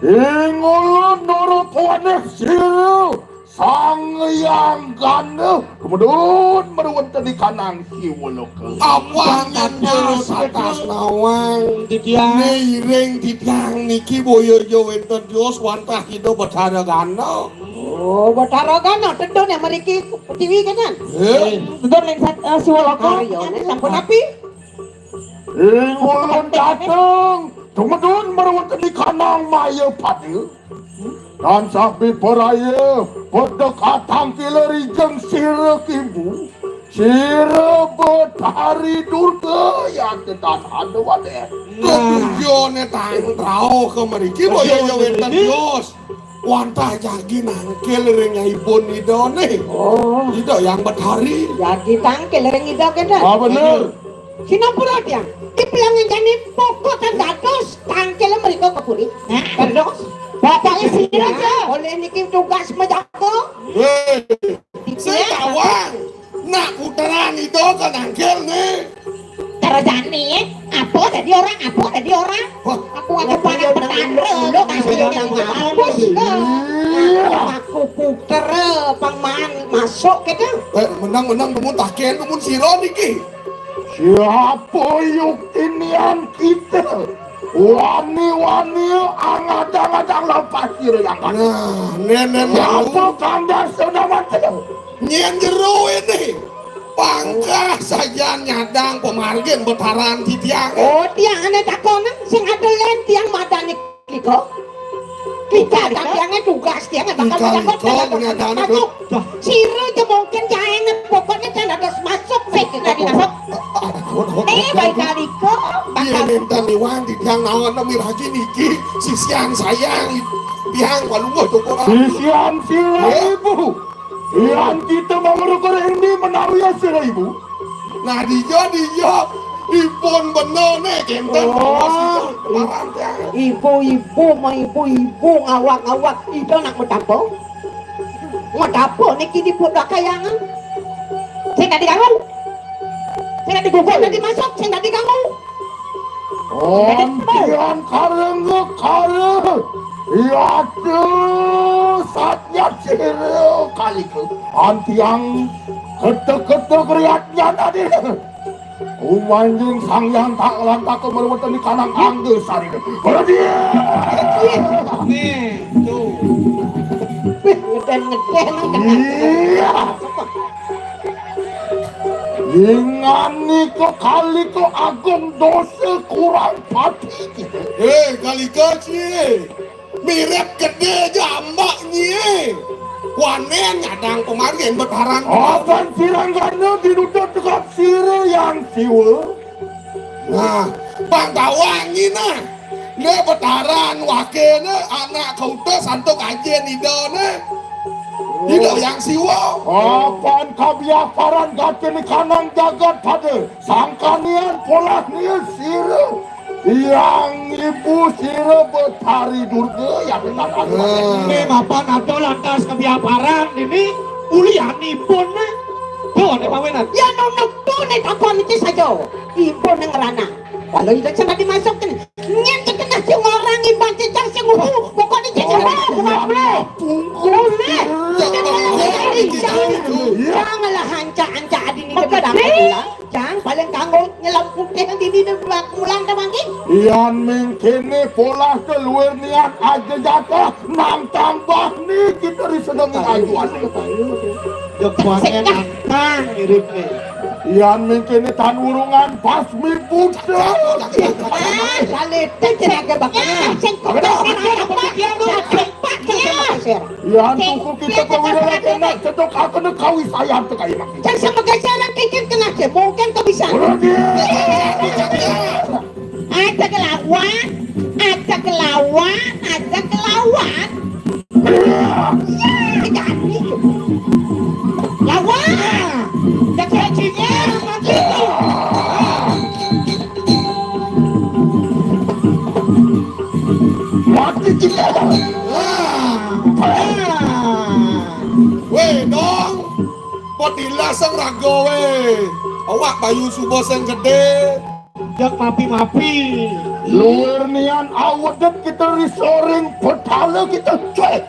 Ing ulun nurut wanih sira Sang Hyang Ganda, kemudun meruwet di kanang siwa loka. Apa nyandel satas nawang? Titiang. Niring titiang niki boya ja wénten tios wantah Ida Betara Ganda. Oh, Betara Ganda, tedun ya mriki tiwi kanan. Eh? Tedun ning sat-, eh, siwa loka. Arya, sampun api? Ing ulun dateng, tumedun meruwet di kanang maya pada. Dan sapi peraya, pedekatang kila rijeng sira kimbu. Sira Betari Durga yang ketan ada wadah. Nah. Ketujuane tang rauh ke mriki, boya ya wénten tios. Wantah jagi nangkil ring ibun Ida nih. Oh. Ida yang Betari. Jagi tangkil ring Ida kene. Ah, bener. Sinapura tiang. Dibilang ngajani pokok kan dados tangkil mriko ke puri. Hah? Dados. Badange sira aja. Oleh niki tugas mejaga. Hei. Sing tawang. Nak puteran Ida ke nangkil nih. Terjani, apa dadi orang, apa dadi orang? Wah. Aku ada pada petanda, kasih orang apa sih? Aku puter, pangman masuk gitu. Eh, menang, menang, dumun taken, dumun sira niki. Siapa yuk inian kita? Wani-wani, angadang-adang lepas sira yang kan. Nah, nenek. Siapa kandang sudah mati? Nyén jero ini. Pangkah sajan nyadang pamargin betaran titiang. Oh, tiang ane takonan sing ada lén tiang madani liko. Kita tiangnya tugas tiangnya bakal liko, mengadani. Sira je mungkin jaeng pokoknya kan harus masuk sih kita di masuk. Eh, baik kaliko. Iya, bakal minta niwang titiang naon miragi niki sisian sayang tiang walunguh toko. Sisian sira ibu. Yan kita mawruh ini menawi ya sira ibu. Nah, dija, dija. Ipun bener nih, kinten. Oh. Ibu, ibu, ma ibu, ibu, ngawak, ngawak. Ida nak medapa? Medapa niki di pudak kayangan? Sing dadi ganggu. Sing dadi gugur, dadi masuk, sing dadi ganggu. Antian kareng kare. Yatu satya cira kaliku. Antiang kete-kete kriatnya tadi. Umanjing sang yang tak lantak merweten di kanang angge sari. Kalau dia. Nih, tuh. Ngeden-ngeden. Iya. Ingani ke kalika agung dosa kurang pati. Eh, kalika, Ci. Mirip gedé aja ambak, Nyi. Wanen nyadang pamargin betaran. Apan siranggana dinudut tukang sira yang siwa. Nah, bang tawang, Nyi, nah. Né betaran wakene anak kautus antuk ajin idane. Ida Hyang Siwa. Apan kabiasaran gatin kanang jagat pada. Sangkanian polah nia sira. Yang ibu sira Betari Durga yang dengan aku. Ini mapan ada lantas kabiasaran ini ulianipun nih. Tuh, ada pawenan. Ya nunuk tuh nih takon itu saja. Ibu nang ranah. Kalau itu cuma dimasukin. Nyén dikenah sing orang iban cicang sing uhu, pokoknya cicang. Oh, iya, boleh. Boleh. Janganlah hancak-hancak adini. Jangan paling kanggo nyelem putih dini dan pulang ke mangkin. Yan mengkene polah keluar niat aja jatah nang tambah ni kita disenengi ajuan. Jek wangen nang mirip nih. Yan mengkene tan urungan pas mi putra. Ah, salete cenah bakal. Sing kok sing apa? Sing apa? Sing apa? Yan tuku kita ke wilayah kena cetok aku ne kawi sayang teka imak. Jangan sama gajaran kikir kena je, mungkin kau bisa. Aja kelawan, aja kelawan, aja kelawan. Ya, jadi. Lawan. Jaga cinya, mati. Mati kita. Wah. Weh, dong. Kok dilasang raga, weh. Awak bayu suba sing gede. Jak mapi-mapi. Luwir nian awedep kita risoring petala kita cuek.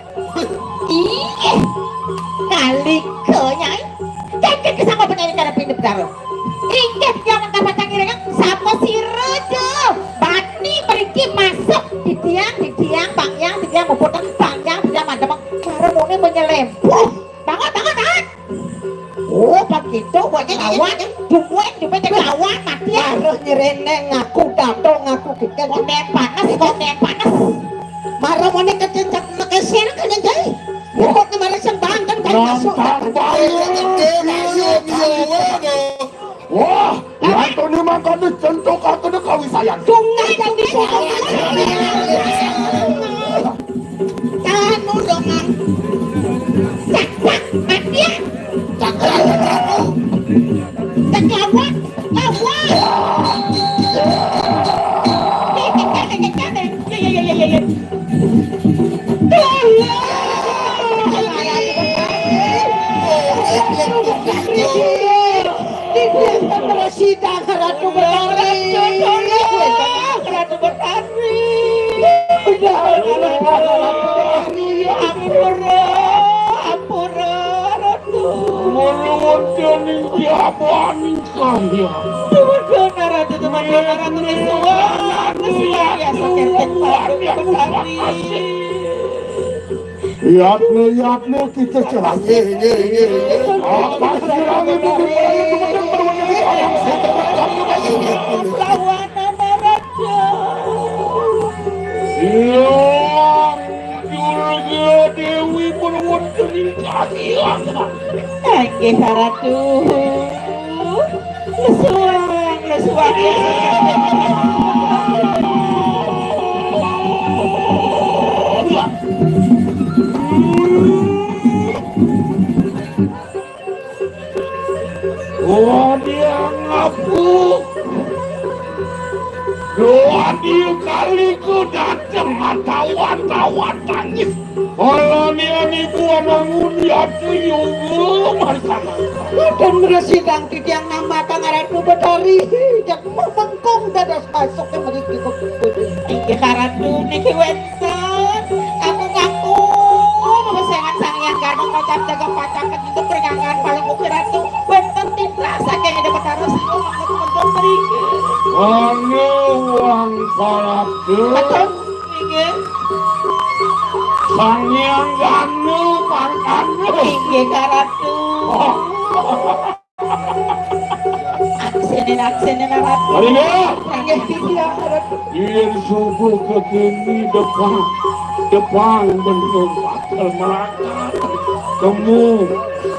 Ih, kalika nyai. Keke kesama penyanyi karena pindah betara. Inggih dia mengkapatang iringan sama si Rejo. Bani beriki masuk di tiang, di tiang, bang yang, di tiang, muputang bang yang, di tiang, mantap. Karena muni menyelempuh. Bangun, bangun, bangun. Oh, begitu, buatnya lawan. Dukuin, dukuin, lawan, mati ya. Harus nyerene ngaku, dato ngaku, kita. Konden panas, konden panas. Mara mone kecencet nekesir kan yang jai. Pokoknya mara sing banten kan masuk. Nang tambah. Ayo, ayo, ayo, ayo. Wah, Antoni mangkane centok aku ne kawi sayang. Sungai kawi sayang. Tahan dulu dong, Mang. Cak, cak, mati ya. Cak, cak, cak, cak. Cak, lawan, lawan. Ya, ya, ya, ya, ya, ya. Tolong. Sidang Ratu Betari. Ratu Betari. Ampura, ampura, Ratu. Mula wonten ing jabaning kaya. Tuwuh Ratu, tuwuh Ratu, suwun. Suwun biasa kertek Ratu Betari. Yatne, yatne, kita celah. Nggih, nggih, nggih, nggih. Apa sirah ini? Lawanan raja. Iya, Durga Dewi berwonten ing kaki. Nggih, Ratu. Lesuang, lesuang, lesuang. Oh, dia ngapu. Doa dia kali ku datang, tawan, tawan tangis. Alanian ibu amangun yatu yoga marsama. Dan meresidang titiang nama kang Ratu Betari. Jak memengkung dados masuk ke meriki kok. Inggih Ratu niki wénten. Kakung-kakung, wesengan Sang Hyang Gandhi kocap jaga pacak ketutup pernyangan paling ugi Ratu. Wénten titah saking Ida Betara Siwa mangke mendhun mriki. Anu wang parabda. Betul. Inggih. Sang Hyang Gandhi pangkana. Inggih, Ratu. Oh. Aksene, aksene, Ratu. Mari, Mbak. Inggih, titiang, Ratu. Yen subuh ketini depan, depan benung patel merata. Kemu,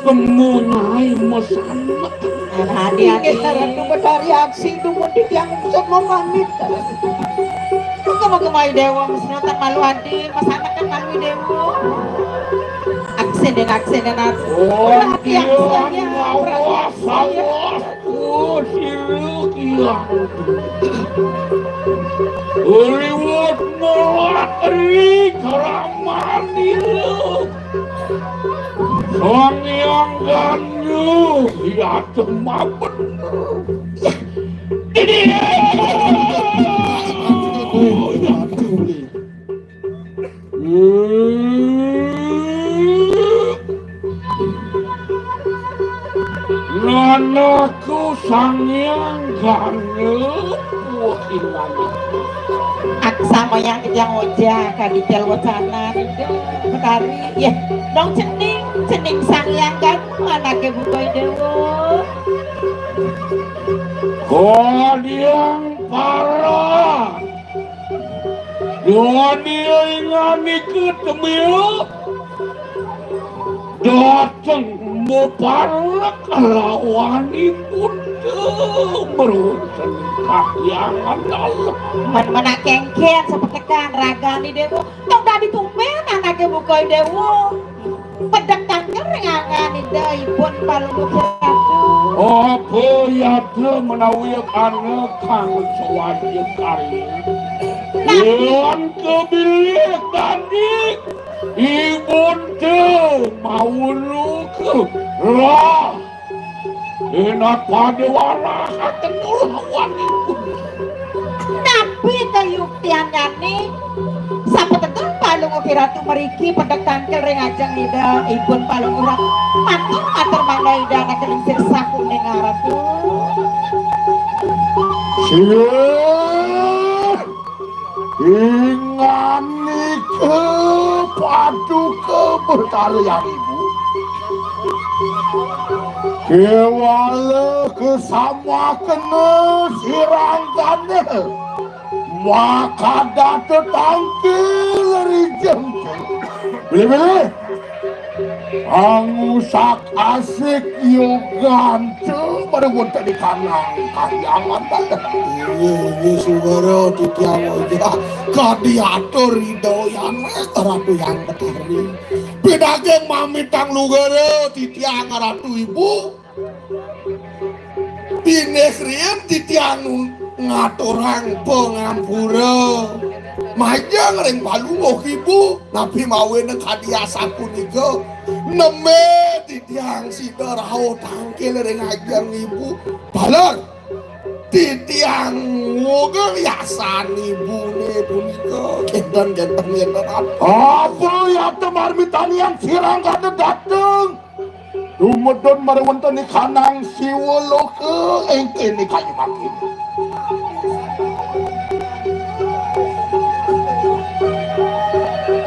kemu nyai mesanek. Hati-hati. Inggih, Ratu, Betari aksi dumun titiang usut mau pamit. Muga-muga Mayu Dewa mesenatan malu adi, mesanek kan malu Dewa. Aksi Sendena, sendena. Oh, Perhatian iya, saya, ngawas, perhatian saya. Awas. Oh, sira kiyang. Liwat mulat ri kramanira. Sang Hyang Gandha, ya cuma bener. Ini. Nanaku Sang Hyang Gandha, puwah ilane. Aksa moyang kejang ojah, kaditel wacanan, Ida Betari. Ya, dong cening, cening Sang Hyang Gandha, anake Buka Dewa. Kadiang parah. Doni inganika tembilu. Dateng maparek lawanipun te merunten kahyangan dalem. Men menak kengken sepetekan ragane Dewa. Tong dadi tumben anake Buka Dewa. Pedek tangkil ring angan Ida Ibun Palungguh Ratu. Apa yatra menawi kana kang sawaya kari? Nah. Lan kebilih tadi Ibun te mauluka lah. Enak pada warahaken ulawanipun. Napi kayuktiannyane? Sampun tedun Palungguh Ratu mriki pedek tangkil ring ajeng Ida Ibun Palungguh Ratu. Matur, matur mangga Ida anak lingsir sakuning Ratu. Siap. Inganika paduka Betara Hyang Ibu. Kewala kesamakena sirangkana. Maka data tangkil rijeng. Bilih-bilih. Angusak asik yoganta pada wonten di kanang kahyangan dateng. Inggih, inggih, suwara titiang ojah. Kadi atur Ida Hyang Ratu Hyang Betari. Pidaging mamitang luhara titiang Ratu Ibu. Pinih riin titiang ngaturang pangampura. Majeng ring Palungguh Ibu, napi mawena kadi asapunika. Neme titiang sida rauh tangkil ring ajeng Ibu. Taler. Titiang ngugel yasan ibune punika. Kenten, kenten, kenten. Apa yata marmitanian sirang kada dateng? Tumedun marwenten ikanang siwa loka ing kene kayu mangkin.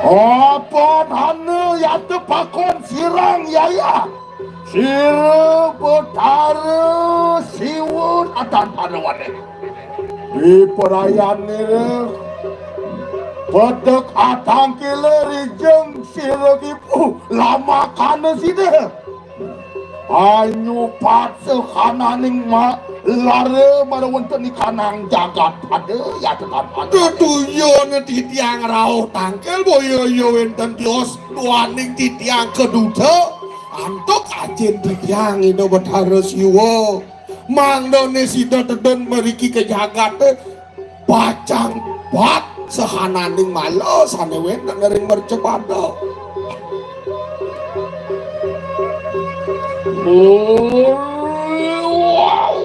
Apa dana yata pakon sirang yaya? Sira Betara Siwa atan pada wadih. Di perayanira pedek atangkila rijeng sira kipu lamakana sida. Anyupat sehananing ma-, lara mara wenten ikanang jagat pada yata tanpan. Tetuyun titiang rauh tangkil boya ya wenten tios duaning titiang kaduta antuk ajin titiang Ida Betara Siwa. Mangdane sida tedun mriki ka jagate pacang pat sehananing mala sane wenten ring mercapada. Oh, wau,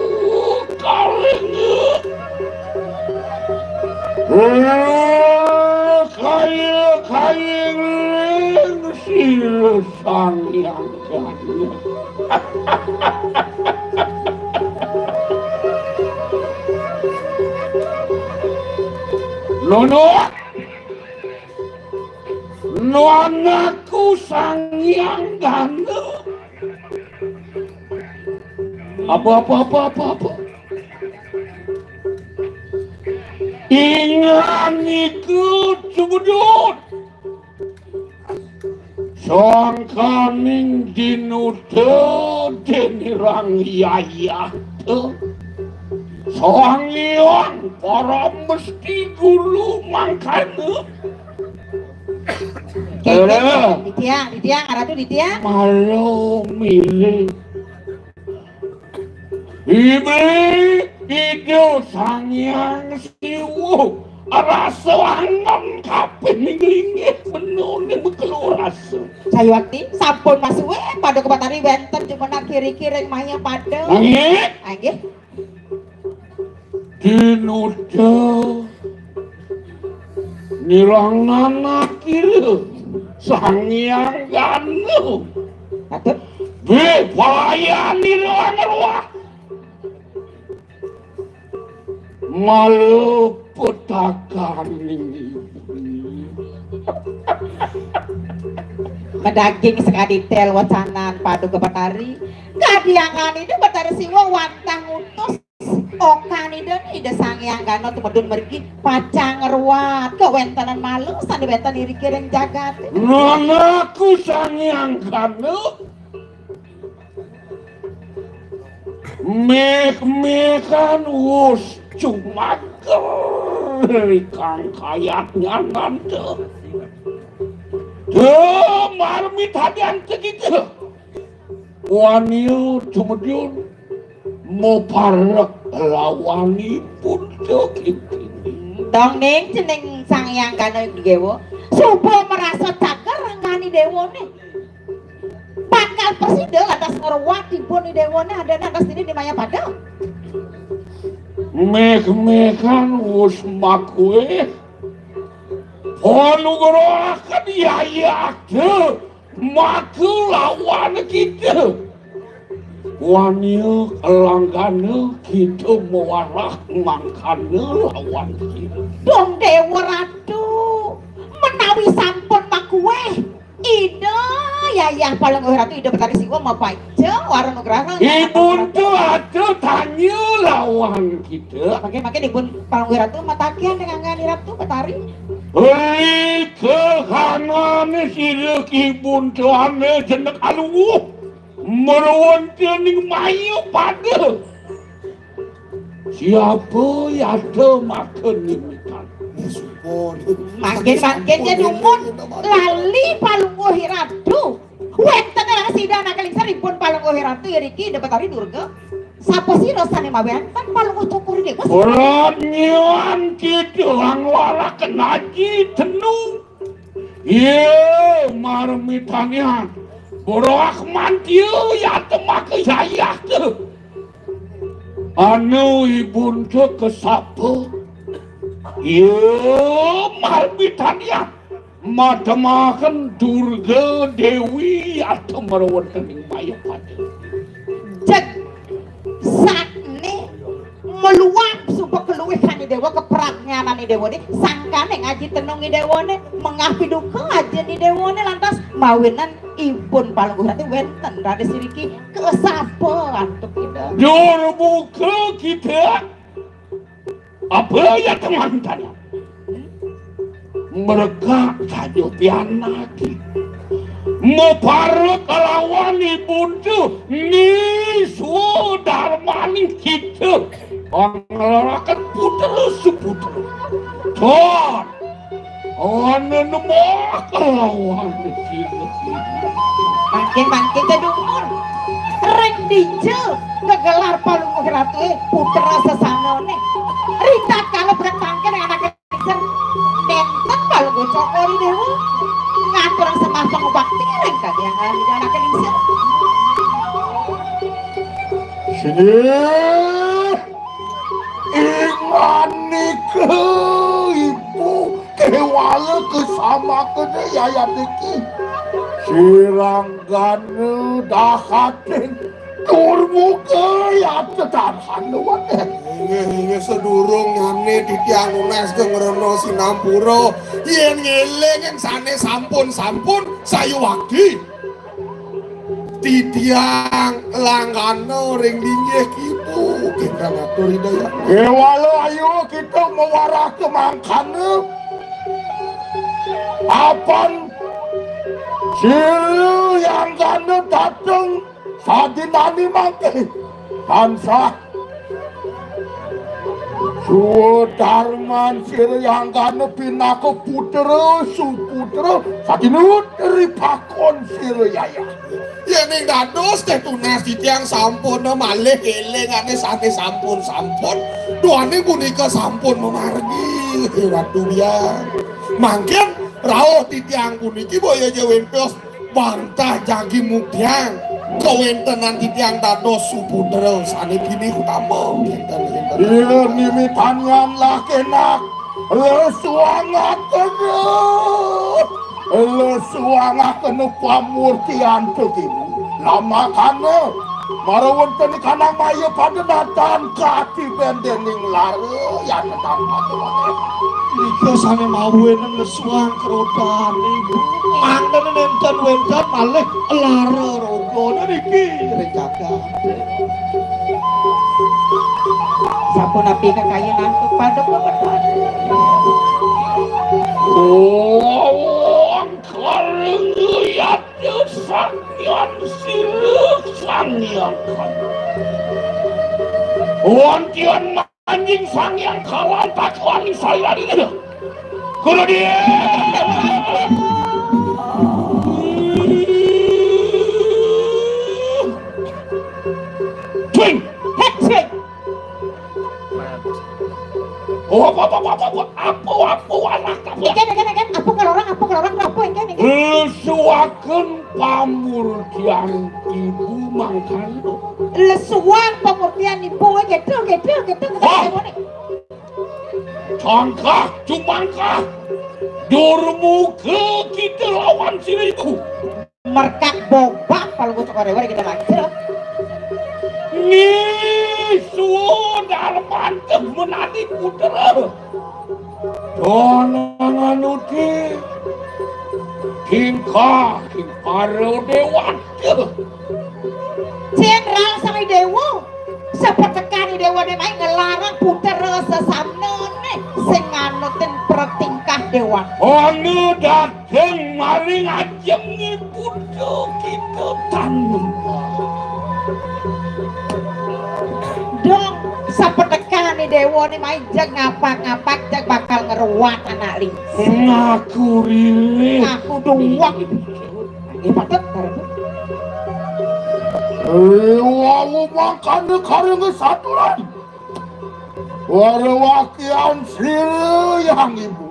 kaling. Oh, kail, kail, sila sang yang Nono. No anakku Sang Hyang Ganda. Apa, apa, apa, apa, apa? Ingan iku cubudut. Sangkaning dinuta denirang yayata. Sang Hyang Paramesti Guru mangkana. Ditiang, ditiang, Ratu ditiang. Malu milih. Ibe Ida Sang Hyang Siwa rasa angon kabeh ning linggih benone mekelo rasa. Sayuwakti sampun masuwe Paduka Batari wenten jumeneng kiri-kiri ring Mayapada. Nggih. Nggih. Dinuda nirangan akira Sang Hyang Gana. Aduh. Bebayani roh. Malu putakan ini. Medaging sekadi tel wacanan Paduka Batari. Kadi anggan Ida Batari Siwa wantah ngutus okan Ida, Ida Sang Hyang Gana tumedun mriki pacang ngruat kawentenan malu sane wenten iriki ring jagat. Nanaku Sang Hyang Gana meh-mehan wus cumaker rikang kayat nyananta. Demarmi tadian tegita. Waniu tumedun maparek lawanipun to kintini. Dong ning jeneng Sang Hyang Gana Dewa. Suba marasa cager ranggani dewane. Bakal prasida lantas ngruat ibun i dewane adane lantas dini di Mayapada. Meh-mehan wus makuwe. Panugrahaken yayakda maka lawan kita. Waniu langgana kita mawarah mangkana lawan kita. Dong Dewa Ratu, menawi sampun makuweh, Ida Yayah Palungguh Ratu Ida Betari Siwa mapaja wara nugraha. Ibun tu ada tanya lawan kita. Mangke, mangke Ibun Palungguh Ratu matakian dengan Ratu Betari. Hei, kehangane sira Ibun tu ane jenek aluh. Merwontening Mayapada. Siapa yata maka nimitan? Mangkin-mangkin ya dumun lali Palungguh Ratu. Wenten rang sida anak lingsir Ibun Palungguh Ratu iriki Ida Betari Durga. Sapa sira sane mawenten Palungguh Cokor Dewa? Ora nyiwan kita lang waraken aji tenu. Ye, marmitanian. Borok mantiu yata maka yayah tu. Anu Ibun tu kesapa? Ye, marmitanian. Mademaken Durga Dewi yata merwontening Mayapada. Jeg sakne meluap suba keluwihane dewa, keprajnanane dewane, sangkane ngaji tenunge dewane, mengah piduka ajine dewane, lantas mawinan Ibun Palungguh Ratu wenten raris iriki kesapa antuk Ida. Durbuka kita. Apa ya teman tanya? Mereka saja pianaki. Mupara kalawan Ibun tu ni sudarmaning kita. Panglarakan putra suputra. Tuan, ana nembak kalawan kita. Mangkin, mangkin, Cedungun. Ring dija gegelar Palungguh Ratu, eh, putra sesanane. Ritatkala petangken anake Nenten Palungguh Cokor Dewa ngaturang sembah pangubakti ring kadiang alit anake lingsir. Singgih inganika ibu kewala kesamakene yayat iki. Sirang Gana dahating durmuka yata darhana wate. Inggih, inggih, sedurung nyane titiang nunas geng rena sinampura. Yen ngeling sane sampun-sampun sayuwakti. Titiang langgana ring linggih kitu, kita ngatur hidayah. Kewala ayu kita mawarah kemangkana. Apan Sira yang gana dateng sadinani mangke tansah Sudarman sira yanggana pinaka putra suputra satinut ripakon sira yaya. Yening dados teh tunas titiang sampun malih elingane sane sampun-sampun, duane punika sampun mamargi, Ratu Biang. Mangkin rauh titiang puniki boya ja wentos bantah jagi muktiang kawentenan titiang dados suputra sane pinih utama. Ngenten, ngenten. Iya, nimitanian lah kenak. Lesuangakena. Lesuangakena pamurtian tukimu. Lamakana mara wenten kanang maya pada natan katiben dening lara ya tetang pati. Nika sane mawinan lesuang kerotan ibu. Mangdene nenten wenten malih lara roga niki ring jagat. Sapunapi kakayan antuk paduka betari. Wong karing yata sangyan sila sangyan karing. Wontian manjing sangyan kawan pacuan saya di. Guru dia. Twing. Hek, hek. Oh, apa, apa, apa, apa, apa, apa, anak, apa? Engken, engken, engken. Apa ngelorong, apa ngelorong, apa engken, engken? Lesuaken pamurtian ibu mangkana. Lesuang pamurtian ibu, gitu, gitu, gitu, gitu. Wah. Cangkah, cumangkah. Durmuka kita lawan sira ibu. Merkak bobak kalau kutuk orewar kita lagi sira. Nisuwun dalmanteh menani putra. Donangan uti. Tingkah, tingkah para dewata. Jenderal Sang Dewa. Sapatekan Dewa Demai ngelarang putra sesamnene sing nganutin pertingkah dewa. Anu dateng maring ajeng ibu kita tanem. Dong, sapatekan Dewa Demai jeg ngapak-ngapak jeg bakal ngeruat anak lingsir. Ngaku rilih. Ngaku duwek. Nggih, patut, Pak Ratu. Wau mangkana karing saturan. Warawakian sira yang ibu.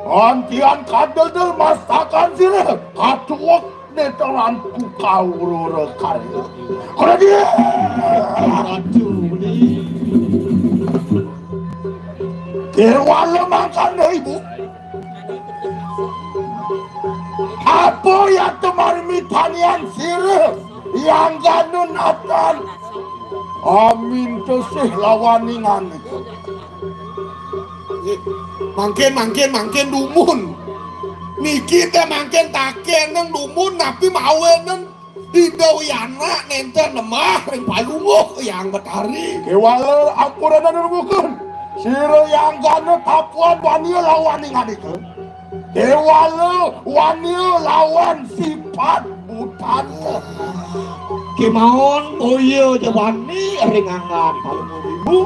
Antian kadedel mastakan sira. Katuwek neteran ku kawrura karya. Kula dia. Ratu. Kewala mangkana ibu. Apa ya temar mitanian sira yang ganu natan? Amin tesih lawaningan itu. Mangkin, mangkin, mangkin dumun. Niki teh mangkin takeneng dumun, tapi mawenen Ida Wiyana nenten nemah ring Palungguh Hyang Betari. Kewala ampurana nurmukun. Sira yang gana tapuan wania lawan ing anika. Kewala wania lawan sipat butan. Kemawon boya jawani ring anggan Palungguh Ibu.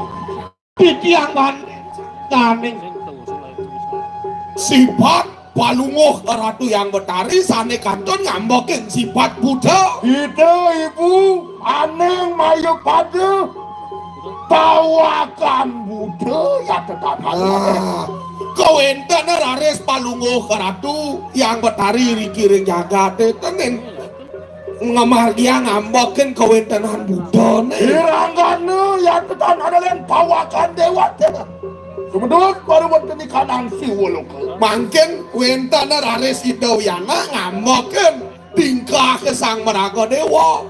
Titiang wani daning sipat Palungguh Ratu Hyang Betari sane kantun ngambekin sipat Buddha. Ida ibu aneng mayu pada pawakan Buddha ya tetap. Ah, kawenten raris Palungguh Ratu Hyang Betari riki ring jagate tenen. Ngamargiang ngambekin kawentenan Buddhane. Iranggana yantetan analen pawakan dewata. Sumedut baru wonten ikanang siwa loka. Mangkin wenten raris Ida Wiyana ngambekin tingkah ke Sang Maraga Dewa.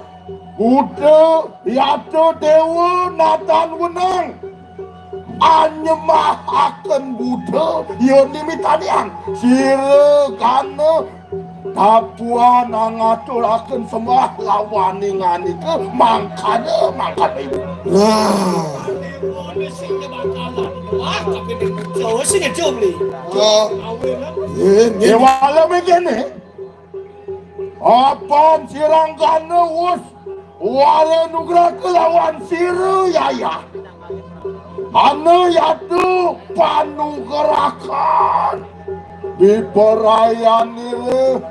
Buddha, yata dewa, natan wenang. Anyemahaken Buddha, ya nimitanian. Sira gana tapuan ngaturaken sembah lawaning anika mangkana, mangkana ibu. Nah. Wah, tapi ini jauh sih ngejum nih. Oh. Awin, kan? Nggih, nggih. Kewala mengkene. Apan sira gana wus wara nugraha lawan sira yayah. Anu yatu panugrahan diperayanira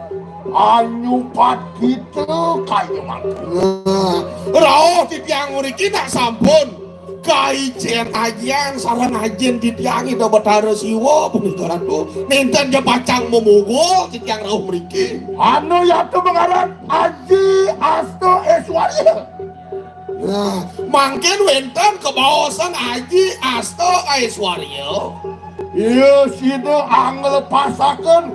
anyupat kita kayuman. Nah, rauh titiang mriki nak sampun kaicén ajian sareng ajin titiang Ida Betara Siwa punika Ratu. Nénten ja pacang mamogol titiang rauh mriki. Anu yatu mangaran Aji Asta Aiswarya. Nah, mangkin wénten kabaosan Aji Asta Aiswarya. Iya, sida anglepasaken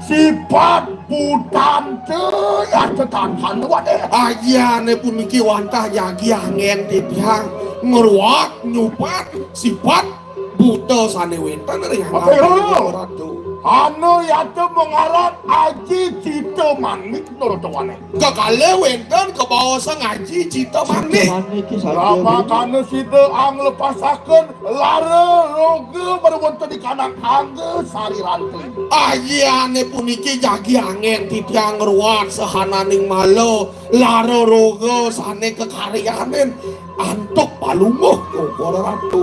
sipat putanta ya tetangkan wadé. Ajiané puniki wantah jagi anggén titiang ngruat nyupat sipat buta sané wénten ring Apa anaké ya? Ratu. Anu yata mangaran Aji Cita Manik nurut wané. Kekalih wénten kabaosan Aji Cita Manik. Cita Manik ki saja. Lamakana sida anglepasaken lara roga pada wénten di kanang angga sari ranting. Ajiané puniki jagi anggén titiang ngruat sahananing mala lara roga sané kakaryanin antuk palungguh, para ratu.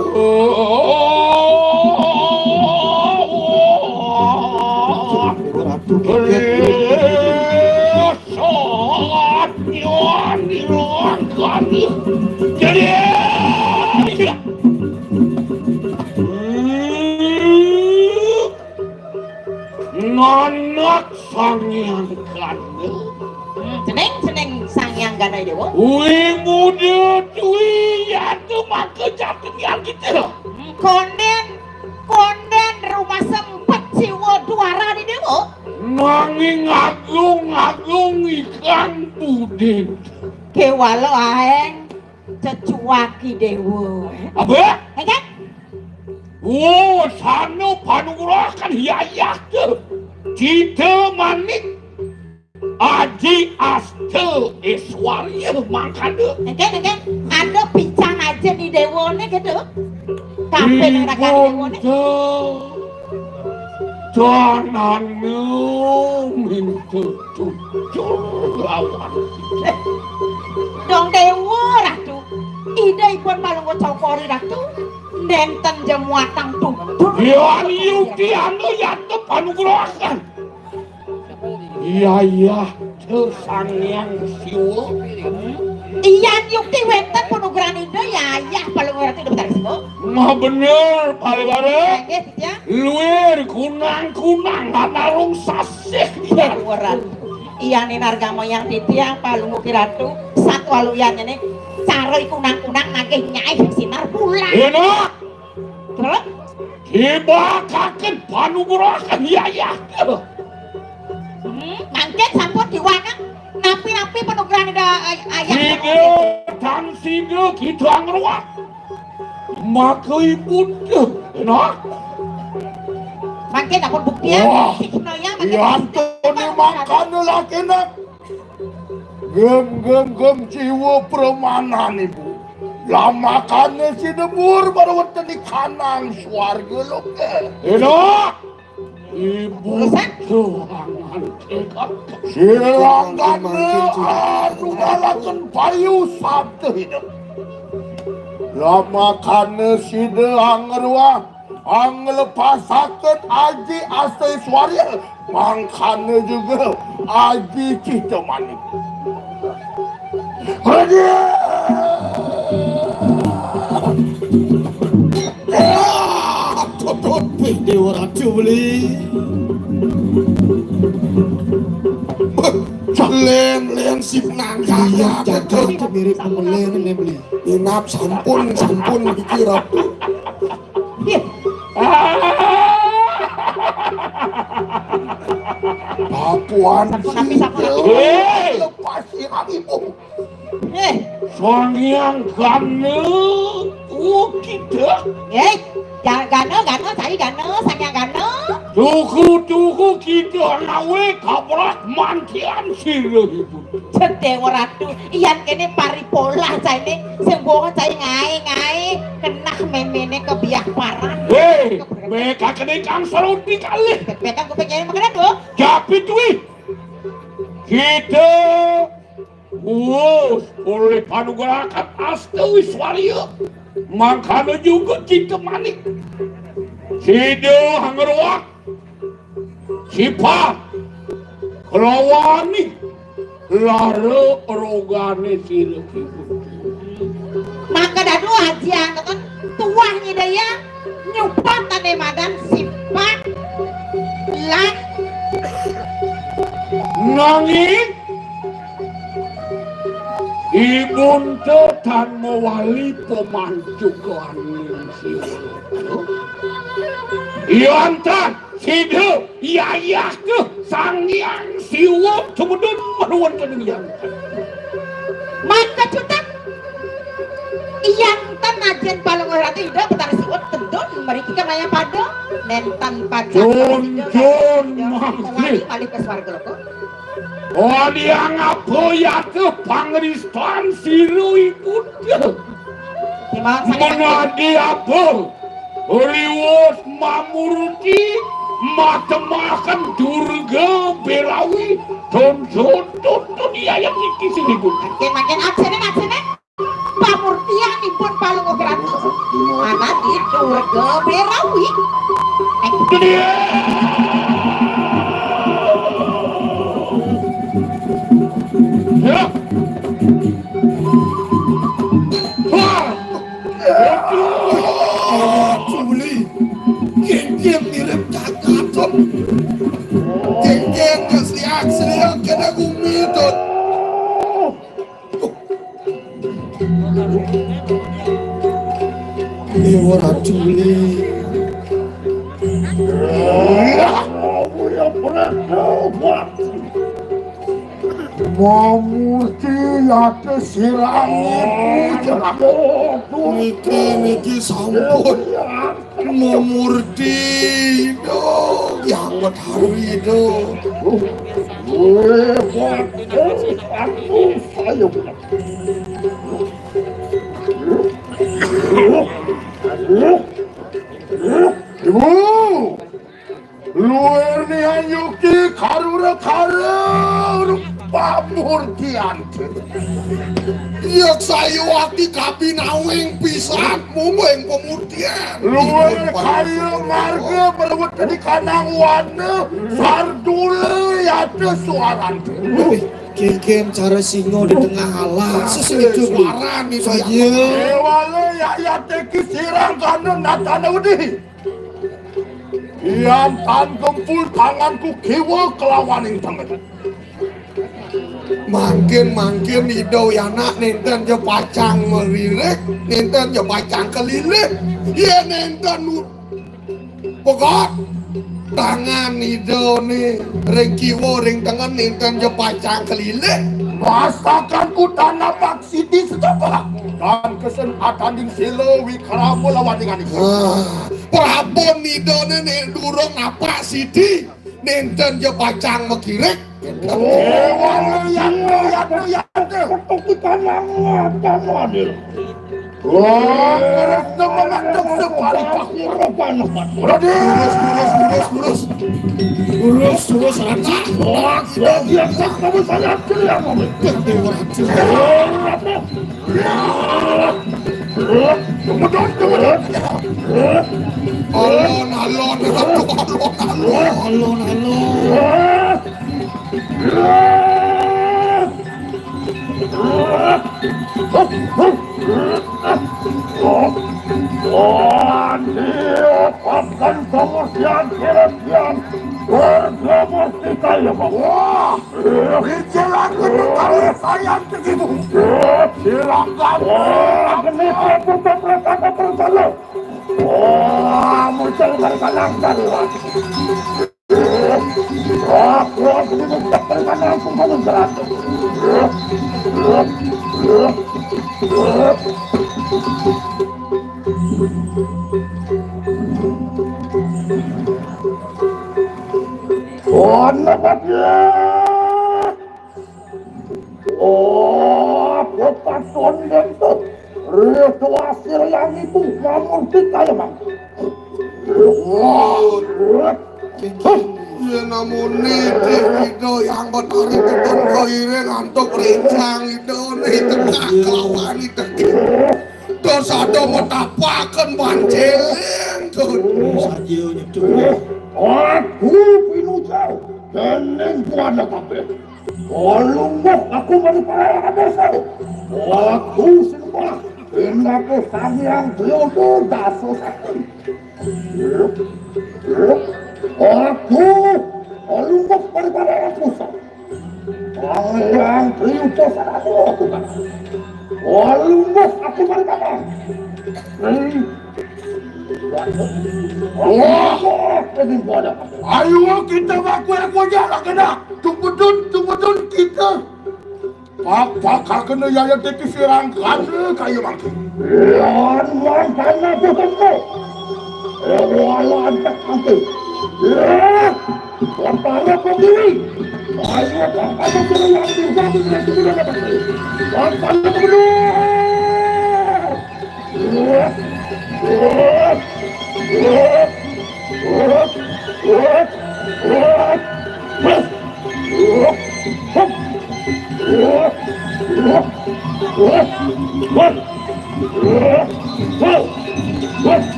Ratu. Jadi, nanak Sang Hyang Kanda. Hmm, cening, cening Sang Hyang Kanda Déwa. Wih muda dwi yatu maka jatuh yang kita. Hmm, kondén, kondén rumah sempet siwa duara di Déwa. Nanging agung-agung ikang budi. Kéwala aéng cecuaki Déwa. Apa? Enggak? Oh, sana panugrahan yayah tu. Cita Manik Aji Asta Aiswarya mangkana. Enggak, enggak. Ada pican aja di Déwané gitu. Kabéh nang raga Déwané. Tanana minta cucur lawan. Dong Déwa Ratu. Ida ipun Palungguh Cokor I Ratu. Nénten ja muatang tutur. Yan yukti anu yata panugrahan. Iya, iya. Sang Hyang Siwa. Iya, yukti wénten panugrahan Ida, ya, ya, Palungguh Ratu Ida Betara Siwa. Mah bener, Palebara. Nggih, Titiang. Luir kunang-kunang, panarung sasih. Luiran. Iya, ninargamayang titiang, Palungguh Ratu. Satwa luyan ini, cara kunang-kunang nagih nyaih sinar bulan. Enak. Terus? Dibakaken panugrahan yayah. Hmm, mangkin sampun diwakang napi-napi panugrahan Ida, ay-, ayah. Sida tan sida kita ngruat. Maka ibu deh, enak. Mangkin ampun buktian. Wah. Sikna ya, mangkin. Iya, Antoni mangkana lakinak. Gem, gem, gem, jiwa pramanan, Ibu. Lamakane si Demur baru weteni kanang swarga loka. Enak. Ibu Tuhan. Silangkana anu ngalaken payu sabda hidup. Lamakane sida angruah anglepasaken Aji Astaiswarya, mangkana juga Aji Cita Manik. Aduh. Ah, tutup Dewa Ratu beli. Lén, lén sip nang jagat. Jagat mirip sama lén, lén beli. Inap sampun, sampun pikir aku. Ih. Papuan sampun, sampun, sampun. Hei. Lepas si Habibung. Eh. Sang Hyang Gana, oh, kita. Eh, Ga-, Gana, Gana, cai Gana, Sang Hyang Gana. Tuku, tuku, kita lawe kabrak mantian sira ibu. Dewa Ratu, iyan kene paripolah caine, sing bonga cai ngae, ngae, kenah memene kebiah paran. Hei, meka kene kang seroti kalih. Meka kuping nyai makane, Dok. Japit wi. Kita Wus, olih panugrahan Asta Wiswarya, mangkana juga Cinta Manik. Sida ngruak sipat kelawaning lara rogane sira. Maka dadu ajian ten tuah nyidaya nyupat ane madan sipat lan nanging ibun te tan mawali pamancukan sira. Yan tan sida yayah ke Sang Hyang Siwa tumedun manuan kening yan. Maka cutet, yan tan ajen Palungguh Ratu Ida Betara Siwa tedun mriki kemaya pada nenten pacang. Jun, jun, mangke. Malih ke swarga loka. Wadiang apa yata pangristan sira ibu? Menadi apa? Riwus mamurti matemaken Durga Belawi, tun tun tun tun iyayang iki sing ibu. Makin makin aksene aksene. Pamurtianipun Palungguh Ratu manadi Durga Berawi. Ya. Wah. Juli. Genggen mirip cakaton. Genggen kesliak-sliak kena gumi tuh. Dewa Raculi. Mamurti yata sirang. Niki, niki sampun. Mamurti, Ida, Hyang Betari, Ida. Weh, weh, aku saya. Ibu, luwih niyanyuki karura-kara pamurtian. Yaksayuwati kabinawing pisan mung ing pamurtian. Luwih kaya marga berwet di kanang wana sardula yata suaran. Kikim cara singa di tengah alas. Sesuatu suaran itu ya. Dewala ya ya teki sirang kana natana wedi. Yan tan gempul tanganku kiwa kelawaning tangan. Mangkin-mangkin Ida Yana nenten ja pacang meririk, nenten ja pacang kelilih. Ya nenten nu-, pegat tangan Ida ni ring kiwa ring tengen nenten ja pacang kelilih. Masakan ku tan napak siti setapa. Tan kesen atanding sila wikrama lawan dengan iku. Ah, prabon Ida ni, ni durung napak siti. Nenten ja pacang makirik. Oh, wanu yanu yanu yanu. Ketuk di kanang, kanang. Wah, terus tu mematuk sekali pakur panas. Raden. Lurus, lurus, lurus, lurus. Lurus, lurus, Raden. Wah, dia, dia, kamu saya kiri yang mau. Betul, Raden. Alon, alon, alon, alon, alon, alon. Pakan pamurtian keretian warga murti kaya. Wah, bicara kita kali sayang begitu. Silakan. Wah, ini Prabu Pemberontakan berencana. Wah, muncul berkalang darurat. Wah, wah, ini muncul berkalang langsung bangun berantem. Oh, namanya. Oh, kota Tondento. Ritual yang itu namun kita yang mampu. Wah, Namune Ida Hyang Betari tetep kairing antuk rencang Ida nih tengah kelawan Ida. Dos ada metapaken panceling, Dun. Saja nyetuk. Aku pinucal dening kuana kabeh. Kalungguh aku mari paraya kabeh. Aku sing malah pinake Sang Hyang Triyoto Dasa Sakti. Aku kalungguh mari paraya pusat. Sang Hyang Triyoto Sakti aku kan. Kalungguh aku mari paraya. Wah, ini bodoh. Ayo kita ngaku aku aja lah kena. Tumputun, tumputun kita. Apa kakena yaya teki sirang kana kaya mangke. Lan lan tanah bukanku. Ewa lantak mangke. Ya, para pendiri. Ayo kakak sirang yang bisa kita sudah dapat. Lan tanah bukanku.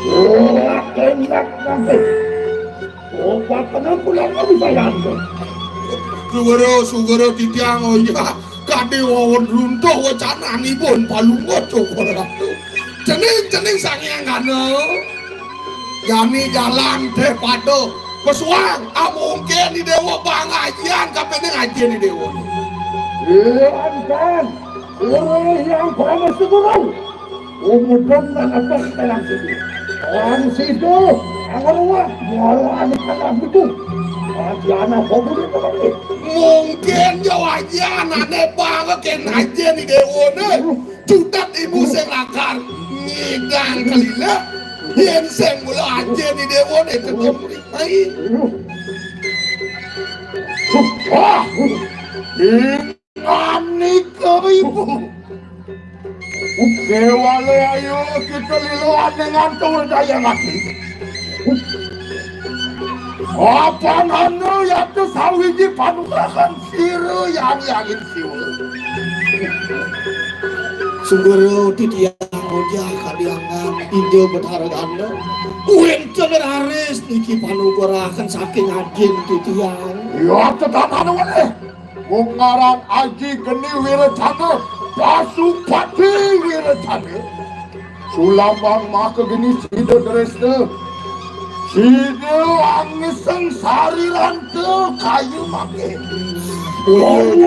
Wah, enak mangke. Obat kena pulang kami sayang. Sugoro, sugoro titiang, oh iya. Kade wawan runtuh wacananipun palungut Sugoro Ratu. Cening, cening Sang Hyang Gana. Jani jalan teh pada pesuang. Ah, mungkin di dewa pangajian, kapening ajian di dewa. Iya, kan. Guru yang panas itu, Guru. Umudon nang apa kita yang situ. Orang situ, angarwa, malah anak-anak itu. Aji anak hobi itu lagi. Mungkin yo aji anane bangke aji ni dewa ne. Cutat ibu sing lakar. Ngidang kelila. Yen sing mula aji ni dewa ne tetep mripai. Wah. Manika ibu. Uke wale ayo kita lilo ane ngantur daya mati. Apa nano yaitu sawiji panugrahan sira yang yangin siwa. Sugoro titiang bocah kaliangan India Betara Ganda. Wenten raris niki panugrahan saking adin titiang. Ya, tetangan wale. Wong ngaran Aji Geni Wiracana, Pasupati Wiracana. Sulambang maka geni sida dresta. Sida angiseng sariranta kayu mangke. Wong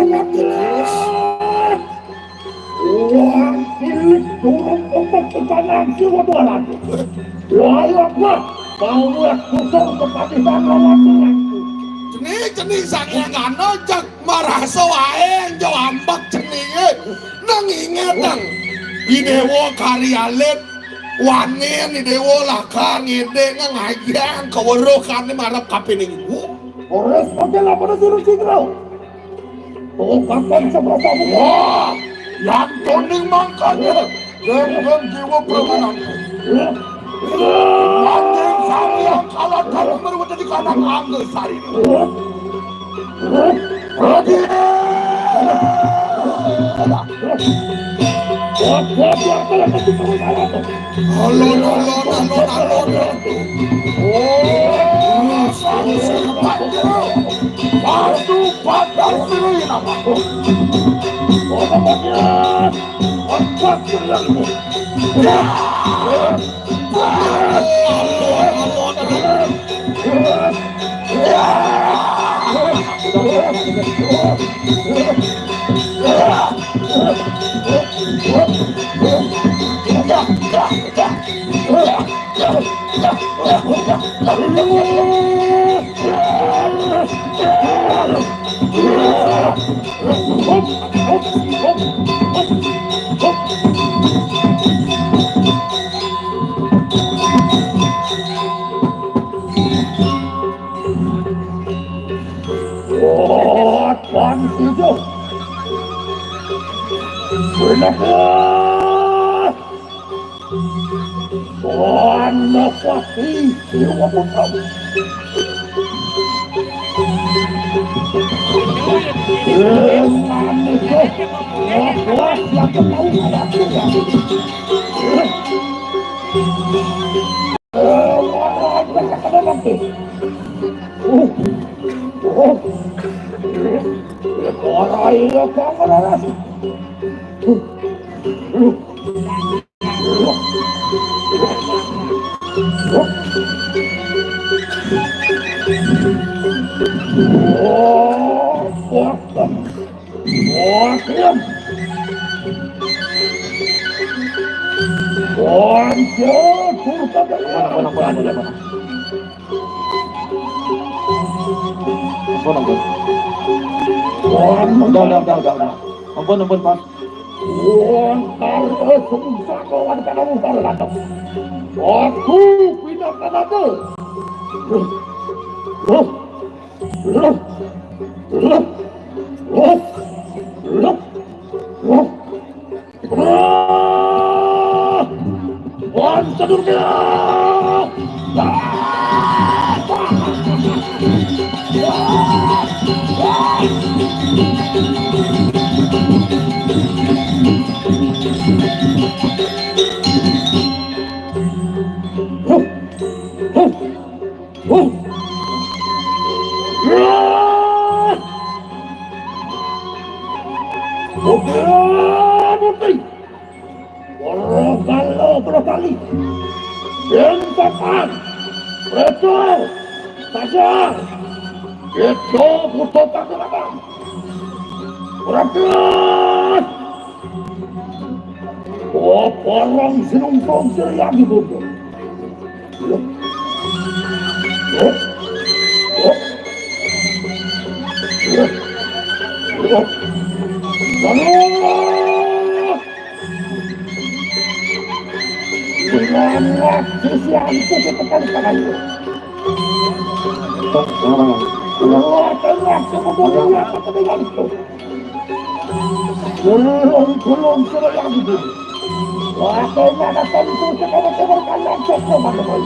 cilik durung umuk kepanan siwa dolan. Wayah mah, bau kusung kepatihan lawan. Cening, cening Sang Hyang Gana, jak marasa wae, jo ambek ceninge. Nang inget, nang. Di dewa kari alit, wanin di dewa lakar ngedek, nang ajian keweruh kane marep kapining ibu. Ora sampe lamun suruh sing. Tobakan seberapa. Wah, yang toning mangkanya. Genggang jiwa permanan. Manjing sang yang kalah kalah meruwet di kanan angge sari. Rodi. Alon, alon, alon, alon. Oh, Pasu Pasu Patang Siri nama. Oh, namanya Pasu Patang. Ya. Alon, alon, alon. Oh, Tuan Tujuh, Tuhan Mahkuasa, Dewa Putra. Dengan itu, Mahkuasa yang tahu ada. Ampun, ampun. Ampun, ampun, ampun. Ampun, ampun, Pak. Wong karo sungsaka wan karo wong karo lanang. Aku pinakanaké. Loh, loh, loh, loh, loh, loh. Ah! Wan Sadurkila! Oke, putih. Ora kalo, ora kali. Yen papan. Reto. Saja. Reto, puto, pakai apa? Ora kali. Oh, porong sinungkung sirian di bumi. Dengan sisi antu kita kali. Dengan sisi antu. Gulung-gulung kaya iku. Wah, kena datang itu sekarang sekarang kalian cocok mana boy.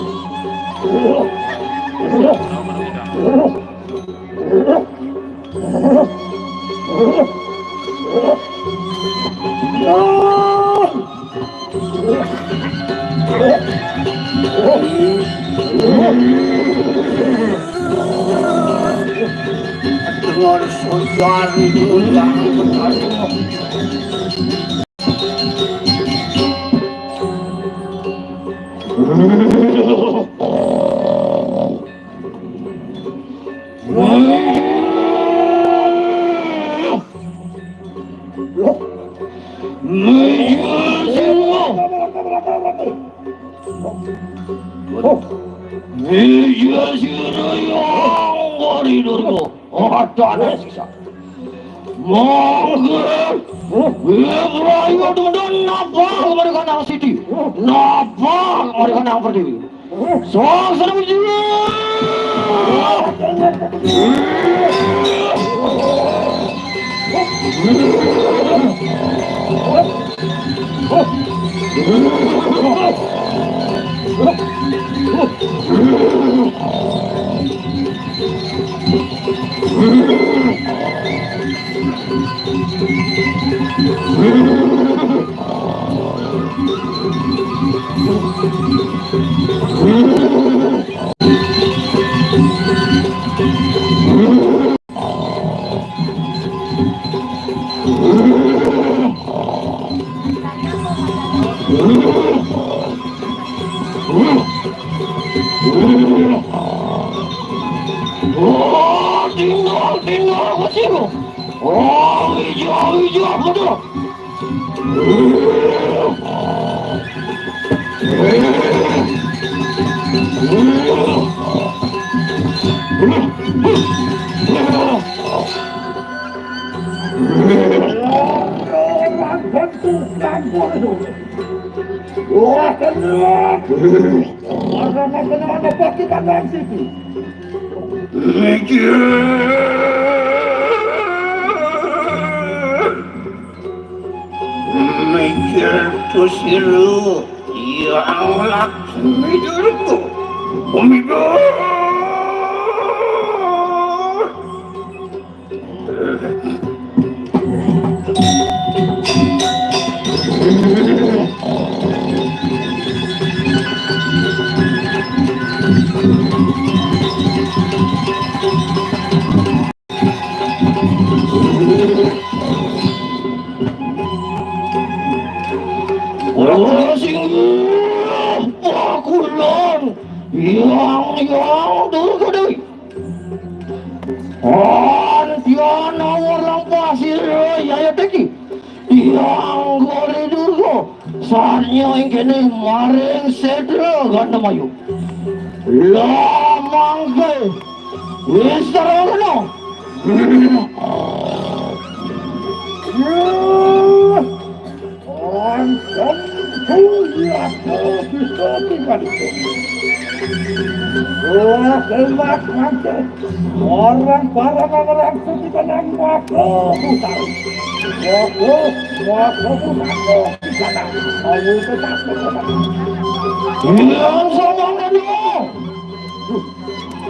Iya, sira ya, ngori durga. Ada sisa. Monggo. Ibu Ayu Tumendon napa mereka nang siti? Napa mereka nang pertiwi? Sang Sang Wijaya. Oh, tinggal, tinggal, kecil. Oh, hijau, hijau, betul. Wah, tenang. Karena kenapa kita dalam situ? Mikir. Kusira Hyang Laksmi Durga. Umidor. Ora sing pakulan yang yang Durga Dewi. Antiana orang pasir ya ya teki. Yang gori Durga. Sarnya yang kene maring sedra gandamayu. Lamangke. Wis terangno. Langsung kulihat bisa tinggal itu. Wah, hebat mantap. Orang para orang itu kita nang waktu putar. Waktu, waktu putar. Di sana. Ayo ke sana. Bilang sama dia.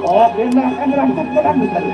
Oke, nah, kan langsung perang di sana.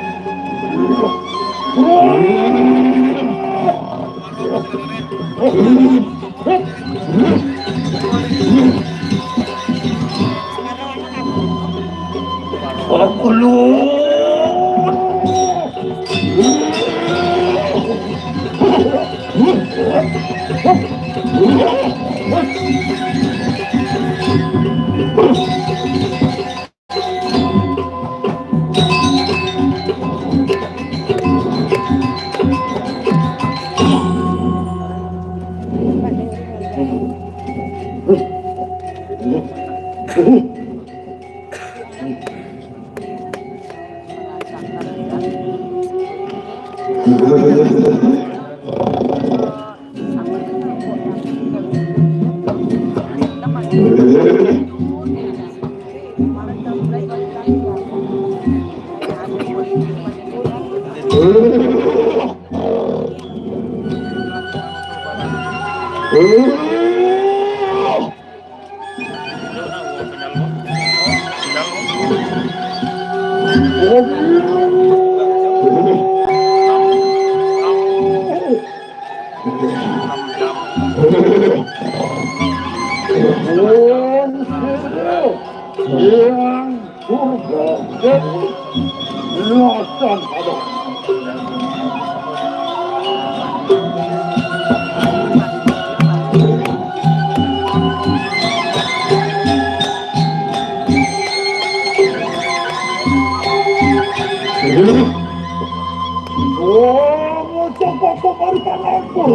Yang surga dan lautan ada. Oh, coba kemari tanganku.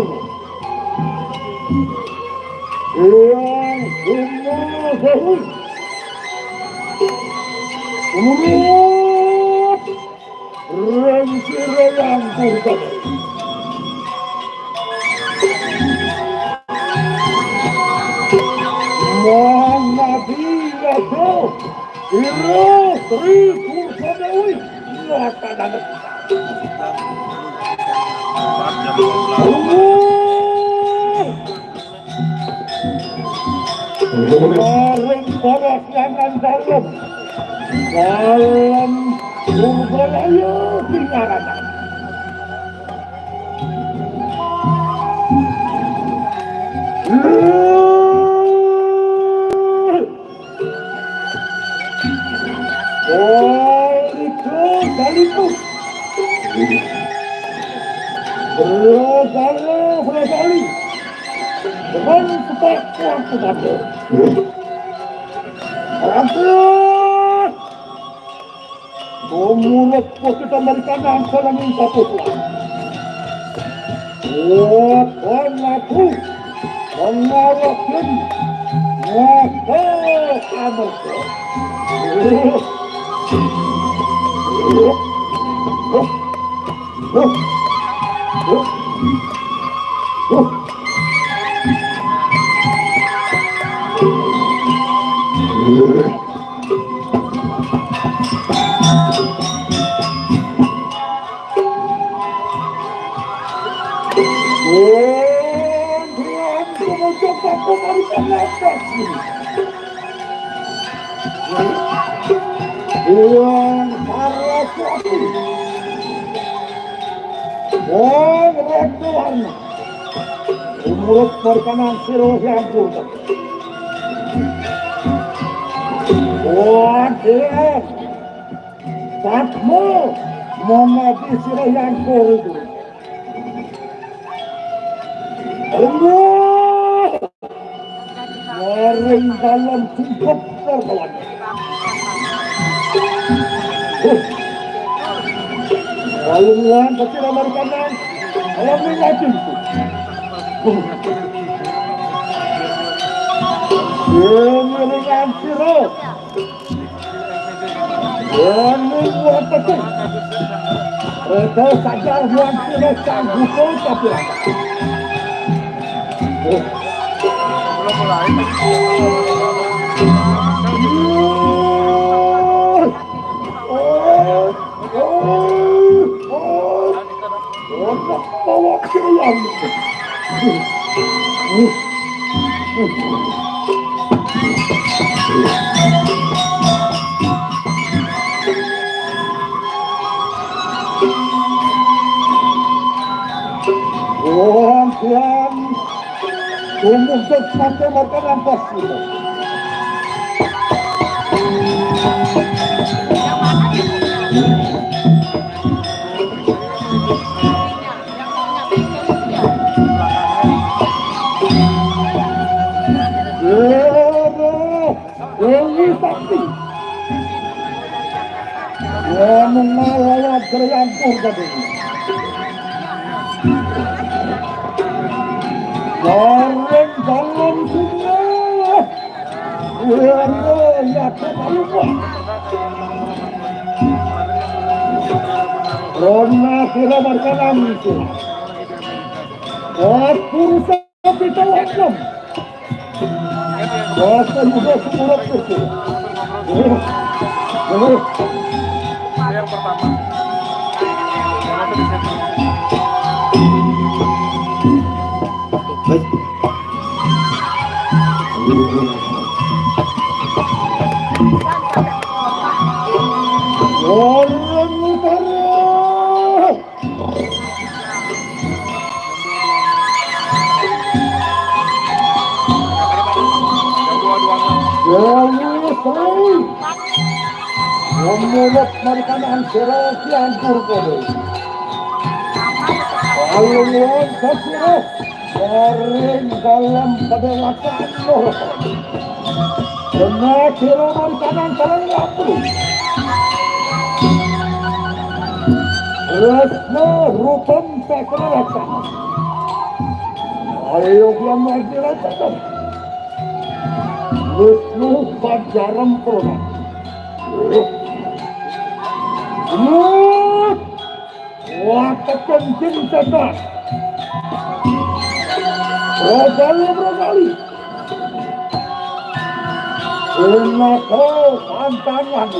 Yang semua harus urut. Rengkira yang kurban. Mangadi Raja Ira Sri Purbadewi. Mata dalam. Bareng para pianan dalem. Dalem Purbalaya Singaranan. Polito Dalipo. Rosale, Rosali. Dengan sepak kuat kepada. Rampus. Pemurut kita dari kanan, kanan minta pukulan. Kuatan aku mengalahkan maka amarga. Yang para suatu. Wong Ratu Warna. Umurut perkenan siro yang kurang. Wah, dia. Satmo mengabdi sira yang korido. Allah! Waring dalam sungkep terkawan. Lalu muan kecil Amerikana. Alam ini lagi. Ini dengan sirah. Ini buat betul. Reda saja buat sirah sang buku tapi. Wong tiang tumungkut mata marga rampas kita. Dewi Sakti. Mengenal lewat Jeriantur tadi. Goreng dalam sungai. Iya, iya, kita lupa. Rona kira berkenan itu. Waktu rusak kita wakam. Bahasa juga sebulat itu. Eh, eh. Baik. Orang utara. Dewi Sri. Memulut marikan ansero ki anggur kowe. Ayo nuwun sesiro. Sering dalam kedewasaan lho. Kena kira marikan ansero ki anggur. Tresno rupem sakra laksana. Ayo kian maju laksana. Wisnu Pajarem Purna. Wisnu Watekan Jin Setan. Rogali Rogali. Enako pantangan.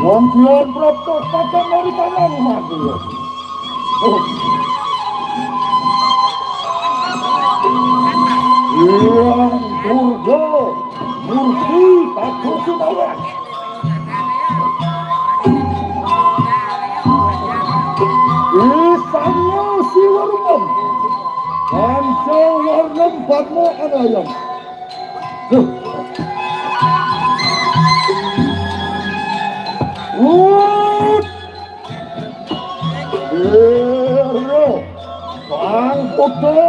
Wong Dian prapta pada mari tangan mati. Yang Durga Murti Tatu Sinawan. Isanya Siwarman. Panca Warna Padma Anayam. Duh. Wut. Ira, Sang Buddha,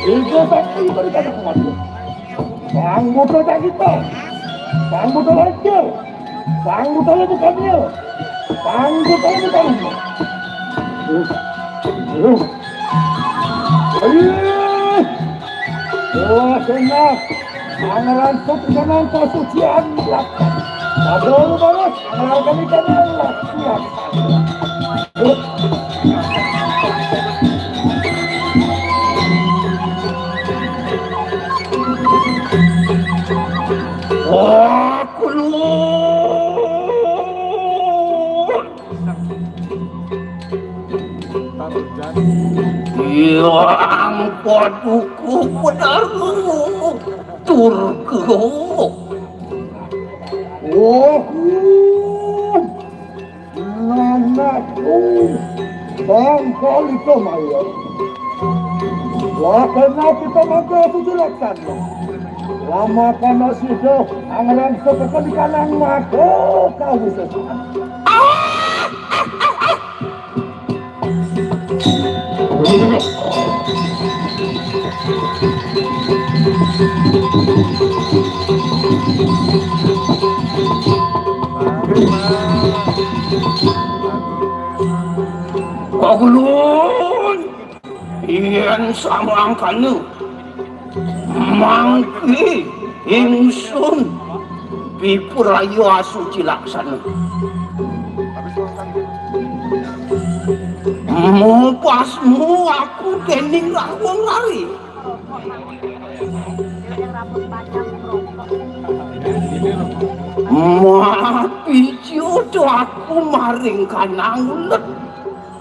Ijo Sakti berikan aku mati. Sang Buddha tak kita, Sang Buddha lancar, Sang Buddha itu kami, Sang Buddha itu kami. Ayo. Wah, senang. Pangeran Putrikan kasucian laksan. Padahal balas, pangeran kami kan laksan. Aku Yang paduka pedaru turga. Wah, nanakku, bangkal itu maya. Wah, kena kita mangga suci laksana. Lama kana sida angrang sepeka di kanang mata kau bisa. Pakulun, yen samangkana mangke ingsun pipraya asuci laksana. Mupasmu aku dening rawuh lari. Mapicut aku maring kanang ulet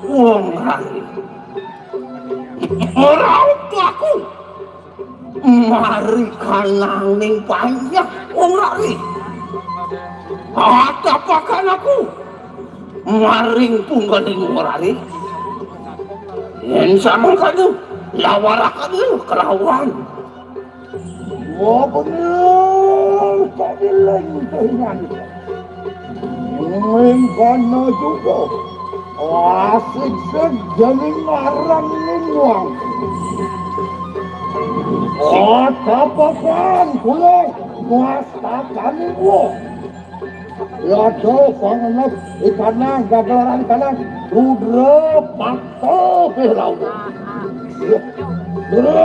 wong lari. Meraut aku. Mari kanang ning panjak wong lari. Atapakan aku maring punggaling wong lari. Yen samangkana lawaraken kelawan. Wah, bener, tak dileng kehingan. Ning kana juga. Asik sejening aran ning wong. Oh, tapakan kula muastakan ning wong. Ya do pangenep ikanang gagelaran ikanang. Rudra pakto belau. Ya. Rudra.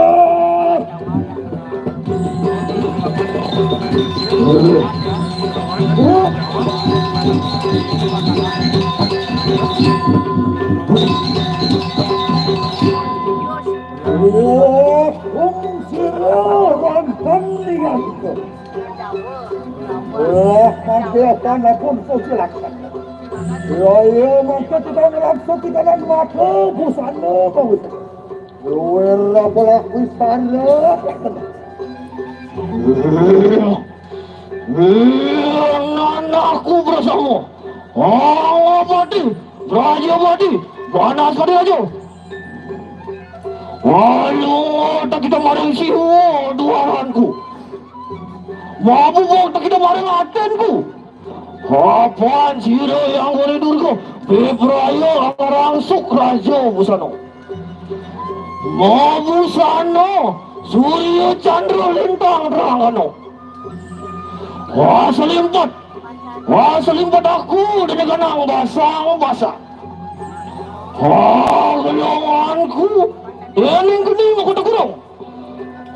Wah, kung sira wonten liyanipun. Wah, panggih tanapun suci laksana. Ya, iya, mangke kita ngrangkep kita nang mata busana, Pak Wisnu. Luwir apa lak wis parek. Anakku bersama Angapati, Prajapati, Banaspati Raja. Ayo, tak kita maring siwa duaranku. Mabubuk tak kita maring atenku. Apan sira yang gone durga, bebraya rangsuk raja busana. Mabusana surya candra lintang terangana. Wah, selimpet. Wah, selimpet aku dene kanang basang-basang. Wah, gelonganku dening geni mengkono gurung.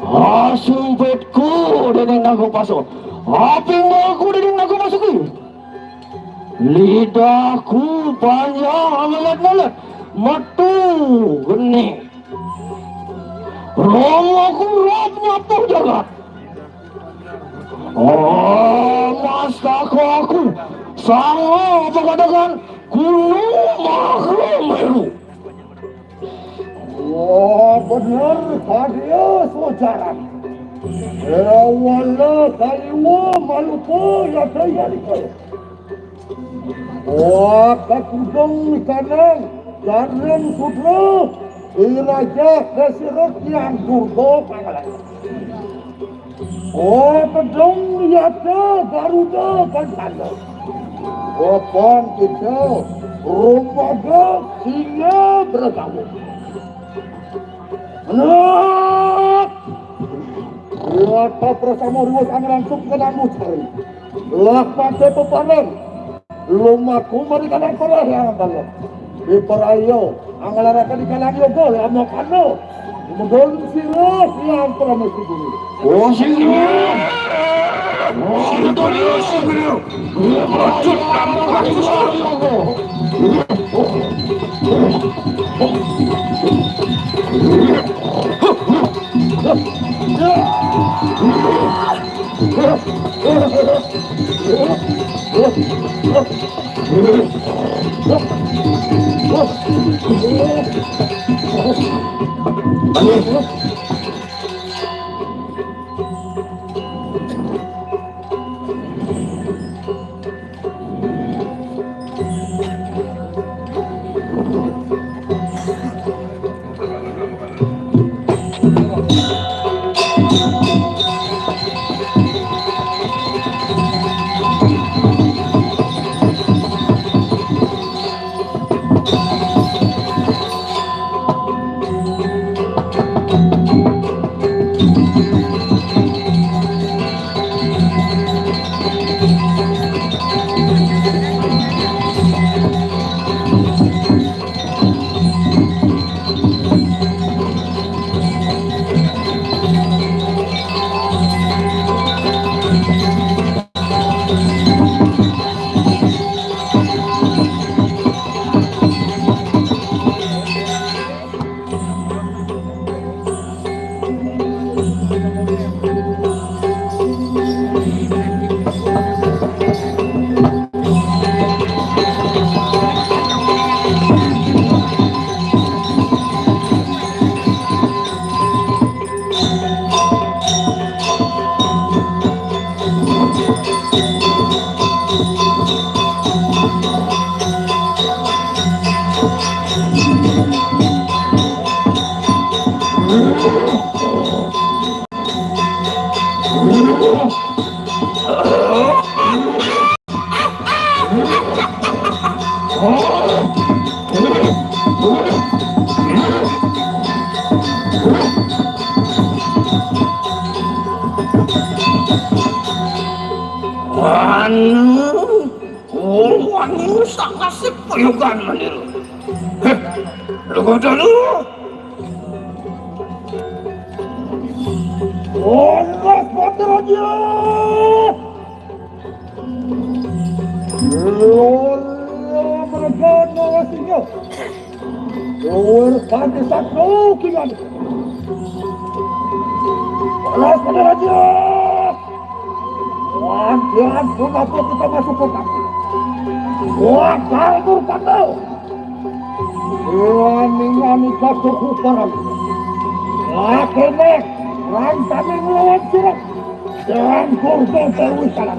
Wah, sumpitku dening naga pasu. Wah, pinggulku dening naga masuki. Lidahku panjang melet-melet metu geni. Romoku rap nyapu jagat. Oh, mastakaku sanga pagadagan gunung Mahameru. Wah, bener, kadya sojaran. Rawala kaliwa malupa yata yalika. Wah, kakudung ikanang, jarang sudra, irajah dasirut yang durga pangalan. Oh, pedung yata Garuda Kancana. Oh, pon kita rumaga singa bergaul. Anak! Wata prasama riwus angrangsuk kenang mucari. Lakmate pepanen. Lumaku mari kanang koleh yang dalam. Diperaya, anglarakan di kanang yoga, ya mau kano. Mudun sirah yang pramesti guru. Oh, sirah. Oh, sirah, sirah. Wajud kamu, wajud. Anu, oh, anu, sangat sepuyugan maniru. Heh, lugu dulu. Allah, Patiraja! Lola mergana singa. Luwir kanthi satru kian. Balas pada raja. Wajan punapa kita masuk ke kaki. Wajan murkana. Iwani-wani kasukuparan. Lakene rantane nglawan sira. Dewan Kurba Dewi Salah.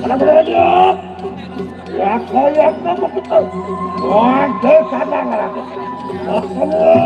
Pada raja. Ya, kaya apa begitu? Waduh, sana ngerasa. Aduh.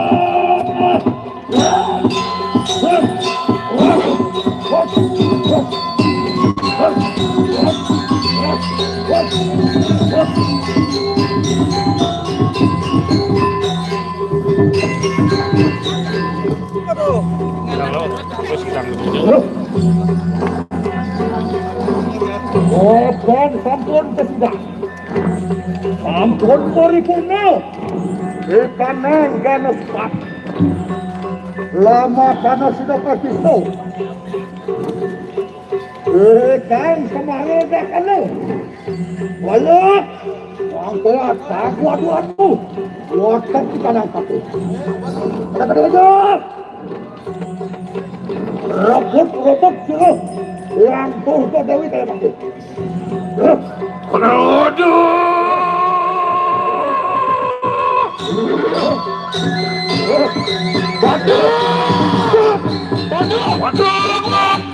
Open sampun kesidak. Sampun paripurna. Ikanang ganas pat. Lama panas sudah persiso. Ikan kemarin dah kena. Wala, wangkala taku adu-adu. Watak kita nang pati. Kata kerja. Rebut-rebut sira. Yang tuh ke Dewi kayak mati. Aduh. Waduh. Waduh. Waduh.